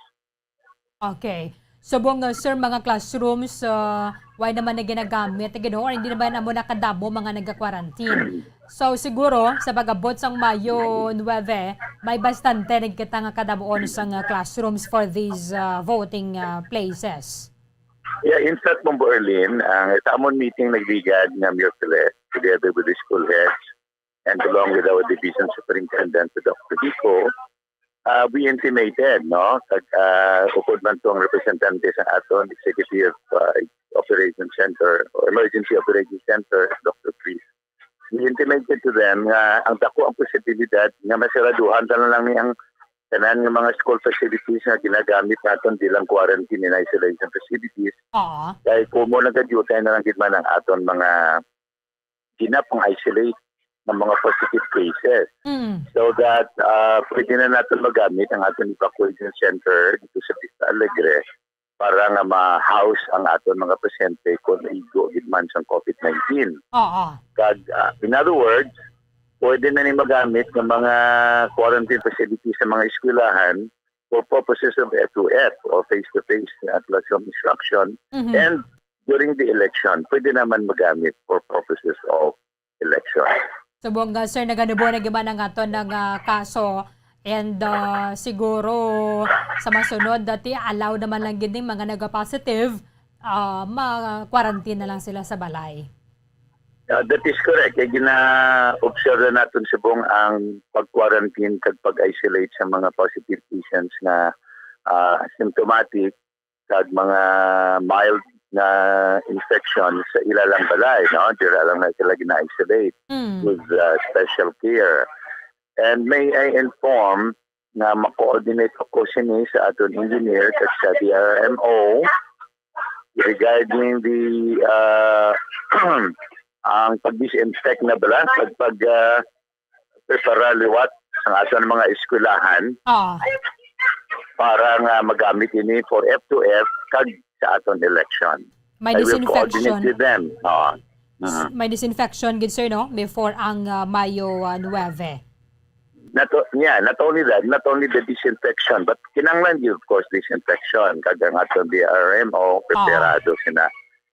Okay. Subong, uh, sir, mga classrooms, uh, why naman na ginagamit, gid, or hindi naman amo nakadamo mga naga-quarantine? So, siguro, sa pag-abot sang Mayo nuebe, may bastante na kita nga kadamuon sang, uh, classrooms for these, uh, voting, uh, places. Yeah, in fact, Ma'am Berlin, ang sa amon meeting nagligad nga Miyerkules together with the school heads and along with our division superintendent, si Doctor Vico, uh, we intimated, no? Kag, uh, upod man tong representante sa aton Executive, uh, Operation Center o Emergency Operation Center, Doctor Chris. We intimated to them nga ang dako ang posibilidad nga masiraduhan ta na lang ni ang tanan nga mga school facilities nga ginagamit naton bilang quarantine and isolation facilities. Oo. Kay kumo nagadyutay na lang gid man ang aton mga ginapang-isolate ng mga positive cases. Mm. So that, ah, pwede na natin magamit ang ating evacuation center dito sa Vista Alegre para nga ma-house ang aton mga pasyente kung igo gid man sang COVID nineteen. Oo. Kag, ah, in other words, pwede na ni magamit ng mga quarantine facilities sa mga eskwelahan for purposes of F two F or face-to-face, ah, classroom instruction. Mhm. And during the election, pwede naman magamit for purposes of election. Subong nga, sir, naganubo na gyud man ang aton nga kaso. And, ah, siguro sa masunod, dati allow naman lang gid ning mga nagapositive, ah, ma-quarantine na lang sila sa balay. Ah, that is correct. Kay gina-observe na naton subong ang pag-quarantine kag pag-isolate sa mga positive patients nga, ah, symptomatic kag mga mild nga infection sa ila lang balay, no? Dira lang na sila gina-isolate Mm. with, uh, special care. And may I inform nga ma-coordinate ako sini sa aton engineer kag sa D R M O regarding the, uh, ang pag-disinfect na bala, pag, pag, uh, prepara liwat sa aton mga eskwelahan Oo. para nga magamit ini for F two F kag sa aton election. May I will disinfection. coordinate with them. Oo. Mhm. May disinfection gid, sir, no? Before ang, ah, Mayo, ah, nuebe. Not o-, yeah, not only that, not only the disinfection, but kinahanglan gyud, of course, disinfection. Kag ang aton D R M O, preparado sila.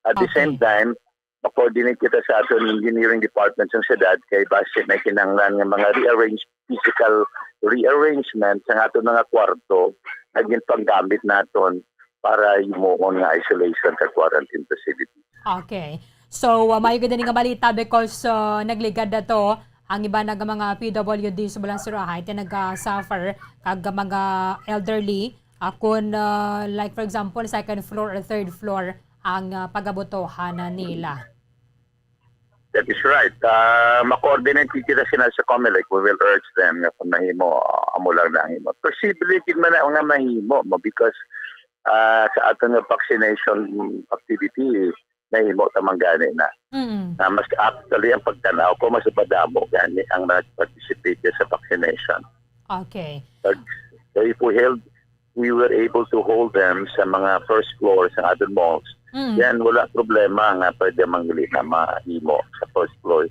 At the Okay. same time, ma-coordinate kita sa aton engineering department sa siyudad kay basi may kinahanglan nga mga rearrange, physical rearrangement sa aton mga kwarto nga ginpanggamit naton para himuon nga isolation kag quarantine facility. Okay. So, uh, maayo gid ni nga balita because, uh, nagligad na to ang iba nga mga P W D sa Balansurahay, ti naga-suffer kag mga elderly Ah, kung, ah, like, for example, second floor or third floor ang, ah, pagabutuhan na nila. That is right. Ah, ma-coordinate kita sila sa Comelec. We will urge them nga kung mahimo, ah, amo lang na himo. Posible gid man na nga mahimo mo because ah, sa aton nga vaccination activity, nahimo ta man gani na. Mm. Na mas actually ang pagtanaw ko, mas madamo gani ang nag-participate sa vaccination. Okay. Pag, so if we held, we were able to hold them sa mga first floor sa aton malls, Mm. then wala problema nga pwede man gali na mahimo sa first floor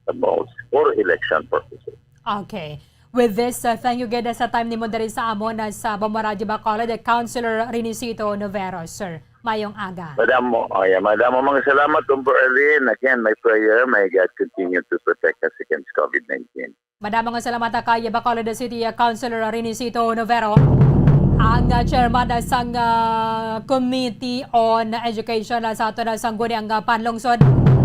sa malls for election purposes. Okay. With this, uh, thank you gid sa time nimo diri sa amon, uh, sa Bombo Radyo Bacolod, uh, Councilor Renicito Novero, sir. Mayong aga. Madamo, oh yeah, madamo mga salamat, Bombo Arlene. Again, my prayer, may God continue to protect us against COVID nineteen. Madamo nga salamat, uh, kay Bacolod City, uh, Councilor Renicito Novero, ang, uh, chairman, uh, sang, uh, Committee on Education, uh, sa aton, uh, sangguniang, uh, panlungsod.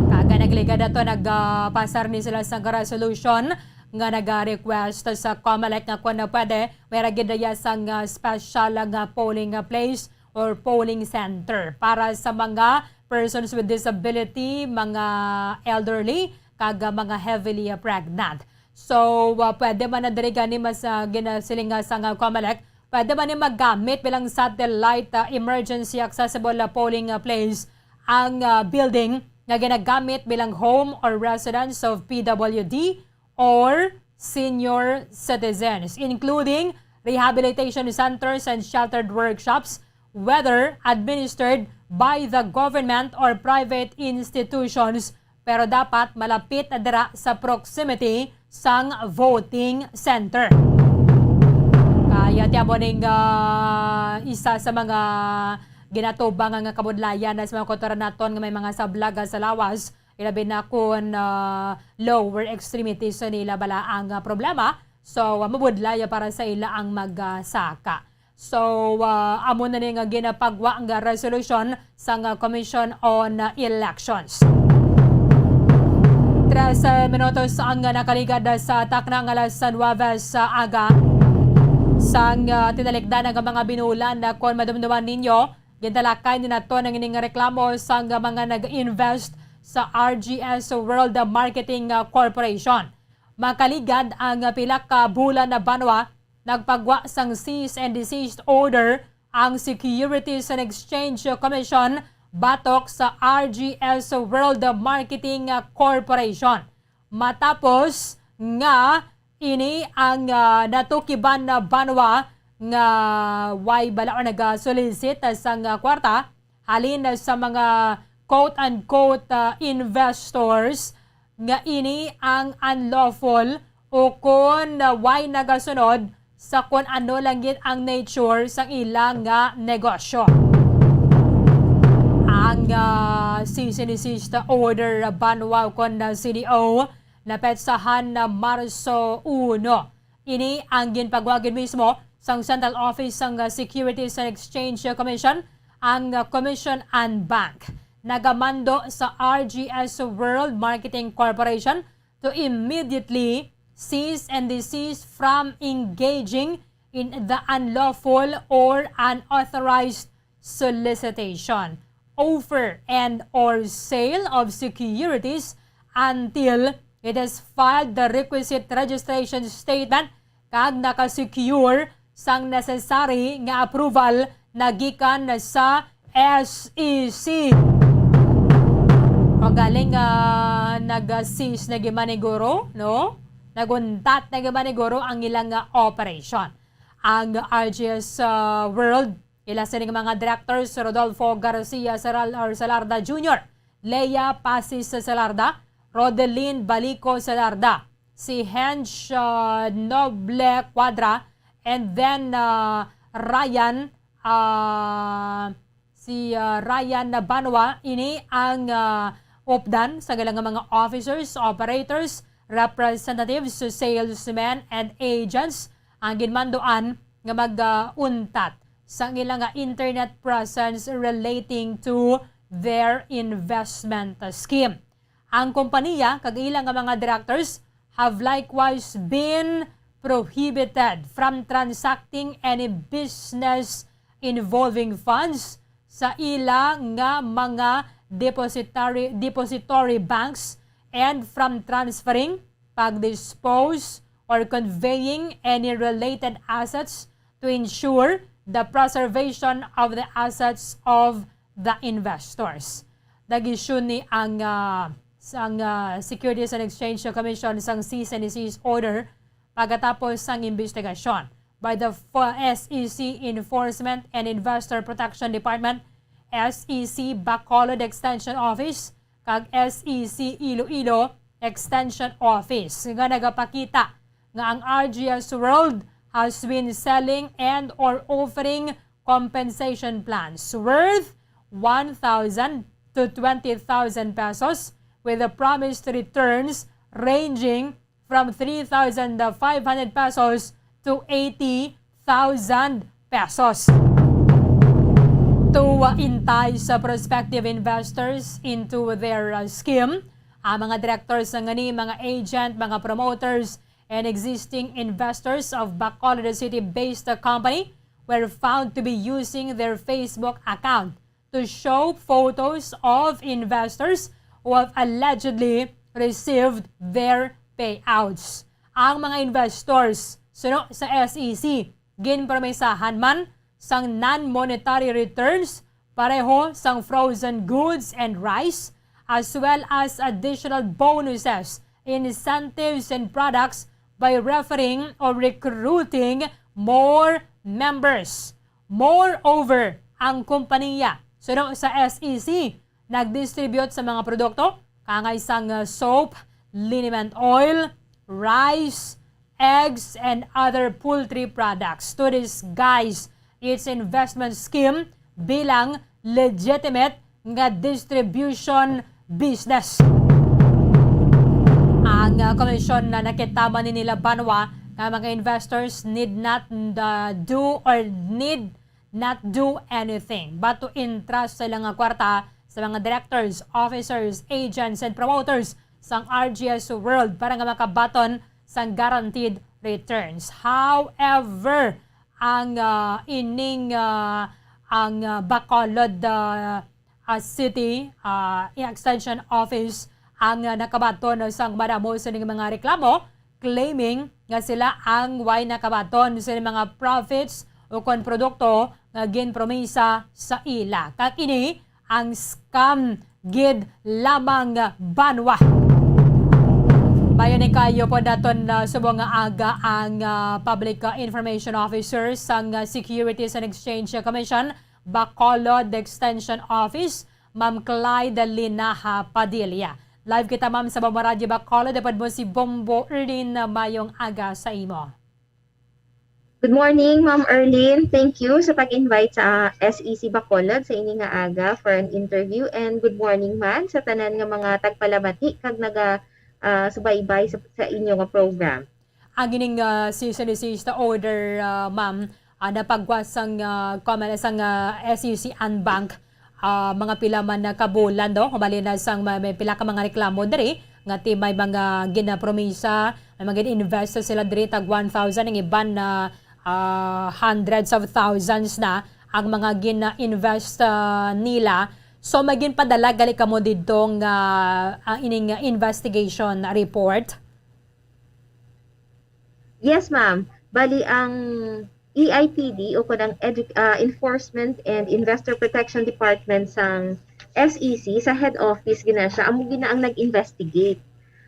Kag, uh, nagligad ato, nagpasar ni sila sang resolution nga naga-request sa Comelec nga kung pwede, may ra gid daya sang, ah, special nga polling, ah, place or polling center para sa mga persons with disability, mga elderly, kag, ah, mga heavily, ah, pregnant. So, ah, pwede man na diri gani mas, ah, ginasiling nga sang, ah, Comelec, pwede man ni magamit bilang satellite, ah, emergency accessible, ah, polling, ah, place ang, ah, building nga ginagamit bilang home or residence of P W D or senior citizens, including rehabilitation centers and sheltered workshops, whether administered by the government or private institutions, pero dapat malapit na dira sa proximity sang voting center. Kaya ti amo ning, ah, isa sa mga ginatubang nga kabudlayan na sa mga kultura naton nga may mga sablag sa lawas, ilabi na kon, ah, lower extremities nila bala ang, ah, problema. So, ah, mabudlay para sa ila ang magsaka. So, ah, amo na ni nga ginapagwa nga resolution sang, ah, Commission on, ah, Elections. Trese minutos ang nakaligad sa takna nga alas nuwebe sa aga. Sang, ah, tinalikdan ang mga binulan na kon madumduman ninyo, gintalakay ni naton ang ining reklamo sang mga nag-invest sa R G S World Marketing, ah, Corporation. Makaligad ang pila ka bulan na banwa, nagpagwa sang cease and desist order ang Securities and Exchange Commission batok sa R G S World Marketing Corporation. Matapos nga ini ang, ah, natukiban na banwa nga way bala or nag-solicit sang, ah, kwarta halin sa mga quote-unquote, ah, investors nga ini ang unlawful o kon, ah, way nagasunod sa kon ano lang gid ang nature sang ila nga negosyo. Ang, ah, cease and desist order banwa kon, ah, C D O napetsahan na Marso uno. Ini ang ginpagwa gid mismo sang Central Office sang, ah, Securities and Exchange Commission, ang, ah, Commission and Bank. Nagamando sa R G S World Marketing Corporation to immediately cease and desist from engaging in the unlawful or unauthorized solicitation, offer, and or sale of securities until it has filed the requisite registration statement kag nakasecure sang necessary nga approval na gikan sa S E C. O galing, ah, nag-cease na gid man ni guro, no? Naguntat na gid man ni guro ang ilang, ah, operation. Ang R G S, ah, World, ila sining mga directors, Rodolfo Garcia Saral-, or Salarda Junior, Lea Pasis Salarda, Rodelin Balico Salarda, si Hench, ah, Noble Cuadra, and then, ah, Ryan, ah, si, ah, Ryan Banwa. Ini ang, ah, updan sa ilang mga officers, operators, representatives, salesmen, and agents ang ginmanduan nga mag, ah, untat sa ilang, ah, internet presence relating to their investment scheme. Ang kompanya kag ila nga mga directors have likewise been prohibited from transacting any business involving funds sa ila nga mga depository, depository banks and from transferring, pag-dispose, or conveying any related assets to ensure the preservation of the assets of the investors. Nag-issue ni ang, ah, sang, ah, Securities and Exchange Commission sang cease and desist order pagkatapos sang imbestigasyon by the F-, S E C Enforcement and Investor Protection Department, S E C Bacolod Extension Office, kag S E C Iloilo Extension Office nga nagapakita nga ang R G S World has been selling and or offering compensation plans worth one thousand to twenty thousand pesos with the promised returns ranging from three thousand five hundred pesos to eighty thousand pesos. To, uh, entice, uh, prospective investors into their, uh, scheme, ang mga directors nga ni mga agent, mga promoters, and existing investors of Bacolod City-based, uh, company were found to be using their Facebook account to show photos of investors who have allegedly received their payouts. Ang mga investors, suno sa S E C, ginpromisahan man sang non-monetary returns pareho sang frozen goods and rice, as well as additional bonuses, incentives, and products by referring or recruiting more members. Moreover, ang kompanya suno sa S E C nag-distribute sa mga produkto kangay sang, uh, soap, liniment oil, rice, eggs, and other poultry products to disguise its investment scheme bilang legitimate nga distribution business. Ang, uh, komisyon na nakita man ni nila Banwa nga mga investors need not, uh, do or need not do anything but to entrust sa ilang nga kwarta sa mga directors, officers, agents, and promoters sang R G S World para nga makabaton sang guaranteed returns. However, ang, ah, ining, ah, ang, ah, Bacolod, ah, ah, City, ah, Extension Office ang, ah, nakabaton sang madamo sining mga reklamo, claiming nga sila ang way nakabaton sa mga profits o kon produkto nga ginpromisa sa ila. Kag ini ang scam gid lamang, Banwa. Bayo ni kayo po naton, ah, subong nga aga ang, ah, Public, ah, Information Officer sang, ah, Securities and Exchange Commission, Bacolod Extension Office, Ma'am Clyde Linaha Padilla. Live kita, ma'am, sa Bombo Radyo Bacolod. Dapat mo si Bombo Erlin, mayong aga sa imo. Good morning, Ma'am Erlin. Thank you sa pag-invite sa, ah, S E C Bacolod sa ini nga aga for an interview. And good morning man sa tanan nga mga tagpalamati kag naga, ah, subaybay sa, sa inyo nga program. Ang ining, ah, cease and desist order, ah, ma'am, ah, napagwa sang, ah, kuwan man, sang, ah, S E C Anbank, ah, mga pila man na ka bulan, no? Bali na sang may, may pila ka mga reklamo diri nga ti may mga ginapromisa, may mga gin-invest sila diri tag one thousand, ang iban na, ah, hundreds of thousands na ang mga gina-invest, ah, nila. So, may ginpadala gali kamo didto nga, ah, ining investigation report? Yes, ma'am. Bali, ang E I P D o kon ang Edu-, ah, Enforcement and Investor Protection Department sang S E C, sa head office gina siya, amo gina ang nag-investigate.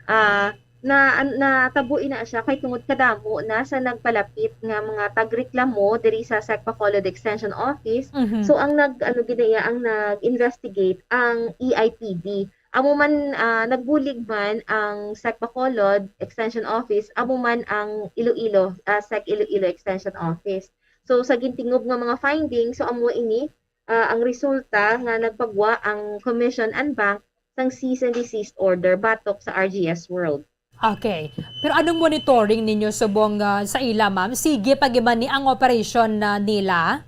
Ah, na, an-, natabo ina siya kay tungod kadamo na sa nagpalapit nga mga tagreklamo diri sa SEC Bacolod Extension Office. Mhm. So, ang nag-, ano gina iya, ang nag-investigate ang E I P D. Amo man, ah, nagbulig man ang SEC Bacolod Extension Office, amo man ang Iloilo, ah, SEC Iloilo Extension Office. So, sa gintingob nga mga findings, so amo ini, ah, ang resulta nga nagpagwa ang Commission Anbank sang cease and desist order batok sa R G S World. Okay. Pero anong monitoring ninyo subong, ah, sa ila, ma'am? Sige pa gid man ni ang operasyon na nila?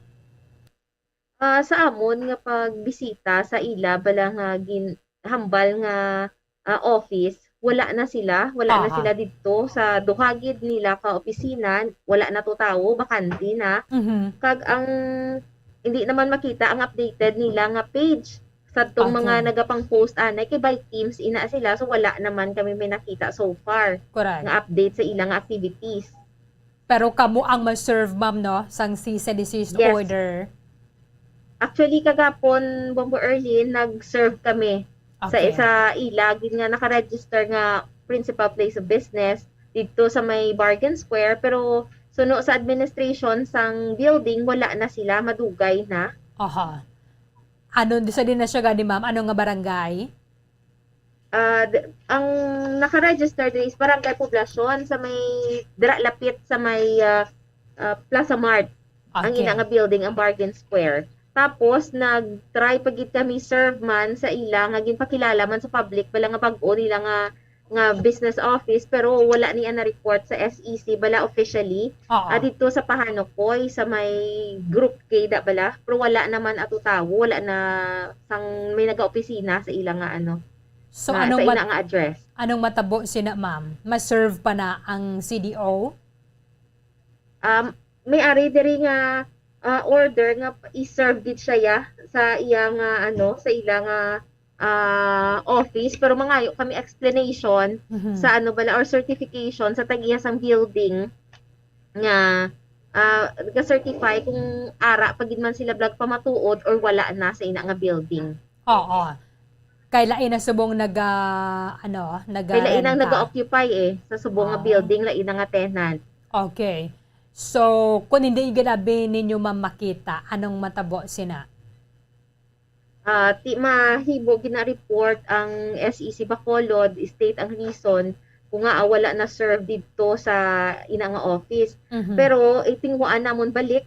Ah, sa amon nga pagbisita sa ila, bala nga gin-, hambal nga, ah, office, wala na sila, wala na Aha. sila didto sa duha gid nila ka opisina, wala na to tawo, bakante na. Mhm. Kag ang hindi naman makita ang updated nila nga page. Sa tong mga Okay. nagapang-post anay, kay by teams ina sila, so wala naman kami may nakita so far Correct. nga update sa ilang activities. Pero kamo ang ma-serve, ma'am, no, sang cease and desist Yes. order. Actually, kagapon, Bombo Early, nag-serve kami sa Okay. isa ila gid nga naka-register nga principal place of business didto sa may Bargain Square, pero suno sa administration sang building, wala na sila, madugay na. Aha. Ano, sa din na siya gani, ma'am? Ano nga barangay? Ah, d- ang naka-register diri is Barangay Poblacion sa may dira lapit sa may ah, ah, Plaza Mart. Ang Okay. ina nga building ang Bargain Square. Tapos nag-try pa gid kami serve man sa ila nga ginpakilala man sa public bala nga bag-o nila nga nga business office, pero wala niya na-report sa S E C bala officially. Oo. Ah, dito sa Pahanokoy sa may Group K da bala, pero wala naman ato tawo, wala na sang may nagaopisina sa ila nga ano, So nga, anong sa ila mat- nga address. Anong matabo sina, ma'am? Ma-serve pa na ang C D O? Um, may ari diri nga ah, order nga i-serve gid siya ya sa iya nga ano, sa ila nga ah, office, pero mangayo kami explanation Mhm. sa ano bala or certification sa tag-iya sang building nga ah, ga-certify kung ara pa gid man sila bala pamatuod or wala na sa ina nga building. Oo. Kay lain na subong naga ano, Kay lain ang nagarenta. nag-occupy eh sa subong nga Ah. building, lain na nga tenant. Okay. So, kung hindi ginabi ninyo, ma'am, makita, anong matabo sina? Ah, ti mahimo gina-report ang S E C Bacolod, state ang reason kung nga wala na serve didto sa ina nga office. Mhm. Pero itinghuan namon balik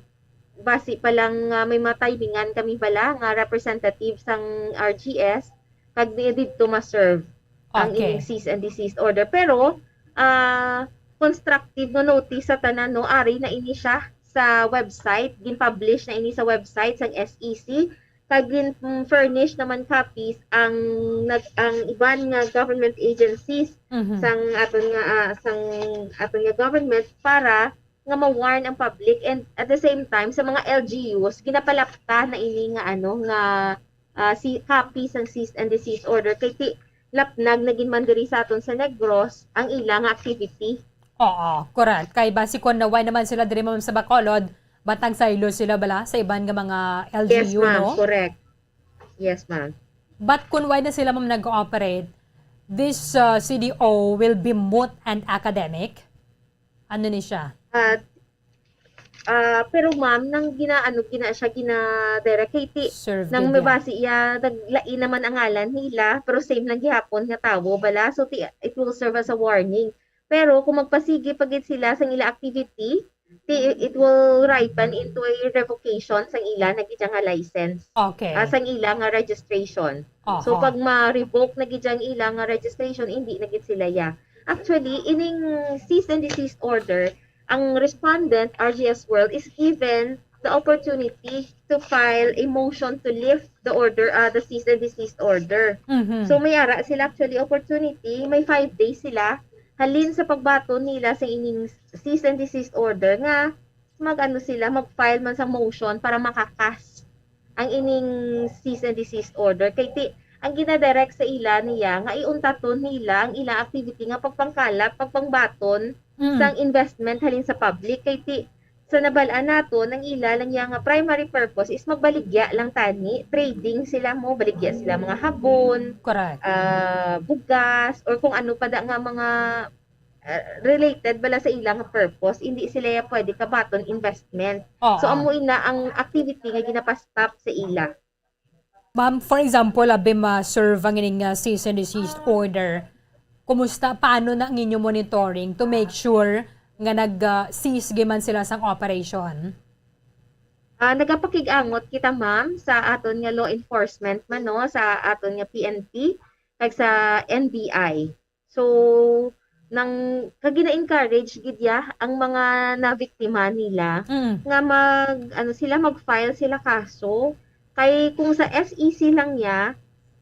basi pa lang nga may matimingan kami bala nga representative sang R G S kag di didto ma-serve ang Okay. ining cease and desist order. Pero ah, constructive nga notice sa tanan, no, ari na ini siya sa website, gin-publish na ini sa website sang S E C, kag gin-furnish naman copies ang nag-, ang iban nga government agencies Mhm. sang aton nga ah, sang aton nga government para nga ma-warn ang public, and at the same time sa mga L G Us ginapalapta na ini nga ano nga ah, si copy sang cease and desist order kay ti lapnag na gid man diri sa aton sa Negros ang ila nga activity. Oo, correct. Kay basi kon naway naman sila diri, ma'am, sa Bacolod, batang saylo sila bala sa iban nga mga Yes, L G U, ma'am. No? Correct. Yes, ma'am. But kung why na sila, ma'am, nag-ooperate, this uh, C D O will be moot and academic? Ano ni siya? At ah, pero ma'am, nang gina ano gina siya gina-direct kay ti Serve nang gid may ya. Basi iya naglain naman ang ngalan nila, pero same lang gihapon nga tawo bala, so ti it will serve as a warning. Pero kung magpasigi pa gid sila sang ila activity, ti it will ripen into a revocation sang ila na gid nga license. Ah, Okay. sang ila nga registration. So Aha. pag ma-revoke na gid ang ila nga registration, hindi na gid sila ya. Actually, ining cease and desist order, ang respondent, R G S World, is given the opportunity to file a motion to lift the order, ah, the cease and desist order. Mhm. So may ara sila actually opportunity, may five days sila halin sa pagbaton nila sa ining cease and desist order nga mag-ano sila, mag-file man sa motion para makakas ang ining cease and desist order. Kay ti, ang ginadirect sa ila niya nga iuntaton nila ang ilang activity nga pagpangkalat, pagpangbaton Mm. sang investment halin sa public. Kay ti, sa nabal-an naton, ang ila lang iya nga primary purpose is magbaligya lang tani, trading sila mo, baligya sila mga habon, Correct. ah, bugas, or kung ano pa da nga mga ah, related bala sa ila nga purpose, hindi sila ya pwede kabaton investment. So Oo. amo ina ang activity nga ginapastop sa ila. Ma'am, for example, abi ma-serve ang ining, ah, cease and desist order. Kumusta, paano na ang inyo monitoring to make sure nga nag, ah, cease gyud man sila sang operation? Ah, nagapakig-angot kita, ma'am, sa aton nga law enforcement man, no, sa aton nga P N P, kag sa N B I. So nang kag gina-encourage gid ya ang mga nabiktima nila Mm. nga mag ano sila, mag-file sila kaso. Kay kung sa S E C lang ya,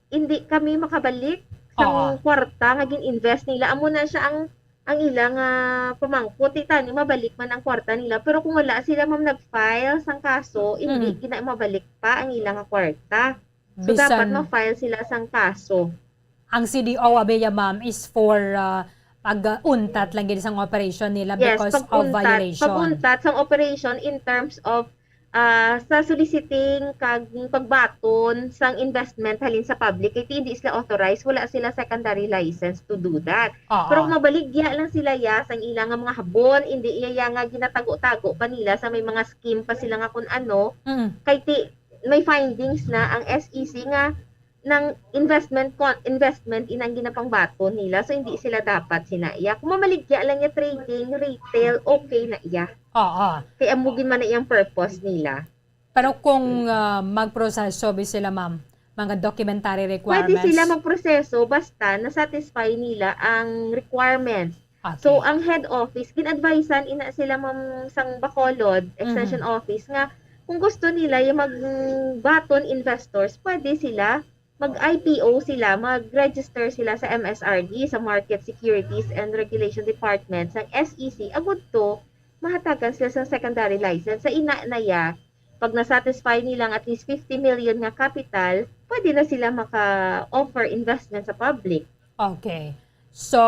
hindi kami makabalik sang Oo. kwarta nga gin-invest nila. Amo na siya ang ang ila nga pamangkot, ti tani mabalik man ang kwarta nila. Pero kung wala sila, ma'am, nag-file sang kaso, hindi Mm. gina mabalik pa ang ila nga kwarta. So, dapat Bisan ma-file sila sang kaso. Ang C D O, abi ya, ma'am, is for, ah, pag-untat lang gid sang operation nila Yes, because of pag-untat, violation. Pag-untat sang operation in terms of, ah, sa soliciting kag pagbaton sang investment halin sa public, kay hindi sila authorized, wala sila secondary license to do that. Oo. Pero kung mabaligya lang sila ya sang ila nga mga habon, hindi iya ya nga ginatago-tago pa nila sa may mga scheme pa sila nga kun ano, Mm. kay ti-, may findings na ang S E C nga nang investment con-, investment inang ginapangbaton nila. So, hindi sila dapat sina iya. Kung mamaligya lang niya trading, retail, okay na iya. Oo. Kay amo gid man na iyang purpose nila. Pero kung, ah, magproseso bi sila, ma'am, mga documentary Pwede requirements? Sila magproseso basta na-satisfy nila ang requirements. Okay. So, ang head office, gin-advisean ina sila, ma'am, sang Bacolod Extension Mhm. Office nga kung gusto nila yung magbaton investors, pwede sila mag-I P O sila, mag-register sila sa M S R D, sa Market Securities and Regulation Department, sa S E C, agud to, mahatagan sila sa secondary license. Sa ina na ya, pag na-satisfy nilang at least fifty million nga capital, pwede na sila maka-offer investment sa public. Okay. So,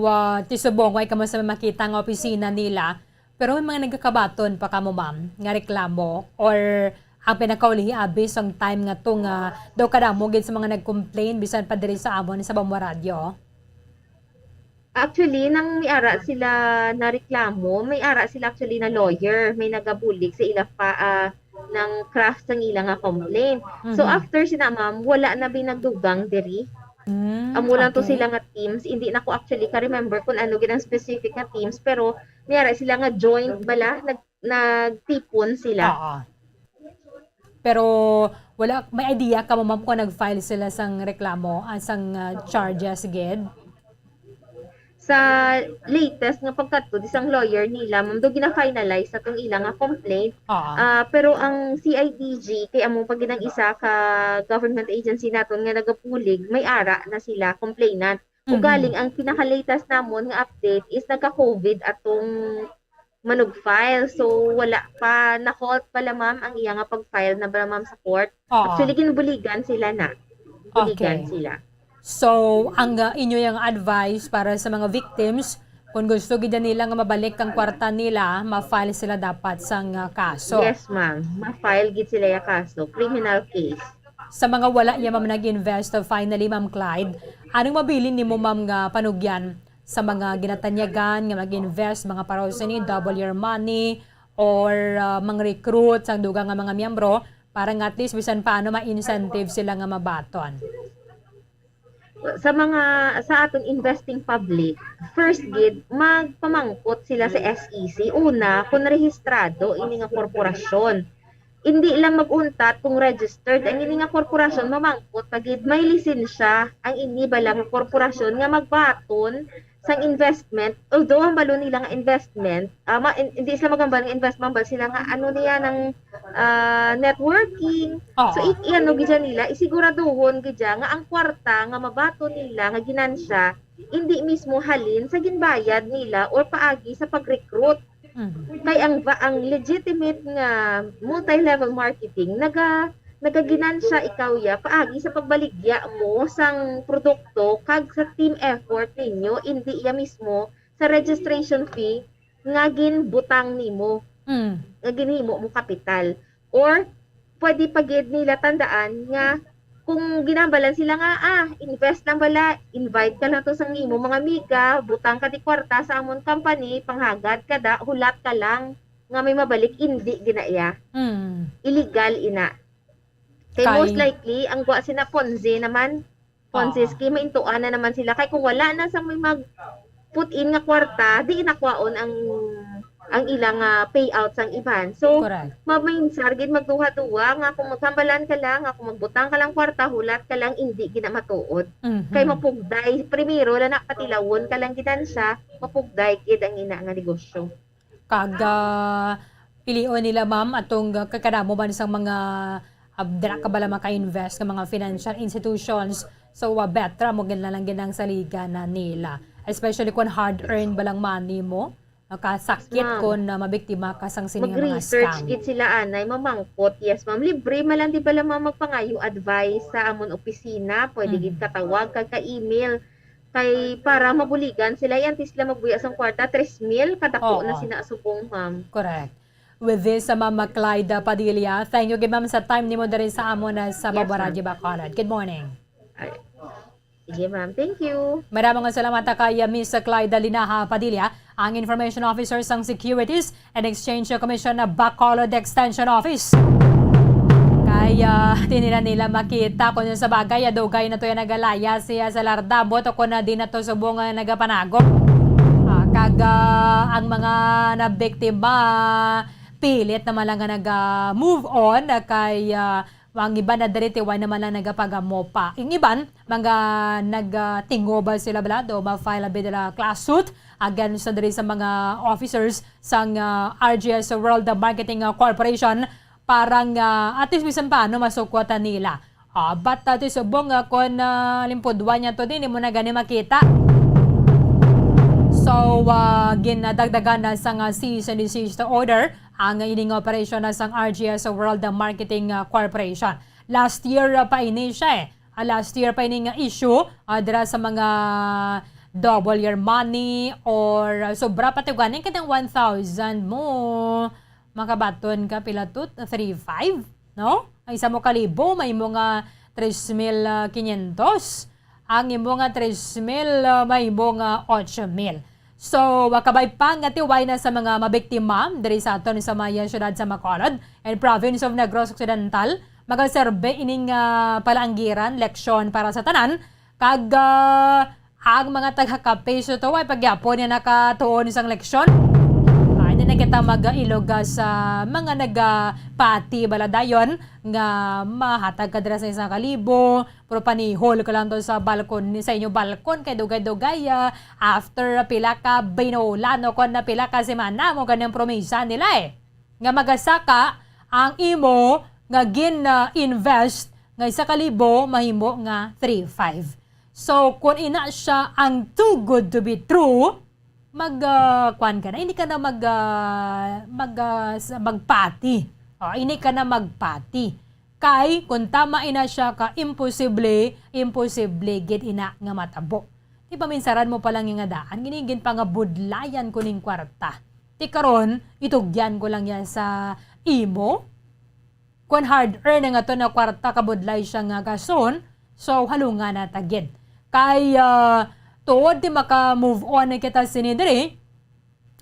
ah, ti subong, way kamo sa makita nga opisina nila, pero may mga nagakabaton pa kamo, ma'am, nga reklamo? Or ang pinakaulihi, abi, sang time nga to nga daw kadamo gid sa mga nag-complain, bisan pa diri sa amon sa Bamwa Radio? Actually, nang may ara sila na reklamo, may ara sila actually na lawyer, may nagabulig sa ila pa, ah, nang craft sang ila nga complaint. So, Mhm. after sina ma'am, wala na bi nagdugang diri. Mm, Amo lang to okay. Sila nga teams. Hindi na ko actually ka-remember kung ano gid ang specific nga teams, pero may ara sila nga joint bala, nag-, nagtipon sila. Oo. Pero wala, may idea ka mo, ma'am, kung nag-file sila sang reklamo, ah, sang, ah, charges gid? Sa latest nga pagkadto, di sang lawyer nila, ma'am, do gina-finalize sa tong ila nga complaint. Oo. Ah, pero ang C I D G, kay amo pa gid ang isa ka government agency naton nga nagabulig, may ara na sila, complainant. Mhm. Ugaling, ang pinaka-latest namon nga update is nagka-covid atong manug-file. So, wala pa, na-halt pala, ma'am, ang iya nga pag-file na bala, ma'am, sa court. Oo. Actually, ginbuligan sila na. Buligan Okay. sila. So, ang, uh, inyo yang advice para sa mga victims, kung gusto gid nila nga mabalik ang kwarta nila, ma-file sila dapat sang, uh, kaso. Yes, ma'am. Ma-file gid sila ya kaso. Criminal case. Sa mga wala niya, ma'am, nag-invest, uh, finally, Ma'am Clyde, anong mabilin nimo, ma'am, nga panugyan sa mga ginatanyagan nga mag-invest, mga paraw sini, double your money, or, ah, mang-recruit sang dugang nga mga miyembro para nga at least bisan paano ma-incentive sila nga mabaton? Sa mga, sa aton investing public, first gid, magpamangkot sila sa S E C. Una, kung rehistrado ini nga korporasyon. Hindi lang mag-untat kung registered ang ini nga korporasyon, mamangkot pa gid may lisensya ang ini bala nga korporasyon nga magbaton sang investment. Although ang balo nila nga investment, ah, ma-, in-, hindi sila magambal nga investment, hambal sila nga ano niya ng, ah, networking. Oo. So, i-, i-ano gid siya nila, isiguraduhon gid siya nga ang kwarta nga mabaton nila nga ginansya hindi mismo halin sa ginbayad nila or paagi sa pag-recruit. Mhm. Kay ang va-, ang legitimate nga multi-level marketing naga-, nagaginansya ikaw ya paagi sa pagbaligya mo sang produkto kag sa team effort ninyo, indi iya mismo sa registration fee nga ginbutang nimo, Mm. nga ginhimo mo kapital. Or pwede pa gid nila tandaan nga kung ginambalan sila nga, ah, invest lang bala, invite ka lang to sang imo mga amiga, butang ka di kwarta sa amon company, panghagad ka da, hulat ka lang nga may mabalik, indi gina iya. Mm. Illegal ina. Kay Kay most likely, ang gwa sina Ponzi naman, Ponzi Oo. scheme, maintuan na naman sila. Kay kung wala na sang may mag-put in nga kwarta, di inakwaon ang, ang ilang, ah, payout sang iban. So, Correct. Maminsar gid magduha-duha nga kung maghambalan ka lang, nga kung magbutang ka lang kwarta, hulat ka lang, indi gid na matuod. Mhm. Kay mapugday, primero, la na patilawon ka lang gid siya, mapugday gid ang ina nga negosyo. Kag, ah, pilion nila, ma'am, atong, ah, kakadamo man sang mga, ah, dira ka bala maka-invest nga mga financial institutions. So, ah, better mo gid na lang gid ang saligan na nila. Especially kung hard-earned ba lang money mo, makasakit Ma'am. Kung, ah, mabiktima ka sang sini nga mga Mag-research scam. Gid sila, anay, mamangkot. Yes, ma'am. Libre man lang, di ba lang, ma'am, magpangayo advice sa amon opisina. Pwede gid Mm. katawag, kag ka-email. Kay para mabuligan sila, eh, antes sila magbuya sang kwarta, tres mil, kadako Oo. na sina subong, ma'am. Correct. With this, uh, Ma'am Clyda Padilla, thank you gid, ma'am, sa time nimo diri sa amon, uh, sa Yes, Babo ma'am. Radyo Bacolod. Good morning. Ay. Sige, ma'am. Thank you. Maraming nga salamat kay, uh, Miss Clyda Linaha Padilla, ang Information Officer sang Securities and Exchange Commission na Bacolod Extension Office. Kay, uh, di nila nila makita kung sa bagay, uh, dugay na to yung nagalaya siya sa lardabot o kung, uh, di na to subong, uh, nagapanago. Ah, kag, uh, ang mga nabiktima, pilit naman lang nga naga-move on, uh, kay, uh, ang iban na diri ti way naman lang nagapagamo pa. Yung iban, mga nagtingoba sila bala, do ma-file a bit la class suit against sa diri sa mga officers sang, ah, R G S World Marketing, ah, Corporation para nga at least bisan paano masukwatan nila. Ah, but, ah, ti subong nga kon, ah, limpudwan niya to din, imo na gani makita. So, ah, ginadagdagan na sa nga cease and desist order ang ining operasyon na sang R G S World Marketing, ah, Corporation. Last year, ah, pa ini siya, eh. Ah, last year pa ini nga issue, ah, dira sa mga double your money or, ah, sobra pa ti gani kanang one thousand mo, makabaton ka pila to? Three five, no? Ang isa mo kalibo, may mo nga tres mil quinientos. Ang imo nga tres mil, ah, may mo nga ocho mil. So, ah, kabay pa nga ti way na sa mga mabiktima diri sa aton sa may, ah, siyudad sa Bacolod and province of Negros Occidental, magaserbe ining, ah, palaanggiran, leksyon para sa tanan, kag, ah, ang mga taga-Capiz City ay pagyapon nga nakatuon sang leksyon. Ay, di na kita mag-ilog, ah, sa mga nagapati bala dayon nga mahatag ka dira sa isa ka libo, pero panihol ka lang to sa balkon, sa inyo balkon, kay dugay-dugay, ah, after pila ka binulan o kon na pila ka semana mo gani ang promisa nila, eh, nga magasaka ang imo nga gin, ah, invest nga isa ka libo mahimo nga three five. So, kung ina siya ang too good to be true, mag, ah, kwan ka na, hindi ka na mag, ah, mag, ah, sa, magpati. O, hindi ka na magpati. Kay, kung tama ina siya ka imposible, imposible gid ina nga matabo. Ti paminsaran mo pa lang nga daan, gini gin pangabudlayan ko ning kwarta. Ti karon, itugyan ko lang yan sa imo. Kung hard-earned nga to na kwarta, kabudlay siya nga gason, so halungan na ta gid. Kay, ah, tuod ti maka-move on na kita sini diri,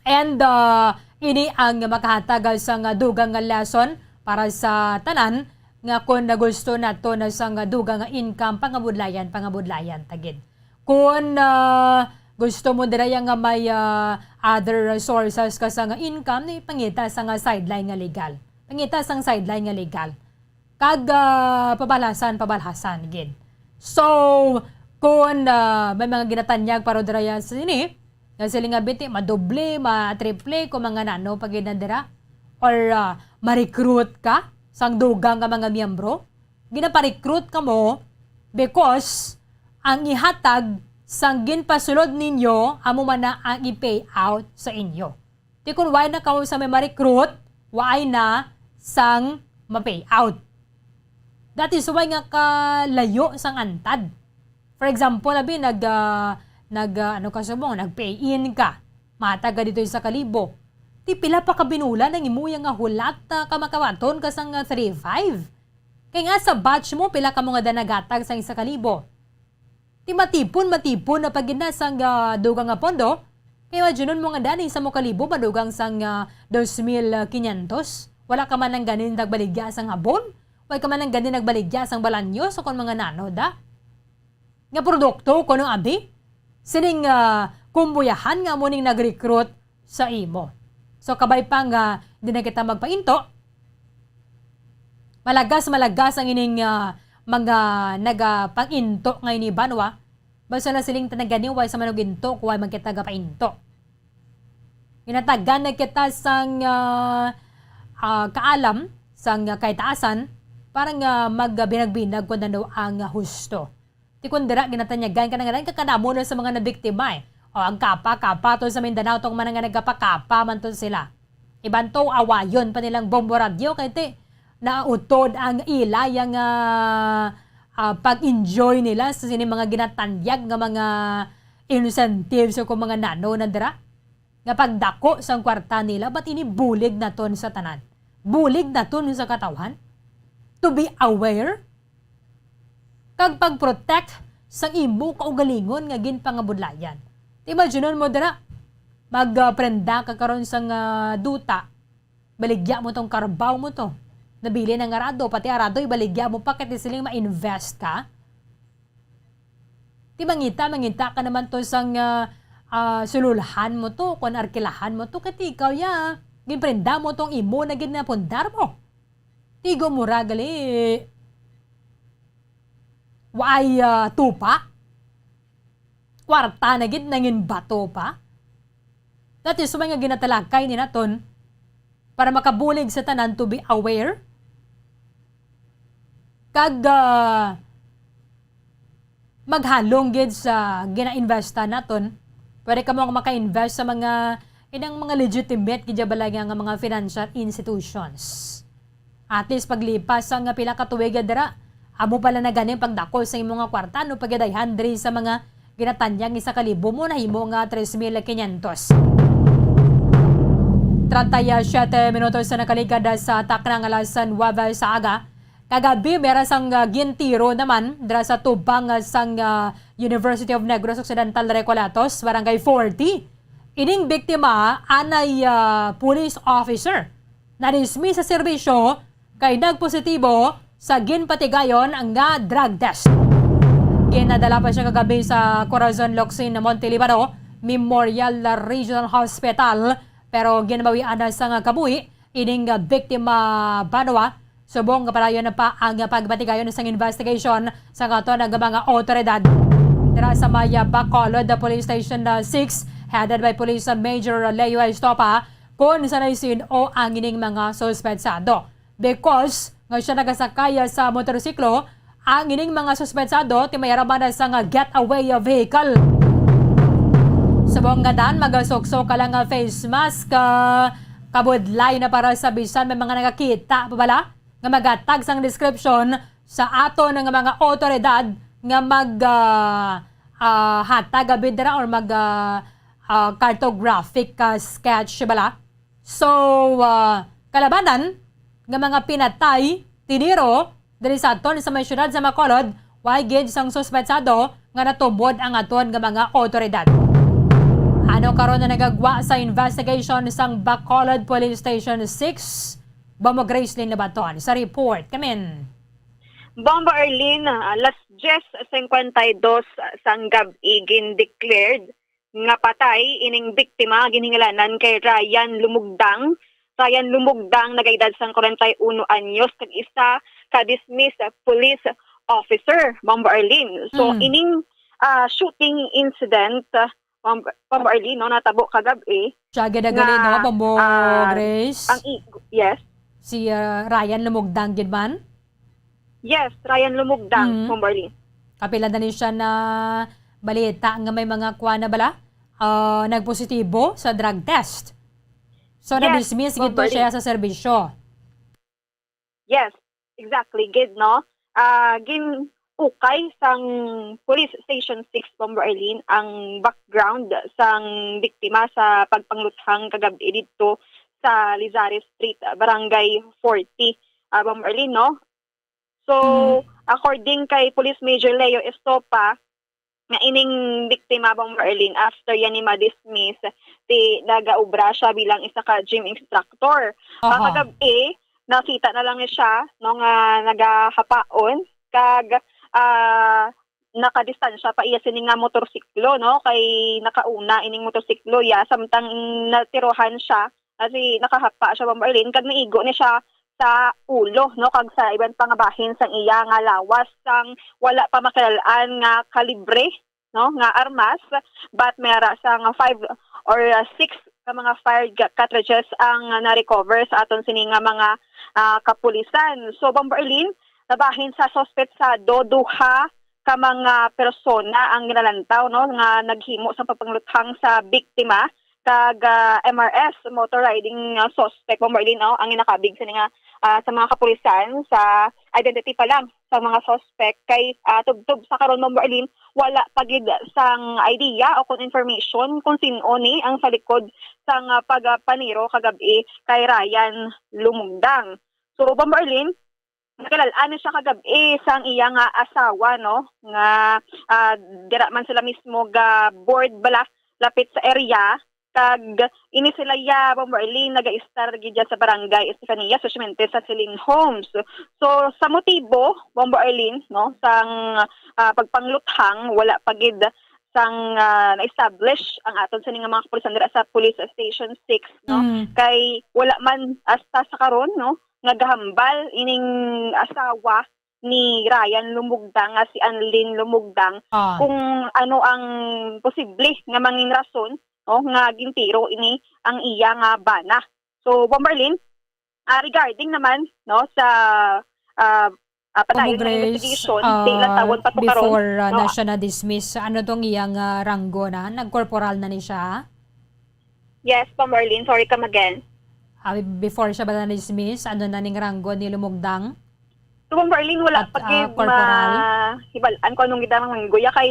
and, ah, ini ang makahatag sang dugang nga lesson para sa tanan nga kung nagusto nato na sang dugang nga income, pangabudlayan, pangabudlayan ta gid. Kung, ah, gusto mo dira ya nga may, ah, other sources ka sa nga income, ni pangita sa nga sideline nga legal. Pangita sang sideline nga legal. Kag, ah, pabalhasan, pabalhasan gid. So, kung, ah, may mga ginatanyag para dira ya sini, nga sila nga binti, madoble, matriple, kung mga nano pa gid na dira, or, ah, ma-recruit ka sang dugang nga mga miyembro, ginaparecruit kamo because ang ihatag sang ginpasulod ninyo amo man na ang i-pay out sa inyo. Ti kun wala na kamo sa may ma-recruit, wala na sang ma-pay out. That is why nga kalayo sang antad. For example, abi, nag, ah, nag, ah, ano ka subong, nag-pay in ka. Matag ka dito sa kalibo. Ti pila pa ka binulan ang imuya nga hulat, ah, ka makabaton ka sang, ah, three five. Kay nga sa batch mo, pila ka mo nga da nagatag sang isa ka libo? Ti matipon, matipon na pa gid na sang, ah, dugang nga pondo. Kay imagine mo nga dani sa mo ka libo, madugang sang, ah, dos mil quinientos. Wala ka man lang ganin nagbaligya sang habon. Wala ka man lang ganin nagbaligya sang balanyo sa kon mga nano da. Nga produkto, kuno abi? Sining, ah, kumbuyahan nga amo ning nag-recruit sa imo. So, kabay pa nga di na kita magpainto, malagas, malagas ang ining, ah, mga nagapang-into nga ini banwa. Basta na siling tanaganiway sa manuginto, kuway man kita gapainto. Ginatagan na kita sang, ah, ah, kaalam, sang, ah, kaitaasan, para nga magbinag-binag kung ano ang, ah, husto. Ti kun dira ginatanyagan ka na nga, kadamo na sa mga nabiktima, eh. O, ang kapa-kapa to sa Mindanao, tong mga nga nagkapakapa man to sila. Iban to, awayon pa nilang bombo radyo, kay ti, nautod ang ila yang, ah, ah, pag-enjoy nila sa sini mga ginatanyag nga mga incentives o kung mga nano na dira. Nga pagdako sang kwarta nila, but ini bulig naton sa tanan. Bulig naton sa katawhan. To be aware kag pag-protect sang imo kaugalingon nga ginpangabudlayan. Imagine mo dira, mag, ah, prenda ka karon sang, ah, duta, baligya mo tong karbaw mo to. Nabilin ang arado, pati arado ibaligya mo pa, kay ti siling ma-invest ka. Ti mangita, mangita ka naman to sang, ah, ah, sululhan mo to, kon arkilahan mo to, kay ti ikaw ya, ginprenda mo tong imo na gid na pundar mo. Tigo mo ra gali. Waay, ah, tupa? Kwarta na gid nangin bato pa? That is why nga ginatalakay ni naton para makabulig sa tanan to be aware. Kag, ah, maghalong gid sa gina-investa naton. Pwede kamo nga maka-invest sa mga, inang mga legitimate gid bala nga, nga mga financial institutions. At least paglipas sa nga pila ka tuig dira, amo pala na ganing pagdakol sa imo nga kwarta, no, pagidayhan diri sa mga ginatanyag isa ka libo mo nahimo nga tres mil quinientos. Treinta y siete minutos sa nakaligad sa takna nga alas nuebe sa aga. Kagabi, meron sang, ah, gintiro naman dira sa tubang, ah, sang, ah, University of Negros Occidental Recolatos, Barangay forty. Ining biktima, anay, ah, police officer, na-dismiss sa serbisyo kay nagpositibo sa ginpatigayon nga drug test. Ginadala pa siya kagabi sa Corazon Locsin, Monte Libano Memorial Regional Hospital, pero ginbawian na sang kabuhi ining biktima, Banwa. Subong nga padayon pa ang pagpatigayon sang investigation sa katon nga mga otoridad. Dira sa may Bacolod Police Station, uh, six, headed by Police Major Leo Estopa, kung sanay sin-o ang ining mga suspetsado. Because nga siya nagasakay sa motorsiklo, ang ining mga suspetsado ti may araman na sang getaway vehicle. Subong nga dan, magasukso ka lang nga face mask, ah, kabudlay na para sa bisan may mga nakakita pa bala nga magatag sang description sa aton nga mga otoridad nga mag, ah, ah, hatag abidra or mag, ah, ah, cartographic, ah, sketch bala. So, ah, kalabanan nga mga pinatay, tiniro, diri sa aton sa may siyudad sa Bacolod, way gid sang suspetsado nga natumod ang aton nga mga otoridad. Ano karon na nagagwa sa investigation sang Bacolod Police Station six? Bombo Gracelyn Labaton sa report. Kamin. Bombo Arlene, ah, alas diyes cincuenta y dos sang gab-i gin-declared nga patay ining biktima, ginhingalanan kay Ryan Lumugdang. Ryan Lumugdang, nagaedad sang kwarenta y uno anyos, kag isa ka dismissed police officer, Bombo Arlene. So, Mm. ining, ah, shooting incident, ah, Bombo, Bombo Arlene, no, natabo kagab-i. Siya gid ang gali, no, nga, Bombo ah, Grace? Ang i-, yes. Si, ah, Ryan Lumugdang gid man? Yes, Ryan Lumugdang, Mm. Bombo Arlene. Kapila na ni siya na balita nga may mga kuwan na bala, ah, nagpositibo sa drug test. So, Yes, na-dismiss gid to Bombo siya Arlene. Sa serbisyo. Yes, exactly, gid, no? Ah, gin-ukay sang Police Station six, Bombo Arlene, ang background sang biktima sa pagpangluthang kagab-i didto sa Lizares Street, Barangay forty, ah, Bombo Arlene, no? So, Mhm. according kay Police Major Leo Estopa, nga ining biktima, Bombo Arlene, after yan ni ma-dismiss, ti nagaobra siya bilang isa ka gym instructor. Aha. Ah, kagab-i, nakita na lang ni siya, no, nga nagahapaon, kag, ah, nakadistansya pa iya sini nga motorsiklo, no, kay nakauna ining motorsiklo iya, samtang natirohan siya, kasi nakahapa siya, Bombo Arlene, kag naigo ni siya sa ulo, no, kag sa iban pa nga bahin sang iya nga lawas, sang wala pa makilal-an nga kalibre, no, nga armas, but may ara sang five or, uh, six ka mga fired ga-, cartridges ang na-recover sa aton sini nga mga, ah, kapulisan. So, Bombo Arlene, nabahin sa suspetsado, duha ka mga persona ang ginalantaw, no, nga naghimo sa pagpangluthang sa biktima, kag, ah, M R S, motor riding, ah, suspect, Bombo Arlene, no, ang ginakabig sa nga, ah, sa mga kapulisan sa identity pa lang sa mga suspect kay, ah, tubtob sa karon, Bombo Arlene, wala pa gid sang idea o kon information kung sin-o ni ang sa likod sang, ah, pagpaniro kagab-i kay Ryan Lumugdang. So, Bombo Arlene, nakilal-an na siya kagab-i sang iya nga asawa, no, nga, ah, dira man sila mismo ga board bala lapit sa area, kag ini sila iya, Bombo Arlene, naga-istar gid dyan sa barangay Estefania, especially sa Celine Homes. So, sa motibo, Bombo Arlene, no, sang, ah, pagpangluthang, wala pa gid sang, ah, na-establish ang aton sini nga mga kapulisan dira sa Police Station six, no? Mm. Kay wala man hasta sa karon, no, nga gahambal ining asawa ni Ryan Lumugdang nga si Anlene Lumugdang Ah. kung ano ang posible nga mangin rason, no, nga gintiro ini ang iya nga bana. So, Bombo Arlene, ah, regarding naman, no, sa, ah, ah, padayon nga Grace, investigation, di lang ah, tawon pa to karon, before, ah, no? Na siya na-dismiss, ano tong iyang, ah, ranggo na? Nagkorporal na ni siya? Yes, Bombo Arlene. Sorry, come again. Ah, before siya ba na-dismiss, ano na ning ranggo ni Lumugdang? So, Bombo Arlene, wala At, pa ah, gid corporal? Mahibal-an kung anong gid ang ranggo ya kay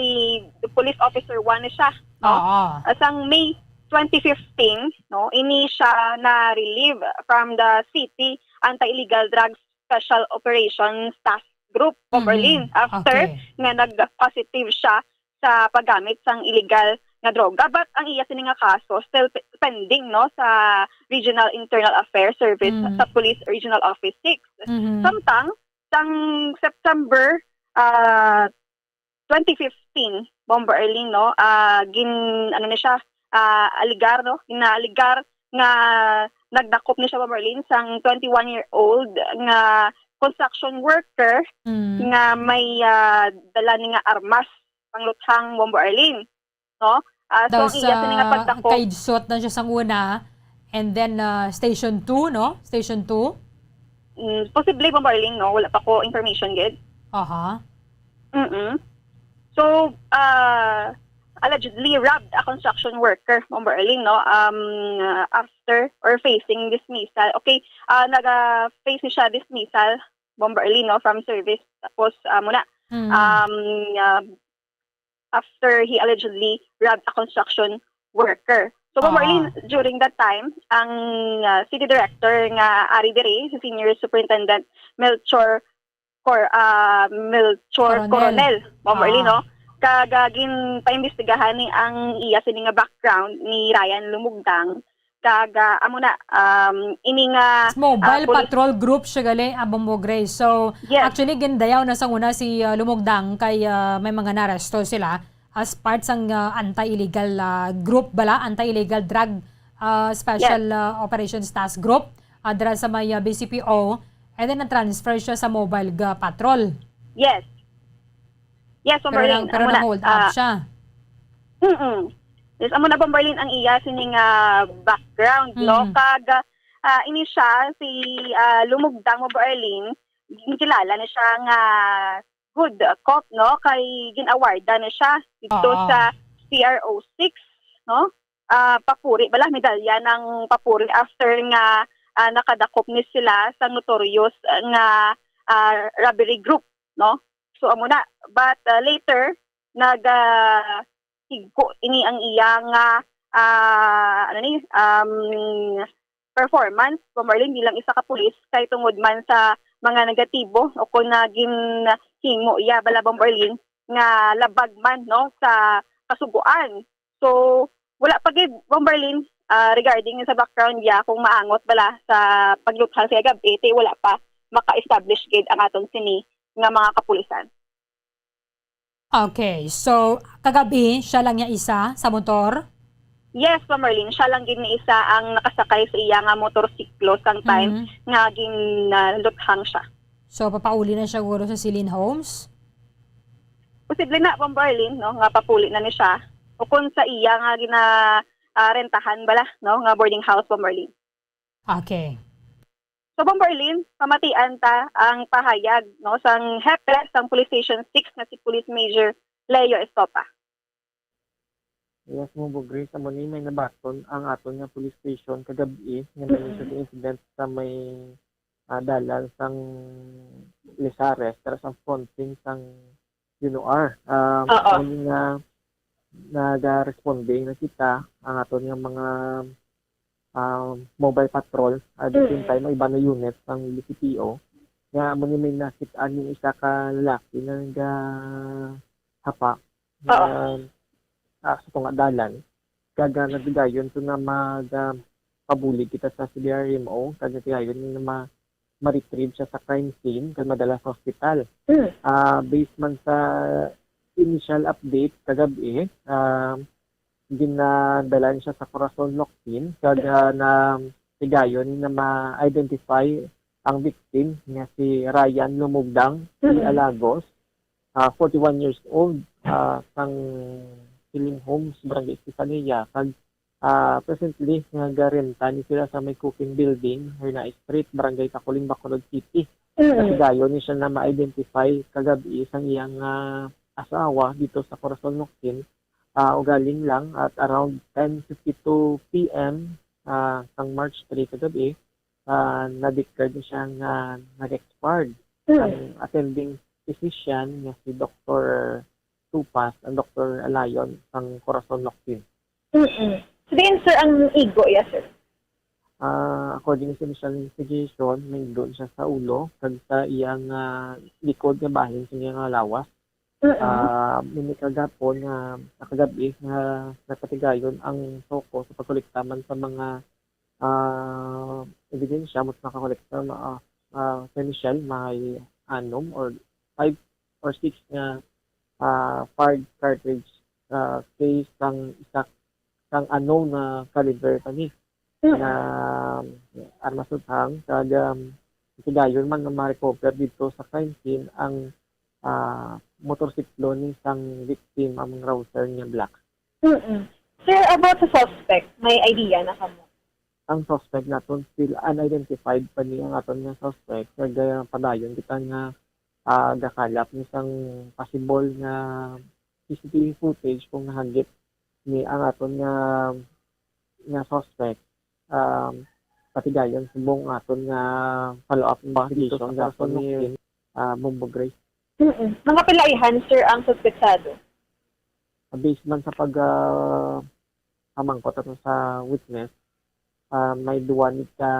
police officer one na siya, no? Oo. Ah, sang May twenty fifteen, no, ini siya na-relieve from the City Anti-Illegal Drugs Special Operations Task Group, Bombo Arlene, Mhm. after Okay. nga nag-positive siya sa paggamit sang illegal nga droga. But ang iya sini nga kaso still pe-, pending, no, sa Regional Internal Affairs Service, Mm. sa Police Regional Office six. Mhm. Samtang, sang September, ah, twenty fifteen, Bombo Arlene, no, ah, gin-, ano ni siya, ah, aligar, no, ginaaligar nga nagdakop ni siya, Bombo Arlene, sang twenty-one-year-old nga construction worker Mm. nga may, ah, dala ni nga armas, pangluthang, Bombo Arlene, no? Ah, so, Daw ang iya sini nga sa pagdakop, kaidsuot na siya sang una, and then, ah, station two, no? Station two? Mm, posible, Bombo Arlene, no? Wala pa ko information gid. Aha. Mm-mm. So, ah, allegedly robbed a construction worker, Bombo Arlene, no? Um, ah, after or facing dismissal. Okay, ah, naga-face ni siya dismissal, Bombo Arlene, no, from service. Tapos, ah, muna, Mm. um, ah, after he allegedly robbed a construction worker. So, Bombo Arlene, Ah. during that time, ang, ah, city director nga ari diri, si Senior Superintendent Melchor Cor-, ah, Melchor Coronel. Coronel, Bombo Arlene, Ah. no? Kag, ah, ginpaimbestigahan ni ang iya sini nga background ni Ryan Lumugdang. Kag, ah, amo na, um, ini nga, It's mobile ah, poli- patrol group siya gali, ah, Bombo Grace. So, Yes. actually, gindayaw na sang una si, ah, Lumugdang kay, ah, may mga naresto sila as part sang, ah, anti-illegal, ah, group bala, anti-illegal drug, ah, special, Yes. ah, operations task group, ah, dira sa may, ah, B C P O, and then na-transfer siya sa mobile ga patrol. Yes. Yes, Bombo Arlene, pero nang-, pero amo na, nang-hold up ah, siya. Mm-mm. Yes, amo na, Bombo Arlene, ang iya sining, ah, background, no? Mm. Kag, ah, ini siya, si, ah, Lumugdang, Bombo Arlene, ginkilala na siya nga good, ah, cop, no? Kay gin-awardan na siya dito Oo. sa C R O six, no? Ah, papuri bala, medalya ng papuri after nga, ah, nakadakop ni sila sa notorious, ah, nga, ah, robbery group, no? So, amo na. But, ah, later, nag, ah, higko ini ang iya nga, ah, ano ni, um, performance, Bombo Arlene, bilang isa ka pulis, kay tungod man sa mga negatibo o kung na ginhimo iya bala, Bombo Arlene, nga labag man, no, sa kasugoan. So, wala pa gid, Bombo Arlene, ah, regarding sa background niya, kung maangot bala sa pagluthang sa gab-i, ti wala pa maka-establish gid ang aton sini nga mga kapulisan. Okay, so, kagabi, siya lang niya isa sa motor? Yes, Bombo Arlene, siya lang gid ni isa ang nakasakay sa iya nga motorsiklo sang time Mm. nga ginluthang siya. So, papauli na siya guro sa Celine Homes? Posible na, Bombo Arlene, no, nga papuli na ni siya. O kung sa iya nga gina-, ah, rentahan bala, no, nga boarding house, Bombo Arlene. Okay. So, Bomberlin, pamatian ta ang pahayag, no, sang hepe sang Police Station six nga si Police Major Leo Estopa. Yes, Mumbo Grace, amo ni may nabaton ang aton nga police station kagab-i nga may Mm-mm. shooting incident sa may, ah, dalan sang Lizares, pero sa fronting sang U N O R. Ah, Oo. Amo ni nga nagaresponde na kita, ang aton nga mga, ah, mobile patrol, at the same Mm. time, ang iba na unit sang D C P O, nga amo ni may nakit-an yung isa ka lalaki na nagahapa Oo. nga, ah, sa tunga dalan. Kag, ah, nagdayon to na mag, ah, pabulig kita sa C D R M O, kag nagdayon na ma-, ma-retrieve siya sa crime scene, kag madala sa hospital. Mm. Ah, based man sa initial update kagab-i, ah, ginadala siya sa Corazon Locsin, kag, ah, na higayon na ma-identify ang victim nga si Ryan Lumugdang, Mm. Alagos, ah, forty-one years old, ah, sang Healing Homes, Barangay Estefania, kag, ah, presently, nagarenta ni sila sa may Cooking Building, Herna Street, Barangay Taculing, Bacolod City. Mm. Nasigayon ni siya na ma-identify kagab-i sang iyang, ah, asawa dito sa Corazon Locsin. Ah, ugaling lang at around ten fifty-two P M, ah, sang March three kagab-i, ah, na-declare na siya nga nag-expired. Mm. Ang attending physician nga si Doktor Tupas, ang Doktor Alayon, ang Corazon Locsin. Mm-mm. So, diin, sir, ang igo iya, sir? Ah, according sa initial investigation, may igo siya sa ulo kag sa iyang, ah, likod nga bahin sa iyang lawas. Mm-mm. Ah, mini kagapon nga, ah, kagab-i nga napatigayon ang SOCO sa pagkolekta man sa mga, ah, ebidensya, mas nakakolekta na, ah, ah, sa initial, may anom or five or six nga, ah, fired cartridge, ah, case sang isa sang unknown nga caliber pa ni Mm. nga armas uthang, kag, um, higayon man nga ma-recover dito sa crime scene ang, ah, motorsiklo ni sang victim, ang Rouser nga black. Mm-mm. Sir, about sa suspect, may idea na kamo? Ang suspect naton still unidentified pa ni ang aton nga suspect. Nagpadayon kita nga, ah, gakalap ni sang possible nga C C T V footage kung nahagit ni ang aton nga, nga suspect. Um, patigayon subong aton nga follow-up investigation sa aton ni, ah, Bombo Grace. Mm-mm. Mga pila ihan, sir, ang suspetsado? Ah, based man sa pag, ah, pamangkot ato sa witness, ah, may duwa ni ka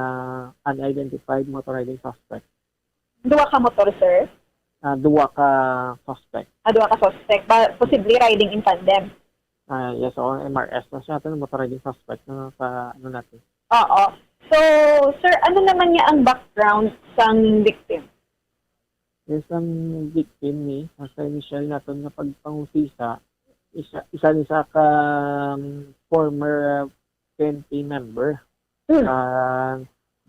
unidentified motor riding suspect. Duwa ka motor, sir? Ah, duwa ka suspect. Ah, duwa ka suspect. Ba, posible riding in tandem? Ah, yes, oo, M R S na siya. Ito, motor riding suspect na sa, ano natin. Oo. So, sir, ano naman niya ang background sang victim? Yes, ang victim ni, ah, sa initial naton nga pagpangusisa, isa, isa ni sa ka, um, former, uh, P N P member. Hmm. Ah,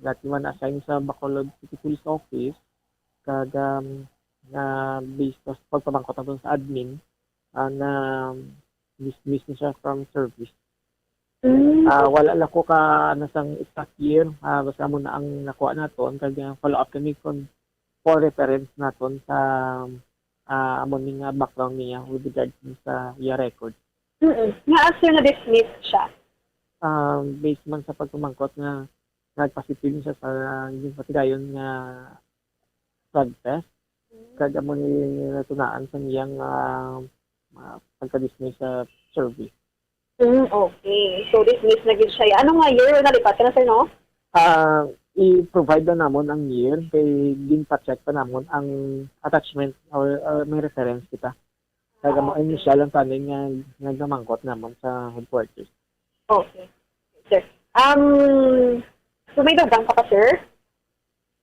dati man assign sa Bacolod City Police Office, kag, um, na based sa pagpamangkot naton sa admin, ah, na dismiss ni siya from service. Mm. Ah, wala lang ko ka, ano, sang exact year, ah, basta amo na ang nakuha naton, kag, ah, follow up kami kung for reference naton sa, ah, amo ni nga background niya with regards ni sa iya record. Mm-mm. Nga after na-dismiss siya? Ah, based man sa pagpamangkot nga nagpositive siya sa ginpatigayon nga drug test, Mm. kag amo ni natunaan sa iyang, ah, ah, pagka-dismiss sa service. Mm, okay. So, dismiss na gid siya. Ano nga year nalipat ka na, sir, no? Ah, i-provide na namon ang year kay ginpa-check pa namon ang attachment or, or may reference kita. Kag Ah, ang okay. Initial ang taning nga nagamangkot namon sa headquarters. Okay. Sir. Um, so may dugang pa ka, sir?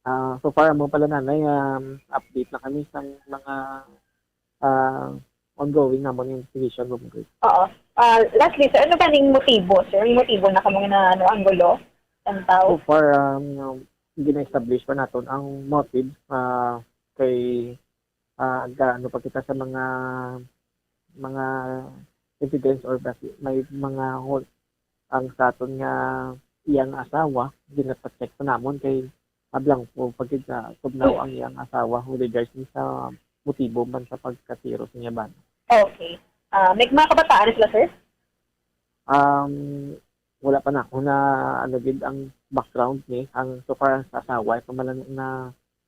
Ah, so far, amo pala, nanay, um, update na kami sa mga, ah, ongoing namon investigation, Ma'am Grace. Oo. Ah, lastly, sir, ano ganing motibo, sir? May motibo na kamo na, ano, anggulo? Ang tao? So far, um, gina-establish pa naton ang motive, ah, kay, ah, gaano pa kita sa mga, mga evidence or basi-, may mga hol-, ang sa aton nga iyang asawa, ginapacheck pa namon kay, nablangko pa gid sa tugnaw ang iyang asawa with regards ni sa motibo man sa pagkatiro sa iya bana. Okay. Ah, may mga kabataan sila, sir? Um, wala pa na ako na, ano gid ang background ni, ang so far sa asawa, ito man lang na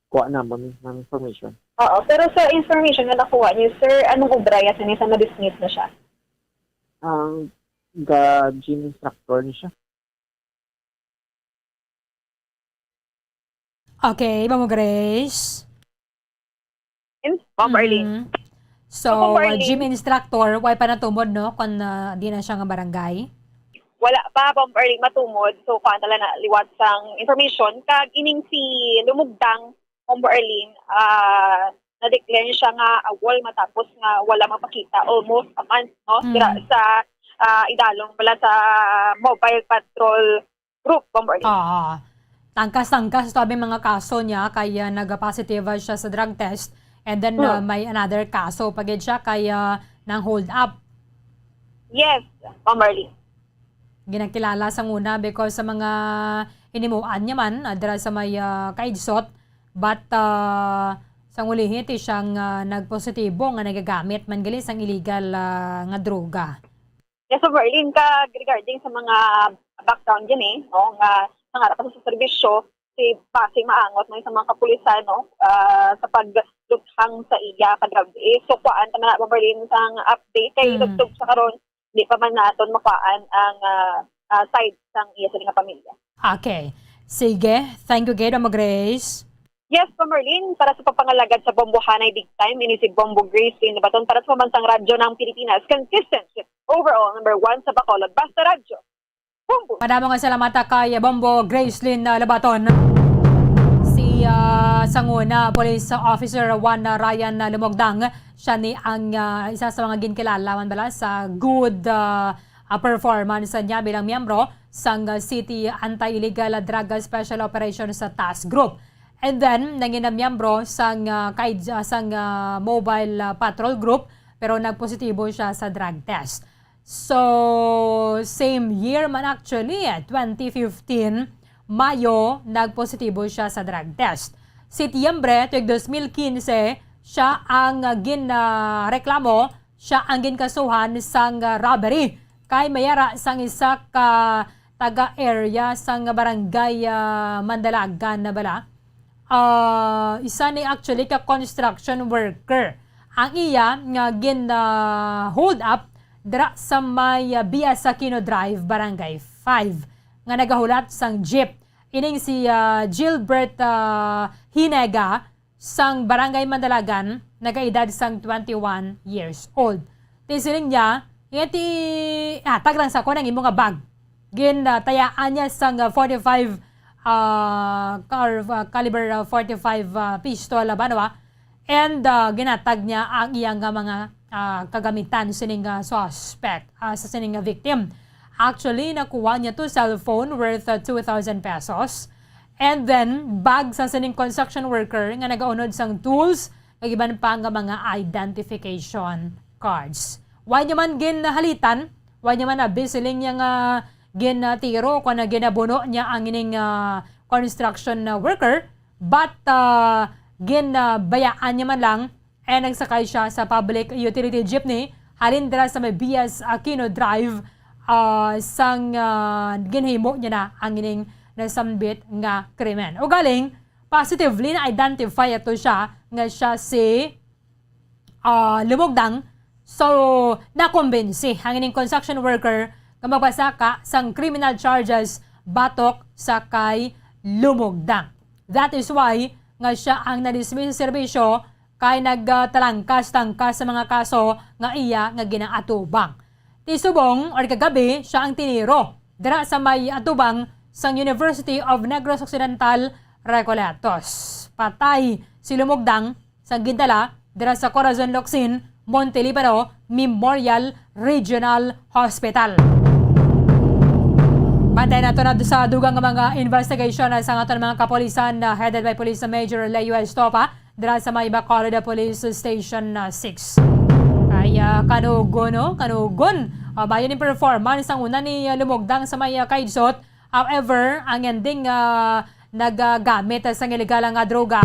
kuha namon ng information. Oo, pero sa information nga nakuha niyo, sir, anong obra ya sini sa na-dismiss na siya? Ang ga-gym instructor ni siya. Okay, Ma'am Grace. Ma'am Arlene. Mhm. So, So, Ma'am uh, Arlene. Gym instructor, why pa natumod, no? Kung uh, di na siya nga barangay? Wala pa, Ma'am Arlene, matumod. So, kuan tala na liwat sang information. Kag ining si Lumugdang, Ma'am Arlene, ah, na-declare siya nga awol matapos nga wala mapakita almost a month, no? Mm. Dira sa ah, idalom pala sa Mobile Patrol Group, Bomber. Oo. Tangkas-tangkas to ang mga kaso niya, kay, ah, nag-positive siya sa drug test, and then, ah, Hmm. may another kaso pa gid siya, kay, ah, nang hold up. Yes, Bomberly. Ginakilala sa nguna because sa mga hinimuan niya man, ah, dira sa may, ah, Kaidsot, but, ah, sang ulihi ti siyang, ah, nagpositibo nga nagagamit man gali sang illegal, ah, nga droga. Yes, so Merlin, ka regarding sa mga background yan eh, no, nga nangarap pa sa serbisyo, si Pasig maangot man sa mga kapulisan, no, ah, sa pagluthang sa iya ka drug. Eh, so, kuhaan ta man na, Merlin, sang update kay Mm. tubtob sa karon, di pa man naton makuhaan ang, ah, ah, side sang iya sa nga pamilya. Okay. Sige. Thank you, Gado mo, Grace. Yes, pa Merlin, para sa pagpangalagad sa bombohanay big time, ini si Bombo Grace Lynn Nabaton para sa Pambansang Radyo ng Pilipinas. Consistent, overall, number one sa Bacolod. Basta Radyo. Bombo! Madamo nga salamat kay Bombo Grace Lynn, uh, Labaton. Si, uh, Sanguna Police Officer Juan Ryan, uh, Lumogdang, siya ni ang, uh, isa sa mga ginkilala man bala sa good, uh, uh, performance niya bilang miyembro sang, uh, City Anti-Illegal Drug Special Operations Task Group. And then, nangin na miyembro sang, ah, kaid-, ah, sang, ah, Mobile, ah, Patrol Group, pero nagpositibo siya sa drug test. So, same year man actually, eh, twenty fifteen, Mayo, nagpositibo siya sa drug test. Setyembre, tuig dos mil quince, siya ang, ah, gin, ah, reklamo, siya ang ginkasuhan sang, ah, robbery kay may ara sang isa ka taga-area sang barangay, ah, Mandalagan na bala. Ah, isa ni actually ka construction worker ang iya nga gin, ah, hold up dira sa may, ah, Bias Aquino Drive, Barangay five, nga nagahulat sang jeep. Ining si, ah, Gilbert, ah, Hinega, sang Barangay Mandalagan, nagaedad sang twenty-one years old. Ti siling niya, nga ti, ah, tag lang sa ko nang imo nga bag. Gin, ah, tayaan niya sang, ah, forty-five, ah, car-, ah, caliber, ah, forty-five, ah, pistol, ah, ba, no, ah? And, ah, ginatag niya ang iya nga mga, ah, kagamitan sining, ah, suspect, ah, sa sining nga victim. Actually, nakuha niya to cellphone worth, ah, two thousand pesos. And then, bag sa sining construction worker nga nagaunod sang tools kag iban pa nga mga identification cards. Wa niya man ginhalitan, wa niya man abi siling niya nga ginatiro o kon ginabuno niya ang ining, ah, construction, ah, worker, but, ah, gin, ah, bayaan niya man lang. And nagsakay siya sa public utility jeepney halin dira sa may Bias Aquino Drive, ah, sang, ah, ginhimo niya na ang ining nasambit nga krimen. Ugaling, positively na-identify ato siya nga siya si, ah, Lumugdang. So, nakumbinsi ang ining construction worker nga magbasaka sang criminal charges batok sa kay Lumugdang. That is why nga siya ang na-dismiss sa serbisyo kay nagtalangkas-tangkas sa mga kaso nga iya nga ginaatubang. Ti subong or kagabi, siya ang tiniro dira sa may atubang sang University of Negros Occidental, Recoletos. Patay si Lumugdang sang gindala dira sa Corazon Locsin, Montelibano Memorial Regional Hospital. Bantay nato na sa dugang nga mga investigation, ah, sa aton mga kapulisan, ah, headed by Police Major Leo Estopa, dira sa may Bacolod Police Station, ah, six. Kay, ah, kanugon, no? Kanugon. Ah, bayo ni performance ang una ni, ah, Lumugdang sa may, ah, Kaidsot. However, ang ending, ah, nagagamit sang ilegal nga droga.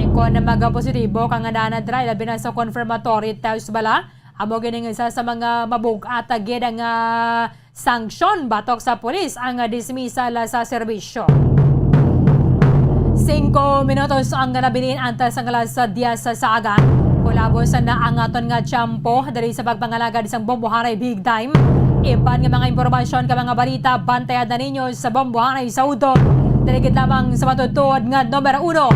Kon magapositibo ka nga nanadry, labi na sa confirmatory test bala, amo gini ang isa sa mga mabug-at gid nga sanksyon batok sa pulis ang dismisal sa serbisyo. Singko minutos ang nabilin antes ang alas diyes sa aga. Kulabos na ang aton nga tiyempo diri sa pagpangalagad sang Bombo Haray Big Time. Iban nga mga impormasyon kag mga balita, bantayan na ninyo sa Bombo Haray sa udto. Diri gid lamang sa matutuod nga numero uno.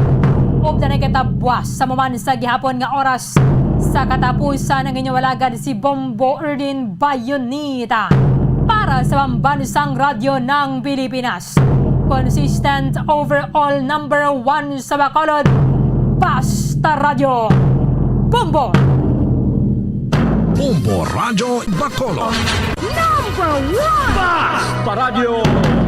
Ug na kita buwas sa maman sa gihapon nga oras sa katapusan ang inyong alagad si Bombo Erdin Bayonita para sa Pambansang Radyo ng Pilipinas. Consistent overall number one sa Bacolod. Basta Radyo. Bombo! Bombo Radyo Bacolod. Number one! Basta Radyo!